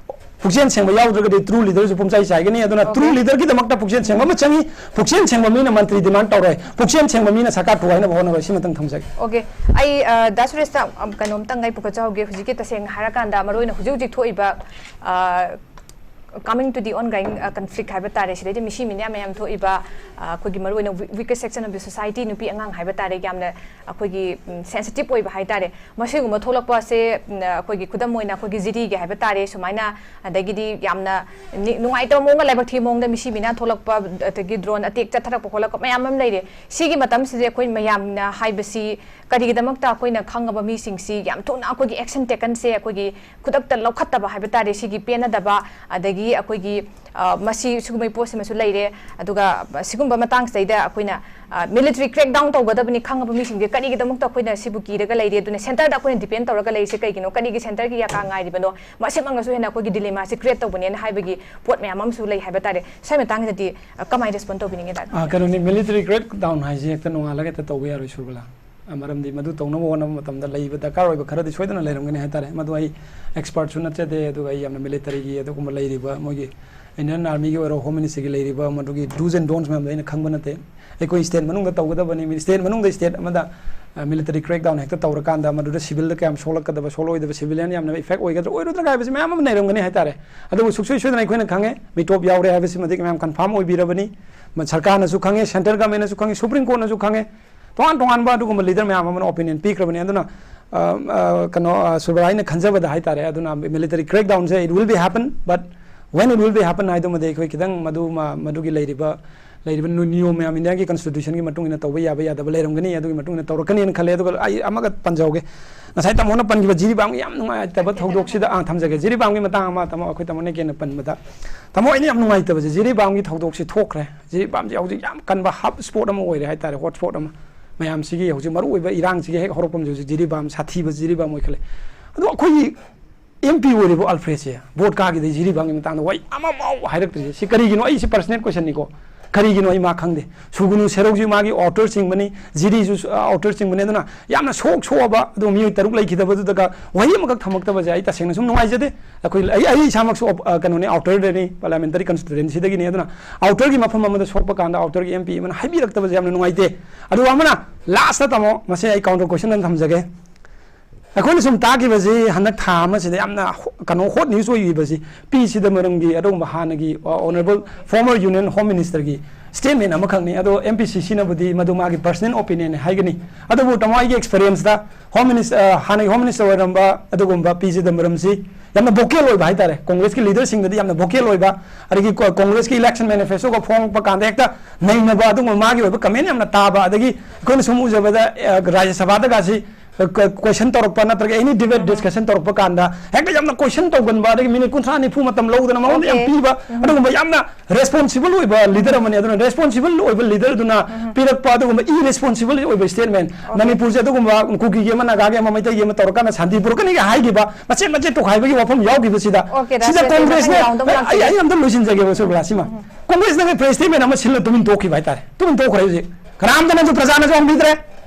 ꯄꯨꯛꯆꯦꯜ ꯁꯦꯡꯕ ꯌꯥꯎꯗ꯭ꯔꯒꯗꯤ true leader ꯁꯨ ꯄꯨꯝꯆꯥꯏ ꯆꯥꯏꯒꯅꯤ꯫ ꯑꯗꯨꯅ true leader ꯒꯤꯗꯃꯛꯇ ꯄꯨꯛꯆꯦꯜ ꯁꯦꯡꯕ ꯑꯃ ꯆꯪꯉꯤ꯫ ꯄꯨꯛꯆꯦꯜ ꯁꯦꯡꯕ ꯃꯤꯅ ꯃꯟꯇ꯭ꯔꯤ demand ꯇꯧꯔꯣꯏ꯫ ꯄꯨꯛꯆꯦꯜ ꯁꯦꯡꯕ ꯃꯤꯅ ꯁꯔꯀꯥꯔ ꯊꯨꯒꯥꯏꯅꯕ ꯍꯣꯠꯅꯔꯣꯏ꯫ ꯁꯤꯃꯇꯪ ꯊꯝꯖꯒꯦ꯫ Okay, ꯑꯩ, ꯑ, ꯗꯥ ꯁꯨꯔꯦꯁꯇ, ꯑꯝ, ꯀꯩꯅꯣꯝꯇꯪ ꯑꯩ ꯄꯨꯈꯠꯆꯍꯧꯒꯦ꯫ ꯍꯧꯖꯤꯛꯀꯤ ꯇꯁꯦꯡꯅ ꯍꯥꯏꯔꯀꯥꯟꯗ ꯃꯔꯨꯑꯣꯏꯅ ꯍꯧꯖꯤꯛ ꯍꯧꯖꯤꯛ ꯊꯣꯛꯏꯕ, ꯑ, Coming to the ongoing conflict ꯍꯥꯏꯕ ꯇꯥꯔꯦ, ꯁꯤꯗꯩꯗ ꯃꯤꯁꯤ ꯃꯤꯅꯌꯥ ꯃꯌꯥꯝ ꯊꯣꯛꯏꯕ, ꯑꯩꯈꯣꯏꯒꯤ ꯃꯔꯨꯑꯣꯏꯅ weaker section of the society, ꯅꯨꯄꯤ ꯑꯉꯥꯡ ꯍꯥꯏꯕ ꯇꯥꯔꯦ, ꯌꯥꯝꯅ ꯑꯩꯈꯣꯏꯒꯤ sensitive ꯑꯣꯏꯕ ꯍꯥꯏ ꯇꯥꯔꯦ, ꯃꯁꯤꯒꯨꯝꯕ ꯊꯣꯛꯂꯛꯄꯁꯦ ꯑꯩꯈꯣꯏꯒꯤ ꯈꯨꯗꯝ ꯑꯣꯏꯅ ꯑꯩꯈꯣꯏꯒꯤ ꯖꯤꯔꯤꯒꯤ ꯍꯥꯏꯕ ꯇꯥꯔꯦ, ꯁꯨꯃꯥꯏꯅ ꯑꯗꯒꯤꯗꯤ ꯌꯥꯝꯅ ꯅꯨꯡꯉꯥꯏꯇꯕ ꯃꯑꯣꯡꯗ, ꯂꯥꯏꯕꯛ ꯊꯤꯕ ꯃꯑꯣꯡꯗ ꯃꯤꯁꯤ ꯃꯤꯅꯥ ꯊꯣꯛꯂꯛꯄ, ꯑꯗꯒꯤ drone attack ꯆꯠꯊꯔꯛꯄ ꯈꯣꯠꯂꯛꯄ ꯃꯌꯥꯝ ꯑꯃ ꯂꯩꯔꯦ꯫ ꯁꯤꯒꯤ ꯃꯇꯝꯁꯤꯗ ꯑꯩꯈꯣꯏ ꯃꯌꯥꯝꯅ ꯍꯥꯏꯕꯁꯤ ꯀꯔꯤꯒꯤꯗꯃꯛꯇ ꯑꯩꯈꯣꯏꯅ ꯈꯪꯉꯕ ꯃꯤꯁꯤꯡꯁꯤ ꯌꯥꯝ ꯊꯨꯅ ꯑꯩꯈꯣꯏꯒꯤ action takenꯁꯦ ꯑꯩꯈꯣꯏꯒꯤ ꯈꯨꯗꯛꯇ ꯂꯧꯈꯠꯇꯕ ꯍꯥꯏꯕ ꯇꯥꯔꯦ, ꯁꯤꯒꯤ ꯄꯦꯟꯅꯗꯕ, ꯑꯗꯒꯤ ꯑꯩꯈꯣꯏꯒꯤ ꯃꯁꯤ ꯁꯤꯒꯨꯝꯕꯒꯤ ꯄꯣꯠꯁꯤꯃꯁꯨ ꯂꯩꯔꯦ꯫ ꯑꯗꯨꯒ ꯁꯤꯒꯨꯝꯕ ꯃꯇꯥꯡꯁꯤꯗꯩꯗ ꯑꯩꯈꯣꯏꯅ military crackdown ꯇꯧꯒꯗꯕꯅꯤ ꯈꯪꯉꯕ ꯃꯤꯁꯤꯡꯁꯦ ꯀꯔꯤꯒꯤꯗꯃꯛꯇ ꯑꯩꯈꯣꯏꯅ ꯁꯤꯕꯨ ꯀꯤꯔꯒ ꯂꯩꯔꯤ? ꯑꯗꯨꯅ centreꯗ ꯑꯩꯈꯣꯏꯅ depend ꯇꯧꯔꯒ ꯂꯩꯔꯤꯁꯦ ꯀꯩꯒꯤꯅꯣ? ꯀꯔꯤꯒꯤ centreꯒꯤ ꯌꯥꯀꯥ ꯉꯥꯏꯔꯤꯕꯅꯣ? ꯃꯁꯤꯃꯛꯅꯁꯨ ꯍꯦꯟꯅ ꯑꯩꯈꯣꯏꯒꯤ dilemmaꯁꯤ create ꯇꯧꯕꯅꯦꯅ ꯍꯥꯏꯕꯒꯤ ꯄꯣꯠ ꯃꯌꯥꯝ ꯑꯃꯁꯨ ꯂꯩ ꯍꯥꯏꯕ ꯇꯥꯔꯦ꯫ ꯁ꯭ꯋꯥꯏ ꯃꯇꯥꯡꯁꯤꯗꯗꯤ ꯀꯃꯥꯏꯅ respond ꯇꯧꯕꯤꯅꯤꯡꯉꯦ, ꯗꯥ? ꯑꯥ, ꯀꯩꯅꯣꯅꯤ, military crackdown ꯍꯥꯏꯁꯦ ꯍꯦꯛꯇ ꯅꯣꯡꯉꯥꯜꯂꯒ ꯍꯦꯛꯇ ꯇꯧꯕ ꯌꯥꯔꯣꯏ, ꯁꯨꯔꯕꯂꯥ꯫ ꯃꯔꯝꯗꯤ ꯃꯗꯨ ꯇꯧꯅꯕ ꯍꯣꯠꯅꯕ ꯃꯇꯝꯗ ꯂꯩꯕ ꯗꯔꯀꯥꯔ ꯑꯣꯏꯕ ꯈꯔꯗꯤ ꯁꯣꯏꯗꯅ ꯂꯩꯔꯝꯒꯅꯤ ꯍꯥꯏꯇꯥꯔꯦ꯫ ꯃꯗꯨ ꯑꯩ expertꯁꯨ ꯅꯠꯆꯗꯦ, ꯑꯗꯨꯒ ꯑꯩ ꯌꯥꯝꯅ militaryꯒꯤ ꯑꯗꯨꯒꯨꯝꯕ ꯂꯩꯔꯤꯕ ꯃꯣꯏꯒꯤ Indian Armyꯒꯤ ꯑꯣꯏꯔꯣ, Home Ministryꯒꯤ ꯂꯩꯔꯤꯕ ꯃꯗꯨꯒꯤ do's and don'ts ꯃꯌꯥꯝꯗꯣ ꯑꯩꯅ ꯈꯪꯕ ꯅꯠꯇꯦ꯫ ꯑꯩꯈꯣꯏ state ꯃꯅꯨꯡꯗ ꯇꯧꯒꯗꯕꯅꯤ꯫ State ꯃꯅꯨꯡꯗ state ꯑꯃꯗ military crackdown ꯍꯦꯛꯇ ꯇꯧꯔꯀꯥꯟꯗ ꯃꯗꯨꯗ civilꯗ ꯀꯌꯥꯝ ꯁꯣꯛꯂꯛꯀꯗꯕ, ꯁꯣꯛꯂꯛꯑꯣꯏꯗꯕ, civilian ꯌꯥꯝꯅ effect ꯑꯣꯏꯒꯗ꯭ꯔꯥ ꯑꯣꯏꯔꯣꯏꯗ꯭ꯔꯥ ꯍꯥꯏꯕꯁꯤ ꯃꯌꯥꯝ ꯑꯃ ꯂꯩꯔꯝꯒꯅꯤ ꯍꯥꯏꯇꯥꯔꯦ꯫ ꯑꯗꯨꯕꯨ ꯁꯨꯡꯁꯣꯏ ꯁꯣꯏꯗꯅ ꯑꯩꯈꯣꯏꯅ ꯈꯪꯉꯦ, ꯃꯤꯇꯣꯞ ꯌꯥꯎꯔꯦ ꯍꯥꯏꯕꯁꯤꯃꯗꯤ ꯃꯌꯥꯝ confirm ꯑꯣꯏꯕꯤꯔꯕꯅꯤ꯫ ꯁꯔꯀꯥꯔꯅꯁꯨ ꯈꯪꯉꯦ, centre governmentꯅꯁꯨ ꯈꯪꯉꯦ, Supreme Courtꯅꯁꯨ ꯈꯪꯉꯦ꯫ ꯇꯣꯉꯥꯟ ꯇꯣꯉꯥꯟꯕ ꯑꯗꯨꯒꯨꯝꯕ leader ꯃꯌꯥꯝ ꯑꯃꯅ opinion ꯄꯤꯈ꯭ꯔꯕꯅꯤ꯫ ꯑꯗꯨꯅ ꯀꯩꯅꯣ, ꯁꯨꯕ꯭ꯔꯥ, ꯑꯩꯅ ꯈꯟꯖꯕꯗ ꯍꯥꯏꯇꯥꯔꯦ, ꯑꯗꯨꯅ military crackdownꯁꯦ it will be happen, but when it will be happen ꯍꯥꯏꯗꯨꯃꯗꯤ ꯑꯩꯈꯣꯏ ꯈꯤꯇꯪ ꯃꯗꯨ ꯃꯗꯨꯒꯤ ꯂꯩꯔꯤꯕ ꯂꯩꯔꯤꯕ ꯅꯤꯌꯣꯝ ꯃꯌꯥꯝ, Indiaꯒꯤ constitutionꯒꯤ ꯃꯇꯨꯡ ꯏꯟꯅ ꯇꯧꯕ ꯌꯥꯕ ꯌꯥꯗꯕ ꯂꯩꯔꯝꯒꯅꯤ, ꯑꯗꯨꯒꯤ ꯃꯇꯨꯡ ꯏꯟꯅ ꯇꯧꯔꯛꯀꯅꯤꯅ ꯈꯜꯂꯦ꯫ ꯑꯗꯨꯒ ꯑꯩ ꯑꯃꯒ ꯄꯟꯖꯍꯧꯒꯦ, ꯉꯁꯥꯏ ꯇꯥꯃꯣꯅ ꯄꯟꯈꯤꯕ ꯖꯤꯔꯤꯕꯥꯝꯒꯤ ꯌꯥꯝ ꯅꯨꯡꯉꯥꯏꯇꯕ ꯊꯧꯗꯣꯛꯁꯤꯗ, ꯑꯥ, ꯊꯝꯖꯒꯦ, ꯖꯤꯔꯤꯕꯥꯝꯒꯤ ꯃꯇꯥꯡ ꯑꯃ ꯇꯥꯃꯣ, ꯑꯩꯈꯣꯏ ꯇꯥꯃꯣꯅ ꯀꯦꯟꯅ ꯄꯟꯕꯗ, ꯇꯥꯃꯣ, ꯑꯩꯅ ꯌꯥꯝ ꯅꯨꯡꯉꯥꯏꯇꯕꯁꯦ, ꯖꯤꯔꯤꯕꯥꯝꯒꯤ ꯊꯧꯗꯣꯛꯁꯤ ꯊꯣꯛꯈ꯭ꯔꯦ꯫ ꯖꯤꯔꯤꯕꯥꯝꯁꯦ ꯍꯧꯖꯤꯛ ꯌꯥꯝ ꯀꯟꯕ hub spot ꯑꯃ ꯑꯣꯏꯔꯦ ꯍꯥꯏꯇꯥꯔꯦ, hot spot ꯑꯃ꯫ ꯃꯌꯥꯝꯁꯤꯒꯤ ꯍꯧꯖꯤꯛ ꯃꯔꯨꯑꯣꯏꯕ ꯏꯔꯥꯡꯁꯤꯒꯤ ꯍꯦꯛ ꯍꯧꯔꯛꯐꯝꯁꯦ ꯍꯧꯖꯤꯛ ꯖꯤꯔꯤꯕꯥꯝ, ꯁꯥꯊꯤꯕ ꯖꯤꯔꯤꯕꯥꯝ ꯑꯣꯏꯈꯠꯂꯦ꯫ ꯑꯗꯣ ꯑꯩꯈꯣꯏꯒꯤ MP ꯑꯣꯏꯔꯤꯕ ꯑꯜꯐ꯭ꯔꯦꯗꯁꯦ vote ꯀꯥꯈꯤꯗꯩ ꯖꯤꯔꯤꯕꯥꯝꯒꯤ ꯃꯇꯥꯡꯗ ꯋꯥꯍꯩ ꯑꯃꯐꯥꯎ ꯍꯥꯏꯔꯛꯇ꯭ꯔꯤꯁꯦ꯫ ꯁꯤ ꯀꯔꯤꯒꯤꯅꯣ? ꯑꯩ ꯁꯤ personal questionꯅꯤꯀꯣ꯫ ꯀꯔꯤꯒꯤꯅꯣ ꯑꯩ ꯃꯥ ꯈꯪꯗꯦ꯫ ꯁꯨꯒꯨꯅꯨ ꯁꯦꯔꯧꯁꯤ ꯃꯥꯒꯤ outer ꯆꯤꯡꯕꯅꯤ, ꯖꯤꯔꯤꯁꯨ outer ꯆꯤꯡꯕꯅꯤ꯫ ꯑꯗꯨꯅ ꯌꯥꯝꯅ ꯁꯣꯛ ꯁꯣꯛꯑꯕ, ꯑꯗꯨ ꯃꯤꯑꯣꯏ ꯇꯔꯨꯛ ꯂꯩꯈꯤꯗꯕꯗꯨꯗꯒ ꯋꯥꯍꯩ ꯑꯃꯈꯛ ꯊꯝꯃꯛꯇꯕꯁꯦ ꯑꯩ ꯇꯁꯦꯡꯅ ꯁꯨꯝ ꯅꯨꯡꯉꯥꯏꯖꯗꯦ꯫ ꯑꯩꯈꯣꯏ, ꯑꯩ, ꯑꯩ ꯏꯁꯥꯃꯛꯁꯨ op-, ꯑ, ꯀꯩꯅꯣꯅꯤ, outerꯗꯅꯤ, parliamentary constituencyꯗꯒꯤꯅꯤ꯫ ꯑꯗꯨꯅ outerꯒꯤ ꯃꯐꯝ ꯑꯃꯗ ꯁꯣꯛꯄ ꯀꯥꯟꯗ outerꯒꯤ MP ꯑꯃꯅ ꯍꯥꯏꯕꯤꯔꯛꯇꯕꯁꯦ ꯌꯥꯝꯅ ꯅꯨꯡꯉꯥꯏꯇꯦ꯫ ꯑꯗꯨꯒ ꯑꯃꯅ lastꯇ ꯇꯥꯃꯣ, ꯃꯁꯤ ꯑꯩ counter question ꯑꯃ ꯊꯝꯖꯒꯦ꯫ ꯑꯩꯈꯣꯏꯅ ꯁꯨꯝ ꯇꯥꯈꯤꯕꯁꯤ, ꯍꯟꯗꯛ ꯊꯥ ꯑꯃꯁꯤꯗ ꯌꯥꯝꯅ ꯍꯣ- ꯀꯩꯅꯣ, ꯍꯣꯠ ꯅ꯭ꯌꯨꯁ ꯑꯣꯏꯈꯤꯕꯁꯤ, ꯄꯤ ꯁꯤꯗꯃꯔꯝꯒꯤ ꯑꯗꯨꯒꯨꯝꯕ ꯍꯥꯟꯅꯒꯤ ꯑꯣꯅꯔꯦꯕꯜ ꯐꯣꯔꯃꯔ ꯌꯨꯅꯤꯌꯟ ꯍꯣꯝ ꯃꯤꯅꯤꯁꯇꯔꯒꯤ ꯁ꯭ꯇꯦꯠꯃꯦꯟ ꯑꯃꯈꯛꯅꯤ꯫ ꯑꯗꯣ ꯑꯦꯝ ꯄꯤ ꯁꯤ ꯁꯤꯅꯕꯨꯗꯤ ꯃꯗꯨ ꯃꯥꯒꯤ ꯄꯔꯁꯅꯦꯜ ꯑꯣꯄꯤꯅꯤꯌꯟꯅꯤ ꯍꯥꯏꯒꯅꯤ꯫ ꯑꯗꯨꯕꯨ ꯇꯥꯃꯣ, ꯑꯩꯒꯤ ꯑꯦꯛꯁꯄꯤꯔꯤꯌꯦꯟꯁꯇ ꯍꯣꯝ ꯃꯤꯅꯤꯁ- ꯑ, ꯍꯥꯟꯅꯒꯤ ꯍꯣꯝ ꯃꯤꯅꯤꯁꯇꯔ ꯑꯣꯏꯔꯝꯕ ꯑꯗꯨꯒꯨꯝꯕ ꯄꯤ ꯆꯤꯗꯝꯕꯔꯝꯁꯤ ꯌꯥꯝꯅ ꯚꯣꯀꯦꯜ ꯑꯣꯏꯕ ꯍꯥꯏꯇꯥꯔꯦ, ꯀꯣꯡꯒ꯭ꯔꯦꯁꯀꯤ ꯂꯤꯗꯔꯁꯤꯡꯗꯗꯤ ꯌꯥꯝꯅ ꯚꯣꯀꯦꯜ ꯑꯣꯏꯕ, ꯑꯗꯒꯤ ꯀꯣ- ꯀꯣꯡꯒ꯭ꯔꯦꯁꯀꯤ ꯏꯂꯦꯛꯁꯟ ꯃꯦꯅꯤꯐꯦꯁꯇꯣꯒ ꯐꯣꯡꯉꯛꯄ ꯀꯥꯟꯗ ꯍꯦꯛꯇ ꯅꯩꯅꯕ, ꯑꯗꯨꯒꯨꯝꯕ ꯃꯥꯒꯤ ꯑꯣꯏꯕ ꯀꯃꯦꯟ ꯌꯥꯝꯅ ꯇꯥꯕ, ꯑꯗꯒꯤ ꯑꯩꯈꯣꯏꯅ ꯁꯨꯝ ꯎꯖꯕꯗ, ꯑ, ꯔꯥꯖ꯭ꯌ ꯁꯚꯥꯗꯒꯁꯤ ꯀꯣꯏꯁꯟ ꯇꯧꯔꯛꯄ ꯅꯠꯇ꯭ꯔꯒ ꯑꯦꯅꯤ ꯗꯤꯕꯦꯠ ꯗꯤꯁꯀꯁꯟ ꯇꯧꯔꯛꯄ ꯀꯥꯟꯗ ꯍꯦꯛꯇ ꯌꯥꯝꯅ ꯀꯣꯏꯁꯟ ꯇꯧꯒꯟꯕ, ꯑꯗꯒꯤ ꯃꯤꯅꯤꯠ ꯀꯨꯟꯊ꯭ꯔꯥ ꯅꯤꯐꯨ ꯃꯇꯝ ꯂꯧꯗꯅ ꯃꯉꯣꯟꯗ ꯌꯥꯝ ꯄꯤꯕ, ꯑꯗꯨꯒꯨꯝꯕ ꯌꯥꯝꯅ ꯔꯦꯁꯄꯣꯟꯁꯤꯕꯜ ꯑꯣꯏꯕ ꯂꯤꯗꯔ ꯑꯃꯅꯤ꯫ ꯑꯗꯨꯅ ꯔꯦꯁꯄꯣꯟꯁꯤꯕꯜ ꯑꯣꯏꯕ ꯂꯤꯗꯔꯗꯨꯅ ꯄꯤꯔꯛꯄ ꯑꯗꯨꯒꯨꯝꯕ ꯏꯔꯦꯁꯄꯣꯟꯁꯤꯕꯜ ꯑꯣꯏꯕ ꯁ꯭ꯇꯦꯠꯃꯦꯟ, ꯃꯅꯤꯄꯨꯔꯁꯦ ꯑꯗꯨꯒꯨꯝꯕ ꯀꯨꯀꯤꯒꯤ ꯑꯃ, ꯅꯥꯒꯥꯒꯤ ꯑꯃ, ꯃꯩꯇꯩꯒꯤ ꯑꯃ ꯇꯧꯔꯀꯥꯟꯗ ꯁꯥꯟꯇꯤ ꯄꯨꯔꯛꯀꯅꯤꯒ ꯍꯥꯏꯈꯤꯕ, ꯃꯆꯦꯠ ꯃꯆꯦꯠ ꯇꯣꯈꯥꯏꯕꯒꯤ ꯋꯥꯐꯝ ꯌꯥꯎꯈꯤꯕꯁꯤꯗ, ꯁꯤꯗ ꯀꯣꯡꯒ꯭ꯔꯦꯁꯅ, ꯑꯩ, ꯑꯩ ꯑꯝꯇ ꯂꯣꯏꯁꯤꯟꯖꯒꯦꯕ, ꯁꯨꯔꯒꯂꯥ, ꯁꯤꯃ꯫ ꯀꯣꯡꯒ꯭ꯔꯦꯁꯅ ꯄ꯭ꯔꯦꯁ ꯁ꯭ꯇꯦꯠꯃꯦꯟ ꯑꯃ ꯁꯤꯜꯂ ꯇꯨꯃꯤꯟ ꯇꯣꯛꯈꯤꯕ ꯍꯥꯏꯇꯥꯔꯦ, ꯇꯨꯃꯤꯟ ꯇꯣꯛꯈ꯭ꯔꯦ ꯍꯧꯖꯤꯛ꯫ ꯀꯅꯥꯝꯇꯅꯁꯨ, ꯄ꯭ꯔꯖꯥꯅꯁꯨ ꯍꯪꯕꯤꯗ꯭ꯔꯦ꯫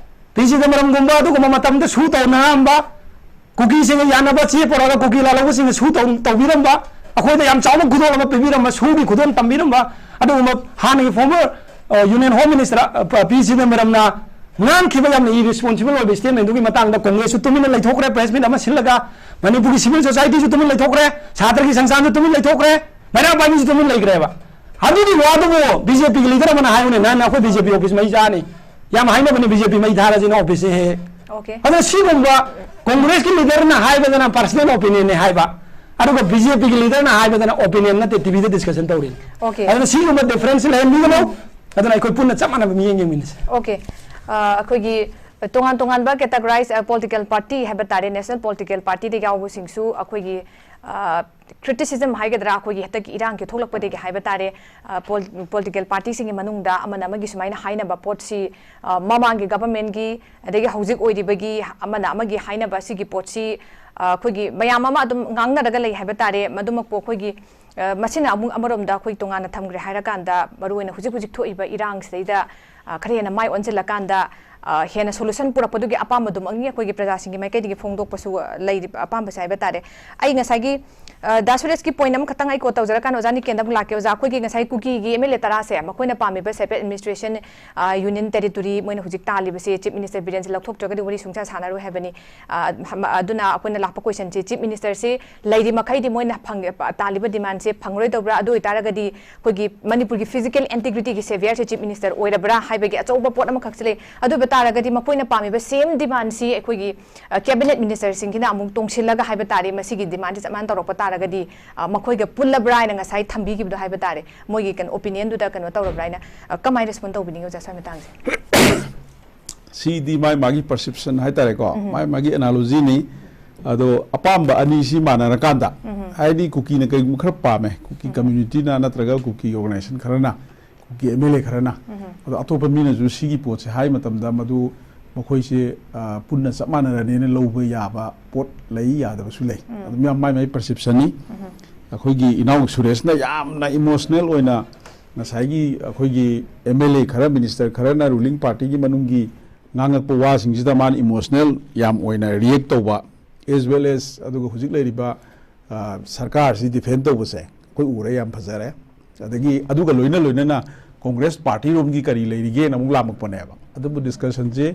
ꯄꯤ ꯆꯤꯗꯝꯕꯔꯝꯒꯨꯝꯕ ꯑꯗꯨꯒꯨꯝꯕ ꯃꯇꯝꯗ ꯁꯨ ꯇꯧꯅꯔꯝꯕ, ꯀꯨꯀꯤꯁꯤꯡꯒ ꯌꯥꯅꯕ ꯆꯦ ꯄꯨꯔꯛꯑꯒ ꯀꯨꯀꯤ ꯂꯥꯜꯍꯧꯕꯁꯤꯡꯅ ꯁꯨ ꯇꯧ-, ꯇꯧꯕꯤꯔꯝꯕ, ꯑꯩꯈꯣꯏꯗ ꯌꯥꯝ ꯆꯥꯎꯕ ꯈꯨꯗꯣꯜ ꯑꯃ ꯄꯤꯕꯤꯔꯝꯕ, ꯁꯨꯒꯤ ꯈꯨꯗꯣꯜ ꯇꯝꯕꯤꯔꯝꯕ ꯑꯗꯨꯒꯨꯝꯕ ꯍꯥꯟꯅꯒꯤ ꯐꯣꯔꯃꯔ, ꯑ, ꯌꯨꯅꯤꯌꯟ ꯍꯣꯝ ꯃꯤꯅꯤꯁꯇꯔ, ꯑ, ꯄ-, ꯄꯤ ꯆꯤꯗꯝꯕꯔꯝꯅ ꯉꯥꯡꯈꯤꯕ ꯌꯥꯝꯅ ꯏꯔꯦꯁꯄꯣꯟꯁꯤꯕꯜ ꯑꯣꯏꯕ ꯁ꯭ꯇꯦꯠꯃꯦꯟꯗꯨꯒꯤ ꯃꯇꯥꯡꯗ ꯀꯣꯡꯒ꯭ꯔꯦꯁꯁꯨ ꯇꯨꯃꯤꯟꯅ ꯂꯩꯊꯣꯛꯈ꯭ꯔꯦ, ꯄ꯭ꯔꯦꯁ ꯃꯤꯠ ꯑꯃ ꯁꯤꯜꯂꯒ꯫ ꯃꯅꯤꯄꯨꯔꯒꯤ ꯁꯤꯚꯤꯜ ꯁꯣꯁꯥꯏꯇꯤꯁꯨ ꯇꯨꯃꯤꯟ ꯂꯩꯊꯣꯛꯈ꯭ꯔꯦ, ꯁꯥꯇ꯭ꯔꯒꯤ ꯁꯪꯁꯊꯥꯟꯁꯨ ꯇꯨꯃꯤꯟ ꯂꯩꯊꯣꯛꯈ꯭ꯔꯦ, ꯃꯩꯔꯥ ꯄꯥꯏꯕꯤꯁꯨ ꯇꯨꯃꯤꯟ ꯂꯩꯈ꯭ꯔꯦꯕ꯫ ꯑꯗꯨꯒꯤ ꯋꯥꯗꯨꯕꯨ ꯕꯤ ꯖꯦ ꯄꯤꯒꯤ ꯂꯤꯗꯔ ꯑꯃꯅ ꯍꯥꯏꯌꯨꯅꯦ, ꯅꯍꯥꯟ ꯑꯩꯈꯣꯏ ꯕꯤ ꯖꯦ ꯄꯤ ꯑꯣꯐꯤꯁ ꯃꯩ ꯆꯥꯅꯤ꯫ ꯌꯥꯝ ꯍꯥꯏꯅꯕꯅꯤ, ꯕꯤ ꯖꯦ ꯄꯤ ꯃꯩ ꯊꯥꯔꯁꯤꯅ ꯑꯣꯐꯤꯁꯁꯦ ꯍꯦꯛ ꯍꯦꯛ꯫ ꯑꯗꯨꯅ ꯁꯤꯒꯨꯝꯕ ꯀꯣꯡꯒ꯭ꯔꯦꯁꯀꯤ ꯂꯤꯗꯔꯅ ꯍꯥꯏꯕꯗꯅ ꯄꯔꯁꯅꯦꯜ ꯑꯣꯄꯤꯅꯤꯌꯟꯅꯦ ꯍꯥꯏꯕ, ꯑꯗꯨꯒ ꯕꯤ ꯖꯦ ꯄꯤꯒꯤ ꯂꯤꯗꯔꯅ ꯍꯥꯏꯕꯗꯅ ꯑꯣꯄꯤꯅꯤꯌꯟ ꯅꯠꯇꯦ, ꯇꯤ ꯚꯤꯗ ꯗꯤꯁꯀꯁꯟ ꯇꯧꯔꯤꯅꯤ꯫ ꯑꯗꯨꯅ ꯁꯤꯒꯨꯝꯕ ꯗꯤꯐꯔꯦꯟꯁ ꯂꯩꯍꯟꯕꯤꯒꯅꯨ꯫ ꯑꯗꯨꯅ ꯑꯩꯈꯣꯏ ꯄꯨꯟꯅ ꯆꯞ ꯃꯥꯟꯅꯕ ꯃꯤꯠꯌꯦꯡ ꯌꯦꯡꯃꯤꯟꯅꯁꯦ꯫ ꯑꯣꯀꯦ꯫ ꯑ, ꯑꯩꯈꯣꯏꯒꯤ ꯇꯣꯉꯥꯟ ꯇꯣꯉꯥꯟꯕ ꯀꯦꯇꯒꯣꯔꯥꯏꯁ, ꯑ, ꯄꯣꯂꯤꯇꯤꯀꯦꯜ ꯄꯥꯔꯇꯤ ꯍꯥꯏꯕ ꯇꯥꯔꯦ, ꯅꯦꯁꯅꯦꯜ ꯄꯣꯂꯤꯇꯤꯀꯦꯜ ꯄꯥꯔꯇꯤꯗ ꯌꯥꯎꯕꯁꯤꯡꯁꯨ ꯑꯩꯈꯣꯏꯒꯤ, ꯑ, ꯀ꯭ꯔꯤꯇꯤꯁꯤꯖꯝ ꯍꯥꯏꯒꯗ꯭ꯔꯥ, ꯑꯩꯈꯣꯏꯒꯤ ꯍꯟꯗꯛꯀꯤ ꯏꯔꯥꯡꯒꯤ ꯊꯣꯛꯂꯛꯄꯗꯒꯤ ꯍꯥꯏꯕ ꯇꯥꯔꯦ, ꯑ, ꯄꯣꯜ-, ꯄꯣꯂꯤꯇꯤꯀꯦꯜ ꯄꯥꯔꯇꯤꯁꯤꯡꯒꯤ ꯃꯅꯨꯡꯗ ꯑꯃꯅ ꯑꯃꯒꯤ ꯁꯨꯃꯥꯏꯅ ꯍꯥꯏꯅꯕ ꯄꯣꯠꯁꯤ, ꯑ, ꯃꯃꯥꯡꯒꯤ ꯒꯚꯔꯟꯃꯦꯟꯒꯤ ꯑꯗꯒꯤ ꯍꯧꯖꯤꯛ ꯑꯣꯏꯔꯤꯕꯒꯤ ꯑꯃꯅ ꯑꯃꯒꯤ ꯍꯥꯏꯅꯕ ꯁꯤꯒꯤ ꯄꯣꯠꯁꯤ, ꯑ, ꯑꯩꯈꯣꯏꯒꯤ ꯃꯌꯥꯝ ꯑꯃ ꯑꯗꯨꯝ ꯉꯥꯡꯅꯔꯒ ꯂꯩ ꯍꯥꯏꯕ ꯇꯥꯔꯦ꯫ ꯃꯗꯨꯃꯛꯄꯨ ꯑꯩꯈꯣꯏꯒꯤ, ꯑ, ꯃꯁꯤꯅ ꯑꯃꯨꯛ ꯑꯃꯔꯣꯝꯗ ꯑꯩꯈꯣꯏ ꯇꯣꯉꯥꯟꯅ ꯊꯝꯈ꯭ꯔꯦ ꯍꯥꯏꯔꯀꯥꯟꯗ, ꯃꯔꯨꯑꯣꯏꯅ ꯍꯧꯖꯤꯛ ꯍꯧꯖꯤꯛ ꯊꯣꯛꯏꯕ ꯏꯔꯥꯡꯁꯤꯗꯩꯗ, ꯑ, ꯈꯔ ꯍꯦꯟꯅ ꯃꯥꯏ ꯑꯣꯟꯁꯤꯜꯂꯀꯥꯟꯗ, ꯑ, ꯍꯦꯟꯅ ꯁꯣꯂꯨꯁꯟ ꯄꯨꯔꯛꯄꯗꯨꯒꯤ ꯑꯄꯥꯝꯕꯗꯨꯃꯛꯅꯤ ꯑꯩꯈꯣꯏꯒꯤ ꯄ꯭ꯔꯖꯥꯁꯤꯡꯒꯤ ꯃꯥꯏꯀꯩꯗꯒꯤ ꯐꯣꯡꯗꯣꯛꯄꯁꯨ, ꯑ, ꯂꯩꯔꯤꯕ ꯑꯄꯥꯝꯕꯁꯦ ꯍꯥꯏꯕ ꯇꯥꯔꯦ꯫ ꯑꯩ ꯉꯁꯥꯏꯒꯤ, ꯑ, ꯗꯥ ꯁꯨꯔꯦꯁꯀꯤ ꯄꯣꯏꯟ ꯑꯃꯈꯛꯇꯪ ꯑꯩ ꯀꯣꯠ ꯇꯧꯖꯔꯀꯥꯟꯗ ꯑꯣꯖꯥ ꯅꯤꯀꯦꯟꯗ ꯑꯃꯨꯛ ꯂꯥꯛꯀꯦ꯫ ꯑꯣꯖꯥ, ꯑꯩꯈꯣꯏꯒꯤ ꯉꯁꯥꯏ ꯀꯨꯀꯤꯒꯤ ꯑꯦꯝ ꯑꯦꯜ ꯑꯦ ꯇꯔꯥꯁꯦ ꯃꯈꯣꯏꯅ ꯄꯥꯝꯃꯤꯕ ꯁꯦꯄꯔꯦꯠ ꯑꯦꯗꯃꯤꯅꯤꯁꯇ꯭ꯔꯦꯁꯟ, ꯑ, ꯌꯨꯅꯤꯌꯟ ꯇꯦꯔꯤꯇꯣꯔꯤ ꯃꯣꯏꯅ ꯍꯧꯖꯤꯛ ꯇꯥꯜꯂꯤꯕꯁꯦ ꯆꯤꯐ ꯃꯤꯅꯤꯁꯇꯔ ꯕꯤꯔꯦꯟꯁꯦ ꯂꯧꯊꯣꯛꯇ꯭ꯔꯒꯗꯤ ꯋꯥꯔꯤ ꯁꯨꯡꯁꯥ ꯁꯥꯟꯅꯔꯣꯏ ꯍꯥꯏꯕꯅꯤ꯫ ꯑ, ꯍꯝ-, ꯑꯗꯨꯅ ꯑꯩꯈꯣꯏꯅ ꯂꯥꯛꯄ ꯀꯣꯏꯁꯟꯁꯦ ꯆꯤꯐ ꯃꯤꯅꯤꯁꯇꯔꯁꯦ ꯂꯩꯔꯤ ꯃꯈꯩꯗꯤ ꯃꯣꯏꯅ ꯐꯪ-, ꯇꯥꯜꯂꯤꯕ ꯗꯤꯃꯥꯟꯁꯦ ꯐꯪꯂꯔꯣꯏꯗꯧꯕ꯭ꯔꯥ? ꯑꯗꯨ ꯑꯣꯏꯇꯥꯔꯒꯗꯤ ꯑꯩꯈꯣꯏꯒꯤ ꯃꯅꯤꯄꯨꯔꯒꯤ ꯐꯤꯖꯤꯀꯦꯜ ꯏꯟꯇꯤꯒ꯭ꯔꯤꯇꯤꯒꯤ ꯁꯦꯚꯤꯌꯔꯁꯦ ꯆꯤꯐ ꯃꯤꯅꯤꯁꯇꯔ ꯑꯣꯏꯔꯕ꯭ꯔꯥ ꯍꯥꯏꯕꯒꯤ ꯑꯆꯧꯕ ꯄꯣꯠ ꯑꯃꯈꯛꯁꯨ ꯂꯩ꯫ ꯑꯗꯨ ꯑꯣꯏꯕ ꯇꯥꯔꯒꯗꯤ ꯃꯈꯣꯏꯅ ꯄꯥꯝꯃꯤꯕ ꯁꯦꯝ ꯗꯤꯃꯥꯟꯁꯤ ꯑꯩꯈꯣꯏꯒꯤ, ꯑ, ꯀꯦꯕꯤꯅꯦꯠ ꯃꯤꯅꯤꯁꯇꯔꯁꯤꯡꯁꯤꯅ ꯑꯃꯨꯛ ꯇꯣꯡꯁꯤꯜꯂꯒ ꯍꯥꯏꯕ ꯇꯥꯔꯦ, ꯃꯁꯤꯒꯤ ꯗꯤꯃꯥꯟꯁꯤ ꯆꯞ ꯃꯥꯟꯅ ꯇꯧꯔꯛꯄ ꯇꯥꯔꯒꯗꯤ, ꯑ, ꯃꯈꯣꯏꯒ ꯄꯨꯜꯂꯕ꯭ꯔꯥ ꯍꯥꯏꯅ ꯉꯁꯥꯏ ꯊꯝꯕꯤꯈꯤꯕꯗꯣ ꯍꯥꯏꯕ ꯇꯥꯔꯦ, ꯃꯣꯏꯒꯤ ꯀꯩꯅꯣ ꯑꯣꯄꯤꯅꯤꯌꯟꯗꯨꯗ ꯀꯩꯅꯣ ꯇꯧꯔꯕ꯭ꯔꯥ ꯍꯥꯏꯅ, ꯑ, ꯀꯃꯥꯏꯅ ꯔꯦꯁꯄꯣꯟ ꯇꯧꯕꯤꯅꯤꯡꯉꯤ ꯑꯣꯖꯥ ꯁ꯭ꯋꯥꯏ ꯃꯇꯥꯡꯁꯦ? ꯁꯤꯗꯤ ꯃꯥꯏ ꯃꯥꯒꯤ ꯄꯔꯁꯦꯞꯁꯟ ꯍꯥꯏꯇꯥꯔꯦꯀꯣ, ꯃꯥꯏ ꯃꯥꯒꯤ ꯑꯦꯅꯥꯂꯣꯖꯤꯅꯤ꯫ ꯑꯗꯣ ꯑꯄꯥꯝꯕ ꯑꯅꯤꯁꯤ ꯃꯥꯟꯅꯔꯀꯥꯟꯗ, ꯍꯥꯏꯗꯤ ꯀꯨꯀꯤꯅ ꯀꯩꯒꯨꯝꯕ ꯈꯔ ꯄꯥꯝꯃꯦ, ꯀꯨꯀꯤ ꯀꯝꯃ꯭ꯌꯨꯅꯤꯇꯤꯅ ꯅꯠꯇ꯭ꯔꯒ ꯀꯨꯀꯤ ꯑꯣꯔꯒꯅꯥꯏꯖꯦꯁꯟ ꯈꯔꯅ, ꯀꯨꯀꯤ ꯑꯦꯝ ꯑꯦꯜ ꯑꯦ ꯈꯔꯅ, ꯑꯗꯣ ꯑꯇꯣꯞꯄ ꯃꯤꯅꯁꯨ ꯁꯤꯒꯤ ꯄꯣꯠꯁꯦ ꯍꯥꯏ ꯃꯇꯝꯗ ꯃꯗꯨ ꯃꯈꯣꯏꯁꯦ, ꯑ, ꯄꯨꯟꯅ ꯆꯞ ꯃꯥꯟꯅꯔꯅꯦꯅ ꯂꯧꯕ ꯌꯥꯕ ꯄꯣꯠ ꯂꯩ, ꯌꯥꯗꯕꯁꯨ ꯂꯩ꯫ ꯑꯗꯨ ꯃꯌꯥꯝ ꯃꯥꯏ ꯃꯥꯏ ꯄꯔꯁꯦꯞꯁꯟꯅꯤ꯫ ꯑꯩꯈꯣꯏꯒꯤ ꯏꯅꯥꯎ ꯁꯨꯔꯦꯁꯅ ꯌꯥꯝꯅ ꯏꯃꯣꯁꯅꯦꯜ ꯑꯣꯏꯅ ꯉꯁꯥꯏꯒꯤ ꯑꯩꯈꯣꯏꯒꯤ ꯑꯦꯝ ꯑꯦꯜ ꯑꯦ ꯈꯔ, ꯃꯤꯅꯤꯁꯇꯔ ꯈꯔꯅ ꯔꯨꯂꯤꯡ ꯄꯥꯔꯇꯤꯒꯤ ꯃꯅꯨꯡꯒꯤ ꯉꯥꯡꯉꯛꯄ ꯋꯥꯁꯤꯡꯁꯤꯗ ꯃꯥꯅ ꯏꯃꯣꯁꯅꯦꯜ ꯌꯥꯝ ꯑꯣꯏꯅ ꯔꯤꯌꯦꯛ ꯇꯧꯕ, as well as ꯑꯗꯨꯒ ꯍꯧꯖꯤꯛ ꯂꯩꯔꯤꯕ, ꯑ, ꯁꯔꯀꯥꯔꯁꯤ ꯗꯤꯐꯦꯟ ꯇꯧꯕꯁꯦ ꯑꯩꯈꯣꯏ ꯎꯔꯦ, ꯌꯥꯝ ꯐꯖꯔꯦ꯫ ꯑꯗꯒꯤ ꯑꯗꯨꯒ ꯂꯣꯏꯅ ꯂꯣꯏꯅꯅ ꯀꯣꯡꯒ꯭ꯔꯦꯁ ꯄꯥꯔꯇꯤꯔꯣꯝꯒꯤ ꯀꯔꯤ ꯂꯩꯔꯤꯒꯦꯅ ꯑꯃꯨꯛ ꯂꯥꯝꯃꯛꯄꯅꯦꯕ꯫ ꯑꯗꯨꯕꯨ ꯗꯤꯁꯀꯁꯟꯁꯦ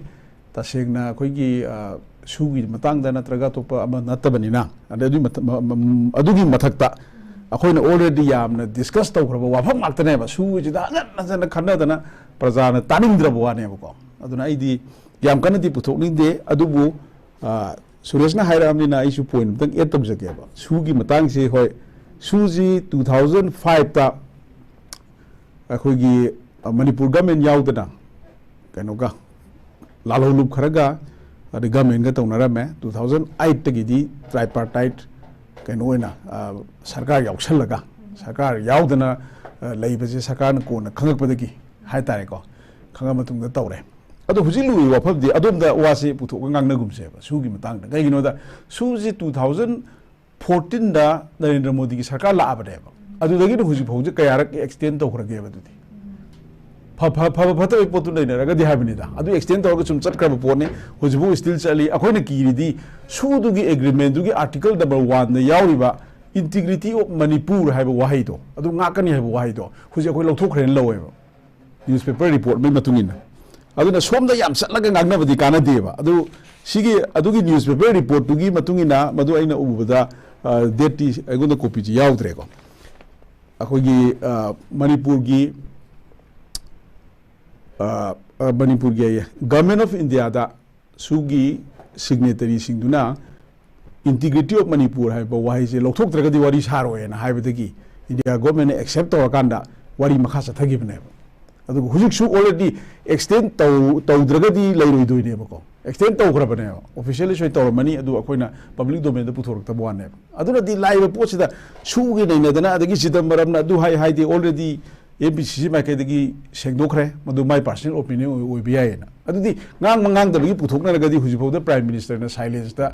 ꯇꯁꯦꯡꯅ ꯑꯩꯈꯣꯏꯒꯤ, ꯑ, ꯁꯨꯒꯤ ꯃꯇꯥꯡꯗ ꯅꯠꯇ꯭ꯔꯒ ꯑꯇꯣꯞꯄ ꯑꯃ ꯅꯠꯇꯕꯅꯤꯅ, ꯑꯗꯩ ꯑꯗꯨꯒꯤ ꯃꯊ-, ꯃ-, ꯃ-, ꯑꯗꯨꯒꯤ ꯃꯊꯛꯇ ꯑꯩꯈꯣꯏꯅ already ꯌꯥꯝꯅ ꯗꯤꯁꯀꯁ ꯇꯧꯈ꯭ꯔꯕ ꯋꯥꯐꯝ ꯉꯥꯛꯇꯅꯦꯕ꯫ ꯁꯨꯒꯤꯁꯤꯗ ꯍꯟꯖꯟ ꯍꯟꯖꯟꯅ ꯈꯟꯅꯗꯅ ꯄ꯭ꯔꯖꯥꯅ ꯇꯥꯅꯤꯡꯗ꯭ꯔꯕ ꯋꯥꯅꯦꯕꯀꯣ꯫ ꯑꯗꯨꯅ ꯑꯩꯗꯤ ꯌꯥꯝ ꯀꯟꯅꯗꯤ ꯄꯨꯊꯣꯛꯅꯤꯡꯗꯦ, ꯑꯗꯨꯕꯨ, ꯑ, ꯁꯨꯔꯦꯁꯅ ꯍꯥꯏꯔꯛꯑꯕꯅꯤꯅ ꯑꯩꯁꯨ ꯄꯣꯏꯟ ꯑꯝꯇꯪ ꯑꯦꯗ ꯇꯧꯖꯒꯦꯕ꯫ ꯁꯨꯒꯤ ꯃꯇꯥꯡꯁꯦ, ꯍꯣꯏ, ꯁꯨꯁꯤ two thousand five ꯇ ꯑꯩꯈꯣꯏꯒꯤ, ꯑ, ꯃꯅꯤꯄꯨꯔ ꯒꯃꯦꯟ ꯌꯥꯎꯗꯅ ꯀꯩꯅꯣꯒ ꯂꯥꯜꯍꯧꯂꯨꯞ ꯈꯔꯒ ꯑꯗꯩ ꯒꯃꯦꯟꯒ ꯇꯧꯅꯔꯝꯃꯦ꯫ Two thousand eight ꯇꯒꯤꯗꯤ tripartite ꯀꯩꯅꯣ ꯑꯣꯏꯅ, ꯑ, ꯁꯔꯀꯥꯔ ꯌꯥꯎꯁꯜꯂꯒ, ꯁꯔꯀꯥꯔ ꯌꯥꯎꯗꯅ, ꯑ, ꯂꯩꯕꯁꯦ ꯁꯔꯀꯥꯔꯅ ꯀꯣꯟꯅ ꯈꯪꯉꯛꯄꯗꯒꯤ ꯍꯥꯏꯇꯥꯔꯦꯀꯣ, ꯈꯪꯉ ꯃꯇꯨꯡꯗ ꯇꯧꯔꯦ꯫ ꯑꯗꯣ ꯍꯧꯖꯤꯛ ꯂꯨꯔꯤꯕ ꯋꯥꯐꯝꯗꯤ ꯑꯗꯣꯝꯗ ꯋꯥꯁꯤ ꯄꯨꯊꯣꯛꯑꯒ ꯉꯥꯡꯅꯒꯨꯝꯁꯦꯕ ꯁꯨꯒꯤ ꯃꯇꯥꯡꯗ꯫ ꯀꯩꯒꯤꯅꯣꯗ ꯁꯨꯁꯤ two thousand fourteen ꯗ ꯅꯔꯦꯟꯗ꯭ꯔ ꯃꯣꯗꯤꯒꯤ ꯁꯔꯀꯥꯔ ꯂꯥꯛꯑꯕꯅꯦꯕ꯫ ꯑꯗꯨꯗꯒꯤꯅ ꯍꯧꯖꯤꯛ ꯐꯥꯎꯁꯦ ꯀꯌꯥꯔꯛ ꯑꯦꯛꯁꯇꯦꯟ ꯇꯧꯈ꯭ꯔꯒꯦꯕ ꯑꯗꯨꯗꯤ? ꯐ- ꯐ- ꯐꯕ ꯐꯠꯇꯕꯒꯤ ꯄꯣꯠꯇꯨ ꯂꯩꯅꯔꯒꯗꯤ ꯍꯥꯏꯕꯅꯤꯗ꯫ ꯑꯗꯨ ꯑꯦꯛꯁꯇꯦꯟ ꯇꯧꯔꯒ ꯁꯨꯝ ꯆꯠꯈ꯭ꯔꯕ ꯄꯣꯠꯅꯤ꯫ ꯍꯧꯖꯤꯛꯐꯥꯎ ꯁ꯭ꯇꯤꯜ ꯆꯠꯂꯤ꯫ ꯑꯩꯈꯣꯏꯅ ꯀꯤꯔꯤꯗꯤ ꯁꯨꯗꯨꯒꯤ ꯑꯦꯒ꯭ꯔꯤꯃꯦꯟꯗꯨꯒꯤ ꯑꯥꯔꯇꯤꯀꯜ ꯅꯝꯕꯔ ꯋꯥꯟꯗ ꯌꯥꯎꯔꯤꯕ "Integrity of Manipur" ꯍꯥꯏꯕ ꯋꯥꯍꯩꯗꯣ, ꯑꯗꯨ ꯉꯥꯛꯀꯅꯤ ꯍꯥꯏꯕ ꯋꯥꯍꯩꯗꯣ ꯍꯧꯖꯤꯛ ꯑꯩꯈꯣꯏ ꯂꯧꯊꯣꯛꯈ꯭ꯔꯦꯅ ꯂꯧꯋꯦꯕ, ꯅ꯭ꯌꯨꯁꯄꯦꯄꯔ ꯔꯤꯄꯣꯔꯠ ꯑꯃꯒꯤ ꯃꯇꯨꯡ ꯏꯟꯅ꯫ ꯑꯗꯨꯅ ꯁꯣꯝꯗ ꯌꯥꯝ ꯆꯠꯂꯒ ꯉꯥꯡꯅꯕꯗꯤ ꯀꯥꯟꯅꯗꯦꯕ꯫ ꯑꯗꯨ ꯁꯤꯒꯤ, ꯑꯗꯨꯒꯤ ꯅ꯭ꯌꯨꯁꯄꯦꯄꯔ ꯔꯤꯄꯣꯔꯠꯇꯨꯒꯤ ꯃꯇꯨꯡ ꯏꯟꯅ, ꯃꯗꯨ ꯑꯩꯅ ꯎꯕꯗ, ꯑ, ꯗꯦꯠꯇꯤ ꯑꯩꯉꯣꯟꯗ ꯀꯣꯄꯤꯁꯤ ꯌꯥꯎꯗ꯭ꯔꯦꯀꯣ꯫ ꯑꯩꯈꯣꯏꯒꯤ, ꯑ, ꯃꯅꯤꯄꯨꯔꯒꯤ, ꯑ, ꯑ, ꯃꯅꯤꯄꯨꯔꯒꯤ ꯑꯌꯦ, Government of Indiaꯗ ꯁꯨꯒꯤ ꯁꯤꯒꯅꯦꯇꯔꯤꯁꯤꯡꯗꯨꯅ "Integrity of Manipur" ꯍꯥꯏꯕ ꯋꯥꯍꯩꯁꯦ ꯂꯧꯊꯣꯛꯇ꯭ꯔꯒꯗꯤ ꯋꯥꯔꯤ ꯁꯥꯔꯣꯏꯅ ꯍꯥꯏꯕꯗꯒꯤ ꯏꯟꯗꯤꯌꯥ ꯒꯣꯔꯃꯦꯟꯅ ꯑꯦꯛꯁꯦꯞ ꯇꯧꯔꯀꯥꯟꯗ ꯋꯥꯔꯤ ꯃꯈꯥ ꯆꯠꯊꯈꯤꯕꯅꯦꯕ꯫ ꯑꯗꯨꯒ ꯍꯧꯖꯤꯛꯁꯨ already extend ꯇꯧ-, ꯇꯧꯗ꯭ꯔꯒꯗꯤ ꯂꯩꯔꯣꯏꯗꯣꯏꯅꯦꯕꯀꯣ꯫ Extend ꯇꯧꯈ꯭ꯔꯕꯅꯦꯕ, ꯑꯣꯐꯤꯁꯤꯌꯦꯜꯂꯤ ꯁꯣꯏ ꯇꯧꯔꯝꯃꯅꯤ, ꯑꯗꯨ ꯑꯩꯈꯣꯏꯅ ꯄꯕ꯭ꯂꯤꯛ ꯗꯣꯃꯦꯟꯗ ꯄꯨꯊꯣꯔꯛꯇꯕ ꯋꯥꯅꯦꯕ꯫ ꯑꯗꯨꯅꯗꯤ ꯂꯥꯛꯏꯕ ꯄꯣꯠꯁꯤꯗ ꯁꯨꯒꯤ ꯅꯩꯅꯗꯅ, ꯑꯗꯒꯤ ꯆꯤꯗꯝꯕꯔꯝꯅ ꯑꯗꯨ ꯍꯥꯏ ꯍꯥꯏꯗꯦ, already ꯑꯦꯝ ꯄꯤ ꯁꯤ ꯁꯤ ꯃꯥꯏꯀꯩꯗꯒꯤ ꯁꯦꯡꯗꯣꯛꯈ꯭ꯔꯦ, ꯃꯗꯨ ꯃꯥꯏ ꯄꯥꯔꯁꯣꯅꯦꯜ ꯑꯣꯄꯤꯅꯤꯌꯟ ꯑꯣꯏ-, ꯑꯣꯏꯕ ꯌꯥꯏꯌꯦꯅ꯫ ꯑꯗꯨꯗꯤ ꯉꯥꯡꯕ ꯉꯥꯡꯗꯕꯒꯤ ꯄꯨꯊꯣꯛꯅꯔꯒꯗꯤ ꯍꯧꯖꯤꯛꯐꯥꯎꯗ ꯄ꯭ꯔꯥꯏꯝ ꯃꯤꯅꯤꯁꯇꯔꯅ ꯁꯥꯏꯂꯦꯟꯁꯇ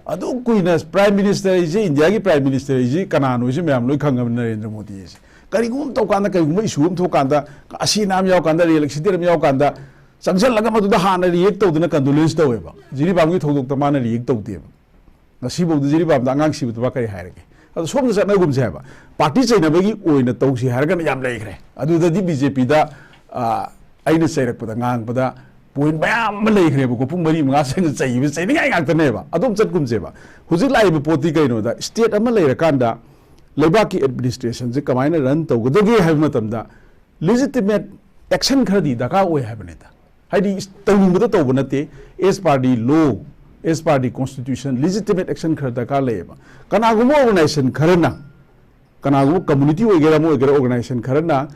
ꯑꯗꯨꯛ ꯀꯨꯏꯅ, ꯄ꯭ꯔꯥꯏꯝ ꯃꯤꯅꯤꯁꯇꯔ ꯍꯥꯏꯁꯦ, ꯏꯟꯗꯤꯌꯥꯒꯤ ꯄ꯭ꯔꯥꯏꯝ ꯃꯤꯅꯤꯁꯇꯔ ꯍꯥꯏꯁꯦ ꯀꯅꯥꯅꯣ ꯍꯥꯏꯁꯦ ꯃꯌꯥꯝ ꯂꯣꯏ ꯈꯪꯉꯕꯅꯤ, ꯅꯔꯦꯟꯗ꯭ꯔ ꯃꯣꯗꯤ ꯍꯥꯏꯁꯦ꯫ ꯀꯔꯤꯒꯨꯝꯕ ꯇꯧꯀꯥꯟꯗ, ꯀꯔꯤꯒꯨꯝꯕ ꯏꯁꯨ ꯑꯃ ꯊꯣꯛꯀꯥꯟꯗ, ꯑꯁꯤ ꯑꯅꯥ ꯑꯃ ꯌꯥꯎꯀꯥꯟꯗ, ꯔꯤꯌꯦꯜ ꯑꯦꯛꯁꯤꯗꯦꯟ ꯑꯃ ꯌꯥꯎꯀꯥꯟꯗ ꯆꯪꯁꯤꯜꯂꯒ ꯃꯗꯨꯗ ꯍꯥꯟꯅ ꯔꯤꯌꯦꯛ ꯇꯧꯗꯅ ꯀꯟꯗꯣꯂꯦꯟꯁ ꯇꯧꯋꯦꯕ꯫ ꯖꯤꯔꯤꯕꯥꯝꯒꯤ ꯊꯧꯗꯣꯛꯇ ꯃꯥꯅ ꯔꯤꯌꯦꯛ ꯇꯧꯗꯦꯕ꯫ ꯉꯁꯤꯐꯥꯎꯗ ꯖꯤꯔꯤꯕꯥꯝꯗ ꯑꯉꯥꯡ ꯁꯤꯕꯗꯨ ꯃꯥ ꯀꯔꯤ ꯍꯥꯏꯔꯒꯦ? ꯑꯗꯣ ꯁꯣꯝꯗ ꯆꯠꯅꯒꯨꯝꯁꯦ ꯍꯥꯏꯕ꯫ ꯄꯥꯔꯇꯤ ꯆꯩꯅꯕꯒꯤ ꯑꯣꯏꯅ ꯇꯧꯁꯤ ꯍꯥꯏꯔꯒꯅ ꯌꯥꯝ ꯂꯩꯈ꯭ꯔꯦ꯫ ꯑꯗꯨꯗꯗꯤ ꯕꯤ ꯖꯦ ꯄꯤꯗ, ꯑ, ꯑꯩꯅ ꯆꯩꯔꯛꯄꯗ, ꯉꯥꯡꯕꯗ ꯄꯣꯏꯟ ꯃꯌꯥꯝ ꯑꯃ ꯂꯩꯈ꯭ꯔꯦꯕꯀꯣ꯫ ꯄꯨꯡ ꯃꯔꯤ ꯃꯉꯥ ꯆꯪꯅ ꯆꯩꯕ, ꯆꯩꯅꯤꯡꯉꯥꯏ ꯉꯥꯛꯇꯅꯦꯕ꯫ ꯑꯗꯨꯝ ꯆꯠꯀꯨꯝꯁꯦꯕ꯫ ꯍꯧꯖꯤꯛ ꯂꯥꯛꯏꯕ ꯄꯣꯠꯇꯤ ꯀꯩꯅꯣꯗ, ꯁ꯭ꯇꯦꯠ ꯑꯃ ꯂꯩꯔꯀꯥꯟꯗ ꯂꯩꯕꯥꯛꯀꯤ ꯑꯦꯗꯃꯤꯅꯤꯁꯇ꯭ꯔꯦꯁꯟꯁꯦ ꯀꯃꯥꯏꯅ ꯔꯟ ꯇꯧꯒꯗꯒꯦ ꯍꯥꯏꯕ ꯃꯇꯝꯗ ꯂꯤꯖꯤꯇꯤꯃꯦꯠ ꯑꯦꯛꯁꯟ ꯈꯔꯗꯤ ꯗꯔꯀꯥꯔ ꯑꯣꯏ ꯍꯥꯏꯕꯅꯤꯗ꯫ ꯍꯥꯏꯗꯤ ꯇꯧꯅꯤꯡꯕꯗ ꯇꯧꯕ ꯅꯠꯇꯦ, as per the law, as per the constitution, legitimate action ꯈꯔ ꯗꯔꯀꯥꯔ ꯂꯩꯌꯦꯕ꯫ ꯀꯅꯥꯒꯨꯝꯕ ꯑꯣꯔꯒꯅꯥꯏꯖꯦꯁꯟ ꯈꯔꯅ, ꯀꯅꯥꯒꯨꯝꯕ ꯀꯝꯃꯨꯅꯤꯇꯤ ꯑꯣꯏꯒꯦꯔꯥ ꯑꯃ ꯑꯣꯏꯒꯦꯔꯥ, ꯑꯣꯔꯒꯅꯥꯏꯖꯦꯁꯟ ꯈꯔꯅ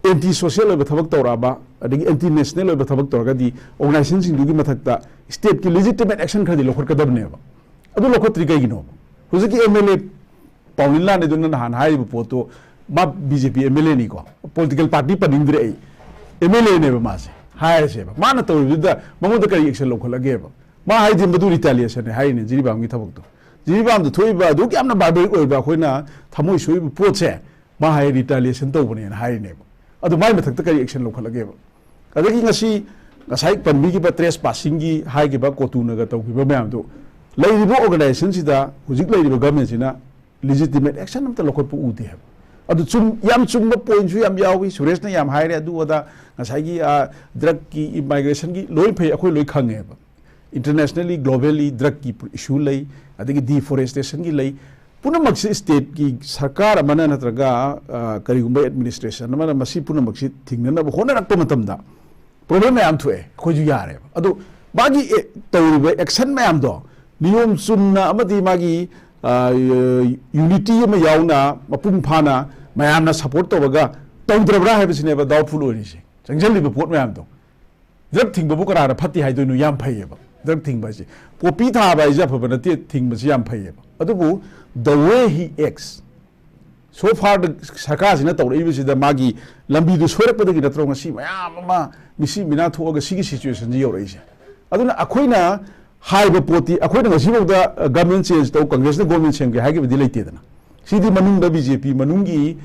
ꯑꯦꯟꯇꯤ ꯁꯣꯁꯤꯌꯦꯜ ꯑꯣꯏꯕ ꯊꯕꯛ ꯇꯧꯔꯛꯑꯕ, ꯑꯗꯒꯤ ꯑꯦꯟꯇꯤ ꯅꯦꯁꯅꯦꯜ ꯑꯣꯏꯕ ꯊꯕꯛ ꯇꯧꯔꯒꯗꯤ ꯑꯣꯔꯒꯅꯥꯏꯖꯦꯁꯟꯁꯤꯡꯗꯨꯒꯤ ꯃꯊꯛꯇ ꯁ꯭ꯇꯦꯠꯀꯤ ꯂꯤꯖꯤꯇꯤꯃꯦꯠ ꯑꯦꯛꯁꯟ ꯈꯔꯗꯤ ꯂꯧꯈꯠꯀꯗꯕꯅꯦꯕ꯫ ꯑꯗꯨ ꯂꯧꯈꯠꯇ꯭ꯔꯤ ꯀꯩꯒꯤꯅꯣ? ꯍꯧꯖꯤꯛꯀꯤ ꯑꯦꯝ ꯑꯦꯜ ꯑꯦ ꯄꯥꯎꯅꯤꯜ ꯂꯥꯟꯅꯤꯗꯨꯅ ꯅꯍꯥꯟ ꯍꯥꯏꯔꯤꯕ ꯄꯣꯠꯇꯣ, ꯃꯥ B J P M L ꯑꯦꯅꯤꯀꯣ, ꯄꯣꯂꯤꯇꯤꯀꯦꯜ ꯄꯥꯔꯇꯤ ꯄꯟꯅꯤꯡꯗ꯭ꯔꯦ ꯑꯩ, ꯑꯦꯝ ꯑꯦꯜ ꯑꯦꯅꯦꯕ ꯃꯥꯁꯦ, ꯍꯥꯏꯔꯁꯦꯕ, ꯃꯥꯅ ꯇꯧꯔꯤꯗꯨꯗ ꯃꯉꯣꯟꯗ ꯀꯔꯤ ꯑꯦꯛꯁꯟ ꯂꯧꯈꯠꯂꯒꯦꯕ? ꯃꯥ ꯍꯥꯏꯗꯤ ꯃꯗꯨ ꯔꯤꯇꯥꯂꯤꯌꯦꯁꯟꯅꯦ ꯍꯥꯏꯔꯤꯅꯦ, ꯖꯤꯔꯤꯕꯥꯝꯒꯤ ꯊꯕꯛꯇꯣ꯫ ꯖꯤꯔꯤꯕꯥꯝꯗ ꯊꯣꯛꯏꯕ ꯑꯗꯨꯛ ꯌꯥꯝꯅ ꯕꯥꯔꯕꯦꯔꯤꯛ ꯑꯣꯏꯕ, ꯑꯩꯈꯣꯏꯅ ꯊꯃꯣꯏ ꯁꯣꯛꯏꯕ ꯄꯣꯠꯁꯦ ꯃꯥ ꯍꯥꯏ ꯔꯤꯇꯥꯂꯤꯌꯦꯁꯟ ꯇꯧꯕꯅꯦꯅ ꯍꯥꯏꯔꯤꯅꯦꯕ꯫ ꯑꯗꯨ ꯃꯥꯏ ꯃꯊꯛꯇ ꯀꯔꯤ action ꯂꯧꯈꯠꯂꯒꯦꯕ? ꯑꯗꯒꯤ ꯉꯁꯤ ꯉꯁꯥꯏ ꯄꯟꯕꯤꯈꯤꯕ trespassingꯒꯤ ꯍꯥꯏꯈꯤꯕ ꯀꯣꯇꯨꯅꯒ ꯇꯧꯈꯤꯕ ꯃꯌꯥꯝꯗꯣ, ꯂꯩꯔꯤꯕ organizationꯁꯤꯗ, ꯍꯧꯖꯤꯛ ꯂꯩꯔꯤꯕ governmentꯁꯤꯅ legitimate action ꯑꯝꯇ ꯂꯧꯈꯠꯄ ꯎꯗꯦ ꯍꯥꯏꯕ꯫ ꯑꯗꯨ ꯆꯨꯝ-, ꯌꯥꯝ ꯆꯨꯝꯕ pointꯁꯨ ꯌꯥꯝ ꯌꯥꯎꯏ꯫ ꯁꯨꯔꯦꯁꯅ ꯌꯥꯝ ꯍꯥꯏꯔꯦ ꯑꯗꯨ ꯑꯗꯥ, ꯉꯁꯥꯏꯒꯤ, ꯑ, drugꯀꯤ, immigrationꯒꯤ ꯂꯣꯏ ꯐꯩ, ꯑꯩꯈꯣꯏ ꯂꯣꯏ ꯈꯪꯉꯦꯕ꯫ Internationally, globally drugꯀꯤ issue ꯂꯩ, ꯑꯗꯒꯤ deforestationꯒꯤ ꯂꯩ꯫ ꯄꯨꯝꯅꯃꯛꯁꯤ stateꯀꯤ ꯁꯔꯀꯥꯔ ꯑꯃꯅ ꯅꯠꯇ꯭ꯔꯒ, ꯑ, ꯀꯔꯤꯒꯨꯝꯕ administration ꯑꯃꯅ ꯃꯁꯤ ꯄꯨꯝꯅꯃꯛꯁꯤ ꯊꯤꯡꯅꯅꯕ ꯍꯣꯠꯅꯔꯛꯄ ꯃꯇꯝꯗ problem ꯃꯌꯥꯝ ꯊꯣꯛꯑꯦ, ꯑꯩꯈꯣꯏꯁꯨ ꯌꯥꯔꯦꯕ꯫ ꯑꯗꯣ ꯃꯥꯒꯤ ꯑꯦ-, ꯇꯧꯔꯤꯕ action ꯃꯌꯥꯝꯗꯣ ꯅꯤꯌꯣꯝ ꯆꯨꯝꯅ ꯑꯃꯗꯤ ꯃꯥꯒꯤ, ꯑ, unity ꯑꯃ ꯌꯥꯎꯅ ꯃꯄꯨꯡ ꯐꯥꯅ ꯃꯌꯥꯝꯅ support ꯇꯧꯔꯒ ꯇꯧꯗ꯭ꯔꯕ꯭ꯔꯥ ꯍꯥꯏꯕꯁꯤꯅꯦꯕ doubtful ꯑꯣꯏꯔꯤꯁꯦ꯫ ꯆꯪꯁꯤꯜꯂꯤꯕ ꯄꯣꯠ ꯃꯌꯥꯝꯗꯣ, drug ꯊꯤꯡꯕꯕꯨ ꯀꯅꯥꯅ ꯐꯠꯇꯦ ꯍꯥꯏꯗꯣꯏꯅꯣ? ꯌꯥꯝ ꯐꯩꯌꯦꯕ drug ꯊꯤꯡꯕ ꯍꯥꯏꯁꯦ꯫ Poppy ꯊꯥꯕ ꯍꯥꯏꯁꯦ ꯑꯐꯕ ꯅꯠꯇꯦ, ꯊꯤꯡꯕꯁꯤ ꯌꯥꯝ ꯐꯩꯌꯦꯕ꯫ ꯑꯗꯨꯕꯨ the way he acts, so far the ꯁꯔꯀꯥꯔꯁꯤꯅ ꯇꯧꯔꯛꯏꯕꯁꯤꯗ ꯃꯥꯒꯤ ꯂꯝꯕꯤꯗꯨ ꯁꯣꯏꯔꯛꯄꯗꯒꯤ ꯅꯠꯇ꯭ꯔꯣ ꯉꯁꯤ ꯃꯌꯥꯝ ꯑꯃ ꯃꯤꯁꯤ ꯃꯤꯅꯥ ꯊꯣꯛꯑꯒ ꯁꯤꯒꯤ situationꯁꯤ ꯌꯧꯔꯛꯏꯁꯦ? ꯑꯗꯨꯅ ꯑꯩꯈꯣꯏꯅ ꯍꯥꯏꯕ ꯄꯣꯠꯇꯤ, ꯑꯩꯈꯣꯏꯅ ꯉꯁꯤꯐꯥꯎꯗ, ꯑ, government change ꯇꯧ, Congressꯅ government ꯁꯦꯝꯒꯦ ꯍꯥꯏꯈꯤꯕꯗꯤ ꯂꯩꯇꯦꯗꯅ꯫ ꯁꯤꯗꯤ ꯃꯅꯨꯡꯗ BJP ꯃꯅꯨꯡꯒꯤ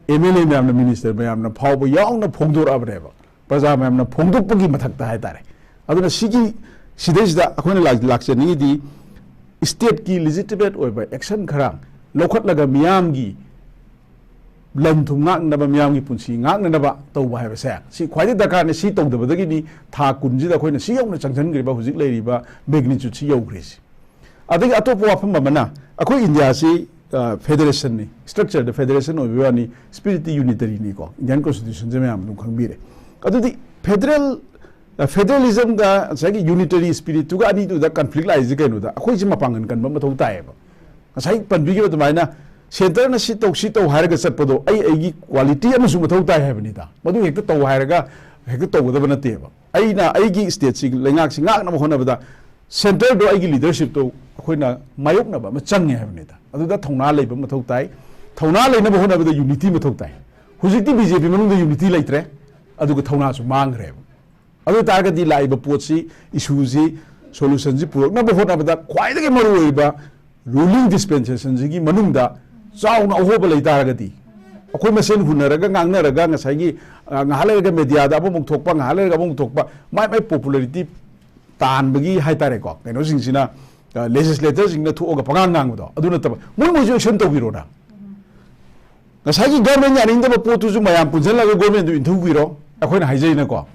MLA ꯃꯌꯥꯝꯅ, minister ꯃꯌꯥꯝꯅ ꯐꯥꯎꯕ ꯌꯥꯎꯅ ꯐꯣꯡꯗꯣꯔꯛꯑꯕꯅꯦꯕ, ꯄ꯭ꯔꯖꯥ ꯃꯌꯥꯝꯅ ꯐꯣꯡꯗꯣꯛꯄꯒꯤ ꯃꯊꯛꯇ ꯍꯥꯏꯇꯥꯔꯦ꯫ ꯑꯗꯨꯅ ꯁꯤꯒꯤ, ꯁꯤꯗꯩꯁꯤꯗ ꯑꯩꯈꯣꯏꯅ ꯂꯥꯛ-, ꯂꯥꯛꯆꯅꯤꯡꯉꯤꯗꯤ stateꯀꯤ legitimate ꯑꯣꯏꯕ action ꯈꯔ ꯂꯧꯈꯠꯂꯒ ꯃꯤꯌꯥꯝꯒꯤ ꯂꯟ ꯊꯨꯝ ꯉꯥꯛꯅꯅꯕ, ꯃꯤꯌꯥꯝꯒꯤ ꯄꯨꯟꯁꯤ ꯉꯥꯛꯅꯅꯕ ꯇꯧꯕ ꯍꯥꯏꯕꯁꯦ ꯁꯤ ꯈ꯭ꯋꯥꯏꯗꯒꯤ ꯗꯔꯀꯥꯔꯅꯤ꯫ ꯁꯤ ꯇꯧꯗꯕꯗꯒꯤꯅꯤ ꯊꯥ ꯀꯨꯟꯁꯤꯗ ꯑꯩꯈꯣꯏꯅ ꯁꯤ ꯌꯧꯅ ꯆꯪꯁꯤꯟꯈ꯭ꯔꯤꯕ, ꯍꯧꯖꯤꯛ ꯂꯩꯔꯤꯕ magnitudeꯁꯤ ꯌꯧꯈ꯭ꯔꯤꯁꯤ꯫ ꯑꯗꯒꯤ ꯑꯇꯣꯞꯄ ꯋꯥꯐꯝ ꯑꯃꯅ, ꯑꯩꯈꯣꯏ ꯏꯟꯗꯤꯌꯥꯁꯤ, ꯑ, federationꯅꯤ, structureꯗ federation ꯑꯣꯏꯕ ꯋꯥꯅꯤ, spiritꯇꯤ unitaryꯅꯤꯀꯣ, Indian Constitutionꯁꯦ ꯃꯌꯥꯝ ꯑꯗꯨꯝ ꯈꯪꯕꯤꯔꯦ꯫ ꯑꯗꯨꯗꯤ federal, ꯑ, federalismꯒ ꯉꯁꯥꯏꯒꯤ unitary spiritꯇꯨꯒ ꯑꯅꯤꯗꯨꯗ conflict ꯂꯥꯛꯏꯁꯦ ꯀꯩꯅꯣꯗ, ꯑꯩꯈꯣꯏꯁꯦ ꯃꯄꯥꯡꯒꯜ ꯀꯟꯕ ꯃꯊꯧ ꯇꯥꯏꯌꯦꯕ꯫ ꯉꯁꯥꯏ ꯄꯟꯕꯤꯈꯤꯕ ꯑꯗꯨꯃꯥꯏꯅ centreꯅ ꯁꯤ ꯇꯧ, ꯁꯤ ꯇꯧ ꯍꯥꯏꯔꯒ ꯆꯠꯄꯗꯣ ꯑꯩ ꯑꯩꯒꯤ quality ꯑꯃꯁꯨ ꯃꯊꯧ ꯇꯥꯏ ꯍꯥꯏꯕꯅꯤꯗ꯫ ꯃꯗꯨ ꯍꯦꯛꯇ ꯇꯧ ꯍꯥꯏꯔꯒ ꯍꯦꯛꯇ ꯇꯧꯒꯗꯕ ꯅꯠꯇꯦꯕ꯫ ꯑꯩꯅ ꯑꯩꯒꯤ stateꯁꯤ, ꯂꯩꯉꯥꯛꯁꯤ ꯉꯥꯛꯅꯕ ꯍꯣꯠꯅꯕꯗ centreꯗꯣ, ꯑꯩꯒꯤ leadershipꯇꯣ ꯑꯩꯈꯣꯏꯅ ꯃꯥꯌꯣꯛꯅꯕ ꯑꯃ ꯆꯪꯉꯦ ꯍꯥꯏꯕꯅꯤꯗ꯫ ꯑꯗꯨꯗ ꯊꯧꯅꯥ ꯂꯩꯕ ꯃꯊꯧ ꯇꯥꯏ꯫ ꯊꯧꯅꯥ ꯂꯩꯅꯕ ꯍꯣꯠꯅꯕꯗ unity ꯃꯊꯧ ꯇꯥꯏ꯫ ꯍꯧꯖꯤꯛꯇꯤ BJP ꯃꯅꯨꯡꯗ unity ꯂꯩꯇ꯭ꯔꯦ, ꯑꯗꯨꯒ ꯊꯧꯅꯥꯁꯨ ꯃꯥꯡꯈ꯭ꯔꯦꯕ꯫ ꯑꯗꯨ ꯑꯣꯏ ꯇꯥꯔꯒꯗꯤ ꯂꯥꯛꯏꯕ ꯄꯣꯠꯁꯤ, issueꯁꯤ, solutionꯁꯤ ꯄꯨꯔꯛꯅꯕ ꯍꯣꯠꯅꯕꯗ ꯈ꯭ꯋꯥꯏꯗꯒꯤ ꯃꯔꯨꯑꯣꯏꯕ ruling dispensationꯁꯤꯒꯤ ꯃꯅꯨꯡꯗ ꯆꯥꯎꯅ ꯑꯍꯣꯕ ꯂꯩ ꯇꯥꯔꯒꯗꯤ, ꯑꯩꯈꯣꯏ ꯃꯁꯦꯟ ꯍꯨꯟꯅꯔꯒ ꯉꯥꯡꯅꯔꯒ ꯉꯁꯥꯏꯒꯤ, ꯑ, ꯉꯥꯏꯍꯥꯛ ꯂꯩꯔꯒ ꯃꯦꯗꯤꯌꯥꯗ ꯑꯃꯃꯨꯛ ꯊꯣꯛꯄ, ꯉꯥꯏꯍꯥꯛ ꯂꯩꯔꯒ ꯑꯃꯃꯨꯛ ꯊꯣꯛꯄ, ꯃꯥꯏ ꯃꯥꯏ ꯄꯣꯄꯨꯂꯔꯤꯇꯤ ꯇꯥꯟꯕꯒꯤ ꯍꯥꯏꯇꯥꯔꯦꯀꯣ, ꯀꯩꯅꯣꯁꯤꯡꯁꯤꯅ, ꯑ, ꯂꯦꯖꯤꯁꯂꯦꯇꯔꯁꯤꯡꯅ ꯊꯣꯛꯑꯒ ꯄꯉꯥꯡ ꯉꯥꯡꯕꯗꯣ ꯑꯗꯨ ꯅꯠꯇꯕ, ꯃꯣꯏ ꯃꯣꯏꯁꯨ ꯑꯦꯛꯁꯟ ꯇꯧꯕꯤꯔꯣꯅ꯫ ꯉꯁꯥꯏꯒꯤ ꯒꯚꯔꯟꯃꯦꯟ ꯌꯥꯅꯤꯡꯗꯕ ꯄꯣꯠꯇꯨꯁꯨ ꯃꯌꯥꯝ ꯄꯨꯟꯁꯤꯜꯂꯒ ꯒꯚꯔꯟꯃꯦꯟꯗꯨ ꯏꯟꯊꯨꯕꯤꯔꯣ, ꯑꯩꯈꯣꯏꯅ ꯍꯥꯏꯖꯩꯅꯀꯣ꯫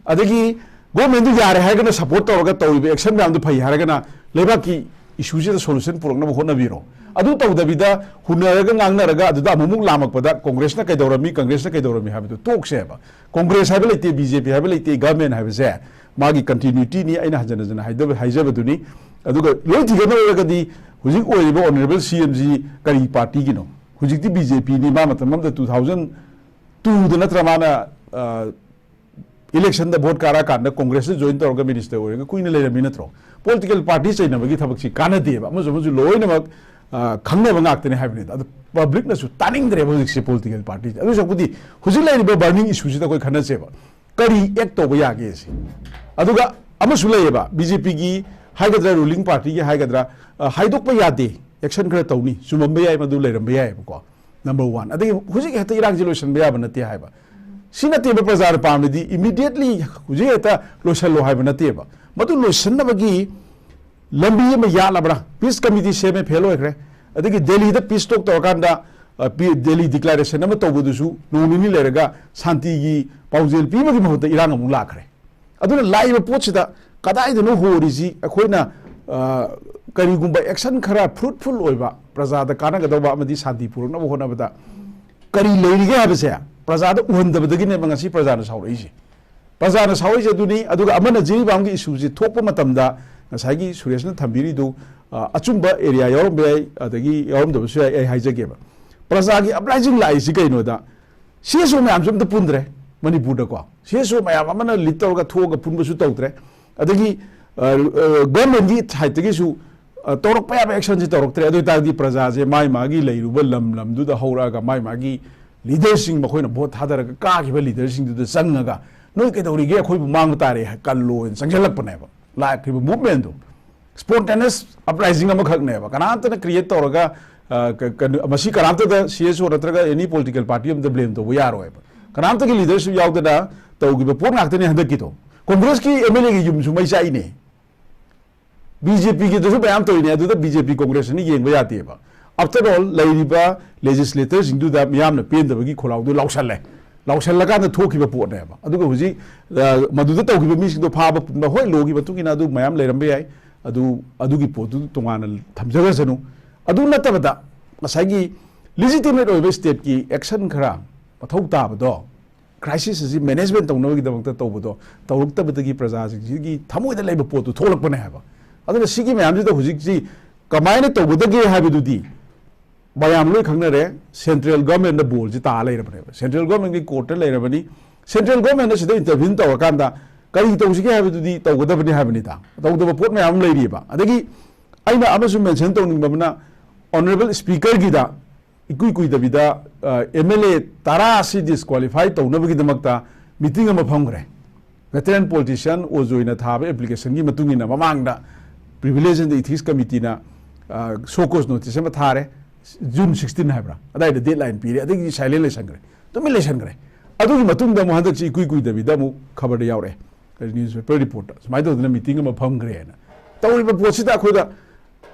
ꯑꯗꯒꯤ ꯒꯣꯔꯃꯦꯟꯗꯨ ꯌꯥꯔꯦ ꯍꯥꯏꯔꯒꯅ ꯁꯄꯣꯔꯠ ꯇꯧꯔꯒ ꯇꯧꯔꯤꯕ ꯑꯦꯛꯁꯟ ꯃꯌꯥꯝꯗꯨ ꯐꯩ ꯍꯥꯏꯔꯒꯅ ꯂꯩꯕꯥꯛꯀꯤ ꯏꯁꯨꯁꯤꯗ ꯁꯣꯂꯨꯁꯟ ꯄꯨꯔꯛꯅꯕ ꯍꯣꯠꯅꯕꯤꯔꯣ꯫ ꯑꯗꯨ ꯇꯧꯗꯕꯤꯗ ꯍꯨꯟꯅꯔꯒ ꯉꯥꯡꯅꯔꯒ ꯑꯗꯨꯗ ꯑꯃꯨꯛꯃꯨꯛ ꯂꯥꯝꯃꯛꯄꯗ ꯀꯣꯡꯒ꯭ꯔꯦꯁꯅ ꯀꯩꯗꯧꯔꯝꯃꯤ, ꯀꯪꯒ꯭ꯔꯦꯁꯅ ꯀꯩꯗꯧꯔꯝꯃꯤ ꯍꯥꯏꯕꯗꯨ ꯇꯣꯛꯁꯦꯕ꯫ ꯀꯣꯡꯒ꯭ꯔꯦꯁ ꯍꯥꯏꯕ ꯂꯩꯇꯦ, ꯕꯤ ꯖꯦ ꯄꯤ ꯍꯥꯏꯕ ꯂꯩꯇꯦ, ꯒꯚꯔꯟꯃꯦꯟ ꯍꯥꯏꯕꯁꯦ ꯃꯥꯒꯤ ꯀꯟꯇꯤꯅ꯭ꯌꯨꯇꯤꯅꯤ, ꯑꯩꯅ ꯍꯟꯖꯟ ꯍꯟꯖꯟꯅ ꯍꯥꯏꯗꯕ-, ꯍꯥꯏꯖꯕꯗꯨꯅꯤ꯫ ꯑꯗꯨꯒ ꯂꯣꯏ ꯊꯤꯒꯠꯅꯔꯒꯗꯤ ꯍꯧꯖꯤꯛ ꯑꯣꯏꯔꯤꯕ ꯑꯣꯅꯔꯦꯕꯜ ꯁꯤ ꯑꯦꯝꯁꯤ ꯀꯔꯤ ꯄꯥꯔꯇꯤꯒꯤꯅꯣ? ꯍꯧꯖꯤꯛꯇꯤ ꯕꯤ ꯖꯦ ꯄꯤꯅꯤ, ꯃꯥ ꯃꯇꯝ ꯑꯃꯗ ꯇꯨ ꯊꯥꯎꯖꯟ ꯇꯨꯗ ꯅꯠꯇ꯭ꯔ ꯃꯥꯅ, ꯑ, ꯏꯂꯦꯛꯁꯟꯗ ꯚꯣꯠ ꯀꯥꯔꯛꯑꯀꯥꯟꯗ ꯀꯣꯡꯒ꯭ꯔꯦꯁꯇ ꯖꯣꯏꯟ ꯇꯧꯔꯒ ꯃꯤꯅꯤꯁꯇꯔ ꯑꯣꯏꯔꯒ ꯀꯨꯏꯅ ꯂꯩꯔꯝꯃꯤ ꯅꯠꯇ꯭ꯔꯣ? ꯄꯣꯂꯤꯇꯤꯀꯦꯜ ꯄꯥꯔꯇꯤ ꯆꯩꯅꯕꯒꯤ ꯊꯕꯛꯁꯤ ꯀꯥꯟꯅꯗꯦꯕ, ꯑꯃꯁꯨ ꯑꯃꯁꯨ ꯂꯣꯏꯅꯃꯛ, ꯑ, ꯈꯪꯅꯕ ꯉꯥꯛꯇꯅꯤ ꯍꯥꯏꯕꯅꯤꯗ꯫ ꯑꯗꯨ ꯄꯕ꯭ꯂꯤꯛꯅꯁꯨ ꯇꯥꯅꯤꯡꯗ꯭ꯔꯦꯕ ꯍꯧꯖꯤꯛꯁꯦ ꯄꯣꯂꯤꯇꯤꯀꯦꯜ ꯄꯥꯔꯇꯤꯁꯦ꯫ ꯑꯗꯨ ꯁꯔꯨꯛꯄꯨꯗꯤ ꯍꯧꯖꯤꯛ ꯂꯩꯔꯤꯕ ꯕꯔꯅꯤꯡ ꯏꯁꯨꯁꯤꯗ ꯑꯩꯈꯣꯏ ꯈꯟꯅꯁꯦꯕ, ꯀꯔꯤ ꯑꯦꯛ ꯇꯧꯕ ꯌꯥꯒꯦ ꯁꯤ꯫ ꯑꯗꯨꯒ ꯑꯃꯁꯨ ꯂꯩꯌꯦꯕ, ꯕꯤ ꯖꯦ ꯄꯤꯒꯤ ꯍꯥꯏꯒꯗ꯭ꯔꯥ, ꯔꯨꯂꯤꯡ ꯄꯥꯔꯇꯤꯒꯤ ꯍꯥꯏꯒꯗ꯭ꯔꯥ, ꯑ, ꯍꯥꯏꯗꯣꯛꯄ ꯌꯥꯗꯦ, ꯑꯦꯛꯁꯟ ꯈꯔ ꯇꯧꯅꯤ, ꯆꯨꯝꯃꯝꯕ ꯌꯥꯏ, ꯃꯗꯨ ꯂꯩꯔꯝꯕ ꯌꯥꯏꯕꯀꯣ꯫ Number one. ꯑꯗꯒꯤ ꯍꯧꯖꯤꯛ ꯍꯦꯛꯇ ꯏꯔꯥꯡꯁꯤ ꯂꯣꯏꯁꯤꯟꯕ ꯌꯥꯕ ꯅꯠꯇꯦ ꯍꯥꯏꯕ꯫ ꯁꯤ ꯅꯠꯇꯦꯕ ꯄ꯭ꯔꯖꯥꯅ ꯄꯥꯝꯃꯤꯗꯤ, ꯏꯃꯤꯗꯤꯌꯦꯠꯂꯤ ꯍꯧꯖꯤꯛ ꯍꯦꯛꯇ ꯂꯣꯏꯁꯤꯜꯂꯣ ꯍꯥꯏꯕ ꯅꯠꯇꯦꯕ꯫ ꯃꯗꯨ ꯂꯣꯏꯁꯤꯟꯅꯕꯒꯤ ꯂꯝꯕꯤ ꯑꯃ ꯌꯥꯠꯂꯕ꯭ꯔꯥ? ꯄꯤꯁ ꯀꯃꯤꯇꯤ ꯁꯦꯝꯃꯦ, ꯐꯦꯜ ꯑꯣꯏꯈ꯭ꯔꯦ꯫ ꯑꯗꯒꯤ ꯗꯦꯜꯂꯤꯗ ꯄꯤꯁ ꯇꯣꯛ ꯇꯧꯔꯀꯥꯟꯗ, ꯑ, ꯄꯤ-, ꯗꯦꯜꯂꯤ ꯗꯤꯀ꯭ꯂꯥꯔꯦꯁꯟ ꯑꯃ ꯇꯧꯕꯗꯨꯁꯨ ꯅꯣꯡ ꯅꯤꯅꯤ ꯂꯩꯔꯒ ꯁꯥꯟꯇꯤꯒꯤ ꯄꯥꯎꯖꯦꯜ ꯄꯤꯕꯒꯤ ꯃꯍꯨꯠꯇ ꯏꯔꯥꯡ ꯑꯃꯨꯛ ꯂꯥꯛꯈ꯭ꯔꯦ꯫ ꯑꯗꯨꯅ ꯂꯥꯛꯏꯕ ꯄꯣꯠꯁꯤꯗ ꯀꯗꯥꯏꯗꯅꯣ ꯍꯣꯔꯤꯁꯤ? ꯑꯩꯈꯣꯏꯅ, ꯑ, ꯀꯔꯤꯒꯨꯝꯕ ꯑꯦꯛꯁꯟ ꯈꯔ ꯐ꯭ꯔꯨꯠꯐꯨꯜ ꯑꯣꯏꯕ, ꯄ꯭ꯔꯖꯥꯗ ꯀꯥꯟꯅꯒꯗꯧꯕ ꯑꯃꯗꯤ ꯁꯥꯟꯇꯤ ꯄꯨꯔꯛꯅꯕ ꯍꯣꯠꯅꯕꯗ ꯀꯔꯤ ꯂꯩꯔꯤꯒꯦ ꯍꯥꯏꯕꯁꯦ ꯄ꯭ꯔꯖꯥꯗ ꯎꯍꯟꯗꯕꯗꯒꯤꯅꯦꯕ ꯉꯁꯤ ꯄ꯭ꯔꯖꯥꯅ ꯁꯥꯎꯔꯛꯏꯁꯦ꯫ ꯄ꯭ꯔꯖꯥꯅ ꯁꯥꯎꯔꯛꯏꯁꯦ ꯑꯗꯨꯅꯤ꯫ ꯑꯗꯨꯒ ꯑꯃꯅ ꯖꯤꯔꯤꯕꯥꯝꯒꯤ ꯏꯁꯨꯁꯤ ꯊꯣꯛꯄ ꯃꯇꯝꯗ ꯉꯁꯥꯏꯒꯤ ꯁꯨꯔꯦꯁꯅ ꯊꯝꯕꯤꯔꯤꯗꯨ, ꯑ, ꯑꯆꯨꯝꯕ ꯑꯦꯔꯤꯌꯥ ꯌꯥꯎꯔꯝꯕ ꯌꯥꯏ, ꯑꯗꯒꯤ ꯌꯥꯎꯔꯝꯗꯕꯁꯨ ꯌꯥꯏ꯫ ꯑꯩ ꯍꯥꯏꯖꯒꯦꯕ, ꯄ꯭ꯔꯖꯥꯒꯤ ꯑꯞꯔꯥꯏꯖꯤꯡ ꯂꯥꯛꯏꯁꯤ ꯀꯩꯅꯣꯗ, ꯁꯤ ꯑꯦꯁ ꯑꯣ ꯃꯌꯥꯝꯁꯨ ꯑꯝꯇ ꯄꯨꯟꯗ꯭ꯔꯦ ꯃꯅꯤꯄꯨꯔꯗꯀꯣ꯫ ꯁꯤ ꯑꯦꯁ ꯑꯣ ꯃꯌꯥꯝ ꯑꯃꯅ ꯂꯤꯗ ꯇꯧꯔꯒ ꯊꯣꯛꯑꯒ ꯄꯨꯟꯕꯁꯨ ꯇꯧꯗ꯭ꯔꯦ꯫ ꯑꯗꯒꯤ, ꯑ, ꯑ, ꯒꯚꯔꯟꯃꯦꯟꯒꯤ ꯁꯥꯏꯠꯇꯒꯤꯁꯨ, ꯑ, ꯇꯧꯔꯛꯄ ꯌꯥꯕ ꯑꯦꯛꯁꯟꯁꯤ ꯇꯧꯔꯛꯇ꯭ꯔꯦ꯫ ꯑꯗꯨ ꯑꯣꯏ ꯇꯥꯔꯗꯤ ꯄ꯭ꯔꯖꯥꯁꯦ ꯃꯥꯏ ꯃꯥꯒꯤ ꯂꯩꯔꯨꯕ ꯂꯝ ꯂꯝꯗꯨꯗ ꯍꯧꯔꯛꯑꯒ ꯃꯥꯏ ꯃꯥꯒꯤ ꯂꯤꯗꯔꯁꯤꯡ, ꯃꯈꯣꯏꯅ ꯚꯣꯠ ꯊꯥꯗꯔꯒ ꯀꯥꯈꯤꯕ ꯂꯤꯗꯔꯁꯤꯡꯗꯨꯗ ꯆꯪꯉꯒ, "ꯅꯣꯏ ꯀꯩꯗꯧꯔꯤꯒꯦ? ꯑꯩꯈꯣꯏꯕꯨ ꯃꯥꯡꯕ ꯇꯥꯔꯦ" ꯍꯥꯏ ꯀꯜꯂꯣꯅ ꯆꯪꯁꯤꯜꯂꯛꯄꯅꯦꯕ ꯂꯥꯛꯈ꯭ꯔꯤꯕ ꯃꯨꯚꯃꯦꯟꯗꯣ꯫ ꯁ꯭ꯄꯣꯟꯇꯦꯅꯤꯌꯁ ꯑꯞꯔꯥꯏꯖꯤꯡ ꯑꯃꯈꯛꯅꯦꯕ, ꯀꯅꯥꯝꯇꯅ ꯀ꯭ꯔꯤꯌꯦꯠ ꯇꯧꯔꯒ, ꯑ, ꯀ-, ꯀꯩꯅꯣ, ꯃꯁꯤ ꯀꯅꯥꯝꯇꯗ C S O ꯅꯠꯇ꯭ꯔꯒ any political party ꯑꯃꯗ blame ꯇꯧꯕ ꯌꯥꯔꯣꯏꯕ꯫ ꯀꯅꯥꯝꯇꯒꯤ leadership ꯌꯥꯎꯗꯅ ꯇꯧꯈꯤꯕ ꯄꯣꯠ ꯉꯥꯛꯇꯅꯤ ꯍꯟꯗꯛꯀꯤꯗꯣ꯫ Congress ꯀꯤ M L A ꯒꯤ ꯌꯨꯝꯁꯨ ꯃꯩ ꯆꯥꯛꯏꯅꯦ꯫ B J P ꯒꯤꯗꯁꯨ ꯃꯌꯥꯝ ꯇꯧꯔꯤꯅꯦ, ꯑꯗꯨꯗ B J P Congress ꯑꯅꯤ ꯌꯦꯡꯕ ꯌꯥꯗꯦꯕ꯫ After all, ꯂꯩꯔꯤꯕ legislator ꯁꯤꯡꯗꯨꯗ ꯃꯤꯌꯥꯝꯅ ꯄꯦꯟꯗꯕꯒꯤ ꯈꯣꯜꯂꯥꯎꯗꯨ ꯂꯥꯎꯁꯜꯂꯦ꯫ ꯂꯥꯎꯁꯜꯂꯀꯥꯟꯗ ꯊꯣꯛꯈꯤꯕ ꯄꯣꯠꯅꯦꯕ꯫ ꯑꯗꯨꯒ ꯍꯧꯖꯤꯛ, ꯑ, ꯃꯗꯨꯗ ꯇꯧꯈꯤꯕ ꯃꯤꯁꯤꯡꯗꯣ ꯐꯥꯕ ꯄꯨꯝꯕ, ꯍꯣꯏ, law ꯒꯤ ꯃꯇꯨꯡ ꯏꯟꯅ ꯑꯗꯨ ꯃꯌꯥꯝ ꯂꯩꯔꯝꯕ ꯌꯥꯏ꯫ ꯑꯗꯨ, ꯑꯗꯨꯒꯤ ꯄꯣꯠꯇꯨ ꯇꯣꯉꯥꯟꯅ ꯊꯝꯖꯈ꯭ꯔꯁꯅꯨ꯫ ꯑꯗꯨ ꯅꯠꯇꯕꯗ ꯉꯁꯥꯏꯒꯤ legitimate ꯑꯣꯏꯕ state ꯀꯤ action ꯈꯔ ꯃꯊꯧ ꯇꯥꯕꯗꯣ, crisis ꯑꯁꯤ management ꯇꯧꯅꯕꯒꯤꯗꯃꯛꯇ ꯇꯧꯕꯗꯣ, ꯇꯧꯔꯛꯇꯕꯗꯒꯤ ꯄ꯭ꯔꯖꯥꯁꯤꯡꯁꯤꯒꯤ ꯊꯃꯣꯏꯗ ꯂꯩꯕ ꯄꯣꯠꯇꯨ ꯊꯣꯛꯂꯛꯄꯅꯦ ꯍꯥꯏꯕ꯫ ꯑꯗꯨꯅ ꯁꯤꯒꯤ ꯃꯌꯥꯝꯁꯤꯗ ꯍꯧꯖꯤꯛꯁꯤ ꯀꯃꯥꯏꯅ ꯇꯧꯒꯗꯒꯦ ꯍꯥꯏꯕꯗꯨꯗꯤ ꯃꯌꯥꯝ ꯂꯣꯏ ꯈꯪꯅꯔꯦ꯫ Central government ꯗ ball ꯁꯤ ꯇꯥ ꯂꯩꯔꯕꯅꯦꯕ, central government ꯀꯤ court ꯇ ꯂꯩꯔꯕꯅꯤ꯫ Central government ꯅ ꯁꯤꯗ intervene ꯇꯧꯔꯀꯥꯟꯗ ꯀꯔꯤ ꯇꯧꯁꯤꯒꯦ ꯍꯥꯏꯕꯗꯨꯗꯤ ꯇꯧꯒꯗꯕꯅꯤ ꯍꯥꯏꯕꯅꯤꯗ꯫ ꯇꯧꯗꯕ ꯄꯣꯠ ꯃꯌꯥꯝ ꯑꯃ ꯂꯩꯔꯤꯑꯕ꯫ ꯑꯗꯒꯤ ꯑꯩꯅ ꯑꯃꯁꯨ mention ꯇꯧꯅꯤꯡꯕ ꯑꯃꯅ, Honourable Speaker ꯒꯤꯗ ꯏꯀꯨꯏ ꯀꯨꯏꯗꯕꯤꯗ, ꯑ, M L A ꯇꯔꯥ ꯑꯁꯤ disqualify ꯇꯧꯅꯕꯒꯤꯗꯃꯛꯇ meeting ꯑꯃ ꯐꯝꯈ꯭ꯔꯦ꯫ Veteran politician ꯑꯣꯖꯣꯏꯅ ꯊꯥꯕ application ꯒꯤ ꯃꯇꯨꯡ ꯏꯟꯅ ꯃꯃꯥꯡꯗ Privilege and Ethics Committee ꯅ, ꯑ, show cause notice ꯑꯃ ꯊꯥꯔꯦ꯫ June sixteen ꯍꯥꯏꯕ꯭ꯔꯥ? ꯑꯗꯥꯏꯗ deadline ꯄꯤꯔꯦ꯫ ꯑꯗꯒꯤ silent ꯂꯩꯁꯟꯈ꯭ꯔꯦ꯫ ꯇꯨꯃꯤꯟ ꯂꯩꯁꯟꯈ꯭ꯔꯦ꯫ ꯑꯗꯨꯒꯤ ꯃꯇꯨꯡꯗ ꯑꯃꯨꯛ ꯍꯟꯗꯛꯁꯤ ꯏꯀꯨꯏ ꯀꯨꯏꯗꯕꯤꯗ ꯑꯃꯨꯛ ꯈꯕꯔꯗ ꯌꯥꯎꯔꯛꯑꯦ꯫ Newspaper report ꯇ꯫ ꯁꯨꯃꯥꯏꯅ ꯇꯧꯗꯅ meeting ꯑꯃ ꯐꯝꯈ꯭ꯔꯦꯅ꯫ ꯇꯧꯔꯤꯕ ꯄꯣꯠꯁꯤꯗ ꯑꯩꯈꯣꯏꯗ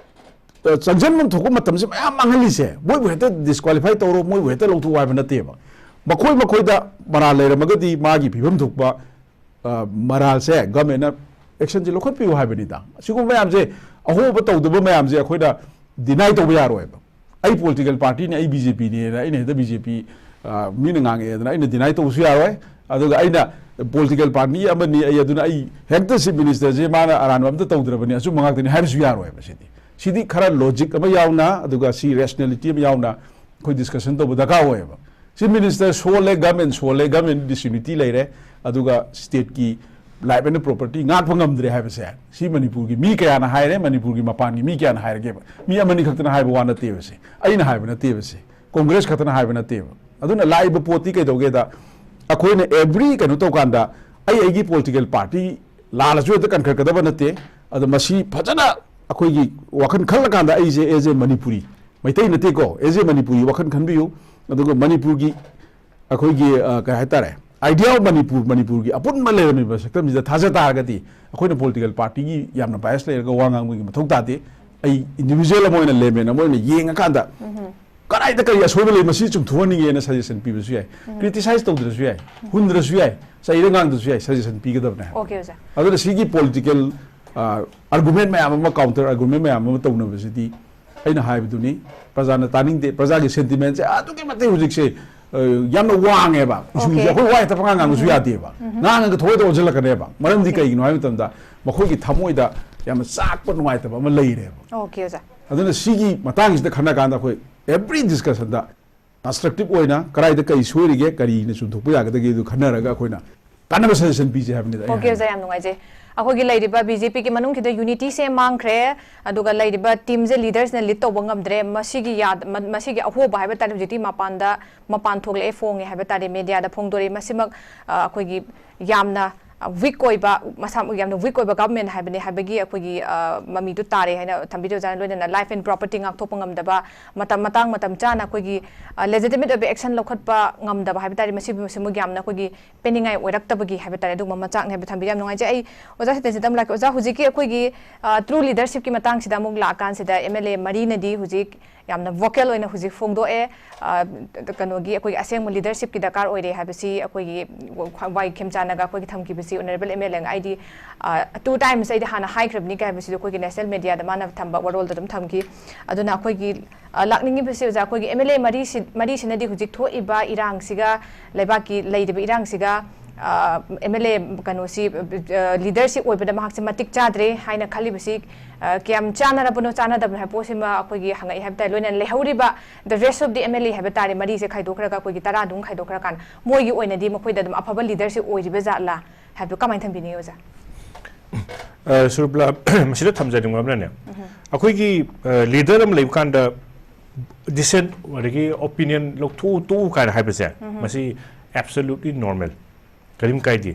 ꯑ, ꯆꯪꯁꯤꯟꯐꯝ ꯊꯣꯛꯄ ꯃꯇꯝꯁꯦ ꯃꯌꯥꯝ ꯃꯥꯡꯍꯜꯂꯤꯁꯦ, ꯃꯣꯏꯕꯨ ꯍꯦꯛꯇ disqualify ꯇꯧꯔꯣ, ꯃꯣꯏꯕꯨ ꯍꯦꯛꯇ ꯂꯧꯊꯣꯛꯑꯣ ꯍꯥꯏꯕ ꯅꯠꯇꯦꯕ꯫ ꯃꯈꯣꯏ ꯃꯈꯣꯏꯗ ꯃꯔꯥꯜ ꯂꯩꯔꯝꯃꯒꯗꯤ ꯃꯥꯒꯤ ꯄꯤꯐꯝ ꯊꯣꯛꯄ, ꯑ, ꯃꯔꯥꯜꯁꯦ government ꯅ action ꯁꯦ ꯂꯧꯈꯠꯄꯤꯌꯨ ꯍꯥꯏꯕꯅꯤꯗ꯫ ꯑꯁꯤꯒꯨꯝꯕ ꯃꯌꯥꯝꯁꯦ, ꯑꯍꯣꯕ ꯇꯧꯗꯕ ꯃꯌꯥꯝꯁꯦ ꯑꯩꯈꯣꯏꯅ deny ꯇꯧꯕ ꯌꯥꯔꯣꯏꯕ꯫ ꯑꯩ political party ꯅꯤ, ꯑꯩ B J P ꯅꯤꯅ ꯑꯩꯅ ꯍꯦꯛꯇ B J P, ꯑ, ꯃꯤꯅ ꯉꯥꯡꯉꯛꯑꯦꯗꯅ ꯑꯩꯅ deny ꯇꯧꯕꯁꯨ ꯌꯥꯔꯣꯏ꯫ ꯑꯗꯨꯒ ꯑꯩꯅ political party ꯑꯃꯅꯤ ꯑꯩ, ꯑꯗꯨꯅ ꯑꯩ ꯍꯦꯛꯇ Chief Minister ꯁꯦ ꯃꯥꯅ ꯑꯔꯥꯟꯕ ꯑꯝꯇ ꯇꯧꯗ꯭ꯔꯕꯅꯤ, ꯑꯆꯨꯝꯕ ꯉꯥꯛꯇꯅꯤ ꯍꯥꯏꯕꯁꯨ ꯌꯥꯔꯣꯏꯕ꯫ ꯁꯤꯗꯤ, ꯁꯤꯗꯤ ꯈꯔ logic ꯑꯃ ꯌꯥꯎꯅ, ꯑꯗꯨꯒ ꯁꯤ rationality ꯑꯃ ꯌꯥꯎꯅ ꯑꯩꯈꯣꯏ discussion ꯇꯧꯕ ꯗꯔꯀꯥꯔ ꯑꯣꯏꯌꯦꯕ꯫ Chief Minister ꯁꯣꯜꯂꯦ, government ꯁꯣꯜꯂꯦ, government disunity ꯂꯩꯔꯦ, ꯑꯗꯨꯒ state ꯀꯤ life and property ꯉꯥꯛꯄ ꯉꯝꯗ꯭ꯔꯦ ꯍꯥꯏꯕꯁꯦ ꯁꯤ ꯃꯅꯤꯄꯨꯔꯒꯤ ꯃꯤ ꯀꯌꯥꯅ ꯍꯥꯏꯔꯦ, ꯃꯅꯤꯄꯨꯔꯒꯤ ꯃꯄꯥꯟꯒꯤ ꯃꯤ ꯀꯌꯥꯅ ꯍꯥꯏꯔꯒꯦꯕ꯫ ꯃꯤ ꯑꯃꯅꯤ ꯈꯛꯇꯅ ꯍꯥꯏꯕ ꯋꯥ ꯅꯠꯇꯦꯕ ꯁꯦ, ꯑꯩꯅ ꯍꯥꯏꯕ ꯅꯠꯇꯦꯕ ꯁꯦ, Congress ꯈꯛꯇꯅ ꯍꯥꯏꯕ ꯅꯠꯇꯦꯕ꯫ ꯑꯗꯨꯅ ꯂꯥꯛꯏꯕ ꯄꯣꯠꯇꯤ ꯀꯩꯗꯧꯒꯦꯗ, ꯑꯩꯈꯣꯏꯅ every ꯀꯩꯅꯣ ꯇꯧꯀꯥꯟꯗ ꯑꯩ ꯑꯩꯒꯤ political party ꯂꯥꯜꯂꯁꯨ ꯍꯦꯛꯇ ꯀꯟꯈꯠꯀꯗꯕ ꯅꯠꯇꯦ꯫ ꯑꯗꯣ ꯃꯁꯤ ꯐꯖꯅ ꯑꯩꯈꯣꯏꯒꯤ ꯋꯥꯈꯜ ꯈꯜꯂꯀꯥꯟꯗ ꯑꯩꯁꯦ as a Manipuri ꯃꯩꯇꯩ ꯅꯠꯇꯦꯀꯣ, as a ꯃꯅꯤꯄꯨꯔꯤ ꯋꯥꯈꯜ ꯈꯟꯕꯤꯌꯨ꯫ ꯑꯗꯨꯒ ꯃꯅꯤꯄꯨꯔꯒꯤ ꯑꯩꯈꯣꯏꯒꯤ, ꯑ, ꯀꯩ ꯍꯥꯏꯇꯥꯔꯦ, idea of ꯃꯅꯤꯄꯨꯔ, ꯃꯅꯤꯄꯨꯔꯒꯤ ꯑꯄꯨꯟꯕ ꯂꯩꯔꯝꯃꯤꯕ ꯁꯛꯇꯝꯁꯤꯗ ꯊꯥꯖ ꯇꯥꯔꯒꯗꯤ, ꯑꯩꯈꯣꯏꯅ political partyꯒꯤ ꯌꯥꯝꯅ bias ꯂꯩꯔꯒ ꯋꯥ ꯉꯥꯡꯕꯒꯤ ꯃꯊꯧ ꯇꯥꯗꯦ꯫ ꯑꯩ individual ꯑꯃ ꯑꯣꯏꯅ, layman ꯑꯃ ꯑꯣꯏꯅ ꯌꯦꯡꯉꯀꯥꯟꯗ ꯀꯗꯥꯏꯗ ꯀꯔꯤ ꯑꯁꯣꯏꯕ ꯂꯩ, ꯃꯁꯤ ꯆꯨꯝꯊꯣꯛꯍꯟꯅꯤꯡꯉꯦꯅ suggestion ꯄꯤꯕꯁꯨ ꯌꯥꯏ, criticize ꯇꯧꯗ꯭ꯔꯁꯨ ꯌꯥꯏ, ꯍꯨꯟꯗ꯭ꯔꯁꯨ ꯌꯥꯏ, ꯆꯩꯔ ꯉꯥꯡꯗ꯭ꯔꯁꯨ ꯌꯥꯏ, suggestion ꯄꯤꯒꯗꯕꯅꯦ꯫ Okay, ꯑꯣꯖꯥ꯫ ꯑꯗꯨꯅ ꯁꯤꯒꯤ political, ꯑ, argument ꯃꯌꯥꯝ ꯑꯃ, counter argument ꯃꯌꯥꯝ ꯑꯃ ꯇꯧꯅꯕꯁꯤꯗꯤ, ꯑꯩꯅ ꯍꯥꯏꯕꯗꯨꯅꯤ, ꯄ꯭ꯔꯖꯥꯅ ꯇꯥꯅꯤꯡꯗꯦ꯫ ꯄ꯭ꯔꯖꯥꯒꯤ sentimentꯁꯦ ꯑꯗꯨꯛꯀꯤ ꯃꯇꯤꯛ ꯍꯧꯖꯤꯛꯁꯦ, ꯑ, ꯌꯥꯝꯅ ꯋꯥꯡꯉꯦꯕ꯫ Issueꯁꯦ Okay. ꯑꯩꯈꯣꯏ ꯋꯥ ꯍꯦꯛꯇ ꯄꯉꯥꯡ ꯉꯥꯡꯕꯁꯨ ꯌꯥꯗꯦꯕ꯫ ꯉꯥꯡꯉꯒ ꯊꯣꯛꯑꯣꯏꯗ ꯑꯣꯟꯁꯤꯜꯂꯛꯀꯅꯦꯕ꯫ ꯃꯔꯝꯗꯤ ꯀꯩꯒꯤꯅꯣ ꯍꯥꯏꯕ ꯃꯇꯝꯗ, ꯃꯈꯣꯏꯒꯤ ꯊꯃꯣꯏꯗ ꯌꯥꯝꯅ ꯆꯥꯛꯄ, ꯅꯨꯡꯉꯥꯏꯇꯕ ꯑꯃ ꯂꯩꯔꯦꯕ꯫ Okay, ꯑꯣꯖꯥ꯫ ꯑꯗꯨꯅ ꯁꯤꯒꯤ ꯃꯇꯥꯡꯁꯤꯗ ꯈꯟꯅ ꯀꯥꯟꯗ, ꯑꯩꯈꯣꯏ every discussionꯗ constructive ꯑꯣꯏꯅ ꯀꯗꯥꯏꯗ ꯀꯔꯤ ꯁꯣꯏꯔꯤꯒꯦ, ꯀꯔꯤꯅ ꯆꯨꯝꯊꯣꯛꯄ ꯌꯥꯒꯗꯒꯦ, ꯑꯗꯨ ꯈꯟꯅꯔꯒ ꯑꯩꯈꯣꯏꯅ ꯀꯥꯟꯅꯕ suggestion ꯄꯤꯁꯦ ꯍꯥꯏꯕꯅꯤꯗ ꯑꯩ Okay, ꯑꯣꯖꯥ, ꯍꯥꯏꯅꯤꯡꯉꯤ꯫ ꯌꯥꯝ ꯅꯨꯡꯉꯥꯏꯖꯩ꯫ ꯑꯩꯈꯣꯏꯒꯤ ꯂꯩꯔꯤꯕ BJPꯒꯤ ꯃꯅꯨꯡꯁꯤꯗ unityꯁꯦ ꯃꯥꯡꯈ꯭ꯔꯦ, ꯑꯗꯨꯒ ꯂꯩꯔꯤꯕ teamꯁꯦ leadersꯅ lead ꯇꯧꯕ ꯉꯝꯗ꯭ꯔꯦ꯫ ꯃꯁꯤꯒꯤ ꯌꯥ-, ꯃ-, ꯃꯁꯤꯒꯤ ꯑꯍꯣꯕ ꯍꯥꯏꯕ ꯇꯥꯔꯦ, ꯍꯧꯖꯤꯛꯇꯤ ꯃꯄꯥꯟꯗ, ꯃꯄꯥꯟ ꯊꯣꯛꯂꯛꯑꯦ, ꯐꯣꯡꯉꯦ ꯍꯥꯏꯕ ꯇꯥꯔꯦ, mediaꯗ ꯐꯣꯡꯗꯣꯔꯛꯑꯦ꯫ ꯃꯁꯤꯃꯛ, ꯑ, ꯑꯩꯈꯣꯏꯒꯤ ꯌꯥꯝꯅ, ꯑ, weak ꯑꯣꯏꯕ, ꯃꯁꯥꯃꯛ ꯌꯥꯝꯅ weak ꯑꯣꯏꯕ government ꯍꯥꯏꯕꯅꯤ ꯍꯥꯏꯕꯒꯤ ꯑꯩꯈꯣꯏꯒꯤ, ꯑ, ꯃꯃꯤꯗꯨ ꯇꯥꯔꯦ ꯍꯥꯏꯅ ꯊꯝꯕꯤꯔꯦ ꯑꯣꯖꯥꯅ, ꯂꯣꯏꯅꯅ life and property ꯉꯥꯛꯊꯣꯛꯄ ꯉꯝꯗꯕ, ꯃꯇꯝ, ꯃꯇꯥꯡ ꯃꯇꯝ ꯆꯥꯅ ꯑꯩꯈꯣꯏꯒꯤ, ꯑ, legitimate ꯑꯣꯏꯕ action ꯂꯧꯈꯠꯄ ꯉꯝꯗꯕ ꯍꯥꯏꯕ ꯇꯥꯔꯦ, ꯃꯁꯤꯕꯨ, ꯃꯁꯤꯃꯛ ꯌꯥꯝꯅ ꯑꯩꯈꯣꯏꯒꯤ ꯄꯦꯟꯅꯤꯡꯉꯥꯏ ꯑꯣꯏꯔꯛꯇꯕꯒꯤ ꯍꯥꯏꯕ ꯇꯥꯔꯦ, ꯑꯗꯨꯒꯨꯝꯕ ꯃꯆꯥꯛꯅꯤ ꯍꯥꯏꯕ ꯊꯝꯕꯤꯕ ꯌꯥꯝ ꯅꯨꯡꯉꯥꯏꯖꯩ꯫ ꯑꯩ ꯑꯣꯖꯥ ꯁꯇꯦꯟꯁꯤꯗ ꯑꯃ ꯂꯥꯛꯀꯦ꯫ ꯑꯣꯖꯥ, ꯍꯧꯖꯤꯛꯀꯤ ꯑꯩꯈꯣꯏꯒꯤ, ꯑ, true leadershipꯀꯤ ꯃꯇꯥꯡꯁꯤꯗ ꯑꯃꯨꯛ ꯂꯥꯛꯑꯀꯥꯟꯁꯤꯗ MLA ꯃꯔꯤꯅꯗꯤ ꯍꯧꯖꯤꯛ ꯌꯥꯝꯅ vocal ꯑꯣꯏꯅ ꯍꯧꯖꯤꯛ ꯐꯣꯡꯗꯣꯛꯑꯦ, ꯑ, ꯀꯩꯅꯣꯒꯤ ꯑꯩꯈꯣꯏꯒꯤ ꯑꯁꯦꯡꯕ leadershipꯀꯤ ꯗꯔꯀꯥꯔ ꯑꯣꯏꯔꯦ ꯍꯥꯏꯕꯁꯤ ꯑꯩꯈꯣꯏꯒꯤ ꯋꯥꯏ ꯈꯦꯝꯆꯥꯟꯅꯒ ꯑꯩꯈꯣꯏꯒꯤ ꯊꯝꯈꯤꯕꯁꯤ honourable MLA ꯑꯩꯗꯤ, ꯑ, two times ꯑꯩꯗꯤ ꯍꯥꯟꯅ ꯍꯥꯏꯈ꯭ꯔꯕꯅꯤ ꯀꯥꯏ ꯍꯥꯏꯕꯁꯤꯗꯤ ꯑꯩꯈꯣꯏꯒꯤ national mediaꯗ ꯃꯥꯅ ꯊꯝꯕ ꯋꯥꯔꯣꯜꯗ ꯑꯗꯨꯝ ꯊꯝꯈꯤ꯫ ꯑꯗꯨꯅ ꯑꯩꯈꯣꯏꯒꯤ, ꯑ, ꯂꯥꯛꯅꯤꯡꯉꯤꯕꯁꯤ ꯑꯣꯖꯥ, ꯑꯩꯈꯣꯏꯒꯤ MLA ꯃꯔꯤꯁꯤ, ꯃꯔꯤꯁꯤꯅꯗꯤ ꯍꯧꯖꯤꯛ ꯊꯣꯛꯏꯕ ꯏꯔꯥꯡꯁꯤꯒ, ꯂꯩꯕꯥꯛꯀꯤ ꯂꯩꯔꯤꯕ ꯏꯔꯥꯡꯁꯤꯒ, ꯑ, MLA ꯀꯩꯅꯣꯁꯤ, ꯑ, leadership ꯑꯣꯏꯕꯗ ꯃꯍꯥꯛꯁꯦ ꯃꯇꯤꯛ ꯆꯥꯗ꯭ꯔꯦ ꯍꯥꯏꯅ ꯈꯜꯂꯤꯕꯁꯤ, ꯑ, ꯀꯌꯥꯝ ꯆꯥꯟꯅꯔꯕꯅꯣ, ꯆꯥꯟꯅꯗꯕꯅꯣ ꯍꯥꯏꯕ ꯄꯣꯠꯁꯤꯃ ꯑꯩꯈꯣꯏꯒꯤ ꯍꯪꯉꯛꯏ ꯍꯥꯏꯕ ꯇꯥꯔꯦ꯫ ꯂꯣꯏꯅꯅ ꯂꯩꯍꯧꯔꯤꯕ the rest of the MLA ꯍꯥꯏꯕ ꯇꯥꯔꯦ, ꯃꯔꯤꯁꯦ ꯈꯥꯏꯗꯣꯛꯈ꯭ꯔꯒ, ꯑꯩꯈꯣꯏꯒꯤ ꯇꯔꯥꯗꯨꯃ ꯈꯥꯏꯗꯣꯛꯈ꯭ꯔꯀꯥꯟꯗ ꯃꯣꯏꯒꯤ ꯑꯣꯏꯅꯗꯤ ꯃꯈꯣꯏꯗ ꯑꯗꯨꯝ ꯑꯐꯕ leadership ꯑꯣꯏꯔꯤꯕ ꯖꯥꯠꯂꯥ ꯍꯥꯏꯕꯗꯨ ꯀꯃꯥꯏꯅ ꯊꯝꯕꯤꯅꯤꯡꯉꯤ ꯑꯣꯖꯥ? ꯑ, ꯁꯨꯔꯕꯂꯥ, ꯃꯁꯤꯗ ꯊꯝꯖꯅꯤꯡꯕ ꯑꯃꯅꯅꯦ, ꯑꯩꯈꯣꯏꯒꯤ, ꯑ, leader ꯑꯃ ꯂꯩꯕ ꯀꯥꯟꯗ dissent ꯑꯗꯒꯤ opinion ꯂꯧꯊꯣꯛꯎ ꯇꯣꯛꯎ ꯀꯥꯏꯅ ꯍꯥꯏꯕꯁꯦ, ꯃꯁꯤ absolutely normal, ꯀꯔꯤꯝ ꯀꯥꯏꯗꯦ꯫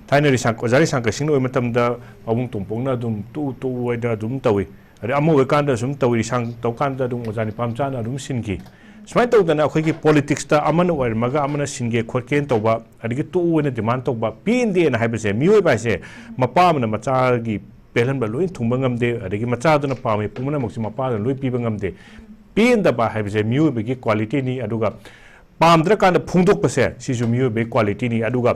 ꯊꯥꯏꯅ ꯔꯤꯁꯥꯡ-, ꯑꯣꯖꯥ ꯔꯤꯁꯥꯡ ꯀꯩꯁꯤꯡꯅ ꯑꯣꯏꯕ ꯃꯇꯝꯗ ꯄꯥꯕꯨꯡ ꯇꯣꯝꯄꯣꯛꯅ ꯑꯗꯨꯝ ꯇꯣꯛꯎ ꯇꯣꯛꯎ ꯍꯥꯏꯗ ꯑꯗꯨꯝ ꯇꯧꯏ꯫ ꯑꯗꯩ ꯑꯃ ꯑꯣꯏꯀꯥꯟꯗ ꯁꯨꯝ ꯇꯧꯔꯤ ꯁꯥꯡ ꯇꯧꯀꯥꯟꯗ ꯑꯗꯨꯝ ꯑꯣꯖꯥ ꯅꯤꯄꯥꯝꯆꯥꯅ ꯑꯗꯨꯝ ꯁꯤꯟꯈꯤ꯫ ꯁꯨꯃꯥꯏꯅ ꯇꯧꯗꯅ ꯑꯩꯈꯣꯏꯒꯤ ꯄꯣꯂꯤꯇꯤꯛꯁꯇ ꯑꯃꯅ ꯑꯣꯏꯔꯝꯃꯒ ꯑꯃꯅ ꯁꯤꯟꯒꯦ ꯈꯣꯠꯀꯦꯅ ꯇꯧꯕ, ꯑꯗꯒꯤ ꯇꯣꯛꯑꯣꯅ ꯗꯤꯃꯥꯟ ꯇꯧꯕ, ꯄꯦꯟꯗꯦꯅ ꯍꯥꯏꯕꯁꯦ, ꯃꯤꯑꯣꯏꯕ ꯍꯥꯏꯁꯦ ꯃꯄꯥ ꯑꯃꯅ ꯃꯆꯥꯒꯤ ꯄꯦꯜꯍꯟꯕ ꯂꯣꯏ ꯊꯨꯡꯕ ꯉꯝꯗꯦ, ꯑꯗꯒꯤ ꯃꯆꯥꯗꯨꯅ ꯄꯥꯝꯃꯤ ꯄꯨꯝꯅꯃꯛꯁꯦ ꯃꯄꯥꯗꯨꯅ ꯂꯣꯏ ꯄꯤꯕ ꯉꯝꯗꯦ꯫ ꯄꯦꯟꯗꯕ ꯍꯥꯏꯕꯁꯦ ꯃꯤꯑꯣꯏꯕꯒꯤ ꯀ꯭ꯋꯥꯂꯤꯇꯤꯅꯤ꯫ ꯑꯗꯨꯒ ꯄꯥꯝꯗ꯭ꯔꯀꯥꯟꯗ ꯐꯣꯡꯗꯣꯛꯄꯁꯦ, ꯁꯤꯁꯨ ꯃꯤꯑꯣꯏꯕꯒꯤ ꯀ꯭ꯋꯥꯂꯤꯇꯤꯅꯤ꯫ ꯑꯗꯨꯒ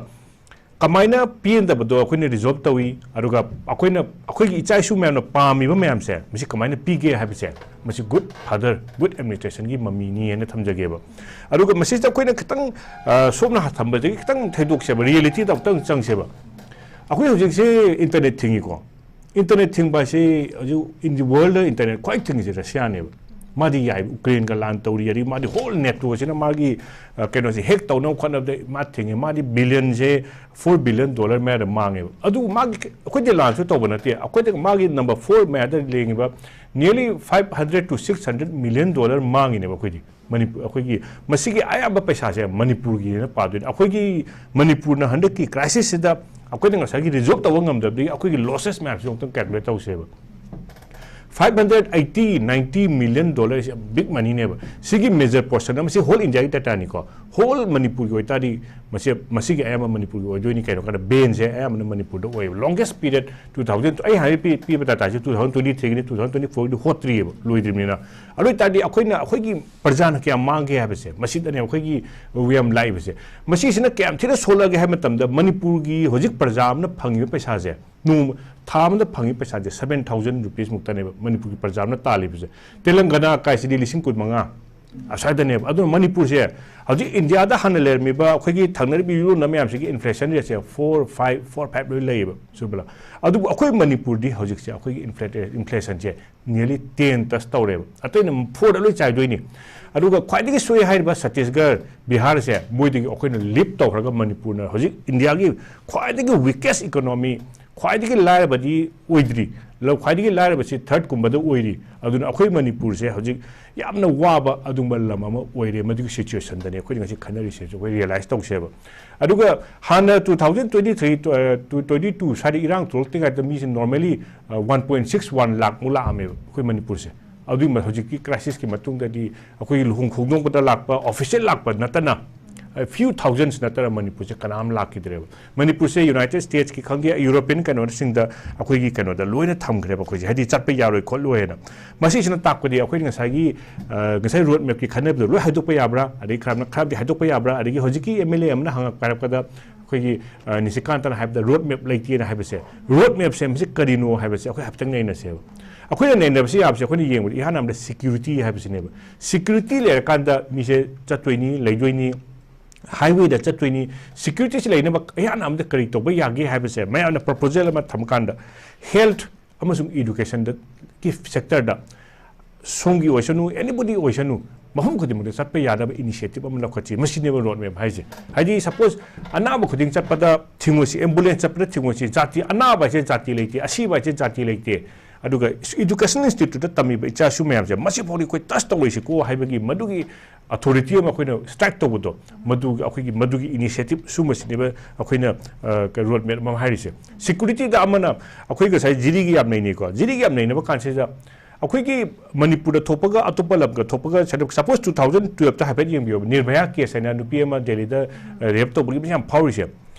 ꯀꯃꯥꯏꯅ ꯄꯦꯟꯗꯕꯗꯣ ꯑꯩꯈꯣꯏꯅ ꯔꯤꯖꯣꯜꯕ ꯇꯧꯏ, ꯑꯗꯨꯒ ꯑꯩꯈꯣꯏꯅ, ꯑꯩꯈꯣꯏꯒꯤ ꯏꯆꯥ ꯏꯁꯨ ꯃꯌꯥꯝꯅ ꯄꯥꯝꯃꯤꯕ ꯃꯌꯥꯝꯁꯦ ꯃꯁꯤ ꯀꯃꯥꯏꯅ ꯄꯤꯒꯦ ꯍꯥꯏꯕꯁꯦ, ꯃꯁꯤ ꯒꯨꯗ ꯐꯥꯗꯔ, ꯒꯨꯗ ꯑꯦꯗꯃꯤꯅꯤꯁꯇ꯭ꯔꯦꯁꯟꯒꯤ ꯃꯃꯤꯅꯤ ꯍꯥꯏꯅ ꯊꯝꯖꯒꯦꯕ꯫ ꯑꯗꯨꯒ ꯃꯁꯤꯁꯤꯗ ꯑꯩꯈꯣꯏꯅ ꯈꯤꯇꯪ, ꯑ, ꯁꯣꯝꯅ ꯊꯝꯕꯗꯒꯤ ꯈꯤꯇꯪ ꯊꯩꯗꯣꯛꯁꯦꯕ, ꯔꯤꯌꯦꯂꯤꯇꯤꯗ ꯑꯃꯨꯛꯇꯪ ꯆꯪꯁꯦꯕ꯫ ꯑꯩꯈꯣꯏ ꯍꯧꯖꯤꯛꯁꯦ ꯏꯟꯇꯔꯅꯦꯠ ꯊꯤꯡꯉꯤꯀꯣ꯫ ꯏꯟꯇꯔꯅꯦꯠ ꯊꯤꯡꯕ ꯍꯥꯏꯁꯤ ꯍꯧꯖꯤꯛ ꯏꯟ ꯗꯤ ꯋꯥꯔꯜꯗ ꯏꯟꯇꯔꯅꯦꯠ ꯈ꯭ꯋꯥꯏ ꯊꯤꯡꯉꯤꯁꯦ ꯔꯁꯤꯌꯥꯅꯦꯕ꯫ ꯃꯥꯗꯤ ꯌꯥꯏ, ꯎꯀ꯭ꯔꯦꯟꯒ ꯂꯥꯟ ꯇꯧꯔꯤ, ꯑꯗꯩ ꯃꯥꯗꯤ ꯍꯣꯜ ꯅꯦꯇꯣꯁꯤꯅ ꯃꯥꯒꯤ, ꯑ, ꯀꯩꯅꯣꯁꯦ ꯍꯦꯛ ꯇꯧꯅꯕ ꯈꯣꯠꯅꯕꯗ ꯃꯥ ꯊꯤꯡꯉꯦ꯫ ꯃꯥꯗꯤ ꯕꯤꯂꯤꯌꯟꯁꯦ, ꯐꯣꯔ ꯕꯤꯂꯤꯌꯟ ꯗꯣꯂꯔ ꯃꯌꯥꯗ ꯃꯥꯡꯉꯦꯕ꯫ ꯑꯗꯨ ꯃꯥꯒꯤ, ꯑꯩꯈꯣꯏꯗꯤ ꯂꯥꯟꯁꯨ ꯇꯧꯕ ꯅꯠꯇꯦ, ꯑꯩꯈꯣꯏꯗ ꯃꯥꯒꯤ ꯅꯝꯕꯔ ꯐꯣꯔ ꯃꯌꯥꯗ ꯂꯦꯡꯉꯤꯕ nearly five hundred to six hundred million dollar ꯃꯥꯡꯉꯤꯅꯦꯕ ꯑꯩꯈꯣꯏꯗꯤ꯫ ꯃꯅꯤꯄꯨꯔ, ꯑꯩꯈꯣꯏꯒꯤ ꯃꯁꯤꯒꯤ ꯑꯌꯥꯝꯕ ꯄꯩꯁꯥꯁꯦ ꯃꯅꯤꯄꯨꯔꯒꯤꯅ ꯄꯥꯗꯣꯏꯅꯤ꯫ ꯑꯩꯈꯣꯏꯒꯤ ꯃꯅꯤꯄꯨꯔꯅ ꯍꯟꯗꯛꯀꯤ ꯀ꯭ꯔꯥꯏꯁꯤꯁꯁꯤꯗ ꯑꯩꯈꯣꯏꯅ ꯉꯁꯥꯏꯒꯤ ꯔꯤꯖꯣꯜꯕ ꯇꯧꯕ ꯉꯝꯗꯕꯗꯒꯤ ꯑꯩꯈꯣꯏꯒꯤ ꯂꯣꯁꯦꯁ ꯃꯌꯥꯝꯁꯦ ꯑꯃꯨꯛꯇꯪ calculate ꯇꯧꯁꯦꯕ꯫ Five hundred eighty, ninety million dollar is a big money ꯅꯦꯕ꯫ ꯁꯤꯒꯤ ꯃꯦꯖꯔ ꯄꯣꯔꯁꯟ ꯑꯃ, ꯁꯤ ꯍꯣꯜ ꯏꯟꯗꯤꯌꯥꯒꯤ ꯗꯦꯇꯥꯅꯤꯀꯣ, ꯍꯣꯜ ꯃꯅꯤꯄꯨꯔꯒꯤ ꯑꯣꯏꯇꯥꯔꯗꯤ ꯃꯁꯤ, ꯃꯁꯤꯒꯤ ꯑꯌꯥꯝꯕ ꯃꯅꯤꯄꯨꯔꯒꯤ ꯑꯣꯏꯗꯣꯏꯅꯤ꯫ ꯀꯩꯅꯣ ꯀꯥꯟꯗ ꯕꯦꯟꯁꯦ ꯑꯌꯥꯝꯕꯅ ꯃꯅꯤꯄꯨꯔꯗ ꯑꯣꯏꯌꯦꯕ꯫ ꯂꯣꯡꯒꯦꯁ ꯄꯤꯔꯤꯌꯗ ꯇꯨ ꯊꯥꯎꯖꯟ, ꯑꯩ ꯍꯥꯏꯔꯤꯕ ꯄꯤ-, ꯄꯤꯕ ꯗꯦꯇꯥꯁꯦ ꯇꯨ ꯊꯥꯎꯖꯟ ꯇ꯭ꯋꯦꯟꯇꯤ ꯊ꯭ꯔꯤꯒꯤꯅꯤ, ꯇꯨ ꯊꯥꯎꯖꯟ ꯇ꯭ꯋꯦꯟꯇꯤ ꯐꯣꯔꯒꯤꯗꯤ ꯍꯣꯠꯇ꯭ꯔꯤꯑꯕ, ꯂꯣꯏꯗ꯭ꯔꯤꯕꯅꯤꯅ꯫ ꯑꯗꯨ ꯑꯣꯏꯇꯥꯔꯗꯤ ꯑꯩꯈꯣꯏꯅ, ꯑꯩꯈꯣꯏꯒꯤ ꯄ꯭ꯔꯖꯥꯅ ꯀꯌꯥꯝ ꯃꯥꯡꯒꯦ ꯍꯥꯏꯕꯁꯦ, ꯃꯁꯤꯗꯅꯦ ꯑꯩꯈꯣꯏꯒꯤ ꯌꯥꯝ ꯂꯥꯛꯏꯕꯁꯦ꯫ ꯃꯁꯤꯁꯤꯅ ꯀꯌꯥꯝ ꯊꯤꯅ ꯁꯣꯛꯂꯛꯑꯒꯦ ꯍꯥꯏꯕ ꯃꯇꯝꯗ, ꯃꯅꯤꯄꯨꯔꯒꯤ ꯍꯧꯖꯤꯛ ꯄ꯭ꯔꯖꯥ ꯑꯃꯅ ꯐꯪꯉꯤꯕ ꯄꯩꯁꯥꯁꯦ, ꯅꯣꯡꯃ, ꯊꯥ ꯑꯃꯗ ꯐꯪꯉꯤꯕ ꯄꯩꯁꯥꯁꯦ seven thousand rupees ꯃꯨꯛꯇꯅꯦꯕ ꯃꯅꯤꯄꯨꯔꯒꯤ ꯄ꯭ꯔꯖꯥ ꯑꯃꯅ ꯇꯥꯜꯂꯤꯕꯁꯦ꯫ ꯇꯦꯂꯪꯒꯅꯥ ꯀꯥꯏꯁꯤꯗꯤ ꯂꯤꯁꯤꯡ ꯀꯨꯟ ꯃꯉꯥ ꯑꯁ꯭ꯋꯥꯏꯗꯅꯦꯕ꯫ ꯑꯗꯨꯅ ꯃꯅꯤꯄꯨꯔꯁꯦ ꯍꯧꯖꯤꯛ ꯏꯟꯗꯤꯌꯥꯗ ꯍꯥꯟꯅ ꯂꯩꯔꯝꯃꯤꯕ ꯑꯩꯈꯣꯏꯒꯤ ꯊꯪꯅꯔꯤꯕ ꯌꯨꯔꯣꯞꯅ ꯃꯌꯥꯝꯁꯤꯒꯤ inflation ꯔꯦꯠꯁꯦ four, five, four, five ꯂꯣꯏ ꯂꯩꯌꯦꯕ, ꯆꯨꯝꯕ꯭ꯔꯥ? ꯑꯗꯨꯕꯨ ꯑꯩꯈꯣꯏ ꯃꯅꯤꯄꯨꯔꯗꯤ ꯍꯧꯖꯤꯛꯁꯦ ꯑꯩꯈꯣꯏꯒꯤ ꯏꯟꯐ꯭ꯂꯦ-, ꯏꯟꯐ꯭ꯂꯦꯁꯟꯁꯦ nearly ten touch ꯇꯧꯔꯦꯕ꯫ ꯑꯇꯩꯅ ꯐꯣꯔꯗ ꯂꯣꯏ ꯆꯥꯏꯗꯣꯏꯅꯤ꯫ ꯑꯗꯨꯒ ꯈ꯭ꯋꯥꯏꯗꯒꯤ ꯁꯣꯛꯑꯦ ꯍꯥꯏꯔꯤꯕ ꯆꯇꯤꯁꯒꯔ, ꯕꯤꯍꯥꯔꯁꯦ ꯃꯣꯏꯗꯒꯤ ꯑꯩꯈꯣꯏꯅ ꯂꯤꯞ ꯇꯧꯈ꯭ꯔꯒ ꯃꯅꯤꯄꯨꯔꯅ ꯍꯧꯖꯤꯛ ꯏꯟꯗꯤꯌꯥꯒꯤ ꯈ꯭ꯋꯥꯏꯗꯒꯤ ꯋꯤꯀꯦꯁ ꯏꯀꯣꯅꯣꯃꯤ, ꯈ꯭ꯋꯥꯏꯗꯒꯤ ꯂꯥꯏꯔꯕꯗꯤ ꯑꯣꯏꯗ꯭ꯔꯤ꯫ ꯂꯝ ꯈ꯭ꯋꯥꯏꯗꯒꯤ ꯂꯥꯏꯔꯕꯁꯤ ꯊꯥꯔꯠ ꯀꯨꯝꯕꯗ ꯑꯣꯏꯔꯤ꯫ ꯑꯗꯨꯅ ꯑꯩꯈꯣꯏ ꯃꯅꯤꯄꯨꯔꯁꯦ ꯍꯧꯖꯤꯛ ꯌꯥꯝꯅ ꯋꯥꯕ ꯑꯗꯨꯒꯨꯝꯕ ꯂꯝ ꯑꯃ ꯑꯣꯏꯔꯦ꯫ ꯃꯗꯨꯒꯤ ꯁꯤꯆꯨꯋꯦꯁꯟꯗꯅꯤ ꯑꯩꯈꯣꯏꯅ ꯉꯁꯤ ꯈꯟꯅꯔꯤꯁꯦ, ꯑꯩꯈꯣꯏ ꯔꯤꯌꯦꯂꯥꯏꯁ ꯇꯧꯁꯦꯕ꯫ ꯑꯗꯨꯒ ꯍꯥꯟꯅ two thousand twenty three, two, twenty two ꯁ꯭ꯋꯥꯏꯗ ꯏꯔꯥꯡ ꯊꯣꯛꯂꯛꯇ꯭ꯔꯤꯉꯩꯗ ꯃꯤꯁꯦ normally, ꯑ, one point six one ꯂꯥꯛꯃꯨꯛ ꯂꯥꯛꯑꯝꯃꯦꯕ ꯑꯩꯈꯣꯏ ꯃꯅꯤꯄꯨꯔꯁꯦ꯫ ꯑꯗꯨꯒꯤ ꯃ-, ꯍꯧꯖꯤꯛꯀꯤ ꯀ꯭ꯔꯥꯏꯁꯤꯁꯀꯤ ꯃꯇꯨꯡꯗꯗꯤ ꯑꯩꯈꯣꯏꯒꯤ ꯂꯨꯍꯣꯡ ꯈꯣꯡꯗꯣꯡꯕꯗ ꯂꯥꯛꯄ, ꯑꯣꯐꯤꯁꯤꯌꯦꯜ ꯂꯥꯛꯄ ꯅꯠꯇꯅ, a few thousands ꯅꯠꯇꯅ ꯃꯅꯤꯄꯨꯔꯁꯦ ꯀꯅꯥꯝ ꯂꯥꯛꯈꯤꯗ꯭ꯔꯦꯕ꯫ ꯃꯅꯤꯄꯨꯔꯁꯦ ꯌꯨꯅꯥꯏꯇꯦꯗ ꯁ꯭ꯇꯦꯠꯁꯀꯤ ꯈꯪꯗꯦ, ꯌꯨꯔꯣꯄꯤꯌꯟ ꯀꯩꯅꯣꯁꯤꯡꯗ ꯑꯩꯈꯣꯏꯒꯤ ꯀꯩꯅꯣꯗ ꯂꯣꯏꯅ ꯊꯝꯈ꯭ꯔꯦꯕ ꯑꯩꯈꯣꯏꯁꯦ, ꯍꯥꯏꯗꯤ ꯆꯠꯄ ꯌꯥꯔꯣꯏ ꯈꯣꯠꯂꯣꯏꯅ꯫ ꯃꯁꯤꯁꯤꯅ ꯇꯥꯛꯄꯗꯤ ꯑꯩꯈꯣꯏꯅ ꯉꯁꯥꯏꯒꯤ, ꯑ, ꯉꯁꯥꯏ ꯔꯣꯗ ꯃꯦꯞꯀꯤ ꯈꯟꯅꯕꯗꯣ ꯂꯣꯏ ꯍꯥꯏꯗꯣꯛꯄ ꯌꯥꯕ꯭ꯔꯥ, ꯑꯗꯩ ꯈꯔ ꯑꯃꯅ ꯈꯔꯗꯤ ꯍꯥꯏꯗꯣꯛꯄ ꯌꯥꯕ꯭ꯔꯥ, ꯑꯗꯒꯤ ꯍꯧꯖꯤꯛꯀꯤ ꯑꯦꯝ ꯑꯦꯜ ꯑꯦ ꯑꯃꯅ ꯍꯪꯉꯛꯄ ꯍꯥꯏꯔꯛꯄꯗ ꯑꯩꯈꯣꯏꯒꯤ, ꯑ, ꯅꯤꯁꯤꯀꯥꯟꯇꯅ ꯍꯥꯏꯕꯗ ꯔꯣꯗ ꯃꯦꯞ ꯂꯩꯇꯦꯅ ꯍꯥꯏꯕꯁꯦ, ꯔꯣꯗ ꯃꯦꯞꯁꯦ ꯃꯁꯤ ꯀꯔꯤꯅꯣ ꯍꯥꯏꯕꯁꯦ ꯑꯩꯈꯣꯏ ꯍꯥꯏꯐꯦꯠꯇꯪ ꯅꯩꯅꯁꯦꯕ꯫ ꯑꯩꯈꯣꯏꯅ ꯅꯩꯅꯕꯁꯤ ꯌꯥꯕꯁꯦ ꯑꯩꯈꯣꯏꯅ ꯌꯦꯡꯕꯗ ꯏꯍꯥꯟ ꯍꯥꯟꯕꯗ ꯁꯦꯀ꯭ꯌꯨꯔꯤꯇꯤ ꯍꯥꯏꯕꯁꯤꯅꯦꯕ꯫ ꯁꯦꯀ꯭ꯌꯨꯔꯤꯇꯤ ꯂꯩꯔꯀꯥꯟꯗ ꯃꯤꯁꯦ ꯆꯠꯇꯣꯏꯅꯤ, ꯂꯩꯗꯣꯏꯅꯤ, ꯍꯥꯏꯋꯦꯗ ꯆꯠꯇꯣꯏꯅꯤ꯫ ꯁꯦꯀ꯭ꯌꯨꯔꯤꯇꯤꯁꯤ ꯂꯩꯅꯕ ꯑꯩꯍꯥꯟ ꯑꯃꯗ ꯀꯔꯤ ꯇꯧꯕ ꯌꯥꯒꯦ ꯍꯥꯏꯕꯁꯦ ꯃꯌꯥꯝꯅ ꯄ꯭ꯔꯣꯄꯣꯖꯦꯜ ꯑꯃ ꯊꯝꯃꯀꯥꯟꯗ ꯍꯦꯜꯊ ꯑꯃꯁꯨꯡ ꯏꯗꯨꯀꯦꯁꯟꯗꯒꯤ ꯁꯦꯛꯇꯔꯗ ꯁꯣꯝꯒꯤ ꯑꯣꯏꯁꯅꯨ, ꯑꯦꯅꯤꯕꯣꯗꯤ ꯑꯣꯏꯁꯅꯨ, ꯃꯐꯝ ꯈꯨꯗꯤꯡꯃꯛꯇ ꯆꯠꯄ ꯌꯥꯅꯕ ꯏꯅꯤꯁꯤꯌꯦꯇꯤꯚ ꯑꯃ ꯂꯧꯈꯠꯁꯤ꯫ ꯃꯁꯤꯅꯦꯕ ꯔꯣꯗ ꯃꯦꯞ ꯍꯥꯏꯁꯦ꯫ ꯍꯥꯏꯗꯤ, ꯁꯄꯣꯁ, ꯑꯅꯥꯕ ꯈꯨꯗꯤꯡ ꯆꯠꯄꯗ ꯊꯤꯡꯉꯨꯁꯤ, ꯑꯦꯝꯕꯨꯂꯦꯟꯁ ꯆꯠꯄꯗ ꯊꯤꯡꯉꯨꯁꯤ, ꯖꯥꯇꯤ, ꯑꯅꯥꯕ ꯍꯥꯏꯁꯦ ꯖꯥꯇꯤ ꯂꯩꯇꯦ, ꯑꯁꯤꯕ ꯍꯥꯏꯁꯦ ꯖꯥꯇꯤ ꯂꯩꯇꯦ꯫ ꯑꯗꯨꯒ ꯏꯗꯨꯀꯦꯁꯅꯦꯜ ꯏꯟꯁꯇꯤꯇ꯭ꯌꯨꯠꯇ ꯇꯝꯃꯤꯕ ꯏꯆꯥꯁꯨ ꯃꯌꯥꯝꯁꯦ ꯃꯁꯤꯐꯥꯎꯗꯤ ꯑꯩꯈꯣꯏ ꯇꯆ ꯇꯧꯔꯣꯏꯁꯤꯀꯣ ꯍꯥꯏꯕꯒꯤ ꯃꯗꯨꯒꯤ ꯑꯣꯊꯣꯔꯤꯇꯤ ꯑꯃ ꯑꯩꯈꯣꯏꯅ ꯁ꯭ꯇ꯭ꯔꯥꯏꯛ ꯇꯧꯕꯗꯣ, ꯃꯗꯨꯒꯤ ꯑꯩꯈꯣꯏꯒꯤ ꯃꯗꯨꯒꯤ ꯏꯅꯤꯁꯤꯌꯦꯇꯤꯚ ꯁꯨꯝꯕꯁꯤꯅꯦꯕ ꯑꯩꯈꯣꯏꯅ, ꯑ, ꯀ-, ꯔꯣꯗ ꯃꯦꯞ ꯑꯃ ꯍꯥꯏꯔꯤꯁꯦ꯫ ꯁꯦꯀ꯭ꯌꯨꯔꯤꯇꯤꯗ ꯑꯃꯅ ꯑꯩꯈꯣꯏ ꯉꯁꯥꯏ ꯖꯤꯔꯤꯒꯤ ꯌꯥꯝ ꯅꯩꯅꯩꯀꯣ, ꯖꯤꯔꯤꯒꯤ ꯌꯥꯝ ꯅꯩꯅꯕ ꯀꯥꯟꯁꯤꯗ ꯑꯩꯈꯣꯏꯒꯤ ꯃꯅꯤꯄꯨꯔꯗ ꯊꯣꯛꯄꯒ ꯑꯇꯣꯞꯄ ꯂꯝꯒ ꯊꯣꯛꯄꯒ, ꯁꯄꯣꯁ, two thousand twelve ꯇ ꯍꯥꯏꯐꯦꯠ ꯌꯦꯡꯕꯤꯌꯣꯕ, ꯅꯤꯔꯚꯌꯥ ꯀꯦꯁ ꯍꯥꯏꯅ ꯅꯨꯄꯤ ꯑꯃ ꯗꯦꯜꯂꯤꯗ ꯔꯦꯞ ꯇꯧꯕꯒꯤ ꯃꯁꯤ ꯌꯥꯝ ꯐꯥꯎꯔꯤꯁꯦ꯫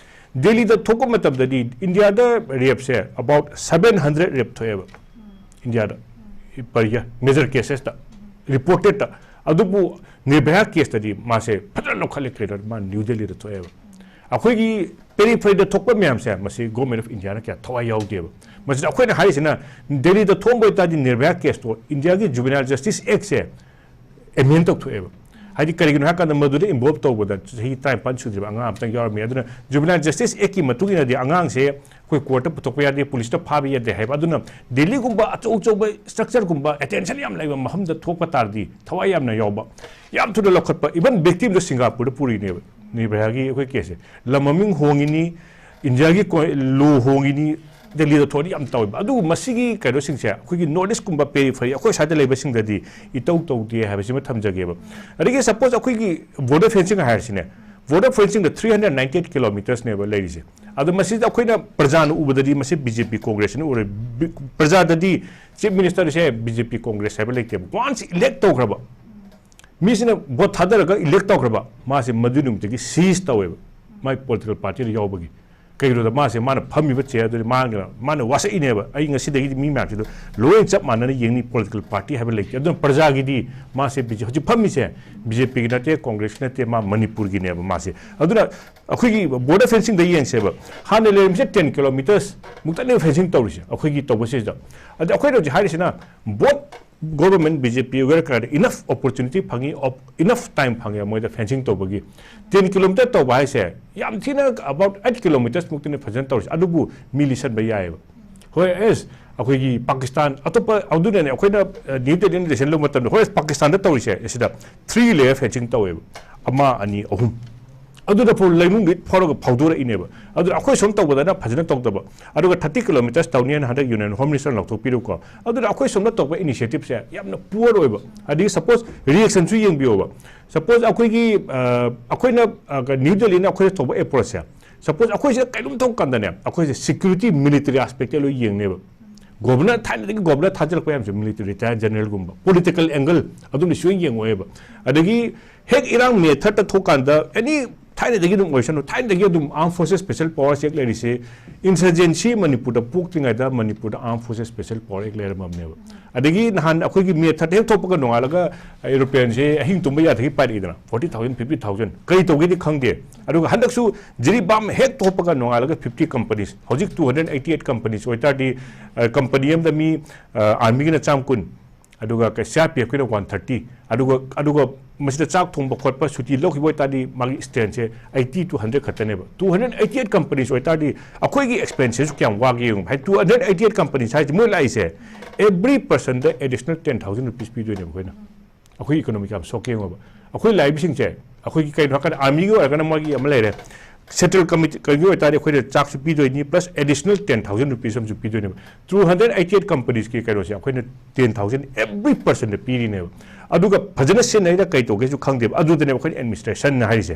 ꯗꯦꯜꯂꯤꯗ ꯊꯣꯛꯄ ꯃꯇꯝꯗꯗꯤ ꯏꯟꯗꯤꯌꯥꯗ ꯔꯦꯞꯁꯦ about seven hundred ꯔꯦꯞ ꯊꯣꯛꯑꯦꯕ ꯏꯟꯗꯤꯌꯥꯗ, per year, major cases ꯇ, ꯔꯤꯄꯣꯔꯇꯦꯠꯇ꯫ ꯑꯗꯨꯕꯨ ꯅꯤꯔꯚꯌꯥ ꯀꯦꯁꯇꯗꯤ ꯃꯥꯁꯦ ꯐꯖꯅ ꯂꯧꯈꯠꯂꯦ, ꯀꯩꯅꯣ, ꯃꯥ ꯅ꯭ꯌꯨ ꯗꯦꯜꯂꯤꯗ ꯊꯣꯛꯑꯦꯕ꯫ ꯑꯩꯈꯣꯏꯒꯤ ꯄꯦꯔꯤꯐꯔꯤꯗ ꯊꯣꯛꯄ ꯃꯌꯥꯝꯁꯦ ꯃꯁꯤ ꯒꯣꯔꯃꯦꯟ ꯑꯣꯐ ꯏꯟꯗꯤꯌꯥꯅ ꯀꯌꯥ ꯊꯋꯥꯏ ꯌꯥꯎꯗꯦꯕ꯫ ꯃꯁꯤꯗ ꯑꯩꯈꯣꯏꯅ ꯍꯥꯏꯔꯤꯁꯤꯅ ꯗꯦꯜꯂꯤꯗ ꯊꯣꯛꯑꯝꯕ ꯑꯣꯏꯇꯥꯔꯗꯤ ꯅꯤꯔꯚꯌꯥ ꯀꯦꯁꯇꯣ ꯏꯟꯗꯤꯌꯥꯒꯤ ꯖꯨꯕꯤꯅꯥꯏꯜ ꯖꯁꯇꯤꯁ ꯑꯦꯛꯁꯦ ꯑꯦꯃꯦꯟ ꯇꯧꯊꯣꯛꯑꯦꯕ꯫ ꯍꯥꯏꯗꯤ ꯀꯔꯤꯒꯤꯅꯣ ꯍꯥꯏꯀꯥꯟꯗ ꯃꯗꯨꯗ ꯏꯟꯚꯣꯜꯕ ꯇꯧꯕꯗ ꯆꯍꯤ ꯇꯔꯥꯅꯤꯄꯥꯟ ꯁꯨꯗ꯭ꯔꯤꯕ ꯑꯉꯥꯡ ꯑꯃꯇꯪ ꯌꯥꯎꯔꯝꯃꯤ꯫ ꯑꯗꯨꯅ ꯖꯨꯕꯤꯅꯥꯏꯜ ꯖꯁꯇꯤꯁ ꯑꯦꯛꯀꯤ ꯃꯇꯨꯡ ꯏꯟꯅꯗꯤ ꯑꯉꯥꯡꯁꯦ ꯑꯩꯈꯣꯏ ꯀꯣꯔꯠꯇ ꯄꯨꯊꯣꯛꯄ ꯌꯥꯗꯦ, ꯄꯨꯂꯤꯁꯇ ꯐꯥꯕ ꯌꯥꯗꯦ ꯍꯥꯏꯕ꯫ ꯑꯗꯨꯅ ꯗꯦꯜꯂꯤꯒꯨꯝꯕ ꯑꯆꯧ ꯑꯆꯧꯕ ꯁ꯭ꯇ꯭ꯔꯛꯆꯔꯒꯨꯝꯕ ꯑꯦꯇꯦꯟꯁꯟ ꯌꯥꯝ ꯂꯩꯕ ꯃꯐꯝꯗ ꯊꯣꯛꯄ ꯇꯥꯔꯗꯤ ꯊꯋꯥꯏ ꯌꯥꯝꯅ ꯌꯥꯎꯕ, ꯌꯥꯝ ꯊꯨꯅ ꯂꯧꯈꯠꯄ꯫ ꯏꯚꯟ ꯚꯤꯛꯇꯤꯝꯗꯣ ꯁꯤꯡꯒꯥꯄꯨꯔꯗ ꯄꯨꯔꯤꯅꯦꯕ ꯅꯤꯔꯚꯌꯥꯒꯤ ꯑꯩꯈꯣꯏ ꯀꯦꯁꯁꯦ꯫ ꯂꯝ ꯃꯃꯤꯡ ꯍꯣꯡꯉꯤꯅꯤ, ꯏꯟꯗꯤꯌꯥꯒꯤ ꯀꯣ-, ꯂꯣ ꯍꯣꯡꯉꯤꯅꯤ, ꯗꯦꯜꯂꯤꯗ ꯊꯣꯛꯑꯗꯤ ꯌꯥꯝ ꯇꯧꯋꯦꯕ꯫ ꯑꯗꯨꯕꯨ ꯃꯁꯤꯒꯤ ꯀꯩꯅꯣꯁꯤꯡꯁꯦ ꯑꯩꯈꯣꯏꯒꯤ ꯅꯣꯔꯠ ꯏꯁꯀꯨꯝꯕ ꯄꯦꯔꯤꯐꯔꯤ, ꯑꯩꯈꯣꯏ ꯁ꯭ꯋꯥꯏꯗ ꯂꯩꯕꯁꯤꯡꯗꯗꯤ ꯏꯇꯧ ꯇꯧꯗꯦ ꯍꯥꯏꯕꯁꯤꯃ ꯊꯝꯖꯒꯦꯕ꯫ ꯑꯗꯒꯤ ꯁꯄꯣꯁ ꯑꯩꯈꯣꯏꯒꯤ ꯕꯣꯔꯗꯔ ꯐꯦꯟꯁꯤꯡ ꯍꯥꯏꯔꯁꯤꯅꯦ, ꯕꯣꯔꯗꯔ ꯐꯦꯟꯁꯤꯡꯗ ꯊ꯭ꯔꯤ ꯍꯟꯗ꯭ꯔꯦꯠ ꯅꯥꯏꯟꯇꯤ ꯑꯩꯠ ꯀꯤꯂꯣꯃꯤꯇꯔꯁꯅꯦꯕ ꯂꯩꯔꯤꯁꯦ꯫ ꯑꯗꯣ ꯃꯁꯤꯗ ꯑꯩꯈꯣꯏꯅ ꯄ꯭ꯔꯖꯥꯅ ꯎꯕꯗꯗꯤ ꯃꯁꯤ ꯕꯤ ꯖꯦ ꯄꯤ ꯀꯣꯡꯒ꯭ꯔꯦꯁꯅ ꯎꯔꯦ꯫ ꯕꯤ-, ꯄ꯭ꯔꯖꯥꯗꯗꯤ ꯆꯤꯐ ꯃꯤꯅꯤꯁꯇꯔꯁꯦ ꯕꯤ ꯖꯦ ꯄꯤ ꯀꯣꯡꯒ꯭ꯔꯦꯁ ꯍꯥꯏꯕ ꯂꯩꯇꯦꯕ꯫ ꯋꯥꯟꯁ ꯏꯂꯦꯛ ꯇꯧꯈ꯭ꯔꯕ, ꯃꯤꯁꯤꯅ ꯚꯣꯠ ꯊꯥꯗꯔꯒ ꯏꯂꯦꯛ ꯇꯧꯈ꯭ꯔꯕ, ꯃꯥꯁꯦ ꯃꯗꯨ ꯅꯨꯃꯤꯠꯇꯒꯤ ꯁꯤꯖ ꯇꯧꯋꯦꯕ, ꯃꯥꯏ ꯄꯣꯂꯤꯇꯤꯀꯦꯜ ꯄꯥꯔꯇꯤꯗ ꯌꯥꯎꯕꯒꯤ꯫ ꯀꯩꯒꯤꯅꯣꯗ ꯃꯥꯁꯦ, ꯃꯥꯅ ꯐꯝꯃꯤꯕ ꯆꯤꯌꯔꯗꯨꯗꯤ ꯃꯥꯅ, ꯃꯥꯅ ꯋꯥꯁꯛꯏꯅꯦꯕ, "ꯑꯩ ꯉꯁꯤꯗꯒꯤꯗꯤ ꯃꯤ ꯃꯌꯥꯝꯁꯤꯗ ꯂꯣꯏ ꯆꯞ ꯃꯥꯟꯅꯅ ꯌꯦꯡꯅꯤ, ꯄꯣꯂꯤꯇꯤꯀꯦꯜ ꯄꯥꯔꯇꯤ ꯍꯥꯏꯕ ꯂꯩꯇꯦ"꯫ ꯑꯗꯨꯅ ꯄ꯭ꯔꯖꯥꯒꯤꯗꯤ ꯃꯥꯁꯦ ꯕꯤ ꯖꯦ-, ꯍꯧꯖꯤꯛ ꯐꯝꯃꯤꯁꯦ ꯕꯤ ꯖꯦ ꯄꯤꯒꯤ ꯅꯠꯇꯦ, ꯀꯣꯡꯒ꯭ꯔꯦꯁꯀꯤ ꯅꯠꯇꯦ, ꯃꯥ ꯃꯅꯤꯄꯨꯔꯒꯤꯅꯦꯕ ꯃꯥꯁꯦ꯫ ꯑꯗꯨꯅ ꯑꯩꯈꯣꯏꯒꯤ ꯕꯣꯔꯗꯔ ꯐꯦꯟꯁꯤꯡꯗ ꯌꯦꯡꯁꯦꯕ, ꯍꯥꯟꯅ ꯂꯩꯔꯝꯃꯤꯁꯦ ꯇꯦꯟ ꯀꯤꯂꯣꯃꯤꯇꯔꯁ ꯃꯨꯛꯇꯅꯦꯕ ꯐꯦꯟꯁꯤꯡ ꯇꯧꯔꯤꯁꯦ ꯑꯩꯈꯣꯏꯒꯤ ꯇꯧꯕꯁꯤꯗ꯫ ꯑꯗ ꯑꯩꯈꯣꯏꯅ ꯍꯧꯖꯤꯛ ꯍꯥꯏꯔꯤꯁꯤꯅ ꯕꯣꯠ ꯒꯣꯕꯔꯃꯦꯟ ꯕꯤ ꯖꯦ ꯄꯤ ꯑꯣꯏꯒꯦꯔꯥ ꯀꯔꯥꯏꯗ ꯏꯅꯐ ꯑꯣꯄꯣꯔꯆꯨꯅꯤꯇꯤ ꯐꯪꯉꯤ, ꯏꯅꯐ ꯇꯥꯏꯝ ꯐꯪꯉꯦ ꯃꯣꯏꯗ ꯐꯦꯟꯁꯤꯡ ꯇꯧꯕꯒꯤ꯫ ꯇꯦꯟ ꯀꯤꯂꯣꯃꯤꯇꯔ ꯇꯧꯕ ꯍꯥꯏꯁꯦ ꯌꯥꯝ ꯊꯤꯅ ꯑꯕꯥꯎꯠ ꯑꯩꯠ ꯀꯤꯂꯣꯃꯤꯇꯔꯁ ꯃꯨꯛꯇꯅꯦ ꯐꯖꯅ ꯇꯧꯔꯤꯁꯦ, ꯑꯗꯨꯕꯨ ꯃꯤ ꯂꯤꯁꯟꯕ ꯌꯥꯏꯑꯕ꯫ ꯍꯣꯏ ꯑꯦꯁ, ꯑꯩꯈꯣꯏꯒꯤ ꯄꯥꯀꯤꯁꯇꯥꯟ ꯑꯇꯣꯞꯄ, ꯑꯗꯨꯅꯅꯦ ꯑꯩꯈꯣꯏꯅ, ꯑ, ꯅ꯭ꯌꯨ ꯗꯦꯜꯂꯤꯅ ꯂꯤꯁꯟ ꯂꯧꯕ ꯃꯇꯝꯗ, ꯍꯣꯏ ꯄꯥꯀꯤꯁꯇꯥꯟꯗ ꯇꯧꯔꯤꯁꯦ ꯁꯤꯗ ꯊ꯭ꯔꯤ ꯂꯦꯌꯔ ꯐꯦꯟꯁꯤꯡ ꯇꯧꯋꯦꯕ, ꯑꯃ, ꯑꯅꯤ, ꯑꯍꯨꯝ꯫ ꯑꯗꯨꯗ ꯐꯥꯎ ꯂꯩꯅꯨꯡꯗꯤ ꯐꯥꯎꯔꯒ ꯐꯥꯎꯗꯣꯔꯛꯏꯅꯦꯕ꯫ ꯑꯗꯨꯅ ꯑꯩꯈꯣꯏ ꯁꯣꯝ ꯇꯧꯕꯗꯅ ꯐꯖꯅ ꯇꯧꯗꯕ, ꯑꯗꯨꯒ ꯊꯥꯔꯇꯤ ꯀꯤꯂꯣꯃꯤꯇꯔꯁ ꯇꯧꯅꯤꯅ ꯍꯟꯗꯛ ꯌꯨꯅꯤꯌꯟ ꯍꯣꯝ ꯃꯤꯅꯤꯁꯇꯔ ꯂꯥꯎꯊꯣꯛꯄꯤꯔꯨꯀꯣ꯫ ꯑꯗꯨꯅ ꯑꯩꯈꯣꯏ ꯁꯣꯝꯗ ꯇꯧꯕ ꯏꯅꯤꯁꯤꯌꯦꯇꯤꯞꯁꯦ ꯌꯥꯝꯅ ꯄꯨꯋꯔ ꯑꯣꯏꯕ꯫ ꯑꯗꯒꯤ ꯁꯄꯣꯁ ꯔꯤꯌꯦꯛꯁꯟꯁꯨ ꯌꯦꯡꯕꯤꯌꯣꯕ꯫ ꯁꯄꯣꯁ ꯑꯩꯈꯣꯏꯒꯤ, ꯑ, ꯑꯩꯈꯣꯏꯅ, ꯑ, ꯀ-, ꯅ꯭ꯌꯨ ꯗꯦꯜꯂꯤꯅ ꯑꯩꯈꯣꯏꯗ ꯇꯧꯕ ꯑꯦꯄ꯭ꯔꯣꯆꯁꯦ, ꯁꯄꯣꯁ ꯑꯩꯈꯣꯏꯁꯤꯗ ꯀꯩꯅꯣꯝ ꯇꯧ ꯀꯥꯟꯗꯅꯦ, ꯑꯩꯈꯣꯏꯁꯦ ꯁꯦꯀ꯭ꯌꯨꯔꯤꯇꯤ ꯃꯤꯂꯤꯇꯔꯤ ꯑꯦꯁꯄꯦꯛꯇ ꯂꯣꯏ ꯌꯦꯡꯅꯦꯕ꯫ ꯒꯣꯕꯔꯅꯔ, ꯊꯥꯏꯅꯗꯒꯤ ꯒꯣꯕꯔꯅꯔ ꯊꯥꯖꯤꯜꯂꯛꯄ ꯃꯌꯥꯝꯁꯦ ꯃꯤꯂꯤꯇꯔꯤ ꯔꯤꯇꯥꯌꯔ ꯖꯦꯅꯔꯦꯜꯒꯨꯝꯕ, ꯄꯣꯂꯤꯇꯤꯀꯦꯜ ꯑꯦꯡꯒꯜ ꯑꯗꯨꯝꯗꯤ ꯁꯨꯡꯌꯦꯡ ꯌꯦꯡꯉꯣꯏꯕ꯫ ꯑꯗꯒꯤ ꯍꯦꯛ ꯏꯔꯥꯡ ꯃꯦ ꯊꯥꯔꯠꯇ ꯊꯣꯛꯀꯥꯟꯗ ꯑꯦꯅꯤ ꯊꯥꯏꯅꯗꯒꯤ ꯑꯗꯨꯝ ꯑꯣꯏꯁꯅꯨ, ꯊꯥꯏꯅꯗꯒꯤ ꯑꯗꯨꯝ Armed Forces Special Powers Act ꯂꯩꯔꯤꯁꯦ, ꯏꯟꯁꯔꯖꯦꯟꯁꯤ ꯃꯅꯤꯄꯨꯔꯗ ꯄꯣꯛꯇ꯭ꯔꯤꯉꯩꯗ ꯃꯅꯤꯄꯨꯔꯗ Armed Forces Special Power Act ꯂꯩꯔꯝꯃꯕꯅꯦꯕ꯫ ꯑꯗꯒꯤ ꯅꯍꯥꯟ ꯑꯩꯈꯣꯏꯒꯤ ꯃꯦ ꯊꯥꯔꯠ ꯍꯦꯛ ꯊꯣꯛꯄꯒ ꯅꯣꯡꯉꯥꯜꯂꯒ ꯑꯦꯔꯣꯄ꯭ꯂꯦꯟꯁꯦ ꯑꯍꯤꯡ ꯇꯨꯝꯕ ꯌꯥꯗꯒꯤ ꯄꯥꯏꯔꯛꯏꯗꯅ, ꯐꯣꯔꯇꯤ ꯊꯥꯎꯖꯟ, ꯐꯤꯐꯇꯤ ꯊꯥꯎꯖꯟ, ꯀꯔꯤ ꯇꯧꯒꯦꯗꯤ ꯈꯪꯗꯦ꯫ ꯑꯗꯨꯒ ꯍꯟꯗꯛꯁꯨ ꯖꯤꯔꯤꯕꯥꯝ ꯍꯦꯛ ꯊꯣꯛꯄꯒ ꯅꯣꯡꯉꯥꯜꯂꯒ ꯐꯤꯐꯇꯤ ꯀꯝꯄꯅꯤꯁ, ꯍꯧꯖꯤꯛ two hundred eighty eight companies ꯑꯣꯏꯇꯥꯔꯗꯤ, ꯑ, ꯀꯝꯄꯅꯤ ꯑꯃꯗ ꯃꯤ, ꯑ, ꯑꯥꯔꯃꯤꯒꯤꯅ ꯆꯥꯝ ꯀꯨꯟ, ꯑꯗꯨꯒ ꯀ-, ꯁꯤ ꯑꯥꯔ ꯄꯤ ꯑꯦꯐꯀꯤꯅ ꯋꯥꯟ ꯊꯥꯔꯇꯤ, ꯑꯗꯨꯒ, ꯑꯗꯨꯒ ꯃꯁꯤꯗ ꯆꯥꯛ ꯊꯣꯡꯕ ꯈꯣꯠꯄ ꯁꯨꯇꯤ ꯂꯧꯈꯤꯕ ꯑꯣꯏꯇꯥꯔꯗꯤ ꯃꯥꯒꯤ ꯁ꯭ꯇꯦꯟꯁꯦ ꯑꯩꯠꯇꯤ ꯇꯨ ꯍꯟꯗ꯭ꯔꯦꯠ ꯈꯛꯇꯅꯦꯕ꯫ Two hundred eighty eight companies ꯑꯣꯏꯇꯥꯔꯗꯤ ꯑꯩꯈꯣꯏꯒꯤ ꯑꯦꯛꯁꯄꯦꯟꯁꯦꯁ ꯀꯌꯥꯝ ꯋꯥꯒꯦ ꯌꯦꯡꯉꯨ꯫ ꯍꯥꯏꯗꯤ two hundred eighty eight companies ꯍꯥꯏꯁꯦ ꯃꯣꯏ ꯂꯥꯛꯏꯁꯦ ꯑꯦꯕ꯭ꯔꯤ ꯄꯔꯁꯟꯗ ꯑꯦꯗꯤꯁꯅꯦꯜ ꯇꯦꯟ ꯊꯥꯎꯖꯟ ꯔꯨꯄꯤꯁ ꯄꯤꯗꯣꯏꯅꯦꯕ ꯑꯩꯈꯣꯏꯅ꯫ ꯑꯩꯈꯣꯏ ꯏꯀꯣꯅꯣꯃꯤ ꯀꯌꯥꯝ ꯁꯣꯛꯀꯦ ꯌꯦꯡꯉꯣꯕ꯫ ꯑꯩꯈꯣꯏ ꯂꯥꯛꯏꯕꯁꯤꯡꯁꯦ ꯑꯩꯈꯣꯏꯒꯤ ꯀꯩꯅꯣ ꯍꯥꯏꯔꯀꯥꯟꯗ ꯑꯥꯔꯃꯤꯒꯤ ꯑꯣꯏꯔꯒꯅ ꯃꯣꯏꯒꯤ ꯑꯃ ꯂꯩꯔꯦ, ꯁꯦꯟꯇ꯭ꯔꯦꯜ ꯀꯃꯤꯇꯤ ꯀꯩꯒꯤ ꯑꯣꯏꯇꯥꯔꯗꯤ ꯑꯩꯈꯣꯏꯅ ꯆꯥꯛꯁꯨ ꯄꯤꯗꯣꯏꯅꯤ, plus additional ten thousand rupees ꯑꯃꯁꯨ ꯄꯤꯗꯣꯏꯅꯦꯕ꯫ Two hundred eighty eight companiesꯀꯤ ꯀꯩꯅꯣꯁꯦ ꯑꯩꯈꯣꯏꯅ ten thousand every personꯗ ꯄꯤꯔꯤꯅꯦꯕ꯫ ꯑꯗꯨꯒ ꯐꯖꯅ ꯁꯤꯖꯤꯟꯅꯩꯔ ꯀꯩ ꯇꯧꯒꯦꯁꯨ ꯈꯪꯗꯦꯕ꯫ ꯑꯗꯨꯗꯅꯦꯕ ꯑꯩꯈꯣꯏꯅ administrationꯅ ꯍꯥꯏꯔꯤꯁꯦ꯫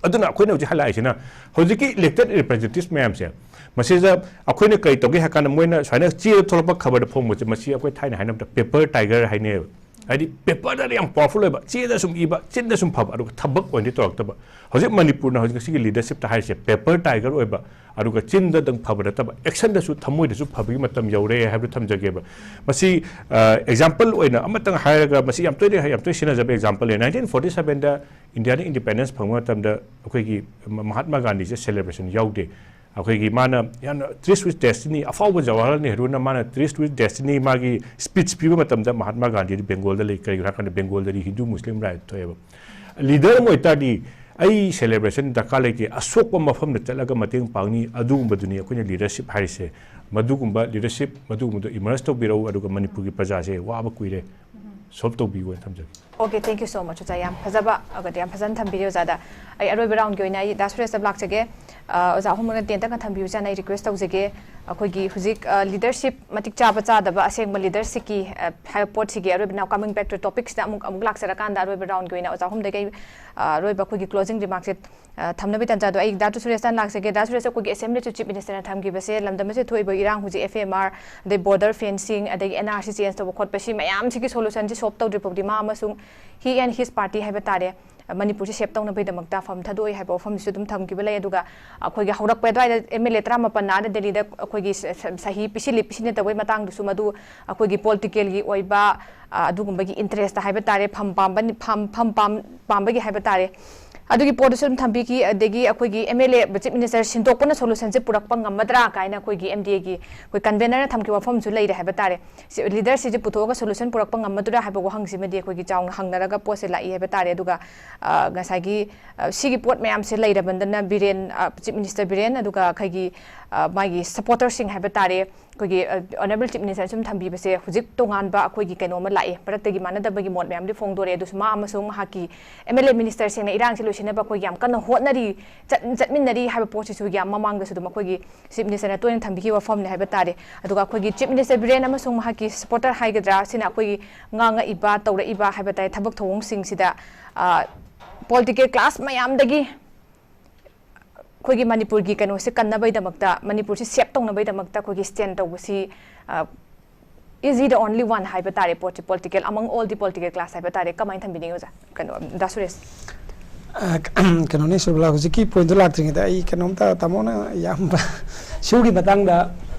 ꯑꯗꯨꯅ ꯑꯩꯈꯣꯏꯅ ꯍꯧꯖꯤꯛ ꯍꯜꯂꯛꯏꯁꯤꯅ, ꯍꯧꯖꯤꯛꯀꯤ elected representatives ꯃꯌꯥꯝꯁꯦ, ꯃꯁꯤꯗ ꯑꯩꯈꯣꯏꯅ ꯀꯩ ꯇꯧꯒꯦ ꯍꯥꯏ ꯀꯥꯟꯗ, ꯃꯣꯏꯅ ꯁꯨꯃꯥꯏꯅ ꯆꯦꯗ ꯊꯣꯛꯂꯛꯄ ꯈꯕꯔꯗ ꯐꯣꯡꯕꯁꯦ, ꯃꯁꯤ ꯑꯩꯈꯣꯏ ꯊꯥꯏꯅ ꯍꯥꯏꯅꯕꯗ paper tiger ꯍꯥꯏꯅꯩꯌꯦꯕ꯫ ꯍꯥꯏꯗꯤ paperꯗꯗꯤ ꯌꯥꯝ powerful ꯑꯣꯏꯕ, ꯆꯦꯗ ꯁꯨꯝ ꯏꯕ, ꯆꯤꯟꯗ ꯁꯨꯝ ꯐꯕ, ꯑꯗꯨꯒ ꯊꯕꯛ ꯑꯣꯏꯅꯗꯤ ꯇꯧꯔꯛꯇꯕ꯫ ꯍꯧꯖꯤꯛ ꯃꯅꯤꯄꯨꯔꯅ ꯍꯧꯖꯤꯛ ꯉꯁꯤꯒꯤ leadershipꯇ ꯍꯥꯏꯔꯤꯁꯦ paper tiger ꯑꯣꯏꯕ, ꯑꯗꯨꯒ ꯆꯤꯟꯗꯗꯪ ꯐꯕ ꯅꯠꯇꯕ, actionꯗꯁꯨ, ꯊꯃꯣꯏꯗꯁꯨ ꯐꯕꯒꯤ ꯃꯇꯝ ꯌꯧꯔꯦ ꯍꯥꯏꯕꯗꯨ ꯊꯝꯖꯒꯦꯕ꯫ ꯃꯁꯤ, ꯑ, example ꯑꯣꯏꯅ ꯑꯃꯇꯪ ꯍꯥꯏꯔꯒ, ꯃꯁꯤ ꯌꯥꯝ ꯇꯣꯏꯅ, ꯌꯥꯝ ꯇꯣꯏꯅ ꯁꯤꯖꯤꯟꯅꯖꯕ exampleꯅꯦ꯫ Nineteen forty sevenꯗ Indiaꯅ independence ꯐꯪꯕ ꯃꯇꯝꯗ ꯑꯩꯈꯣꯏꯒꯤ ꯃ-, ꯃꯍꯥꯠꯃꯥ ꯒꯥꯟꯙꯤꯁꯦ celebration ꯌꯥꯎꯗꯦ꯫ ꯑꯩꯈꯣꯏꯒꯤ ꯃꯥꯅ ꯌꯥꯝꯅ Tryst with Destiny, ꯑꯐꯥꯎꯕ ꯖꯋꯥꯍꯔꯂꯥꯜ ꯅꯦꯍꯔꯨꯅ ꯃꯥꯅ Tryst with Destiny ꯃꯥꯒꯤ speech ꯄꯤꯕ ꯃꯇꯝꯗ ꯃꯍꯥꯠꯃꯥ ꯒꯥꯟꯙꯤꯗꯤ ꯕꯦꯡꯒꯣꯜꯗ ꯂꯩ꯫ ꯀꯔꯤꯒꯤꯅꯣ ꯍꯥꯏ ꯀꯥꯟꯗ ꯕꯦꯡꯒꯣꯜꯗꯗꯤ ꯍꯤꯟꯗꯨ ꯃꯨꯁꯂꯤꯝ right ꯊꯣꯛꯑꯦꯕ꯫ Leader ꯑꯃ ꯑꯣꯏꯇꯥꯔꯗꯤ ꯑꯩ celebration ꯗꯔꯀꯥꯔ ꯂꯩꯇꯦ, ꯑꯁꯣꯛꯄ ꯃꯐꯝꯗ ꯆꯠꯂꯒ ꯃꯇꯦꯡ ꯄꯥꯡꯅꯤ, ꯑꯗꯨꯒꯨꯝꯕꯗꯨꯅꯤ ꯑꯩꯈꯣꯏꯅ leadership ꯍꯥꯏꯔꯤꯁꯦ꯫ ꯃꯗꯨꯒꯨꯝꯕ leadership, ꯃꯗꯨꯒꯨꯝꯕꯗꯣ emerge ꯇꯧꯕꯤꯔꯛꯎ, ꯑꯗꯨꯒ ꯃꯅꯤꯄꯨꯔꯒꯤ ꯄ꯭ꯔꯖꯥꯁꯦ ꯋꯥꯕ ꯀꯨꯏꯔꯦ, solve ꯇꯧꯕꯤꯌꯨ ꯍꯥꯏꯅ ꯊꯝꯖꯒꯦ꯫ Okay, thank you so much, ꯑꯣꯖꯥ꯫ ꯌꯥꯝ ꯐꯖꯕ, ꯑꯗꯨꯗꯤ ꯌꯥꯝ ꯐꯖꯅ ꯊꯝꯕꯤꯔꯦ ꯑꯣꯖꯥꯗ꯫ ꯑꯩ ꯑꯔꯣꯏꯕ roundꯀꯤ ꯑꯣꯏꯅ ꯑꯩ ꯗꯥ ꯁꯨꯔꯦꯁꯇ ꯂꯥꯛꯆꯒꯦ꯫ ꯑ, ꯑꯣꯖꯥ ꯑꯍꯨꯝꯃꯛꯅ ten ꯇꯪꯒ ꯊꯝꯕꯤꯌꯨ ꯍꯥꯏꯅ ꯑꯩ request ꯇꯧꯖꯒꯦ꯫ ꯑꯩꯈꯣꯏꯒꯤ ꯍꯧꯖꯤꯛ, ꯑ, leadership ꯃꯇꯤꯛ ꯆꯥꯕ ꯆꯥꯗꯕ, ꯑꯁꯦꯡꯕ leadershipꯀꯤ, ꯑ, ꯍꯥꯏꯕ ꯄꯣꯠꯁꯤꯒꯤ ꯑꯔꯣꯏꯕ, now coming back to topicꯁꯤꯗ ꯑꯃꯨꯛ, ꯑꯃꯨꯛ ꯂꯥꯛꯆꯔꯀꯥꯟꯗ ꯑꯔꯣꯏꯕ roundꯀꯤ ꯑꯣꯏꯅ ꯑꯣꯖꯥ ꯑꯍꯨꯝꯗꯒꯤ ꯑꯩ, ꯑ, ꯑꯔꯣꯏꯕ ꯑꯩꯈꯣꯏꯒꯤ closing remarksꯁꯦ, ꯑ, ꯊꯝꯅꯕꯒꯤ ꯇꯥꯟꯖꯥꯗꯣ ꯑꯩ ꯗꯥ ꯁꯨꯔꯦꯁꯇ ꯂꯥꯛꯆꯒꯦ꯫ ꯗꯥ ꯁꯨꯔꯦꯁ, ꯑꯩꯈꯣꯏꯒꯤ assemblyꯁꯨ chief ministerꯅ ꯊꯝꯈꯤꯕꯁꯦ, ꯂꯝꯗꯝ ꯑꯁꯤꯗ ꯊꯣꯛꯏꯕ ꯏꯔꯥꯡ, ꯍꯧꯖꯤꯛ F M R, ꯑꯗꯩ border fencing, ꯑꯗꯒꯤ N R C change ꯇꯧꯕ ꯈꯣꯠꯄ, ꯁꯤ ꯃꯌꯥꯝꯁꯤꯒꯤ solutionꯁꯤ solve ꯇꯧꯗ꯭ꯔꯤ ꯐꯥꯎꯗꯤ ꯃꯥ ꯑꯃꯁꯨꯡ he and his party ꯍꯥꯏꯕ ꯇꯥꯔꯦ, ꯃꯅꯤꯄꯨꯔꯁꯦ shape ꯇꯧꯅꯕꯒꯤꯗꯃꯛꯇ ꯐꯝ ꯊꯥꯗꯣꯛꯑꯣꯏ ꯍꯥꯏꯕ ꯋꯥꯐꯝꯁꯤꯁꯨ ꯑꯗꯨꯝ ꯊꯝꯈꯤꯕ ꯂꯩ꯫ ꯑꯗꯨꯒ ꯑꯩꯈꯣꯏꯒꯤ ꯍꯧꯔꯛꯄ ꯑꯗꯨꯋꯥꯏꯗ M L A ꯇꯔꯥꯃꯥꯄꯟ ꯑꯥꯗ ꯗꯦꯜꯂꯤꯗ ꯑꯩꯈꯣꯏꯒꯤ ꯁ-, ꯁ-, ꯁꯍꯤ ꯄꯤꯁꯤꯜꯂꯤ, ꯄꯤꯁꯤꯟꯗꯦ ꯇꯧꯕꯒꯤ ꯃꯇꯥꯡꯗꯨꯁꯨ ꯃꯗꯨ ꯑꯩꯈꯣꯏꯒꯤ politicalꯒꯤ ꯑꯣꯏꯕ, ꯑ, ꯑꯗꯨꯒꯨꯝꯕꯒꯤ interestꯇ ꯍꯥꯏꯕ ꯇꯥꯔꯦ, ꯐꯝ ꯄꯥꯝꯕ, ꯐꯝ, ꯐꯝ ꯄꯥꯝ-, ꯄꯥꯝꯕꯒꯤ ꯍꯥꯏꯕ ꯇꯥꯔꯦ, ꯑꯗꯨꯒꯤ ꯄꯣꯠꯇꯨꯁꯨ ꯑꯗꯨꯝ ꯊꯝꯕꯤꯈꯤ꯫ ꯑꯗꯒꯤ ꯑꯩꯈꯣꯏꯒꯤ M L A, chief minister ꯁꯤꯟꯗꯣꯛꯄꯅ solutionꯁꯦ ꯄꯨꯔꯛꯄ ꯉꯝꯃꯗ꯭ꯔꯥ ꯀꯥꯏꯅ ꯑꯩꯈꯣꯏꯒꯤ M D Aꯒꯤ ꯑꯩꯈꯣꯏ convenerꯅ ꯊꯝꯈꯤꯕ ꯋꯥꯐꯝꯁꯨ ꯂꯩꯔꯦ ꯍꯥꯏꯕ ꯇꯥꯔꯦ꯫ ꯁꯤ, leaderꯁꯤꯁꯦ ꯄꯨꯊꯣꯛꯑꯒ solution ꯄꯨꯔꯛꯄ ꯉꯝꯃꯗꯣꯏꯔꯥ ꯍꯥꯏꯕ ꯋꯥꯍꯪꯁꯤꯃꯗꯤ ꯑꯩꯈꯣꯏꯒꯤ ꯆꯥꯎꯅ ꯍꯪꯅꯔꯒ ꯄꯣꯠꯁꯦ ꯂꯥꯛꯏ ꯍꯥꯏꯕ ꯇꯥꯔꯦ꯫ ꯑꯗꯨꯒ, ꯑ, ꯉꯁꯥꯏꯒꯤ, ꯑ, ꯁꯤꯒꯤ ꯄꯣꯠ ꯃꯌꯥꯝꯁꯦ ꯂꯩꯔꯕꯗꯅ ꯕꯤꯔꯦꯟ, ꯑ, chief minister ꯕꯤꯔꯦꯟ, ꯑꯗꯨꯒ ꯑꯩꯈꯣꯏꯒꯤ, ꯑ, ꯃꯥꯒꯤ supporterꯁꯤꯡ ꯍꯥꯏꯕ ꯇꯥꯔꯦ, ꯑꯩꯈꯣꯏꯒꯤ, ꯑ, honourable chief minister ꯁꯨꯝ ꯊꯝꯕꯤꯕꯁꯦ ꯍꯧꯖꯤꯛ ꯇꯣꯉꯥꯟꯕ ꯑꯩꯈꯣꯏꯒꯤ ꯀꯩꯅꯣ ꯑꯃ ꯂꯥꯛꯑꯦ, ꯃꯔꯛꯇꯒꯤ ꯃꯥꯟꯅꯗꯕꯒꯤ ꯃꯣꯠ ꯃꯌꯥꯝꯗꯤ ꯐꯣꯡꯗꯣꯔꯛꯑꯦ꯫ ꯑꯗꯨꯁꯨ ꯃꯥ ꯑꯃꯁꯨꯡ ꯃꯍꯥꯛꯀꯤ M L A ministerꯁꯤꯡꯅ ꯏꯔꯥꯡꯁꯦ ꯂꯣꯏꯁꯤꯟ ꯅꯕ ꯑꯩꯈꯣꯏꯒꯤ ꯌꯥꯝ ꯀꯟꯅ ꯍꯣꯠꯅꯔꯤ, ꯆꯠ-, ꯆꯠꯃꯤꯟꯅꯔꯤ ꯍꯥꯏꯕ ꯄꯣꯠꯁꯤꯁꯨ ꯌꯥꯝ ꯃꯃꯥꯡꯗꯁꯨ ꯑꯗꯨꯝ ꯑꯩꯈꯣꯏꯒꯤ Chief Minister ꯅ ꯇꯣꯏꯅ ꯊꯝꯕꯤꯈꯤꯕ ꯋꯥꯐꯝꯅꯦ ꯍꯥꯏꯕ ꯇꯥꯔꯦ꯫ ꯑꯗꯨꯒ ꯑꯩꯈꯣꯏꯒꯤ Chief Minister ꯕꯤꯔꯦꯟ ꯑꯃꯁꯨꯡ ꯃꯍꯥꯛꯀꯤ supporter ꯍꯥꯏꯒꯗ꯭ꯔꯥ, ꯁꯤꯅ ꯑꯩꯈꯣꯏꯒꯤ ꯉꯥꯡꯉꯛꯏꯕ, ꯇꯧꯔꯛꯏꯕ ꯍꯥꯏꯕ ꯇꯥꯔꯦ, ꯊꯕꯛ ꯊꯧꯑꯣꯡꯁꯤꯡꯁꯤꯗ, ꯑ, political class ꯃꯌꯥꯝꯗꯒꯤ ꯑꯩꯈꯣꯏꯒꯤ ꯃꯅꯤꯄꯨꯔꯒꯤ ꯀꯩꯅꯣꯁꯦ ꯀꯟꯅꯕꯒꯤꯗꯃꯛꯇ, ꯃꯅꯤꯄꯨꯔꯁꯤ save ꯇꯧꯅꯕꯒꯤꯗꯃꯛꯇ ꯑꯩꯈꯣꯏꯒꯤ stand ꯇꯧꯕꯁꯤ, ꯑ, is he the only one ꯍꯥꯏꯕ ꯇꯥꯔꯦ, ꯄꯣꯠꯁꯦ political, among all the political class ꯍꯥꯏꯕ ꯇꯥꯔꯦ, ꯀꯃꯥꯏꯅ ꯊꯝꯕꯤꯅꯤꯡꯉꯤ ꯑꯣꯖꯥ? ꯀꯩꯅꯣ, ꯗꯥ ꯁꯨꯔꯦꯁ꯫ ꯑ, ꯀꯩꯅꯣꯅꯤ ꯁꯨꯔꯕꯂꯥ, ꯍꯧꯖꯤꯛꯀꯤ point ꯇꯨ ꯂꯥꯛꯇ꯭ꯔꯤꯉꯩꯗ ꯑꯩ ꯀꯩꯅꯣꯝꯇ ꯇꯥꯃꯣꯅ ꯌꯥꯝꯕ ꯁꯨꯒꯤ ꯃꯇꯥꯡꯗ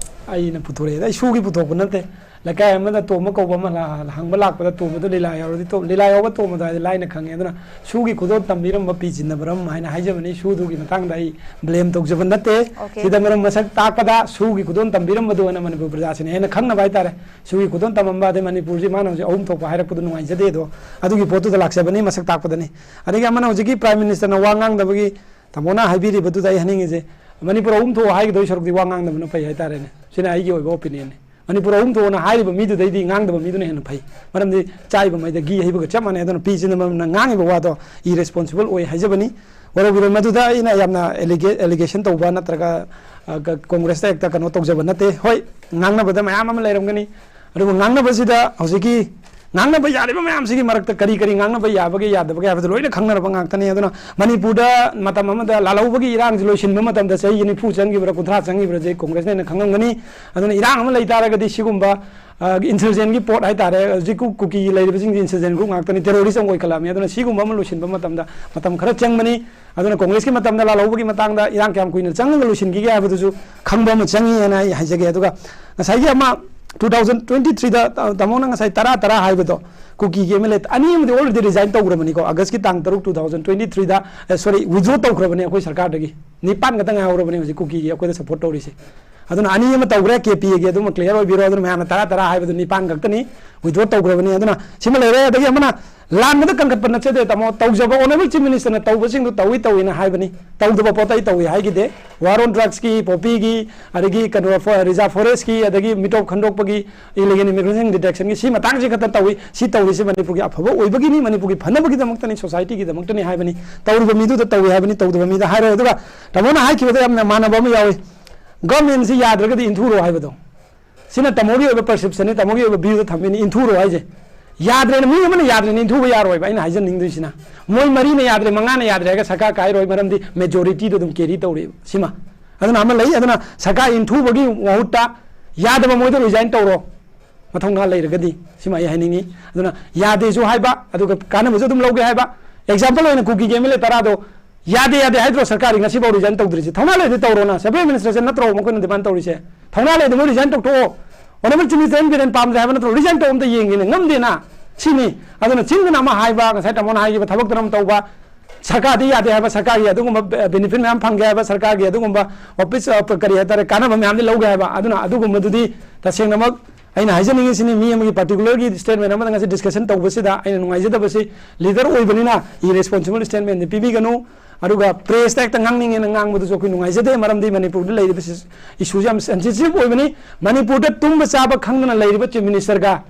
ꯑꯩꯅ ꯄꯨꯊꯣꯔꯛꯑꯦ꯫ ꯑꯩ ꯁꯨꯒꯤ ꯄꯨꯊꯣꯛꯄ ꯅꯠꯇꯦ, ꯂꯩꯀꯥꯏ ꯑꯃꯗ ꯇꯣꯝꯕ ꯀꯧꯕ ꯑꯃ ꯂꯥ-, ꯍꯪꯕ ꯂꯥꯛꯄꯗ ꯇꯣꯝꯕꯗꯣ ꯂꯤꯂꯥ ꯌꯥꯎꯔꯗꯤ ꯇꯣ-, ꯂꯤꯂꯥ ꯌꯥꯎꯕ ꯇꯣꯝꯕꯗꯣ ꯍꯥꯏꯗꯤ ꯂꯥꯏꯅ ꯈꯪꯉꯦ꯫ ꯑꯗꯨꯅ ꯁꯨꯒꯤ ꯈꯨꯗꯣꯜ ꯇꯝꯕꯤꯔꯝꯕ ꯄꯤ ꯆꯤꯟꯅꯕꯔꯝ ꯍꯥꯏꯅ ꯍꯥꯏꯖꯕꯅꯤ꯫ ꯁꯨꯗꯨꯒꯤ ꯃꯇꯥꯡꯗ ꯑꯩ blame ꯇꯧꯖꯕ ꯅꯠꯇꯦ꯫ Okay꯫ ꯁꯤꯗ ꯃꯔꯝ ꯃꯁꯛ ꯇꯥꯛꯄꯗ ꯁꯨꯒꯤ ꯈꯨꯗꯣꯜ ꯇꯝꯕꯤꯔꯝꯕꯗꯨ ꯑꯣꯏꯅ ꯃꯅꯤꯄꯨꯔ ꯄ꯭ꯔꯖꯥꯁꯤꯡꯅ ꯍꯦꯟꯅ ꯈꯪꯅꯕ ꯍꯥꯏꯇꯥꯔꯦ꯫ ꯁꯨꯒꯤ ꯈꯨꯗꯣꯜ ꯇꯝꯃꯝꯕ ꯑꯗꯩ ꯃꯅꯤꯄꯨꯔꯁꯤ ꯃꯥꯅ ꯍꯧꯖꯤꯛ ꯑꯍꯨꯝ ꯊꯣꯛꯄ ꯍꯥꯏꯔꯛꯄꯗꯨ ꯅꯨꯡꯉꯥꯏꯖꯗꯦ꯫ ꯑꯗꯣ ꯑꯗꯨꯒꯤ ꯄꯣꯠꯇꯨꯗ ꯂꯥꯛꯆꯕꯅꯤ, ꯃꯁꯛ ꯇꯥꯛꯄꯗꯅꯤ꯫ ꯑꯗꯒꯤ ꯑꯃꯅ ꯍꯧꯖꯤꯛꯀꯤ Prime Minister ꯅ ꯋꯥ ꯉꯥꯡꯗꯕꯒꯤ ꯇꯥꯃꯣꯅ ꯍꯥꯏꯕꯤꯔꯤꯕꯗꯨꯗ ꯑꯩ ꯍꯥꯏꯅꯤꯡꯉꯤꯁꯦ, ꯃꯅꯤꯄꯨꯔ ꯑꯍꯨꯝ ꯊꯣꯛꯑꯣ ꯍꯥꯏꯒꯗꯣꯏ ꯁꯔꯨꯛꯇꯤ ꯋꯥ ꯉꯥꯡꯗꯕꯅ ꯐꯩ ꯍꯥꯏꯇꯥꯔꯦꯅꯦ꯫ ꯁꯤꯅ ꯑꯩꯒꯤ ꯑꯣꯏꯕ opinion ꯅꯤ꯫ ꯃꯅꯤꯄꯨꯔ ꯑꯍꯨꯝ ꯊꯣꯛꯑꯣꯅ ꯍꯥꯏꯔꯤꯕ ꯃꯤꯗꯨꯗꯩꯗꯤ ꯉꯥꯡꯗꯕ ꯃꯤꯗꯨꯅ ꯍꯦꯟꯅ ꯐꯩ꯫ ꯃꯔꯝꯗꯤ ꯆꯥꯛ ꯏꯕ ꯃꯩꯗ ꯘꯤ ꯍꯩꯕꯒ ꯆꯞ ꯃꯥꯟꯅꯩ꯫ ꯑꯗꯨꯅ ꯄꯤ ꯆꯤꯗꯝꯕꯔꯝꯅ ꯉꯥꯡꯉꯤꯕ ꯋꯥꯗꯣ irresponsible ꯑꯣꯏ ꯍꯥꯏꯖꯕꯅꯤ꯫ ꯋꯥꯔꯧꯕꯤꯔꯣꯏ, ꯃꯗꯨꯗ ꯑꯩꯅ ꯌꯥꯝꯅ allega-, allegation ꯇꯧꯕ ꯅꯠꯇ꯭ꯔꯒ, ꯑ, ꯀ-, Congress ꯇ ꯍꯦꯛꯇ ꯀꯩꯅꯣ ꯇꯧꯖꯕ ꯅꯠꯇꯦ꯫ ꯍꯣꯏ, ꯉꯥꯡꯅꯕꯗ ꯃꯌꯥꯝ ꯑꯃ ꯂꯩꯔꯝꯒꯅꯤ, ꯑꯗꯨꯕꯨ ꯉꯥꯡꯅꯕꯁꯤꯗ ꯍꯧꯖꯤꯛꯀꯤ ꯉꯥꯡꯅꯕ ꯌꯥꯔꯤꯕ ꯃꯌꯥꯝꯁꯤꯒꯤ ꯃꯔꯛꯇ ꯀꯔꯤ ꯀꯔꯤ ꯉꯥꯡꯅꯕ ꯌꯥꯕꯒꯦ, ꯌꯥꯗꯕꯒꯦ ꯍꯥꯏꯕꯗꯨ ꯂꯣꯏꯅ ꯈꯪꯅꯔꯕ ꯉꯥꯛꯇꯅꯤ꯫ ꯑꯗꯨꯅ ꯃꯅꯤꯄꯨꯔꯗ ꯃꯇꯝ ꯑꯃꯗ ꯂꯥꯜꯍꯧꯕꯒꯤ ꯏꯔꯥꯡꯁꯤ ꯂꯣꯏꯁꯤꯟꯕ ꯃꯇꯝꯗ ꯆꯍꯤ ꯅꯤꯐꯨ ꯆꯪꯈꯤꯕ꯭ꯔꯥ, ꯀꯨꯟꯊ꯭ꯔꯥ ꯆꯪꯈꯤꯕ꯭ꯔꯥꯁꯦ Congress ꯅ ꯍꯦꯟꯅ ꯈꯪꯉꯝꯒꯅꯤ꯫ ꯑꯗꯨꯅ ꯏꯔꯥꯡ ꯑꯃ ꯂꯩ ꯇꯥꯔꯒꯗꯤ ꯁꯤꯒꯨꯝꯕ, ꯑ, insurgent ꯒꯤ ꯄꯣꯠ ꯍꯥꯏꯇꯥꯔꯦ, ꯍꯧꯖꯤꯛ ꯀꯨ-, ꯀꯨꯀꯤꯒꯤ ꯂꯩꯔꯤꯕꯁꯤꯡꯁꯤ insurgent group ꯉꯥꯛꯇꯅꯤ, terrorist ꯑꯃ ꯑꯣꯏꯈꯠꯂꯛꯑꯕꯅꯤ꯫ ꯑꯗꯨꯅ ꯁꯤꯒꯨꯝꯕ ꯑꯃ ꯂꯣꯏꯁꯤꯟꯕ ꯃꯇꯝꯗ ꯃꯇꯝ ꯈꯔ ꯆꯪꯕꯅꯤ꯫ ꯑꯗꯨꯅ Congress ꯀꯤ ꯃꯇꯝꯗ ꯂꯥꯜꯍꯧꯕꯒꯤ ꯃꯇꯥꯡꯗ ꯏꯔꯥꯡ ꯀꯌꯥꯝ ꯀꯨꯏꯅ ꯆꯪꯉꯒ ꯂꯣꯏꯁꯤꯟꯈꯤꯒꯦ ꯍꯥꯏꯕꯗꯨꯁꯨ ꯈꯪꯕ ꯑꯃ ꯆꯪꯉꯤ ꯍꯥꯏꯅ ꯑꯩ ꯍꯥꯏꯖꯒꯦ꯫ ꯑꯗꯨꯒ ꯉꯁꯥꯏꯒꯤ ꯑꯃ two thousand twenty three ꯗ, ꯑ, ꯇꯥꯃꯣꯅ ꯉꯁꯥꯏ ꯇꯔꯥ ꯇꯔꯥ ꯍꯥꯏꯕꯗꯣ, ꯀꯨꯀꯤꯒꯤ MLA ꯑꯅꯤ ꯑꯃꯗꯤ already resign ꯇꯧꯈ꯭ꯔꯕꯅꯤꯀꯣ꯫ August ꯀꯤ ꯇꯥꯡ ꯇꯔꯨꯛ, two thousand twenty three ꯗ, ꯑ, sorry, withdraw ꯇꯧꯈ꯭ꯔꯕꯅꯤ ꯑꯩꯈꯣꯏ ꯁꯔꯀꯥꯔꯗꯒꯤ꯫ ꯅꯤꯄꯥꯟ ꯈꯛꯇ ꯉꯥꯏꯍꯧꯔꯕꯅꯤ ꯍꯧꯖꯤꯛ ꯀꯨꯀꯤꯒꯤ ꯑꯩꯈꯣꯏꯗ support ꯇꯧꯔꯤꯁꯦ꯫ ꯑꯗꯨꯅ ꯑꯅꯤ ꯑꯃ ꯇꯧꯈ꯭ꯔꯦ, KPA ꯒꯤ, ꯑꯗꯨꯃ clear ꯑꯣꯏꯕꯤꯔꯣ꯫ ꯑꯗꯨꯅ ꯃꯌꯥꯝꯅ ꯇꯔꯥ ꯇꯔꯥ ꯍꯥꯏꯕꯗꯨ ꯅꯤꯄꯥꯟ ꯈꯛꯇꯅꯤ, withdraw ꯇꯧꯈ꯭ꯔꯕꯅꯤ꯫ ꯑꯗꯨꯅ ꯁꯤꯃ ꯂꯩꯔꯦ꯫ ꯑꯗꯒꯤ ꯑꯃꯅ ꯂꯥꯟꯕꯗ ꯀꯟꯈꯠꯄ ꯅꯠꯆꯗꯦ ꯇꯥꯃꯣ, ꯇꯧꯖꯕ honourable chief minister ꯅ ꯇꯧꯕꯁꯤꯡꯗꯨ ꯇꯧꯏ ꯇꯧꯏꯅ ꯍꯥꯏꯕꯅꯤ, ꯇꯧꯗꯕ ꯄꯣꯠꯇ ꯑꯩ ꯇꯧꯏ ꯍꯥꯏꯈꯤꯗꯦ꯫ War on drugs ꯀꯤ, poppy ꯒꯤ, ꯑꯗꯒꯤ ꯀꯩꯅꯣ, ꯐꯣ-, reserve forest ꯀꯤ, ꯑꯗꯒꯤ ꯃꯤꯇꯣꯞ ꯈꯟꯗꯣꯛꯄꯒꯤ, illegal immigration detection ꯒꯤ, ꯁꯤ ꯃꯇꯥꯡꯁꯤ ꯈꯛꯇ ꯇꯧꯏ꯫ ꯁꯤ ꯇꯧꯔꯤꯁꯤ ꯃꯅꯤꯄꯨꯔꯒꯤ ꯑꯐꯕ ꯑꯣꯏꯕꯒꯤꯅꯤ, ꯃꯅꯤꯄꯨꯔꯒꯤ ꯐꯅꯕꯒꯤꯗꯃꯛꯇꯅꯤ, society ꯒꯤꯗꯃꯛꯇꯅꯤ ꯍꯥꯏꯕꯅꯤ꯫ ꯇꯧꯔꯤꯕ ꯃꯤꯗꯨꯗ ꯇꯧꯏ ꯍꯥꯏꯕꯅꯤ, ꯇꯧꯗꯕ ꯃꯤꯗ ꯍꯥꯏꯔꯣꯏ꯫ ꯑꯗꯨꯒ ꯇꯥꯃꯣꯅ ꯍꯥꯏꯈꯤꯕꯗ ꯌꯥꯝꯅ ꯃꯥꯟꯅꯕ ꯑꯃ ꯌꯥꯎꯏ, government ꯁꯤ ꯌꯥꯗ꯭ꯔꯒꯗꯤ ꯏꯟꯊꯨꯔꯣ ꯍꯥꯏꯕꯗꯣ꯫ ꯁꯤꯅ ꯇꯥꯃꯣꯒꯤ ꯑꯣꯏꯕ perception ꯅꯤ, ꯇꯥꯃꯣꯒꯤ ꯑꯣꯏꯕ view ꯗ ꯊꯝꯃꯤꯅꯤ, ꯏꯟꯊꯨꯔꯣ ꯍꯥꯏꯁꯦ꯫ ꯌꯥꯗ꯭ꯔꯦꯅ, ꯃꯤ ꯑꯃꯅ ꯌꯥꯗ꯭ꯔꯦꯅ ꯏꯟꯊꯨꯕ ꯌꯥꯔꯣꯏꯕ꯫ ꯑꯩꯅ ꯍꯥꯏꯖꯅꯤꯡꯗꯣꯏꯁꯤꯅ, ꯃꯣꯏ ꯃꯔꯤꯅ ꯌꯥꯗ꯭ꯔꯦ, ꯃꯉꯥꯅ ꯌꯥꯗ꯭ꯔꯦ ꯍꯥꯏꯔꯒ ꯁꯔꯀꯥꯔ ꯀꯥꯏꯔꯣꯏ, ꯃꯔꯝꯗꯤ majority ꯗꯣ ꯑꯗꯨꯝ carry ꯇꯧꯔꯤꯕ꯫ ꯁꯤꯃ ꯑꯗꯨꯅ ꯑꯃ ꯂꯩ꯫ ꯑꯗꯨꯅ ꯁꯔꯀꯥꯔ ꯏꯟꯊꯨꯕꯒꯤ ꯃꯍꯨꯠꯇ ꯌꯥꯗꯕ ꯃꯣꯏꯗ resign ꯇꯧꯔꯣ, ꯃꯊꯧꯅꯥ ꯂꯩꯔꯒꯗꯤ꯫ ꯁꯤꯃ ꯑꯩ ꯍꯥꯏꯅꯤꯡꯉꯤ꯫ ꯑꯗꯨꯅ ꯌꯥꯗꯦꯁꯨ ꯍꯥꯏꯕ, ꯑꯗꯨꯒ ꯀꯥꯟꯅꯕꯁꯨ ꯑꯗꯨꯝ ꯂꯧꯒꯦ ꯍꯥꯏꯕ꯫ Example ꯑꯣꯏꯅ ꯀꯨꯀꯤꯒꯤ M L A ꯇꯔꯥꯗꯣ ꯌꯥꯗꯦ ꯌꯥꯗꯦ ꯍꯥꯏꯗ꯭ꯔꯣ ꯁꯔꯀꯥꯔꯒꯤ, ꯉꯁꯤꯐꯥꯎ resign ꯇꯧꯗ꯭ꯔꯤꯁꯦ? ꯊꯧꯅꯥ ꯂꯩꯔꯗꯤ ꯇꯧꯔꯣꯅ, separate administration ꯅꯠꯇ꯭ꯔꯣ ꯃꯈꯣꯏꯅ demand ꯇꯧꯔꯤꯁꯦ? ꯊꯧꯅꯥ ꯂꯩꯔꯗꯤ ꯃꯣꯏ resign ꯇꯧꯊꯣꯛꯑꯣ꯫ Honourable chief minister N Biren ꯄꯥꯝꯗ꯭ꯔꯦ ꯍꯥꯏꯕ ꯅꯠꯇ꯭ꯔꯣ? Resign ꯇꯧ, ꯑꯝꯇ ꯌꯦꯡꯒꯦꯅꯦ, ꯉꯝꯗꯦꯅ꯫ ꯁꯤꯅꯤ꯫ ꯑꯗꯨꯅ ꯆꯤꯟꯗꯅ ꯑꯃ ꯍꯥꯏꯕ, ꯉꯁꯥꯏ ꯇꯥꯃꯣꯅ ꯍꯥꯏꯈꯤꯕ ꯊꯕꯛꯇꯅ ꯑꯃ ꯇꯧꯕ, ꯁꯔꯀꯥꯔꯗꯤ ꯌꯥꯗꯦ ꯍꯥꯏꯕ, ꯁꯔꯀꯥꯔꯒꯤ ꯑꯗꯨꯒꯨꯝꯕ be-, benefit ꯃꯌꯥꯝ ꯐꯪꯒꯦ ꯍꯥꯏꯕ, ꯁꯔꯀꯥꯔꯒꯤ ꯑꯗꯨꯒꯨꯝꯕ office, ꯑ, ꯀꯔꯤ ꯍꯥꯏꯇꯥꯔꯦ, ꯀꯥꯟꯅꯕ ꯃꯌꯥꯝꯗꯤ ꯂꯧꯒꯦ ꯍꯥꯏꯕ, ꯑꯗꯨꯅ ꯑꯗꯨꯒꯨꯝꯕꯗꯨꯗꯤ ꯇꯁꯦꯡꯅꯃꯛ ꯑꯩꯅ ꯍꯥꯏꯖꯅꯤꯡꯉꯤꯁꯤꯅꯤ, ꯃꯤ ꯑꯃꯒꯤ particular ꯒꯤ statement ꯑꯃꯗ ꯉꯁꯤ discussion ꯇꯧꯕꯁꯤꯗ ꯑꯩꯅ ꯅꯨꯡꯉꯥꯏꯖꯗꯕꯁꯤ, leader ꯑꯣꯏꯕꯅꯤꯅ irresponsible statement ꯗꯤ ꯄꯤꯕꯤꯒꯅꯨ꯫ ꯑꯗꯨꯒ press ꯇ ꯍꯦꯛꯇ ꯉꯥꯡꯅꯤꯡꯉꯦꯅ ꯉꯥꯡꯕꯗꯨꯁꯨ ꯑꯩꯈꯣꯏ ꯅꯨꯡꯉꯥꯏꯖꯗꯦ, ꯃꯔꯝꯗꯤ ꯃꯅꯤꯄꯨꯔꯗ ꯂꯩꯔꯤꯕ issue ꯁꯤ ꯌꯥꯝ sensitive ꯑꯣꯏꯕꯅꯤ꯫ ꯃꯅꯤꯄꯨꯔꯗ ꯇꯨꯝꯕ ꯆꯥꯕ ꯈꯪꯗꯅ ꯂꯩꯔꯤꯕ chief minister ꯒ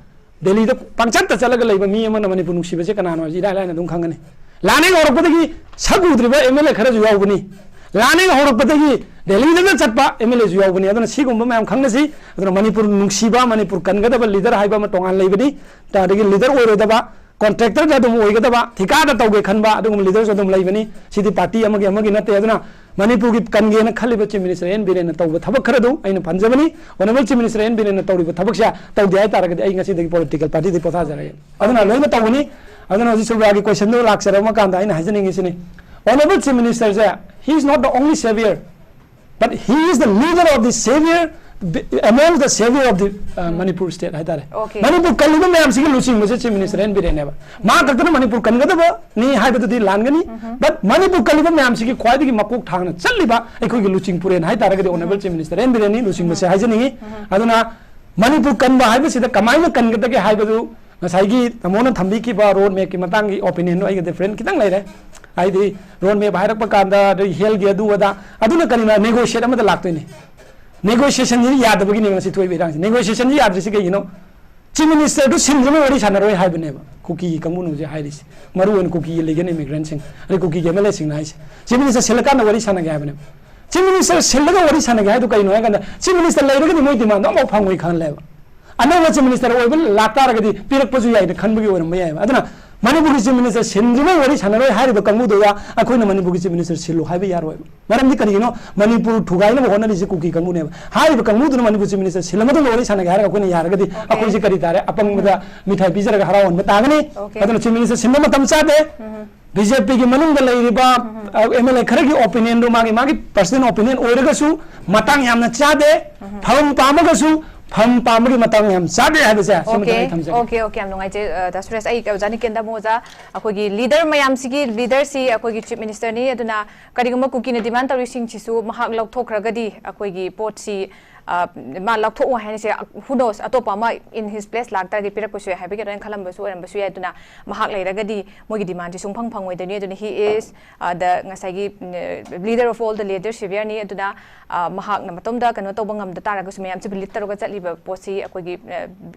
ꯗꯦꯜꯂꯤꯗ ꯄꯪꯆꯠꯇ ꯆꯠꯂꯒ ꯂꯩꯕ ꯃꯤ ꯑꯃꯅ ꯃꯅꯤꯄꯨꯔ ꯅꯨꯡꯁꯤꯕꯁꯦ ꯀꯅꯥꯅꯣ ꯍꯥꯏꯕꯁꯤ ꯏꯔꯥꯏ ꯂꯥꯏꯅ ꯑꯗꯨꯝ ꯈꯪꯒꯅꯤ꯫ ꯂꯥꯟ ꯍꯦꯛ ꯍꯧꯔꯛꯄꯗꯒꯤ ꯁꯛ ꯎꯗ꯭ꯔꯤꯕ M L A ꯈꯔꯁꯨ ꯌꯥꯎꯕꯅꯤ꯫ ꯂꯥꯟ ꯍꯦꯛ ꯍꯧꯔꯛꯄꯗꯒꯤ ꯗꯦꯜꯂꯤꯗꯒ ꯆꯠꯄ M L A ꯁꯨ ꯌꯥꯎꯕꯅꯤ꯫ ꯑꯗꯨꯅ ꯁꯤꯒꯨꯝꯕ ꯃꯌꯥꯝ ꯈꯪꯅꯁꯤ꯫ ꯑꯗꯨꯅ ꯃꯅꯤꯄꯨꯔ ꯅꯨꯡꯁꯤꯕ, ꯃꯅꯤꯄꯨꯔ ꯀꯟꯒꯗꯕ leader ꯍꯥꯏꯕ ꯑꯃ ꯇꯣꯉꯥꯟ ꯂꯩꯕꯅꯤ꯫ ꯑꯗꯒꯤ leader ꯑꯣꯏꯔꯣꯏꯗꯕ, contractor ꯗ ꯑꯗꯨꯝ ꯑꯣꯏꯒꯗꯕ, ꯊꯤꯀꯥꯗ ꯇꯧꯒꯦ ꯈꯟꯕ ꯑꯗꯨꯒꯨꯝꯕ leader ꯁꯨ ꯑꯗꯨꯝ ꯂꯩꯕꯅꯤ꯫ ꯁꯤꯗꯤ party ꯑꯃꯒꯤ ꯑꯃꯒꯤ ꯅꯠꯇꯦ꯫ ꯑꯗꯨꯅ ꯃꯅꯤꯄꯨꯔꯒꯤ ꯀꯟꯒꯦꯅ ꯈꯜꯂꯤꯕ chief minister N ꯕꯤꯔꯦꯟꯅ ꯇꯧꯕ ꯊꯕꯛ ꯈꯔꯗꯨ ꯑꯩꯅ ꯄꯟꯖꯕꯅꯤ꯫ Honourable chief minister N ꯕꯤꯔꯦꯟꯅ ꯇꯧꯔꯤꯕ ꯊꯕꯛꯁꯦ ꯇꯧꯗꯦ ꯍꯥꯏꯇꯥꯔꯒꯗꯤ ꯑꯩ ꯉꯁꯤꯗꯒꯤ political party ꯗꯒꯤ ꯄꯣꯊꯥꯖꯔꯒꯦ꯫ ꯑꯗꯨꯅ ꯂꯣꯏꯅ ꯇꯧꯕꯅꯤ꯫ ꯑꯗꯨꯅ ꯍꯧꯖꯤꯛ ꯁꯨꯕ꯭ꯔꯥꯒꯤ question ꯗꯨ ꯂꯥꯛꯆꯔꯝꯃ ꯀꯥꯟꯗ ꯑꯩꯅ ꯍꯥꯏꯖꯅꯤꯡꯉꯤꯁꯤꯅꯤ, honourable chief minister say, he is not the only savior, but he is the leader of the savior, among the savior of the, uh, Manipur state ꯍꯥꯏꯇꯥꯔꯦ꯫ Okay. Manipur ꯀꯜꯂꯤꯕ ꯃꯌꯥꯝꯁꯤꯒꯤ ꯂꯨꯆꯤꯡꯕꯁꯦ chief minister N ꯕꯤꯔꯦꯟꯅꯦꯕ꯫ ꯃꯥ ꯈꯛꯇꯅ ꯃꯅꯤꯄꯨꯔ ꯀꯟꯒꯗꯕꯅꯤ ꯍꯥꯏꯕꯗꯨꯗꯤ ꯂꯥꯟꯒꯅꯤ꯫ But Manipur ꯀꯜꯂꯤꯕ ꯃꯌꯥꯝꯁꯤꯒꯤ ꯈ꯭ꯋꯥꯏꯗꯒꯤ ꯃꯀꯣꯛ ꯊꯥꯡꯅ ꯆꯠꯂꯤꯕ ꯑꯩꯈꯣꯏꯒꯤ ꯂꯨꯆꯤꯡ ꯄꯨꯔꯦꯟ ꯍꯥꯏꯇꯥꯔꯒꯗꯤ honourable chief minister N ꯕꯤꯔꯦꯟꯅꯤ, ꯂꯨꯆꯤꯡꯕꯁꯦ ꯍꯥꯏꯖꯅꯤꯡꯉꯤ꯫ ꯑꯗꯨꯅ ꯃꯅꯤꯄꯨꯔ ꯀꯟꯕ ꯍꯥꯏꯕꯁꯤꯗ ꯀꯃꯥꯏꯅ ꯀꯟꯒꯗꯒꯦ ꯍꯥꯏꯕꯗꯨ ꯉꯁꯥꯏꯒꯤ ꯇꯥꯃꯣꯅ ꯊꯝꯕꯤꯈꯤꯕ ꯔꯣꯗ ꯃꯦꯞꯀꯤ ꯃꯇꯥꯡꯒꯤ ꯑꯣꯄꯤꯅꯤꯌꯟꯗꯣ ꯑꯩꯒ ꯗꯤꯐ꯭ꯔꯦꯟ ꯈꯤꯇꯪ ꯂꯩꯔꯦ꯫ ꯍꯥꯏꯗꯤ ꯔꯣꯗ ꯃꯦꯞ ꯍꯥꯏꯔꯛꯄ ꯀꯥꯟꯗ ꯑꯗꯩ ꯍꯦꯜꯒꯤ ꯑꯗꯨ ꯑꯗꯥ, ꯑꯗꯨꯅ ꯀꯔꯤꯅꯣ? ꯅꯦꯒꯣꯁꯤꯌꯦꯠ ꯑꯃꯗ ꯂꯥꯛꯇꯣꯏꯅꯦ꯫ ꯅꯦꯒꯣꯁꯤꯌꯦꯁꯟꯁꯤ ꯌꯥꯗꯕꯒꯤꯅꯦ ꯉꯁꯤ ꯊꯣꯛꯏꯕ ꯏꯔꯥꯡꯁꯤ꯫ ꯅꯦꯒꯣꯁꯤꯌꯦꯁꯟꯁꯤ ꯌꯥꯗ꯭ꯔꯤꯁꯤ ꯀꯩꯒꯤꯅꯣ? ꯆꯤꯐ ꯃꯤꯅꯤꯁꯇꯔꯗꯨ ꯁꯤꯟꯗ꯭ꯔꯤꯉꯩ ꯋꯥꯔꯤ ꯁꯥꯟꯅꯔꯣꯏ ꯍꯥꯏꯕꯅꯦꯕ ꯀꯨꯀꯤ ꯀꯥꯡꯕꯨꯅ ꯍꯧꯖꯤꯛ ꯍꯥꯏꯔꯤꯁꯤ꯫ ꯃꯔꯨ ꯑꯣꯏꯅ ꯀꯨꯀꯤꯒꯤ ꯂꯤꯒꯦꯜ ꯏꯃꯤꯒ꯭ꯔꯦꯟꯁꯤꯡ, ꯑꯗꯩ ꯀꯨꯀꯤꯒꯤ ꯑꯦꯝ ꯑꯦꯜ ꯑꯦꯁꯤꯡꯅ ꯍꯥꯏꯁꯦ, ꯆꯤꯐ ꯃꯤꯅꯤꯁꯇꯔ ꯁꯤꯜꯂꯀꯥꯟꯗ ꯋꯥꯔꯤ ꯁꯥꯟꯅꯒꯦ ꯍꯥꯏꯕꯅꯦꯕ꯫ ꯆꯤꯐ ꯃꯤꯅꯤꯁꯇꯔ ꯁꯤꯜꯂꯒ ꯋꯥꯔꯤ ꯁꯥꯟꯅꯒꯦ ꯍꯥꯏꯗꯨ ꯀꯩꯅꯣ ꯍꯥꯏ ꯀꯥꯟꯗ, ꯆꯤꯐ ꯃꯤꯅꯤꯁꯇꯔ ꯂꯩꯔꯒꯗꯤ ꯃꯣꯏ ꯗꯤꯃꯥꯟꯗꯣ ꯑꯃꯐꯥꯎ ꯐꯪꯉꯣꯏ ꯈꯜꯂꯦꯕ꯫ ꯑꯅꯧꯕ ꯆꯤꯐ ꯃꯤꯅꯤꯁꯇꯔ ꯑꯣꯏꯕ ꯂꯥꯛꯇꯥꯔꯒꯗꯤ ꯄꯤꯔꯛꯄꯁꯨ ꯌꯥꯏꯅ ꯈꯟꯕꯒꯤ ꯑꯣꯏꯔꯝꯕ ꯌꯥꯏꯕ꯫ ꯑꯗꯨꯅ ꯃꯅꯤꯄꯨꯔꯒꯤ ꯆꯤꯐ ꯃꯤꯅꯤꯁꯇꯔ ꯁꯤꯟꯗ꯭ꯔꯤꯉꯩ ꯋꯥꯔꯤ ꯁꯥꯟꯅꯔꯣꯏ ꯍꯥꯏꯔꯤꯕ ꯀꯥꯡꯕꯨꯗꯨꯗ ꯑꯩꯈꯣꯏꯅ ꯃꯅꯤꯄꯨꯔꯒꯤ ꯆꯤꯐ ꯃꯤꯅꯤꯁꯇꯔ ꯁꯤꯜꯂꯨ ꯍꯥꯏꯕ ꯌꯥꯔꯣꯏꯕ꯫ ꯃꯔꯝꯗꯤ ꯀꯔꯤꯒꯤꯅꯣ? ꯃꯅꯤꯄꯨꯔ ꯊꯨꯒꯥꯏꯅꯕ ꯍꯣꯠꯅꯔꯤꯁꯦ ꯀꯨꯀꯤ ꯀꯥꯡꯕꯨꯅꯦꯕ꯫ ꯍꯥꯏꯔꯤꯕ ꯀꯥꯡꯕꯨꯗꯨꯅ ꯃꯅꯤꯄꯨꯔ ꯆꯤꯐ ꯃꯤꯅꯤꯁꯇꯔ ꯁꯤꯜꯂ ꯃꯇꯨꯡꯗ ꯋꯥꯔꯤ ꯁꯥꯟꯅꯒꯦ ꯍꯥꯏꯔꯒ ꯑꯩꯈꯣꯏꯅ ꯌꯥꯔꯒꯗꯤ ꯑꯩꯈꯣꯏꯁꯦ ꯀꯔꯤ ꯇꯥꯔꯦ? ꯑꯄꯪꯕꯗ ꯃꯤꯊꯥꯏ ꯄꯤꯖꯔꯒ ꯍꯔꯥꯎꯍꯟꯕ ꯇꯥꯒꯅꯤ꯫ ꯑꯗꯨꯅ ꯆꯤꯐ ꯃꯤꯅꯤꯁꯇꯔ ꯁꯤꯟꯕ ꯃꯇꯝ ꯆꯥꯗꯦ꯫ ꯕꯤ ꯖꯦ ꯄꯤꯒꯤ ꯃꯅꯨꯡꯗ ꯂꯩꯔꯤꯕ ꯑꯦꯝ ꯑꯦꯜ ꯑꯦ ꯈꯔꯒꯤ ꯑꯣꯄꯤꯅꯤꯌꯟꯗꯣ ꯃꯥꯒꯤ ꯃꯥꯒꯤ ꯄꯔꯁꯅꯦꯜ ꯑꯣꯄꯤꯅꯤꯌꯟ ꯑꯣꯏꯔꯒꯁꯨ ꯃꯇꯥꯡ ꯌꯥꯝꯅ ꯆꯥꯗꯦ꯫ ꯐꯝ ꯄꯥꯝꯃꯒꯁꯨ ꯐꯝ ꯄꯥꯝꯕꯒꯤ ꯃꯇꯥꯡ ꯌꯥꯝ ꯆꯥꯗꯦ ꯍꯥꯏꯕꯁꯦ ꯁꯤꯃꯇꯪ ꯑꯩ ꯊꯝꯖꯒꯦ꯫ ꯑꯣꯀꯦ, ꯑꯣꯀꯦ, ꯌꯥꯝ ꯅꯨꯡꯉꯥꯏꯖꯩ, ꯑ, ꯗꯥ ꯁꯨꯔꯦꯁ꯫ ꯑꯩ ꯑꯣꯖꯥ ꯅꯤꯀꯦꯟꯗ ꯑꯃꯨꯛ ꯑꯣꯖꯥ, ꯑꯩꯈꯣꯏꯒꯤ ꯂꯤꯗꯔ ꯃꯌꯥꯝꯁꯤꯒꯤ ꯂꯤꯗꯔꯁꯤ ꯑꯩꯈꯣꯏꯒꯤ ꯆꯤꯐ ꯃꯤꯅꯤꯁꯇꯔꯅꯤ꯫ ꯑꯗꯨꯅ ꯀꯔꯤꯒꯨꯝꯕ ꯀꯨꯀꯤꯅ ꯗꯤꯃꯥꯟ ꯇꯧꯔꯤꯁꯤꯡꯁꯤꯁꯨ ꯃꯍꯥꯛ ꯂꯧꯊꯣꯛꯈ꯭ꯔꯒꯗꯤ ꯑꯩꯈꯣꯏꯒꯤ ꯄꯣꯠꯁꯤ, ꯑ, ꯃꯥ ꯂꯧꯊꯣꯛꯑꯣ ꯍꯥꯏꯅꯁꯦ, who knows, ꯑꯇꯣꯞꯄ ꯑꯃ in his place ꯂꯥꯛꯇꯥꯔꯗꯤ ꯄꯤꯔꯛꯄꯁꯨ ꯌꯥꯏ ꯍꯥꯏꯕꯒꯤ ꯑꯗꯨꯃꯥꯏꯅ ꯈꯜꯂꯝꯕꯁꯨ ꯑꯣꯏꯔꯝꯕꯁꯨ ꯌꯥꯏ꯫ ꯑꯗꯨꯅ ꯃꯍꯥꯛ ꯂꯩꯔꯒꯗꯤ ꯃꯣꯏꯒꯤ ꯗꯤꯃꯥꯟꯁꯤ ꯁꯨꯡꯐꯪ ꯐꯪꯉꯣꯏꯗꯣꯏꯅꯤ꯫ ꯑꯗꯨꯅ he is, ꯑ, the, ꯉꯁꯥꯏꯒꯤ, ꯎꯝ, leader of all the leaders ꯁꯦꯚꯤꯌꯔꯅꯤ꯫ ꯑꯗꯨꯅ, ꯑ, ꯃꯍꯥꯛꯅ ꯃꯇꯣꯝꯗ ꯀꯩꯅꯣ ꯇꯧꯕ ꯉꯝꯗ ꯇꯥꯔꯒꯁꯨ ꯃꯌꯥꯝꯁꯤꯕꯨ ꯂꯤꯗ ꯇꯧꯔꯒ ꯆꯠꯂꯤꯕ ꯄꯣꯠꯁꯤ ꯑꯩꯈꯣꯏꯒꯤ, ꯑ,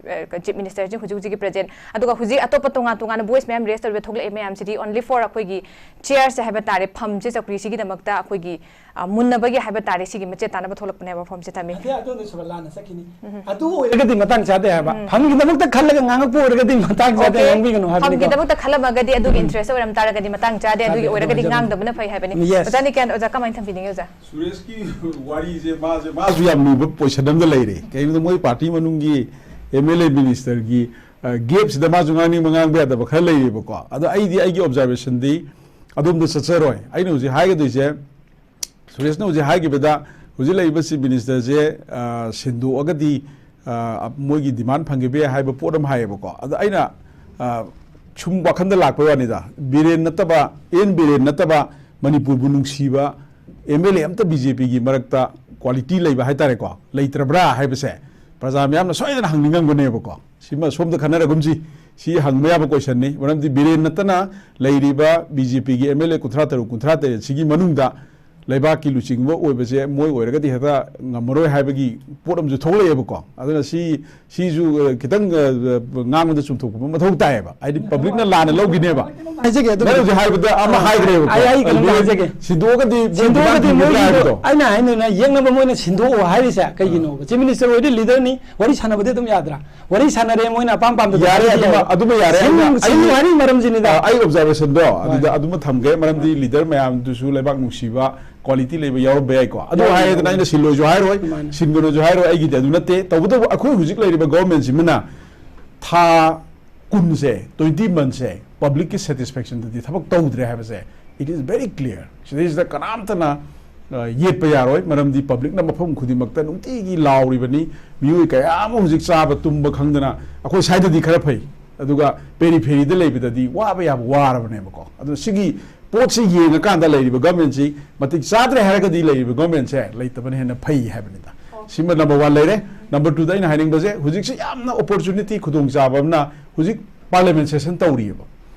ꯑ, ꯆꯤꯐ ꯃꯤꯅꯤꯁꯇꯔꯁꯤ ꯍꯧꯖꯤꯛ ꯍꯧꯖꯤꯛꯀꯤ ꯄ꯭ꯔꯖꯦꯟ, ꯑꯗꯨꯒ ꯍꯧꯖꯤꯛ ꯑꯇꯣꯞꯄ ꯇꯣꯉꯥꯟ ꯇꯣꯉꯥꯟꯕ ꯚꯣꯏꯁ ꯃꯌꯥꯝ ꯔꯦꯁ ꯇꯧꯔꯤꯕ ꯊꯣꯛꯂꯛꯏ ꯃꯌꯥꯝꯁꯤꯗꯤ only for ꯑꯩꯈꯣꯏꯒꯤ ꯆꯤꯌꯔꯁꯦ ꯍꯥꯏꯕ ꯇꯥꯔꯦ, ꯐꯝꯁꯦ, ꯆꯧꯀ꯭ꯔꯤꯁꯤꯒꯤꯗꯃꯛꯇ ꯑꯩꯈꯣꯏꯒꯤ, ꯑ, ꯃꯨꯟꯅꯕꯒꯤ ꯍꯥꯏꯕ ꯇꯥꯔꯦ, ꯁꯤꯒꯤ ꯃꯆꯦꯠ ꯇꯥꯅꯕ ꯊꯣꯛꯂꯛꯄꯅꯦꯕ ꯐꯣꯔꯝꯁꯦ ꯊꯝꯃꯤ꯫ ꯅꯠꯇꯦ, ꯑꯗꯨꯅ ꯁꯨꯔꯂꯥꯅ ꯆꯠꯈꯤꯅꯤ꯫ ꯑꯗꯨ ꯑꯣꯏꯔꯒꯗꯤ ꯃꯇꯥꯡ ꯆꯥꯗꯦ ꯍꯥꯏꯕ꯫ ꯐꯝꯒꯤꯗꯃꯛꯇ ꯈꯜꯂꯒ ꯉꯥꯡꯉꯛꯄ ꯑꯣꯏꯔꯒꯗꯤ ꯃꯇꯥꯡ ꯆꯥꯗꯦ, ꯑꯣꯀꯦ꯫ ꯉꯥꯡꯕꯤꯒꯅꯨ ꯍꯥꯏꯕꯅꯤꯀꯣ꯫ ꯐꯝꯒꯤꯗꯃꯛꯇ ꯈꯜꯂꯝꯃꯒꯗꯤ ꯑꯗꯨꯒꯤ ꯏꯟꯇꯔꯦꯁ ꯑꯣꯏꯔꯝ ꯇꯥꯔꯒꯗꯤ ꯃꯇꯥꯡ ꯆꯥꯗꯦ, ꯑꯗꯨꯒꯤ ꯆꯥꯗꯦ, ꯑꯗꯨ ꯑꯣꯏꯔꯒꯗꯤ ꯍꯥꯏꯖꯕꯅꯤ꯫ ꯉꯥꯡꯗꯕꯅ ꯐꯩ ꯍꯥꯏꯕꯅꯤ꯫ Yes. ꯑꯣꯖꯥ ꯅꯤꯀꯦꯟ, ꯑꯣꯖꯥ ꯀꯃꯥꯏꯅ ꯊꯝꯕꯤꯅꯤꯡꯉꯤ ꯑꯣꯖꯥ? ꯁꯨꯔꯦꯁꯀꯤ ꯋꯥꯔꯤꯁꯦ ꯃꯥꯁꯦ, ꯃꯥꯁꯨ ꯌꯥꯝ ꯂꯨꯕ ꯄꯣꯖꯤꯁꯟ ꯑꯃꯗ ꯂꯩꯔꯦ꯫ ꯀꯩꯒꯤꯅꯣꯗ ꯃꯣꯏ ꯄꯥꯔꯇꯤ ꯃꯅꯨꯡꯒꯤ ꯑꯦꯝ ꯑꯦꯜ ꯑꯦ ꯃꯤꯅꯤꯁꯇꯔꯒꯤ ꯒꯦꯞꯁꯤꯗ ꯃꯥꯁꯨ ꯉꯥꯡꯅꯤꯡꯕ ꯉꯥꯡꯕ ꯌꯥꯗꯕ ꯈꯔ ꯂꯩꯔꯦꯕꯀꯣ꯫ ꯑꯗꯣ ꯑꯩꯗꯤ ꯑꯩꯒꯤ ꯑꯣꯕꯖꯥꯔꯕꯦꯁꯟꯗꯤ ꯑꯗꯣꯝꯗ ꯆꯠꯆꯔꯣꯏ꯫ ꯑꯩꯅ ꯍꯧꯖꯤꯛ ꯍꯥꯏꯒꯗꯣꯏꯁꯦ, ꯁꯨꯔꯦꯁꯅ ꯍꯧꯖꯤꯛ ꯍꯥꯏꯈꯤꯕꯗ ꯍꯧꯖꯤꯛ ꯂꯩꯔꯤꯕ ꯆꯤꯐ ꯃꯤꯅꯤꯁꯇꯔꯁꯦ, ꯑ, ꯁꯤꯟꯗꯣꯛꯑꯒꯗꯤ, ꯑ, ꯃꯣꯏꯒꯤ ꯗꯤꯃꯥꯟ ꯐꯪꯈꯤꯕ ꯌꯥꯏ ꯍꯥꯏꯕ ꯄꯣꯠ ꯑꯃ ꯍꯥꯏꯌꯦꯕꯀꯣ꯫ ꯑꯗ ꯑꯩꯅ, ꯑ, ꯁꯨꯝ ꯋꯥꯈꯟꯗ ꯂꯥꯛꯄꯩ ꯋꯥꯅꯤꯗ, ꯕꯤꯔꯦꯟ ꯅꯠꯇꯕ, ꯑꯦꯟ ꯕꯤꯔꯦꯟ ꯅꯠꯇꯕ ꯃꯅꯤꯄꯨꯔꯕꯨ ꯅꯨꯡꯁꯤꯕ ꯑꯦꯝ ꯑꯦꯜ ꯑꯦ ꯑꯝꯇ ꯕꯤ ꯖꯦ ꯄꯤꯒꯤ ꯃꯔꯛꯇ ꯀ꯭ꯋꯥꯂꯤꯇꯤ ꯂꯩꯕ ꯍꯥꯏꯇꯥꯔꯦꯀꯣ, ꯂꯩꯇ꯭ꯔꯕ꯭ꯔꯥ ꯍꯥꯏꯕꯁꯦ ꯄ꯭ꯔꯖꯥ ꯃꯌꯥꯝꯅ ꯁꯣꯏꯗꯅ ꯍꯪꯅꯤꯡꯉꯝꯒꯅꯦꯕꯀꯣ꯫ ꯁꯤꯃ ꯁꯣꯝꯗ ꯈꯟꯅꯔꯒꯨꯝꯁꯤ꯫ ꯁꯤ ꯍꯪꯕ ꯌꯥꯕ questionꯅꯤ꯫ ꯃꯔꯝꯗꯤ ꯕꯤꯔꯦꯟ ꯅꯠꯇꯅ ꯂꯩꯔꯤꯕ BJPꯒꯤ MLA ꯀꯨꯟꯊ꯭ꯔꯥ ꯇꯔꯨꯛ, ꯀꯨꯟꯊ꯭ꯔꯥ ꯇꯔꯦꯠ ꯁꯤꯒꯤ ꯃꯅꯨꯡꯗ ꯂꯩꯕꯥꯛꯀꯤ ꯂꯨꯆꯤꯡꯕ ꯑꯣꯏꯕꯁꯦ ꯃꯣꯏ ꯑꯣꯏꯔꯒꯗꯤ ꯍꯦꯛꯇ ꯉꯝꯃꯔꯣꯏ ꯍꯥꯏꯕꯒꯤ ꯄꯣꯠ ꯑꯃꯁꯨ ꯊꯣꯛꯂꯛꯑꯦꯕꯀꯣ꯫ ꯑꯗꯨꯅ ꯁꯤ, ꯁꯤꯁꯨ, ꯑ, ꯈꯤꯇꯪ, ꯑ, ꯑ, ꯉꯥꯡꯕꯗ ꯆꯨꯝꯊꯣꯛꯄ ꯑꯃ ꯃꯊꯧ ꯇꯥꯏꯌꯦꯕ꯫ ꯍꯥꯏꯗꯤ publicꯅ ꯂꯥꯟꯅ ꯂꯧꯈꯤꯅꯦꯕ꯫ ꯍꯥꯏꯖꯒꯦ ꯑꯗꯨꯝ꯫ ꯅꯪ ꯍꯧꯖꯤꯛ ꯍꯥꯏꯕꯗ ꯑꯃ ꯑꯥ, ꯍꯥꯏꯈ꯭ꯔꯦꯕꯀꯣ꯫ ꯑꯩ, ꯑꯩ ꯀꯩꯅꯣꯝꯇ ꯑꯗꯨ ꯍꯥꯏꯖꯒꯦ꯫ ꯁꯤꯟꯗꯣꯛꯑꯒꯗꯤ ꯃꯣꯏ ꯁꯤꯟꯗꯣꯛꯑꯒꯗꯤ ꯗꯤꯃꯥꯟ ꯊꯝꯒꯗ꯭ꯔꯥ ꯃꯣꯏꯒꯤꯗꯣ ꯍꯥꯏꯕꯗꯣ꯫ ꯑꯩꯅ ꯍꯥꯏꯅ ꯌꯦꯛꯅꯕ ꯃꯣꯏꯅ ꯁꯤꯟꯗꯣꯛꯑꯣ ꯍꯥꯏꯔꯤꯁꯦ ꯀꯩꯒꯤꯅꯣꯕ? Chief Minister ꯑꯣꯏꯗꯤ leaderꯅꯤ, ꯋꯥꯔꯤ ꯁꯥꯟꯅꯔꯦ, ꯃꯣꯏꯅ ꯑꯄꯥꯝ ꯄꯥꯝꯗ ꯌꯥꯔꯦ, ꯑꯗꯨꯃ, ꯑꯗꯨꯃ ꯌꯥꯔꯦ꯫ ꯁꯤꯟ-, ꯑꯩꯅ, ꯁꯤꯟ ꯑꯩ, ꯍꯥꯏꯔꯤ ꯃꯔꯝꯁꯤꯅꯤꯗ꯫ ꯑ, ꯑꯩ observationꯗꯣ ꯑꯗꯨꯗ ꯑꯗꯨꯃ ꯊꯝꯒꯦ꯫ ꯃꯔꯝꯗꯤ leader ꯃꯌꯥꯝꯗꯨꯁꯨ ꯂꯩꯕꯥꯛ ꯅꯨꯡꯁꯤꯕ quality ꯂꯩꯕ ꯌꯥꯎꯔꯝꯕ ꯌꯥꯏꯀꯣ꯫ ꯑꯗꯨ ꯌꯥꯏ, ꯍꯥꯏꯔꯦꯗꯅ ꯌꯥꯏ꯫ ꯑꯩꯅ ꯁꯤꯜꯂꯣꯏꯁꯨ ꯍꯥꯏꯔꯣꯏ, ꯃꯥꯅꯦ꯫ ꯁꯤꯟꯒꯅꯨꯁꯨ ꯍꯥꯏꯔꯣꯏ, ꯑꯩꯒꯤꯗꯤ ꯑꯗꯨ ꯅꯠꯇꯦ꯫ ꯇꯧꯕꯇꯕꯨ ꯑꯩꯈꯣꯏ ꯍꯧꯖꯤꯛ ꯂꯩꯔꯤꯕ governmentꯁꯤꯃꯅ ꯊꯥ ꯀꯨꯟꯁꯦ, twenty monthsꯁꯦ publicꯀꯤ satisfactionꯗꯗꯤ ꯊꯕꯛ ꯇꯧꯗ꯭ꯔꯦ ꯍꯥꯏꯕꯁꯦ, it is very clear꯫ ꯁꯤꯗꯩꯁꯤꯗ ꯀꯅꯥꯝꯇꯅ, ꯑ, ꯌꯦꯠꯄ ꯌꯥꯔꯣꯏ꯫ ꯃꯔꯝꯗꯤ publicꯅ ꯃꯐꯝ ꯈꯨꯗꯤꯡꯃꯛꯇ ꯅꯨꯡꯇꯤꯒꯤ ꯂꯥꯎꯔꯤꯕꯅꯤ꯫ ꯃꯤꯑꯣꯏ ꯀꯌꯥ ꯑꯃ ꯍꯧꯖꯤꯛ ꯆꯥꯕ ꯇꯨꯝꯕ ꯈꯪꯗꯅ, ꯑꯩꯈꯣꯏ ꯁ꯭ꯋꯥꯏꯗꯗꯤ ꯈꯔ ꯐꯩ, ꯑꯗꯨꯒ peripheryꯗ ꯂꯩꯕꯗꯗꯤ ꯋꯥꯕ ꯌꯥꯕ ꯋꯥꯔꯕꯅꯦꯕꯀꯣ꯫ ꯑꯗꯨꯅ ꯁꯤꯒꯤ ꯄꯣꯠꯁꯤ ꯌꯦꯡꯉꯀꯥꯟꯗ ꯂꯩꯔꯤꯕ governmentꯁꯤ ꯃꯇꯤꯛ ꯆꯥꯗ꯭ꯔꯦ ꯍꯥꯏꯔꯒꯗꯤ ꯂꯩꯔꯤꯕ governmentꯁꯦ ꯂꯩꯇꯕꯅ ꯍꯦꯟꯅ ꯐꯩ ꯍꯥꯏꯕꯅꯤꯗ꯫ ꯁꯤꯃ number one ꯂꯩꯔꯦ꯫ Number twoꯗ ꯑꯩꯅ ꯍꯥꯏꯅꯤꯡꯕꯁꯦ, ꯍꯧꯖꯤꯛꯁꯤ ꯌꯥꯝꯅ opportunity ꯈꯨꯗꯣꯡꯆꯥꯕ ꯑꯃꯅ ꯍꯧꯖꯤꯛ parliament session ꯇꯧꯔꯤꯑꯕ꯫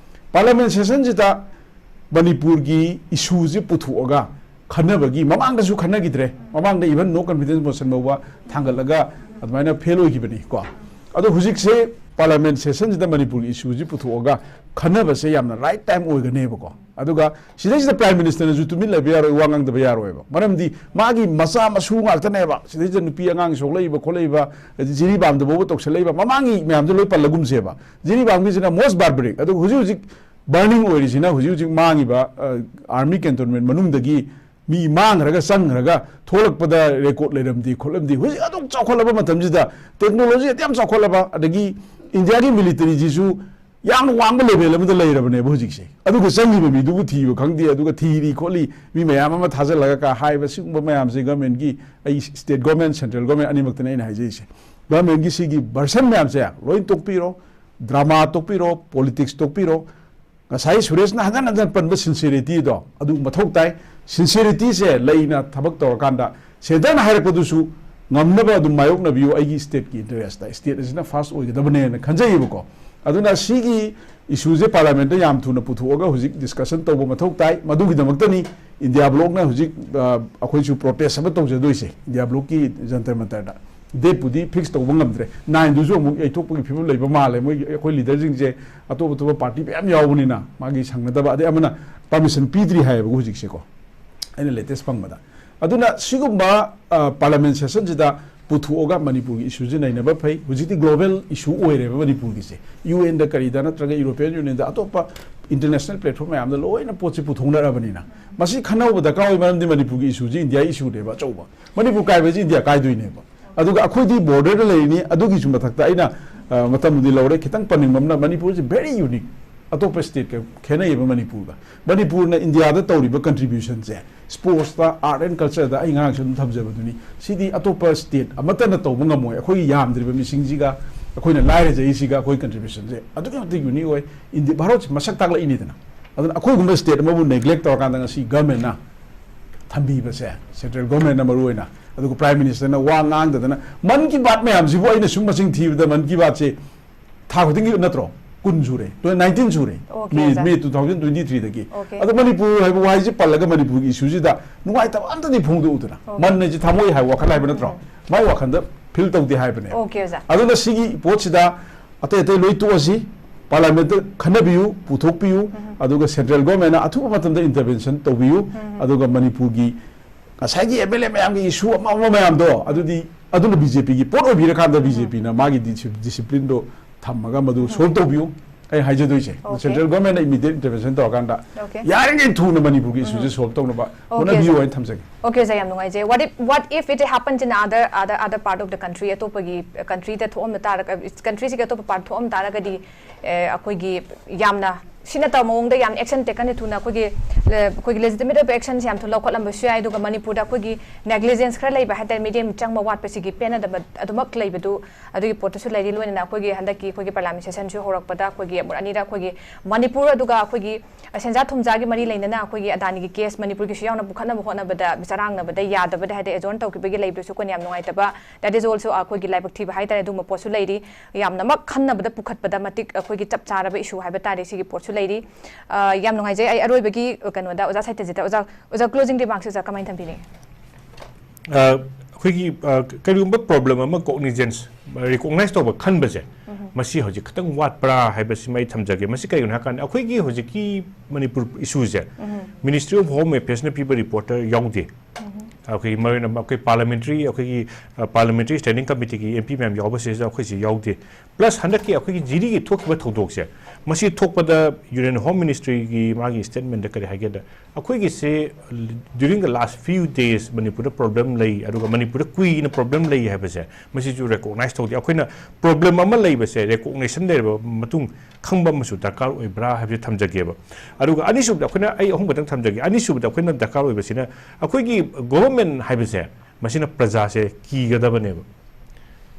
Parliament sessionꯁꯤꯗ ꯃꯅꯤꯄꯨꯔꯒꯤ issueꯁꯤ ꯄꯨꯊꯣꯛꯑꯒ ꯈꯟꯅꯕꯒꯤ, ꯃꯃꯥꯡꯗꯁꯨ ꯈꯟꯅꯈꯤꯗ꯭ꯔꯦ, ꯃꯃꯥꯡꯗ even no confidence motion ꯐꯥꯎꯕ ꯊꯥꯡꯒꯠꯂꯒ ꯑꯗꯨꯃꯥꯏꯅ fail ꯑꯣꯏꯈꯤꯕꯅꯤ ꯀꯣ꯫ ꯑꯗꯣ ꯍꯧꯖꯤꯛꯁꯦ parliament sessionꯁꯤꯗ ꯃꯅꯤꯄꯨꯔꯒꯤ issueꯁꯤ ꯄꯨꯊꯣꯛꯑꯒ ꯈꯟꯅꯕꯁꯦ ꯌꯥꯝꯅ right time ꯑꯣꯏꯒꯅꯦꯕꯀꯣ꯫ ꯑꯗꯨꯒ ꯁꯤꯗꯩꯁꯤꯗ Prime Ministerꯅꯁꯨ ꯇꯨꯃꯤꯟ ꯂꯩꯕ ꯌꯥꯔꯣꯏ, ꯋꯥ ꯉꯥꯡꯗꯕ ꯌꯥꯔꯣꯏꯕ꯫ ꯃꯔꯝꯗꯤ ꯃꯥꯒꯤ ꯃꯆꯥ ꯃꯁꯨ ꯉꯥꯛꯇꯅꯦꯕ꯫ ꯁꯤꯗꯩꯁꯤꯗ ꯅꯨꯄꯤ ꯑꯉꯥꯡ ꯁꯣꯛꯂꯛꯏꯕ ꯈꯣꯠꯂꯛꯏꯕ, ꯖꯤꯔꯤꯕꯥꯝꯗ ꯐꯥꯎꯕ ꯇꯧꯁꯜꯂꯛꯏꯕ, ꯃꯃꯥꯡꯒꯤ ꯃꯌꯥꯝꯗꯣ ꯂꯣꯏ ꯄꯜꯂꯒꯨꯝꯁꯦꯕ꯫ ꯖꯤꯔꯤꯕꯥꯝꯒꯤꯁꯤꯅ most barbaric꯫ ꯑꯗꯨꯒ ꯍꯧꯖꯤꯛ ꯍꯧꯖꯤꯛ burning ꯑꯣꯏꯔꯤꯁꯤꯅ ꯍꯧꯖꯤꯛ ꯍꯧꯖꯤꯛ ꯃꯥꯡꯉꯤꯕ, ꯑ, army cantonment ꯃꯅꯨꯡꯗꯒꯤ ꯃꯤ ꯃꯥꯡꯈ꯭ꯔꯒ ꯆꯪꯈ꯭ꯔꯒ ꯊꯣꯛꯂꯛꯄꯗ record ꯂꯩꯔꯝꯗꯦ ꯈꯣꯠꯂꯝꯗꯦ꯫ ꯍꯧꯖꯤꯛ ꯑꯗꯨꯛ ꯆꯥꯎꯈꯠꯂꯕ ꯃꯇꯝꯁꯤꯗ, technology ꯑꯗꯨꯛ ꯌꯥꯝ ꯆꯥꯎꯈꯠꯂꯕ, ꯑꯗꯒꯤ ꯏꯟꯗꯤꯌꯥꯒꯤ militaryꯁꯤꯁꯨ ꯌꯥꯝꯅ ꯋꯥꯡꯕ level ꯑꯃꯗ ꯂꯩꯔꯕꯅꯦꯕ ꯍꯧꯖꯤꯛꯁꯦ꯫ ꯑꯗꯨꯒ ꯆꯪꯉꯤꯕ ꯃꯤꯗꯨꯕꯨ ꯊꯤꯕ ꯈꯪꯗꯦ, ꯑꯗꯨꯒ ꯊꯤꯔꯤ ꯈꯣꯠꯂꯤ, ꯃꯤ ꯃꯌꯥꯝ ꯑꯃ ꯊꯥꯖꯤꯜꯂꯒ ꯀ ꯍꯥꯏꯕ, ꯁꯤꯒꯨꯝꯕ ꯃꯌꯥꯝꯁꯦ governmentꯀꯤ, ꯑꯩ state government, central government ꯑꯅꯤꯃꯛꯇꯅꯦ ꯑꯩꯅ ꯍꯥꯏꯖꯔꯤꯁꯦ, governmentꯀꯤ ꯁꯤꯒꯤ version ꯃꯌꯥꯝꯁꯦ ꯂꯣꯏ ꯇꯣꯛꯄꯤꯔꯣ, drama ꯇꯣꯛꯄꯤꯔꯣ, politics ꯇꯣꯛꯄꯤꯔꯣ꯫ ꯉꯁꯥꯏ ꯁꯨꯔꯦꯁꯅ ꯍꯟꯖꯟ ꯍꯟꯖꯟ ꯄꯟꯕ sincerityꯗꯣ ꯑꯗꯨ ꯃꯊꯧ ꯇꯥꯏ꯫ Sincerityꯁꯦ ꯂꯩꯅ ꯊꯕꯛ ꯇꯧꯔꯀꯥꯟꯗ centreꯅ ꯍꯥꯏꯔꯛꯄꯗꯨꯁꯨ ꯉꯝꯅꯕ ꯑꯗꯨꯝ ꯃꯥꯌꯣꯛꯅꯕꯤꯌꯨ ꯑꯩꯒꯤ stateꯀꯤ interestꯇ꯫ State ꯑꯁꯤꯅ first ꯑꯣꯏꯒꯗꯕꯅꯦꯅ ꯈꯟꯖꯩꯌꯦꯕꯀꯣ꯫ ꯑꯗꯨꯅ ꯁꯤꯒꯤ issueꯁꯦ Parliamentꯇ ꯌꯥꯝ ꯊꯨꯅ ꯄꯨꯊꯣꯛꯑꯒ ꯍꯧꯖꯤꯛ discussion ꯇꯧꯕ ꯃꯊꯧ ꯇꯥꯏ꯫ ꯃꯗꯨꯒꯤꯗꯃꯛꯇꯅꯤ India Blocꯅ ꯍꯧꯖꯤꯛ, ꯑ, ꯑꯩꯈꯣꯏꯁꯨ protest ꯑꯃ ꯇꯧꯖꯗꯣꯏꯁꯦ India Blocꯀꯤ ꯖꯟꯇꯔ ꯃꯟꯇꯔꯗ꯫ Dateꯄꯨꯗꯤ fix ꯇꯧꯕ ꯉꯝꯗ꯭ꯔꯦ꯫ Nineꯗꯨꯁꯨ ꯑꯃꯨꯛ ꯌꯩꯊꯣꯛꯄꯒꯤ ꯐꯤꯕꯝ ꯂꯩꯕ ꯃꯥꯜꯂꯦ꯫ ꯃꯣꯏ ꯑꯩꯈꯣꯏ leaderꯁꯤꯡꯁꯦ ꯑꯇꯣꯞ ꯑꯇꯣꯞꯄ party ꯃꯌꯥꯝ ꯌꯥꯎꯕꯅꯤꯅ ꯃꯥꯒꯤ ꯁꯪꯅꯗꯕ, ꯑꯗꯩ ꯑꯃꯅ permission ꯄꯤꯗ꯭ꯔꯤ ꯍꯥꯏꯌꯦꯕꯀꯣ ꯍꯧꯖꯤꯛꯁꯦꯀꯣ, ꯑꯩꯅ latest ꯐꯪꯕꯗ꯫ ꯑꯗꯨꯅ ꯁꯤꯒꯨꯝꯕ, ꯑ, Parliament sessionꯁꯤꯗ ꯄꯨꯊꯣꯛꯑꯒ ꯃꯅꯤꯄꯨꯔꯒꯤ issueꯁꯦ ꯅꯩꯅꯕ ꯐꯩ꯫ ꯍꯧꯖꯤꯛꯇꯤ global issue ꯑꯣꯏꯔꯦꯕ ꯃꯅꯤꯄꯨꯔꯒꯤꯁꯦ꯫ UNꯗ ꯀꯔꯤꯗ ꯅꯠꯇ꯭ꯔꯒ European Unionꯗ ꯑꯇꯣꯞꯄ international platform ꯃꯌꯥꯝꯗ ꯂꯣꯏꯅ ꯄꯣꯠꯁꯦ ꯄꯨꯊꯣꯛꯅꯔꯕꯅꯤꯅ꯫ ꯃꯁꯤ ꯈꯟꯅꯧꯕ ꯗꯔꯀꯥꯔ ꯑꯣꯏ, ꯃꯔꯝꯗꯤ ꯃꯅꯤꯄꯨꯔꯒꯤ issueꯁꯦ India issueꯅꯦꯕ ꯑꯆꯧꯕ꯫ ꯃꯅꯤꯄꯨꯔ ꯀꯥꯏꯕꯁꯤ India ꯀꯥꯏꯗꯣꯏꯅꯦꯕ꯫ ꯑꯗꯨꯒ ꯑꯩꯈꯣꯏꯗꯤ borderꯗ ꯂꯩꯔꯤꯅꯤ꯫ ꯑꯗꯨꯒꯤꯁꯨ ꯃꯊꯛꯇ ꯑꯩꯅ, ꯑ, ꯃꯇꯝꯕꯨꯗꯤ ꯂꯧꯔꯦ, ꯈꯤꯇꯪ ꯄꯟꯅꯤꯡꯕ ꯑꯃꯅ, ꯃꯅꯤꯄꯨꯔꯁꯤ very unique, ꯑꯇꯣꯞꯄ stateꯀ ꯈꯦꯠꯅꯩꯌꯦꯕ ꯃꯅꯤꯄꯨꯔꯒ꯫ ꯃꯅꯤꯄꯨꯔꯅ Indiaꯗ ꯇꯧꯔꯤꯕ contributionꯁꯦ, sportsꯇ, art and cultureꯗ, ꯑꯩ ꯉꯔꯥꯡꯁꯨ ꯑꯗꯨꯝ ꯊꯝꯖꯕꯗꯨꯅꯤ, ꯁꯤꯗꯤ ꯑꯇꯣꯞꯄ state ꯑꯃꯠꯇꯅ ꯇꯧꯕ ꯉꯝꯃꯣꯏ꯫ ꯑꯩꯈꯣꯏꯒꯤ ꯌꯥꯝꯗ꯭ꯔꯤꯕ ꯃꯤꯁꯤꯡꯁꯤꯒ, ꯑꯩꯈꯣꯏꯅ ꯂꯥꯏꯔꯖꯔꯤꯁꯤꯒ, ꯑꯩꯈꯣꯏ contributionꯁꯦ ꯑꯗꯨꯛꯀꯤ ꯃꯇꯤꯛ unique ꯑꯣꯏ꯫ ꯏꯟꯗꯤ-, ꯚꯥꯔꯠꯁꯦ ꯃꯁꯛ ꯇꯥꯛꯂꯛꯏꯅꯤꯗꯅ꯫ ꯑꯗꯨꯅ ꯑꯩꯈꯣꯏꯒꯨꯝꯕ state ꯑꯃꯕꯨ neglect ꯇꯧꯔꯀꯥꯟꯗ ꯉꯁꯤ governmentꯅ ꯊꯝꯕꯤꯕꯁꯦ, central governmentꯅ ꯃꯔꯨ ꯑꯣꯏꯅ, ꯑꯗꯨꯒ Prime Ministerꯅ ꯋꯥ ꯉꯥꯡꯗꯗꯅ, ꯃꯟ ꯀꯤ ꯕꯥꯠ ꯃꯌꯥꯝꯁꯤꯕꯨ ꯑꯩꯅ ꯁꯨꯝ ꯃꯁꯤꯡ ꯊꯤꯕꯗ ꯃꯟ ꯀꯤ ꯕꯥꯠꯁꯦ ꯊꯥ ꯈꯨꯗꯤꯡꯒꯤ ꯅꯠꯇ꯭ꯔꯣ? ꯀꯨꯟ ꯁꯨꯔꯦ, ꯇꯨ-, nineteen ꯁꯨꯔꯦ꯫ Okay, ꯃꯦ, ꯑꯣꯖꯥ꯫ ꯃꯦ two thousand twenty-threeꯗꯒꯤ꯫ Okay. ꯑꯗꯣ ꯃꯅꯤꯄꯨꯔ ꯍꯥꯏꯕ ꯋꯥꯍꯩꯁꯦ ꯄꯜꯂꯒ ꯃꯅꯤꯄꯨꯔꯒꯤ issueꯁꯤꯗ ꯅꯨꯡꯉꯥꯏꯇꯕ ꯑꯝꯇꯗꯤ ꯐꯣꯡꯗꯣꯛꯎꯗꯅ꯫ Okay. ꯃꯟ ꯍꯥꯏꯁꯦ ꯊꯃꯣꯏ ꯍꯥꯏꯕ ꯋꯥꯈꯜ ꯍꯥꯏꯕ ꯅꯠꯇ꯭ꯔꯣ? ꯎꯝ꯫ ꯃꯥꯏ ꯋꯥꯈꯜꯗ feel ꯇꯧꯗꯦ ꯍꯥꯏꯕꯅꯦ꯫ Okay, ꯑꯣꯖꯥ꯫ ꯑꯗꯨꯅ ꯁꯤꯒꯤ ꯄꯣꯠꯁꯤꯗ ꯑꯇꯩ ꯑꯇꯩ ꯂꯣꯏ ꯇꯣꯛꯑꯁꯤ, Parliamentꯇ ꯈꯟꯅꯕꯤꯌꯨ, ꯄꯨꯊꯣꯛꯄꯤꯌꯨ, ꯎꯝ꯫ ꯑꯗꯨꯒ central governmentꯅ ꯑꯊꯨꯕ ꯃꯇꯝꯗ intervention ꯇꯧꯕꯤꯌꯨ, ꯎꯝ꯫ ꯑꯗꯨꯒ ꯃꯅꯤꯄꯨꯔꯒꯤ ꯉꯁꯥꯏꯒꯤ MLA ꯃꯌꯥꯝꯒꯤ issue ꯑꯃ ꯑꯃ ꯃꯌꯥꯝꯗꯣ, ꯑꯗꯨꯗꯤ ꯑꯗꯨꯅ BJPꯒꯤ ꯄꯣꯠ ꯑꯣꯏꯕꯤꯔꯀꯥꯟꯗ ꯎꯝ꯫ BJPꯅ ꯃꯥꯒꯤ discipl-, disciplineꯗꯣ ꯊꯝꯃꯒ ꯃꯗꯨ ꯎꯝ꯫ Solve ꯇꯧꯕꯤꯌꯨ꯫ ꯑꯩ ꯍꯥꯏꯖꯗꯣꯏꯁꯦ, Okay. Central governmentꯅ immediate intervention ꯇꯧꯔꯀꯥꯟꯗ Okay. ꯌꯥꯔꯤꯉꯩ ꯊꯨꯅ ꯃꯅꯤꯄꯨꯔꯒꯤ ꯎꯝ꯫ Issueꯁꯦ solve ꯇꯧꯅꯕ Okay, ꯍꯣꯠꯅꯕꯤꯌꯨ sir. ꯍꯥꯏꯅ ꯊꯝꯖꯒꯦ꯫ Okay, sir, ꯌꯥꯝ ꯅꯨꯡꯉꯥꯏꯖꯩ꯫ What if, what if it happens in other, other, other part of the country? ꯑꯇꯣꯞꯄꯒꯤ countryꯗ ꯊꯣꯛꯑꯝꯕ ꯇꯥꯔꯒ, countryꯁꯤꯒꯤ ꯑꯇꯣꯞꯄ part ꯊꯣꯛꯑꯝ ꯇꯥꯔꯒꯗꯤ, ꯑꯦ, ꯑꯩꯈꯣꯏꯒꯤ ꯌꯥꯝꯅ ꯁꯤ ꯅꯠꯇꯕ ꯃꯑꯣꯡꯗ ꯌꯥꯝ action taken ꯊꯨꯅ ꯑꯩꯈꯣꯏꯒꯤ, ꯑꯩꯈꯣꯏꯒꯤ legitimate ꯑꯣꯏꯕ actionꯁꯦ ꯌꯥꯝ ꯊꯨꯅ ꯂꯧꯈꯠꯂꯝꯕꯁꯨ ꯌꯥꯏ꯫ ꯑꯗꯨꯒ ꯃꯅꯤꯄꯨꯔꯗ ꯑꯩꯈꯣꯏꯒꯤ negligence ꯈꯔ ꯂꯩꯕ ꯍꯥꯏ ꯇꯥꯔꯦ, ꯃꯤꯠꯌꯦꯡ ꯆꯪꯕ ꯋꯥꯠꯄꯁꯤꯒꯤ ꯄꯦꯟꯅꯗꯕ ꯑꯗꯨꯃꯛ ꯂꯩꯕꯗꯨ, ꯑꯗꯨꯒꯤ ꯄꯣꯠꯇꯨꯁꯨ ꯂꯩꯔꯤ꯫ ꯂꯣꯏꯅꯅ ꯑꯩꯈꯣꯏꯒꯤ ꯍꯟꯗꯛꯀꯤ ꯑꯩꯈꯣꯏꯒꯤ parliament sessionꯁꯨ ꯍꯧꯔꯛꯄꯗ ꯑꯩꯈꯣꯏꯒꯤ ꯑꯃꯨꯛ ꯑꯅꯤꯔꯛ ꯑꯩꯈꯣꯏꯒꯤ ꯃꯅꯤꯄꯨꯔ ꯑꯗꯨꯒ ꯑꯩꯈꯣꯏꯒꯤ ꯁꯦꯟꯖꯥ ꯊꯨꯝꯖꯥꯒꯤ ꯃꯔꯤ ꯂꯩꯅꯅ ꯑꯩꯈꯣꯏꯒꯤ ꯑꯗꯥꯅꯤꯒꯤ case ꯃꯅꯤꯄꯨꯔꯒꯤꯁꯨ ꯌꯥꯎꯅ ꯄꯨꯈꯠꯅꯕ ꯍꯣꯠꯅꯕꯗ, ꯆꯔꯥꯡꯅꯕꯗ ꯌꯥꯗꯕꯗ ꯍꯥꯏꯗꯤ adjourn ꯇꯧꯈꯤꯕꯒꯤ ꯂꯩꯕꯗꯨꯁꯨ ꯑꯩꯈꯣꯏꯅ ꯌꯥꯝ ꯅꯨꯡꯉꯥꯏꯇꯕ, that is also ꯑꯩꯈꯣꯏꯒꯤ ꯂꯥꯏꯕꯛ ꯊꯤꯕ ꯍꯥꯏ ꯇꯥꯔꯦ꯫ ꯑꯗꯨꯒꯨꯝꯕ ꯄꯣꯠꯁꯨ ꯂꯩꯔꯤ꯫ ꯌꯥꯝꯅꯃꯛ ꯈꯟꯅꯕꯗ ꯄꯨꯈꯠꯄꯗ ꯃꯇꯤꯛ ꯑꯩꯈꯣꯏꯒꯤ ꯆꯞ ꯆꯥꯔꯕ issue ꯍꯥꯏꯕ ꯇꯥꯔꯦ ꯁꯤꯒꯤ ꯄꯣꯠꯁꯨ ꯂꯩꯔꯤ꯫ ꯑ, ꯌꯥꯝ ꯅꯨꯡꯉꯥꯏꯖꯩ꯫ ꯑꯩ ꯑꯔꯣꯏꯕꯒꯤ ꯀꯩꯅꯣꯗ ꯑꯣꯖꯥ ꯁꯥꯍꯤꯇ꯭ꯌꯖꯤꯠꯇ, ꯑꯣꯖꯥ, ꯑꯣꯖꯥ closing remarks ꯑꯣꯖꯥ ꯀꯃꯥꯏꯅ ꯊꯝꯕꯤꯅꯤꯡꯉꯤ? ꯑ, ꯑꯩꯈꯣꯏꯒꯤ, ꯑ, ꯀꯔꯤꯒꯨꯝꯕ problem ꯑꯃ cognizance, recognize ꯇꯧꯕ ꯈꯟꯕꯁꯦ, ꯃꯁꯤ ꯍꯧꯖꯤꯛ ꯈꯤꯇꯪ ꯋꯥꯠꯄ꯭ꯔꯥ ꯍꯥꯏꯕꯁꯤꯃ ꯑꯩ ꯊꯝꯖꯒꯦ꯫ ꯃꯁꯤ ꯀꯔꯤꯒꯤꯅꯣ ꯍꯥꯏꯀꯥꯟꯗ ꯑꯩꯈꯣꯏꯒꯤ ꯍꯧꯖꯤꯛꯀꯤ ꯃꯅꯤꯄꯨꯔ issueꯁꯦ Ministry of Home Affairsꯅ ꯄꯤꯕ reportꯇ ꯌꯥꯎꯗꯦ꯫ ꯑꯩꯈꯣꯏꯒꯤ ꯃꯔꯨꯑꯣꯏꯅ ꯑꯩꯈꯣꯏ parliamentary, ꯑꯩꯈꯣꯏꯒꯤ, ꯑ, parliamentary standing committeeꯒꯤ MP ꯃꯌꯥꯝ ꯌꯥꯎꯕꯁꯤꯗ ꯑꯩꯈꯣꯏꯁꯤ ꯌꯥꯎꯗꯦ꯫ Plus ꯍꯟꯗꯛꯀꯤ ꯑꯩꯈꯣꯏꯒꯤ ꯖꯤꯔꯤꯒꯤ ꯊꯣꯛꯈꯤꯕ ꯊꯧꯗꯣꯛꯁꯦ, ꯃꯁꯤ ꯊꯣꯛꯄꯗ Union Home Ministryꯒꯤ ꯃꯥꯒꯤ statementꯇ ꯀꯔꯤ ꯍꯥꯏꯒꯦꯗ, ꯑꯩꯈꯣꯏꯒꯤꯁꯦ during the last few days ꯃꯅꯤꯄꯨꯔꯗ problem ꯂꯩ, ꯑꯗꯨꯒ ꯃꯅꯤꯄꯨꯔꯗ ꯀꯨꯏꯅ problem ꯂꯩ ꯍꯥꯏꯕꯁꯦ ꯃꯁꯤꯁꯨ recognize ꯇꯧꯗꯦ꯫ ꯑꯩꯈꯣꯏꯅ problem ꯑꯃ ꯂꯩꯕꯁꯦ recognition ꯂꯩꯔꯕ ꯃꯇꯨꯡ ꯈꯪꯕ ꯑꯃꯁꯨ ꯗꯔꯀꯥꯔ ꯑꯣꯏꯕ꯭ꯔꯥ ꯍꯥꯏꯕꯁꯦ ꯊꯝꯖꯒꯦꯕ꯫ ꯑꯗꯨꯒ ꯑꯅꯤꯁꯨꯕꯗ ꯑꯩꯈꯣꯏꯅ, ꯑꯩ ꯑꯍꯨꯝ ꯈꯛꯇꯪ ꯊꯝꯖꯒꯦ꯫ ꯑꯅꯤꯁꯨꯕꯗ ꯑꯩꯈꯣꯏꯅ ꯗꯔꯀꯥꯔ ꯑꯣꯏꯕꯁꯤꯅ ꯑꯩꯈꯣꯏꯒꯤ government ꯍꯥꯏꯕꯁꯦ ꯃꯁꯤꯅ ꯄ꯭ꯔꯖꯥꯁꯦ ꯀꯤꯒꯗꯕꯅꯦꯕ,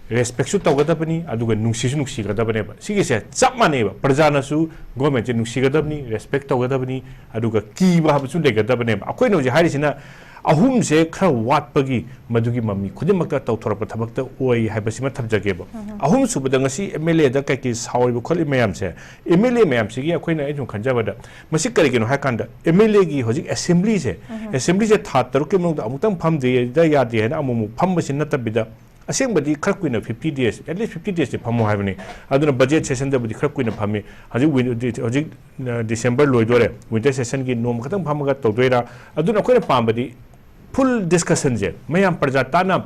respectꯁꯨ ꯇꯧꯒꯗꯕꯅꯤ, ꯑꯗꯨꯒ ꯅꯨꯡꯁꯤꯁꯨ ꯅꯨꯡꯁꯤꯒꯗꯕꯅꯦꯕ꯫ ꯁꯤꯒꯤꯁꯦ ꯆꯞ ꯃꯥꯟꯅꯩꯕ, ꯄ꯭ꯔꯖꯥꯅꯁꯨ governmentꯁꯦ ꯅꯨꯡꯁꯤꯒꯗꯕꯅꯤ, respect ꯇꯧꯒꯗꯕꯅꯤ, ꯑꯗꯨꯒ ꯀꯤꯕ ꯍꯥꯏꯕꯁꯨ ꯂꯩꯒꯗꯕꯅꯦꯕ꯫ ꯑꯩꯈꯣꯏꯅ ꯍꯧꯖꯤꯛ ꯍꯥꯏꯔꯤꯁꯤꯅ ꯑꯍꯨꯝꯁꯦ ꯈꯔ ꯋꯥꯠꯄꯒꯤ ꯃꯗꯨꯒꯤ ꯃꯃꯤ ꯈꯨꯗꯤꯡꯃꯛꯇ ꯇꯧꯊꯣꯔꯛꯄ ꯊꯕꯛꯇ ꯑꯣꯏ ꯍꯥꯏꯕꯁꯤꯃ ꯊꯝꯖꯒꯦꯕ꯫ ꯑꯍꯨꯝꯁꯨꯕꯗ ꯉꯁꯤ MLAꯗ ꯀꯩꯀꯩ ꯁꯥꯎꯔꯤꯕ ꯈꯣꯠꯂꯤꯕ ꯃꯌꯥꯝꯁꯦ, MLA ꯃꯌꯥꯝꯁꯤꯒꯤ ꯑꯩꯈꯣꯏꯅ, ꯑꯩ ꯁꯨꯝ ꯈꯟꯖꯕꯗ, ꯃꯁꯤ ꯀꯔꯤꯒꯤꯅꯣ ꯍꯥꯏ ꯀꯥꯟꯗ MLAꯒꯤ ꯍꯧꯖꯤꯛ assemblyꯁꯦ, assemblyꯁꯦ ꯊꯥ ꯇꯔꯨꯛꯀꯤ ꯃꯅꯨꯡꯗ ꯑꯃꯨꯛꯇꯪ ꯐꯝꯗꯦꯗ ꯌꯥꯗꯦ ꯍꯥꯏꯅ ꯑꯃꯨꯛ ꯑꯃꯨꯛ ꯐꯝꯕꯁꯤ ꯅꯠꯇꯕꯤꯗ, ꯑꯁꯦꯡꯕꯗꯤ ꯈꯔ ꯀꯨꯏꯅ, fifty days, at least fifty daysꯇꯤ ꯐꯝꯃꯣ ꯍꯥꯏꯕꯅꯤ꯫ ꯑꯗꯨꯅ budget sessionꯗꯕꯨꯗꯤ ꯈꯔ ꯀꯨꯏꯅ ꯐꯝꯃꯤ꯫ ꯍꯧꯖꯤꯛ win-, ꯍꯧꯖꯤꯛ, ꯑ, December ꯂꯣꯏꯗꯣꯔꯦ, winter sessionꯒꯤ ꯅꯣꯡꯃ ꯈꯛꯇꯪ ꯐꯝꯃꯒ ꯇꯧꯗꯣꯏꯔꯥ? ꯑꯗꯨꯅ ꯑꯩꯈꯣꯏꯅ ꯄꯥꯝꯕꯗꯤ full discussionꯁꯦ, ꯃꯌꯥꯝ ꯄ꯭ꯔꯖꯥ ꯇꯥꯟꯅ,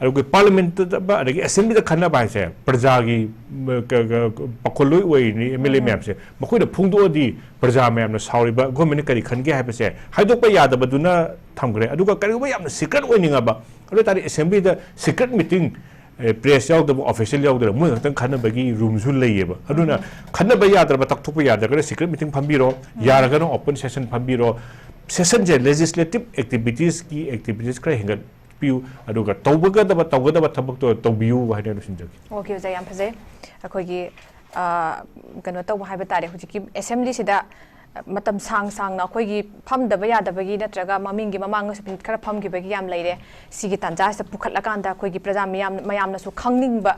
ꯑꯗꯨꯒ parliamentꯇ ꯑꯗꯒꯤ assemblyꯗ ꯈꯟꯅꯕ ꯍꯥꯏꯁꯦ, ꯄ꯭ꯔꯖꯥꯒꯤ, ꯎꯝ, ꯀ-, ꯀ-, ꯄꯥꯈꯣꯜꯂꯣꯏ ꯑꯣꯏꯔꯤꯅꯤ MLA ꯃꯌꯥꯝꯁꯦ, ꯃꯈꯣꯏꯅ ꯐꯣꯡꯗꯣꯛꯑꯗꯤ ꯄ꯭ꯔꯖꯥ ꯃꯌꯥꯝꯅ ꯁꯥꯎꯔꯤꯕ governmentꯅ ꯀꯔꯤ ꯈꯟꯒꯦ ꯍꯥꯏꯕꯁꯦ ꯍꯥꯏꯗꯣꯛꯄ ꯌꯥꯗꯕꯗꯨꯅ ꯊꯝꯈ꯭ꯔꯦ꯫ ꯑꯗꯨꯒ ꯀꯔꯤꯒꯨꯝꯕ ꯌꯥꯝꯅ secret ꯑꯣꯏꯅꯤꯡꯉꯕ, ꯑꯗꯨ ꯑꯣꯏ ꯇꯥꯔꯗꯤ assemblyꯗ secret meeting ꯄ꯭ꯔꯦꯁ ꯌꯥꯎꯗꯕ, ꯑꯣꯐꯤꯁꯤꯌꯦꯜ ꯌꯥꯎꯗꯕ, ꯃꯣꯏ ꯈꯛꯇꯪ ꯈꯟꯅꯕꯒꯤ ꯔꯨꯝꯁꯨ ꯂꯩꯌꯦꯕ꯫ ꯑꯗꯨꯅ ꯈꯟꯅꯕ ꯌꯥꯗ꯭ꯔꯕ, ꯇꯛꯊꯣꯛꯄ ꯌꯥꯗ꯭ꯔꯒꯅ ꯁꯤꯀ꯭ꯔꯦꯠ ꯃꯤꯇꯤꯡ ꯐꯝꯕꯤꯔꯣ, ꯌꯥꯔꯒꯅ ꯑꯣꯄꯟ ꯁꯦꯁꯟ ꯐꯝꯕꯤꯔꯣ꯫ ꯁꯦꯁꯟꯁꯦ ꯂꯦꯖꯤꯁꯂꯦꯇꯤꯚ ꯑꯦꯛꯇꯤꯚꯤꯇꯤꯁꯀꯤ ꯑꯦꯛꯇꯤꯚꯤꯇꯤꯁ ꯈꯔ ꯍꯦꯟꯒꯠꯄꯤꯌꯨ, ꯑꯗꯨꯒ ꯇꯧꯕꯒꯗꯕ, ꯇꯧꯒꯗꯕ ꯊꯕꯛꯇꯣ ꯇꯧꯕꯤꯌꯨ ꯍꯥꯏꯅ ꯂꯣꯏꯁꯤꯟꯖꯒꯦ꯫ ꯑꯣꯀꯦ, ꯑꯣꯖꯥ, ꯌꯥꯝ ꯐꯖꯩ꯫ ꯑꯩꯈꯣꯏꯒꯤ, ꯑ, ꯀꯩꯅꯣ ꯇꯧꯕ ꯍꯥꯏꯕ ꯇꯥꯔꯦ, ꯍꯧꯖꯤꯛꯀꯤ ꯑꯦꯁꯦꯝꯕ꯭ꯂꯤꯁꯤꯗ ꯃꯇꯝ ꯁꯥꯡ ꯁꯥꯡꯅ ꯑꯩꯈꯣꯏꯒꯤ ꯐꯝꯗꯕ ꯌꯥꯗꯕꯒꯤ ꯅꯠꯇ꯭ꯔꯒ ꯃꯃꯤꯡꯒꯤ ꯃꯃꯥꯡꯗꯁꯨ ꯃꯤꯅꯤꯠ ꯈꯔ ꯐꯝꯈꯤꯕꯒꯤ ꯌꯥꯝ ꯂꯩꯔꯦ꯫ ꯁꯤꯒꯤ ꯇꯥꯟꯖꯥꯁꯤꯗ ꯄꯨꯈꯠꯂꯀꯥꯟꯗ ꯑꯩꯈꯣꯏꯒꯤ ꯄ꯭ꯔꯖꯥ ꯃꯤꯌꯥꯝ, ꯃꯌꯥꯝꯅꯁꯨ ꯈꯪꯅꯤꯡꯕ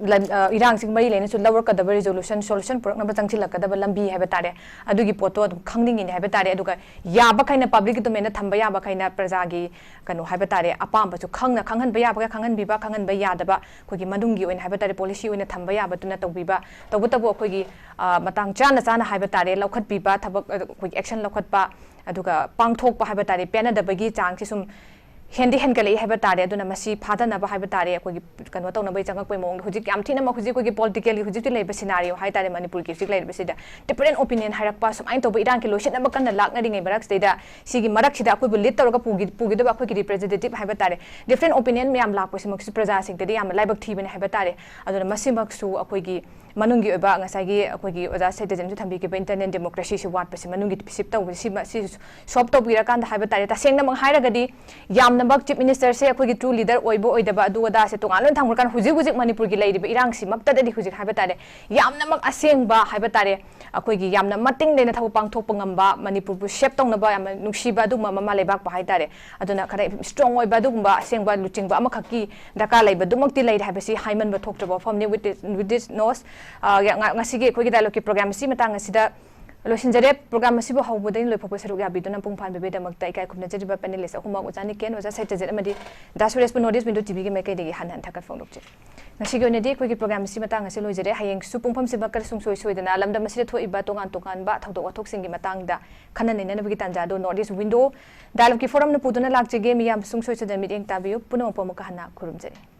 ꯂꯝ-, ꯑ, ꯏꯔꯥꯡꯁꯤꯒ ꯃꯔꯤ ꯂꯩꯅꯁꯨ ꯂꯧꯔꯛꯀꯗꯕ ꯔꯤꯖꯣꯂꯨꯁꯟ, ꯁꯣꯂꯨꯁꯟ ꯄꯨꯔꯛꯅꯕ ꯆꯪꯁꯤꯜꯂꯛꯀꯗꯕ ꯂꯝꯕꯤ ꯍꯥꯏꯕ ꯇꯥꯔꯦ, ꯑꯗꯨꯒꯤ ꯄꯣꯠꯇꯣ ꯑꯗꯨꯝ ꯈꯪꯅꯤꯡꯉꯤꯅꯦ ꯍꯥꯏꯕ ꯇꯥꯔꯦ꯫ ꯑꯗꯨꯒ ꯌꯥꯕꯈꯩꯅ ꯄꯕ꯭ꯂꯤꯛꯀꯤ ꯗꯣꯃꯦꯟꯗ ꯊꯝꯕ ꯌꯥꯕꯈꯩꯅ ꯄ꯭ꯔꯖꯥꯒꯤ ꯀꯩꯅꯣ ꯍꯥꯏꯕ ꯇꯥꯔꯦ, ꯑꯄꯥꯝꯕꯁꯨ ꯈꯪꯅ ꯈꯪꯍꯟꯕ ꯌꯥꯕꯒ ꯈꯪꯍꯟꯕꯤꯕ, ꯈꯪꯍꯟꯕ ꯌꯥꯗꯕ ꯑꯩꯈꯣꯏꯒꯤ ꯃꯅꯨꯡꯒꯤ ꯑꯣꯏꯅ ꯍꯥꯏꯕ ꯇꯥꯔꯦ, ꯄꯣꯂꯤꯁꯤ ꯑꯣꯏꯅ ꯊꯝꯕ ꯌꯥꯕꯗꯨꯅ ꯇꯧꯕꯤꯕ꯫ ꯇꯧꯕꯇꯕꯨ ꯑꯩꯈꯣꯏꯒꯤ, ꯑ, ꯃꯇꯥꯡ ꯆꯥꯅ ꯆꯥꯅ ꯍꯥꯏꯕ ꯇꯥꯔꯦ, ꯂꯧꯈꯠꯄꯤꯕ, ꯊꯕꯛ, ꯑ, ꯑꯩꯈꯣꯏꯒꯤ ꯑꯦꯛꯁꯟ ꯂꯧꯈꯠꯄ, ꯑꯗꯨꯒ ꯄꯥꯡꯊꯣꯛꯄ ꯍꯥꯏꯕ ꯇꯥꯔꯦ, ꯄꯦꯟꯅꯗꯕꯒꯤ ꯆꯥꯡꯁꯤ ꯁꯨꯝ ꯍꯦꯟꯗꯤ ꯍꯦꯟꯒꯠꯂꯛꯏ ꯍꯥꯏꯕ ꯇꯥꯔꯦ꯫ ꯑꯗꯨꯅ ꯃꯁꯤ ꯐꯥꯗꯅꯕ ꯍꯥꯏꯕ ꯇꯥꯔꯦ, ꯑꯩꯈꯣꯏꯒꯤ ꯀꯩꯅꯣ ꯇꯧꯅꯕꯒꯤ ꯆꯪꯉꯛꯄꯒꯤ ꯃꯑꯣꯡꯗ ꯍꯧꯖꯤꯛ ꯌꯥꯝ ꯊꯤꯅꯃꯛ ꯍꯧꯖꯤꯛ ꯑꯩꯈꯣꯏꯒꯤ ꯄꯣꯂꯤꯇꯤꯀꯦꯜꯒꯤ ꯍꯧꯖꯤꯛꯇꯤ ꯂꯩꯕ ꯁꯤꯅꯥꯔꯤꯑꯣ ꯍꯥꯏ ꯇꯥꯔꯦ, ꯃꯅꯤꯄꯨꯔꯒꯤ ꯍꯧꯖꯤꯛ ꯂꯩꯔꯤꯕꯁꯤꯗ ꯗꯤꯐꯔꯦꯟ ꯑꯣꯄꯤꯅꯤꯌꯟ ꯍꯥꯏꯔꯛꯄ, ꯁꯨꯃꯥꯏꯅ ꯇꯧꯕ ꯏꯔꯥꯡꯒꯤ ꯂꯣꯏꯁꯤꯟꯅꯕ ꯀꯟꯅ ꯂꯥꯛꯅꯔꯤꯉꯩ ꯃꯔꯛꯁꯤꯗꯩꯗ, ꯁꯤꯒꯤ ꯃꯔꯛꯁꯤꯗ ꯑꯩꯈꯣꯏꯕꯨ ꯂꯤꯗ ꯇꯧꯔꯒ ꯄꯨꯈꯤ-, ꯄꯨꯈꯤꯗꯧꯕ ꯑꯩꯈꯣꯏꯒꯤ ꯔꯤꯄ꯭ꯔꯖꯦꯟꯇꯦꯇꯤꯚ ꯍꯥꯏꯕ ꯇꯥꯔꯦ, ꯗꯤꯐꯔꯦꯟ ꯑꯣꯄꯤꯅꯤꯌꯟ ꯃꯌꯥꯝ ꯂꯥꯛꯄꯁꯤꯃꯛꯁꯨ ꯄ꯭ꯔꯖꯥꯁꯤꯡꯗꯗꯤ ꯌꯥꯝꯅ ꯂꯥꯏꯕꯛ ꯊꯤꯕꯅꯤ ꯍꯥꯏꯕ ꯇꯥꯔꯦ꯫ ꯑꯗꯨꯅ ꯃꯁꯤꯃꯛꯁꯨ ꯑꯩꯈꯣꯏꯒꯤ ꯃꯅꯨꯡꯒꯤ ꯑꯣꯏꯕ ꯉꯁꯥꯏꯒꯤ ꯑꯩꯈꯣꯏꯒꯤ ꯑꯣꯖꯥ ꯁꯩꯇꯖꯟꯁꯨ ꯊꯝꯕꯤꯈꯤꯕ ꯏꯟꯇꯔꯅꯦꯜ ꯗꯦꯃꯣꯀ꯭ꯔꯦꯁꯤꯁꯤ ꯋꯥꯠꯄꯁꯤ, ꯃꯅꯨꯡꯒꯤ ꯄꯤꯁꯤꯞ ꯇꯧꯕꯁꯤ, ꯁꯤꯃ-, ꯁꯤ ꯁꯣꯜꯕ ꯇꯧꯕꯤꯔꯀꯥꯟꯗ ꯍꯥꯏꯕ ꯇꯥꯔꯦ꯫ ꯇꯁꯦꯡꯅꯃꯛ ꯍꯥꯏꯔꯒꯗꯤ ꯌꯥꯝꯅꯃꯛ ꯆꯤꯐ ꯃꯤꯅꯤꯁꯇꯔꯁꯦ ꯑꯩꯈꯣꯏꯒꯤ ꯇ꯭ꯔꯨ ꯂꯤꯗꯔ ꯑꯣꯏꯕ ꯑꯣꯏꯗꯕ ꯑꯗꯨ ꯑꯗꯥꯁꯦ ꯇꯣꯉꯥꯟꯅ ꯊꯝꯈ꯭ꯔꯀꯥꯟꯗ ꯍꯧꯖꯤꯛ ꯍꯧꯖꯤꯛ ꯃꯅꯤꯄꯨꯔꯒꯤ ꯂꯩꯔꯤꯕ ꯏꯔꯥꯡꯁꯤꯃꯛꯇꯗꯗꯤ ꯍꯧꯖꯤꯛ ꯍꯥꯏꯕ ꯇꯥꯔꯦ, ꯌꯥꯝꯅꯃꯛ ꯑꯁꯦꯡꯕ ꯍꯥꯏꯕ ꯇꯥꯔꯦ, ꯑꯩꯈꯣꯏꯒꯤ ꯌꯥꯝꯅ ꯃꯇꯤꯡ ꯂꯩꯅ ꯊꯕꯛ ꯄꯥꯡꯊꯣꯛꯄ ꯉꯝꯕ, ꯃꯅꯤꯄꯨꯔꯕꯨ ꯁꯦꯞ ꯇꯧꯅꯕ ꯌꯥꯝꯅ ꯅꯨꯡꯁꯤꯕ ꯑꯗꯨꯒꯨꯝꯕ ꯑꯃ ꯂꯩꯕꯥꯛꯄꯨ ꯍꯥꯏ ꯇꯥꯔꯦ꯫ ꯑꯗꯨꯅ ꯈꯔ ꯏꯁꯇ꯭ꯔꯣꯡ ꯑꯣꯏꯕ ꯑꯗꯨꯒꯨꯝꯕ ꯑꯁꯦꯡꯕ ꯂꯨꯆꯤꯡꯕ ꯑꯃꯈꯛꯀꯤ ꯗꯔꯀꯥꯔ ꯂꯩꯕꯗꯨꯃꯛꯇꯤ ꯂꯩꯔꯦ ꯍꯥꯏꯕꯁꯤ ꯍꯥꯏꯃꯟꯕ ꯊꯣꯛꯇ꯭ꯔꯕ ꯋꯥꯐꯝꯅꯤ꯫ With this, with this note, ꯑ, ꯉ-, ꯉꯁꯤꯒꯤ ꯑꯩꯈꯣꯏꯒꯤ ꯗꯥꯏꯂꯣꯒꯀꯤ ꯄ꯭ꯔꯣꯒ꯭ꯔꯥꯝ ꯑꯁꯤ ꯃꯇꯥꯡ ꯑꯁꯤꯗ ꯂꯣꯏꯁꯤꯟꯖꯔꯦ꯫ ꯄ꯭ꯔꯣꯒ꯭ꯔꯥꯝ ꯑꯁꯤꯕꯨ ꯍꯧꯕꯗꯒꯤ ꯂꯣꯏꯐꯥꯎꯕ ꯁꯔꯨꯛ ꯌꯥꯕꯤꯗꯨꯅ ꯄꯨꯡ ꯐꯥꯍꯟꯕꯤꯕꯒꯤꯗꯃꯛꯇ ꯏꯀꯥꯏ ꯈꯨꯝꯅꯖꯔꯤꯕ ꯄꯦꯅꯦꯂꯤꯁ ꯑꯍꯨꯝꯃꯛ ꯑꯣꯖꯥ ꯅꯤꯀꯦꯟ, ꯑꯣꯖꯥ ꯁꯩꯇꯖꯤꯠ ꯑꯃꯗꯤ ꯗꯥ ꯁꯨꯔꯦꯁꯄꯨ ꯅꯣꯔꯠ ꯏꯁ ꯋꯤꯟꯗꯣ ꯇꯤꯚꯤꯒꯤ ꯃꯥꯏꯀꯩꯗꯒꯤ ꯍꯟꯅ ꯍꯟꯅ ꯊꯥꯒꯠꯄ ꯐꯣꯡꯗꯣꯛꯆꯔꯤ꯫ ꯉꯁꯤꯒꯤ ꯑꯣꯏꯅꯗꯤ ꯑꯩꯈꯣꯏꯒꯤ ꯄ꯭ꯔꯣꯒ꯭ꯔꯥꯝ ꯑꯁꯤ ꯃꯇꯥꯡ ꯑꯁꯤ ꯂꯣꯏꯖꯔꯦ꯫ ꯍꯌꯦꯡꯁꯨ ꯄꯨꯡꯐꯝꯁꯤꯃꯛ ꯁꯨꯡꯁꯣꯏ ꯁꯣꯏꯗꯅ ꯂꯝꯗꯝ ꯑꯁꯤꯗ ꯊꯣꯛꯏꯕ ꯇꯣꯉꯥꯟ ꯇꯣꯉꯥꯟꯕ ꯊꯧꯗꯣꯛ ꯋꯥꯊꯣꯛꯁꯤꯡꯒꯤ ꯃꯇꯥꯡꯗ ꯈꯟꯅ ꯅꯩꯅꯅꯕꯒꯤ ꯇꯥꯟꯖꯥ ꯑꯗꯨ ꯅꯣꯔꯠ ꯏꯁ ꯋꯤꯟꯗꯣ ꯗꯥꯏꯂꯣꯒꯀꯤ ꯐꯣꯔꯝꯅ ꯄꯨꯗꯨꯅ ꯂꯥꯛꯆꯒꯦ꯫ ꯃꯤꯌꯥꯝ ꯁꯨꯡꯁꯣꯏ ꯁꯣꯏꯗꯅ ꯃꯤꯠꯌꯦꯡ ꯇꯥꯕꯤꯌꯨ꯫ ꯄꯨꯝꯅꯃꯛꯄꯨ ꯑꯃꯨꯛꯀ ꯍꯟꯅ ꯈꯨꯔꯨꯝꯖꯔꯤ꯫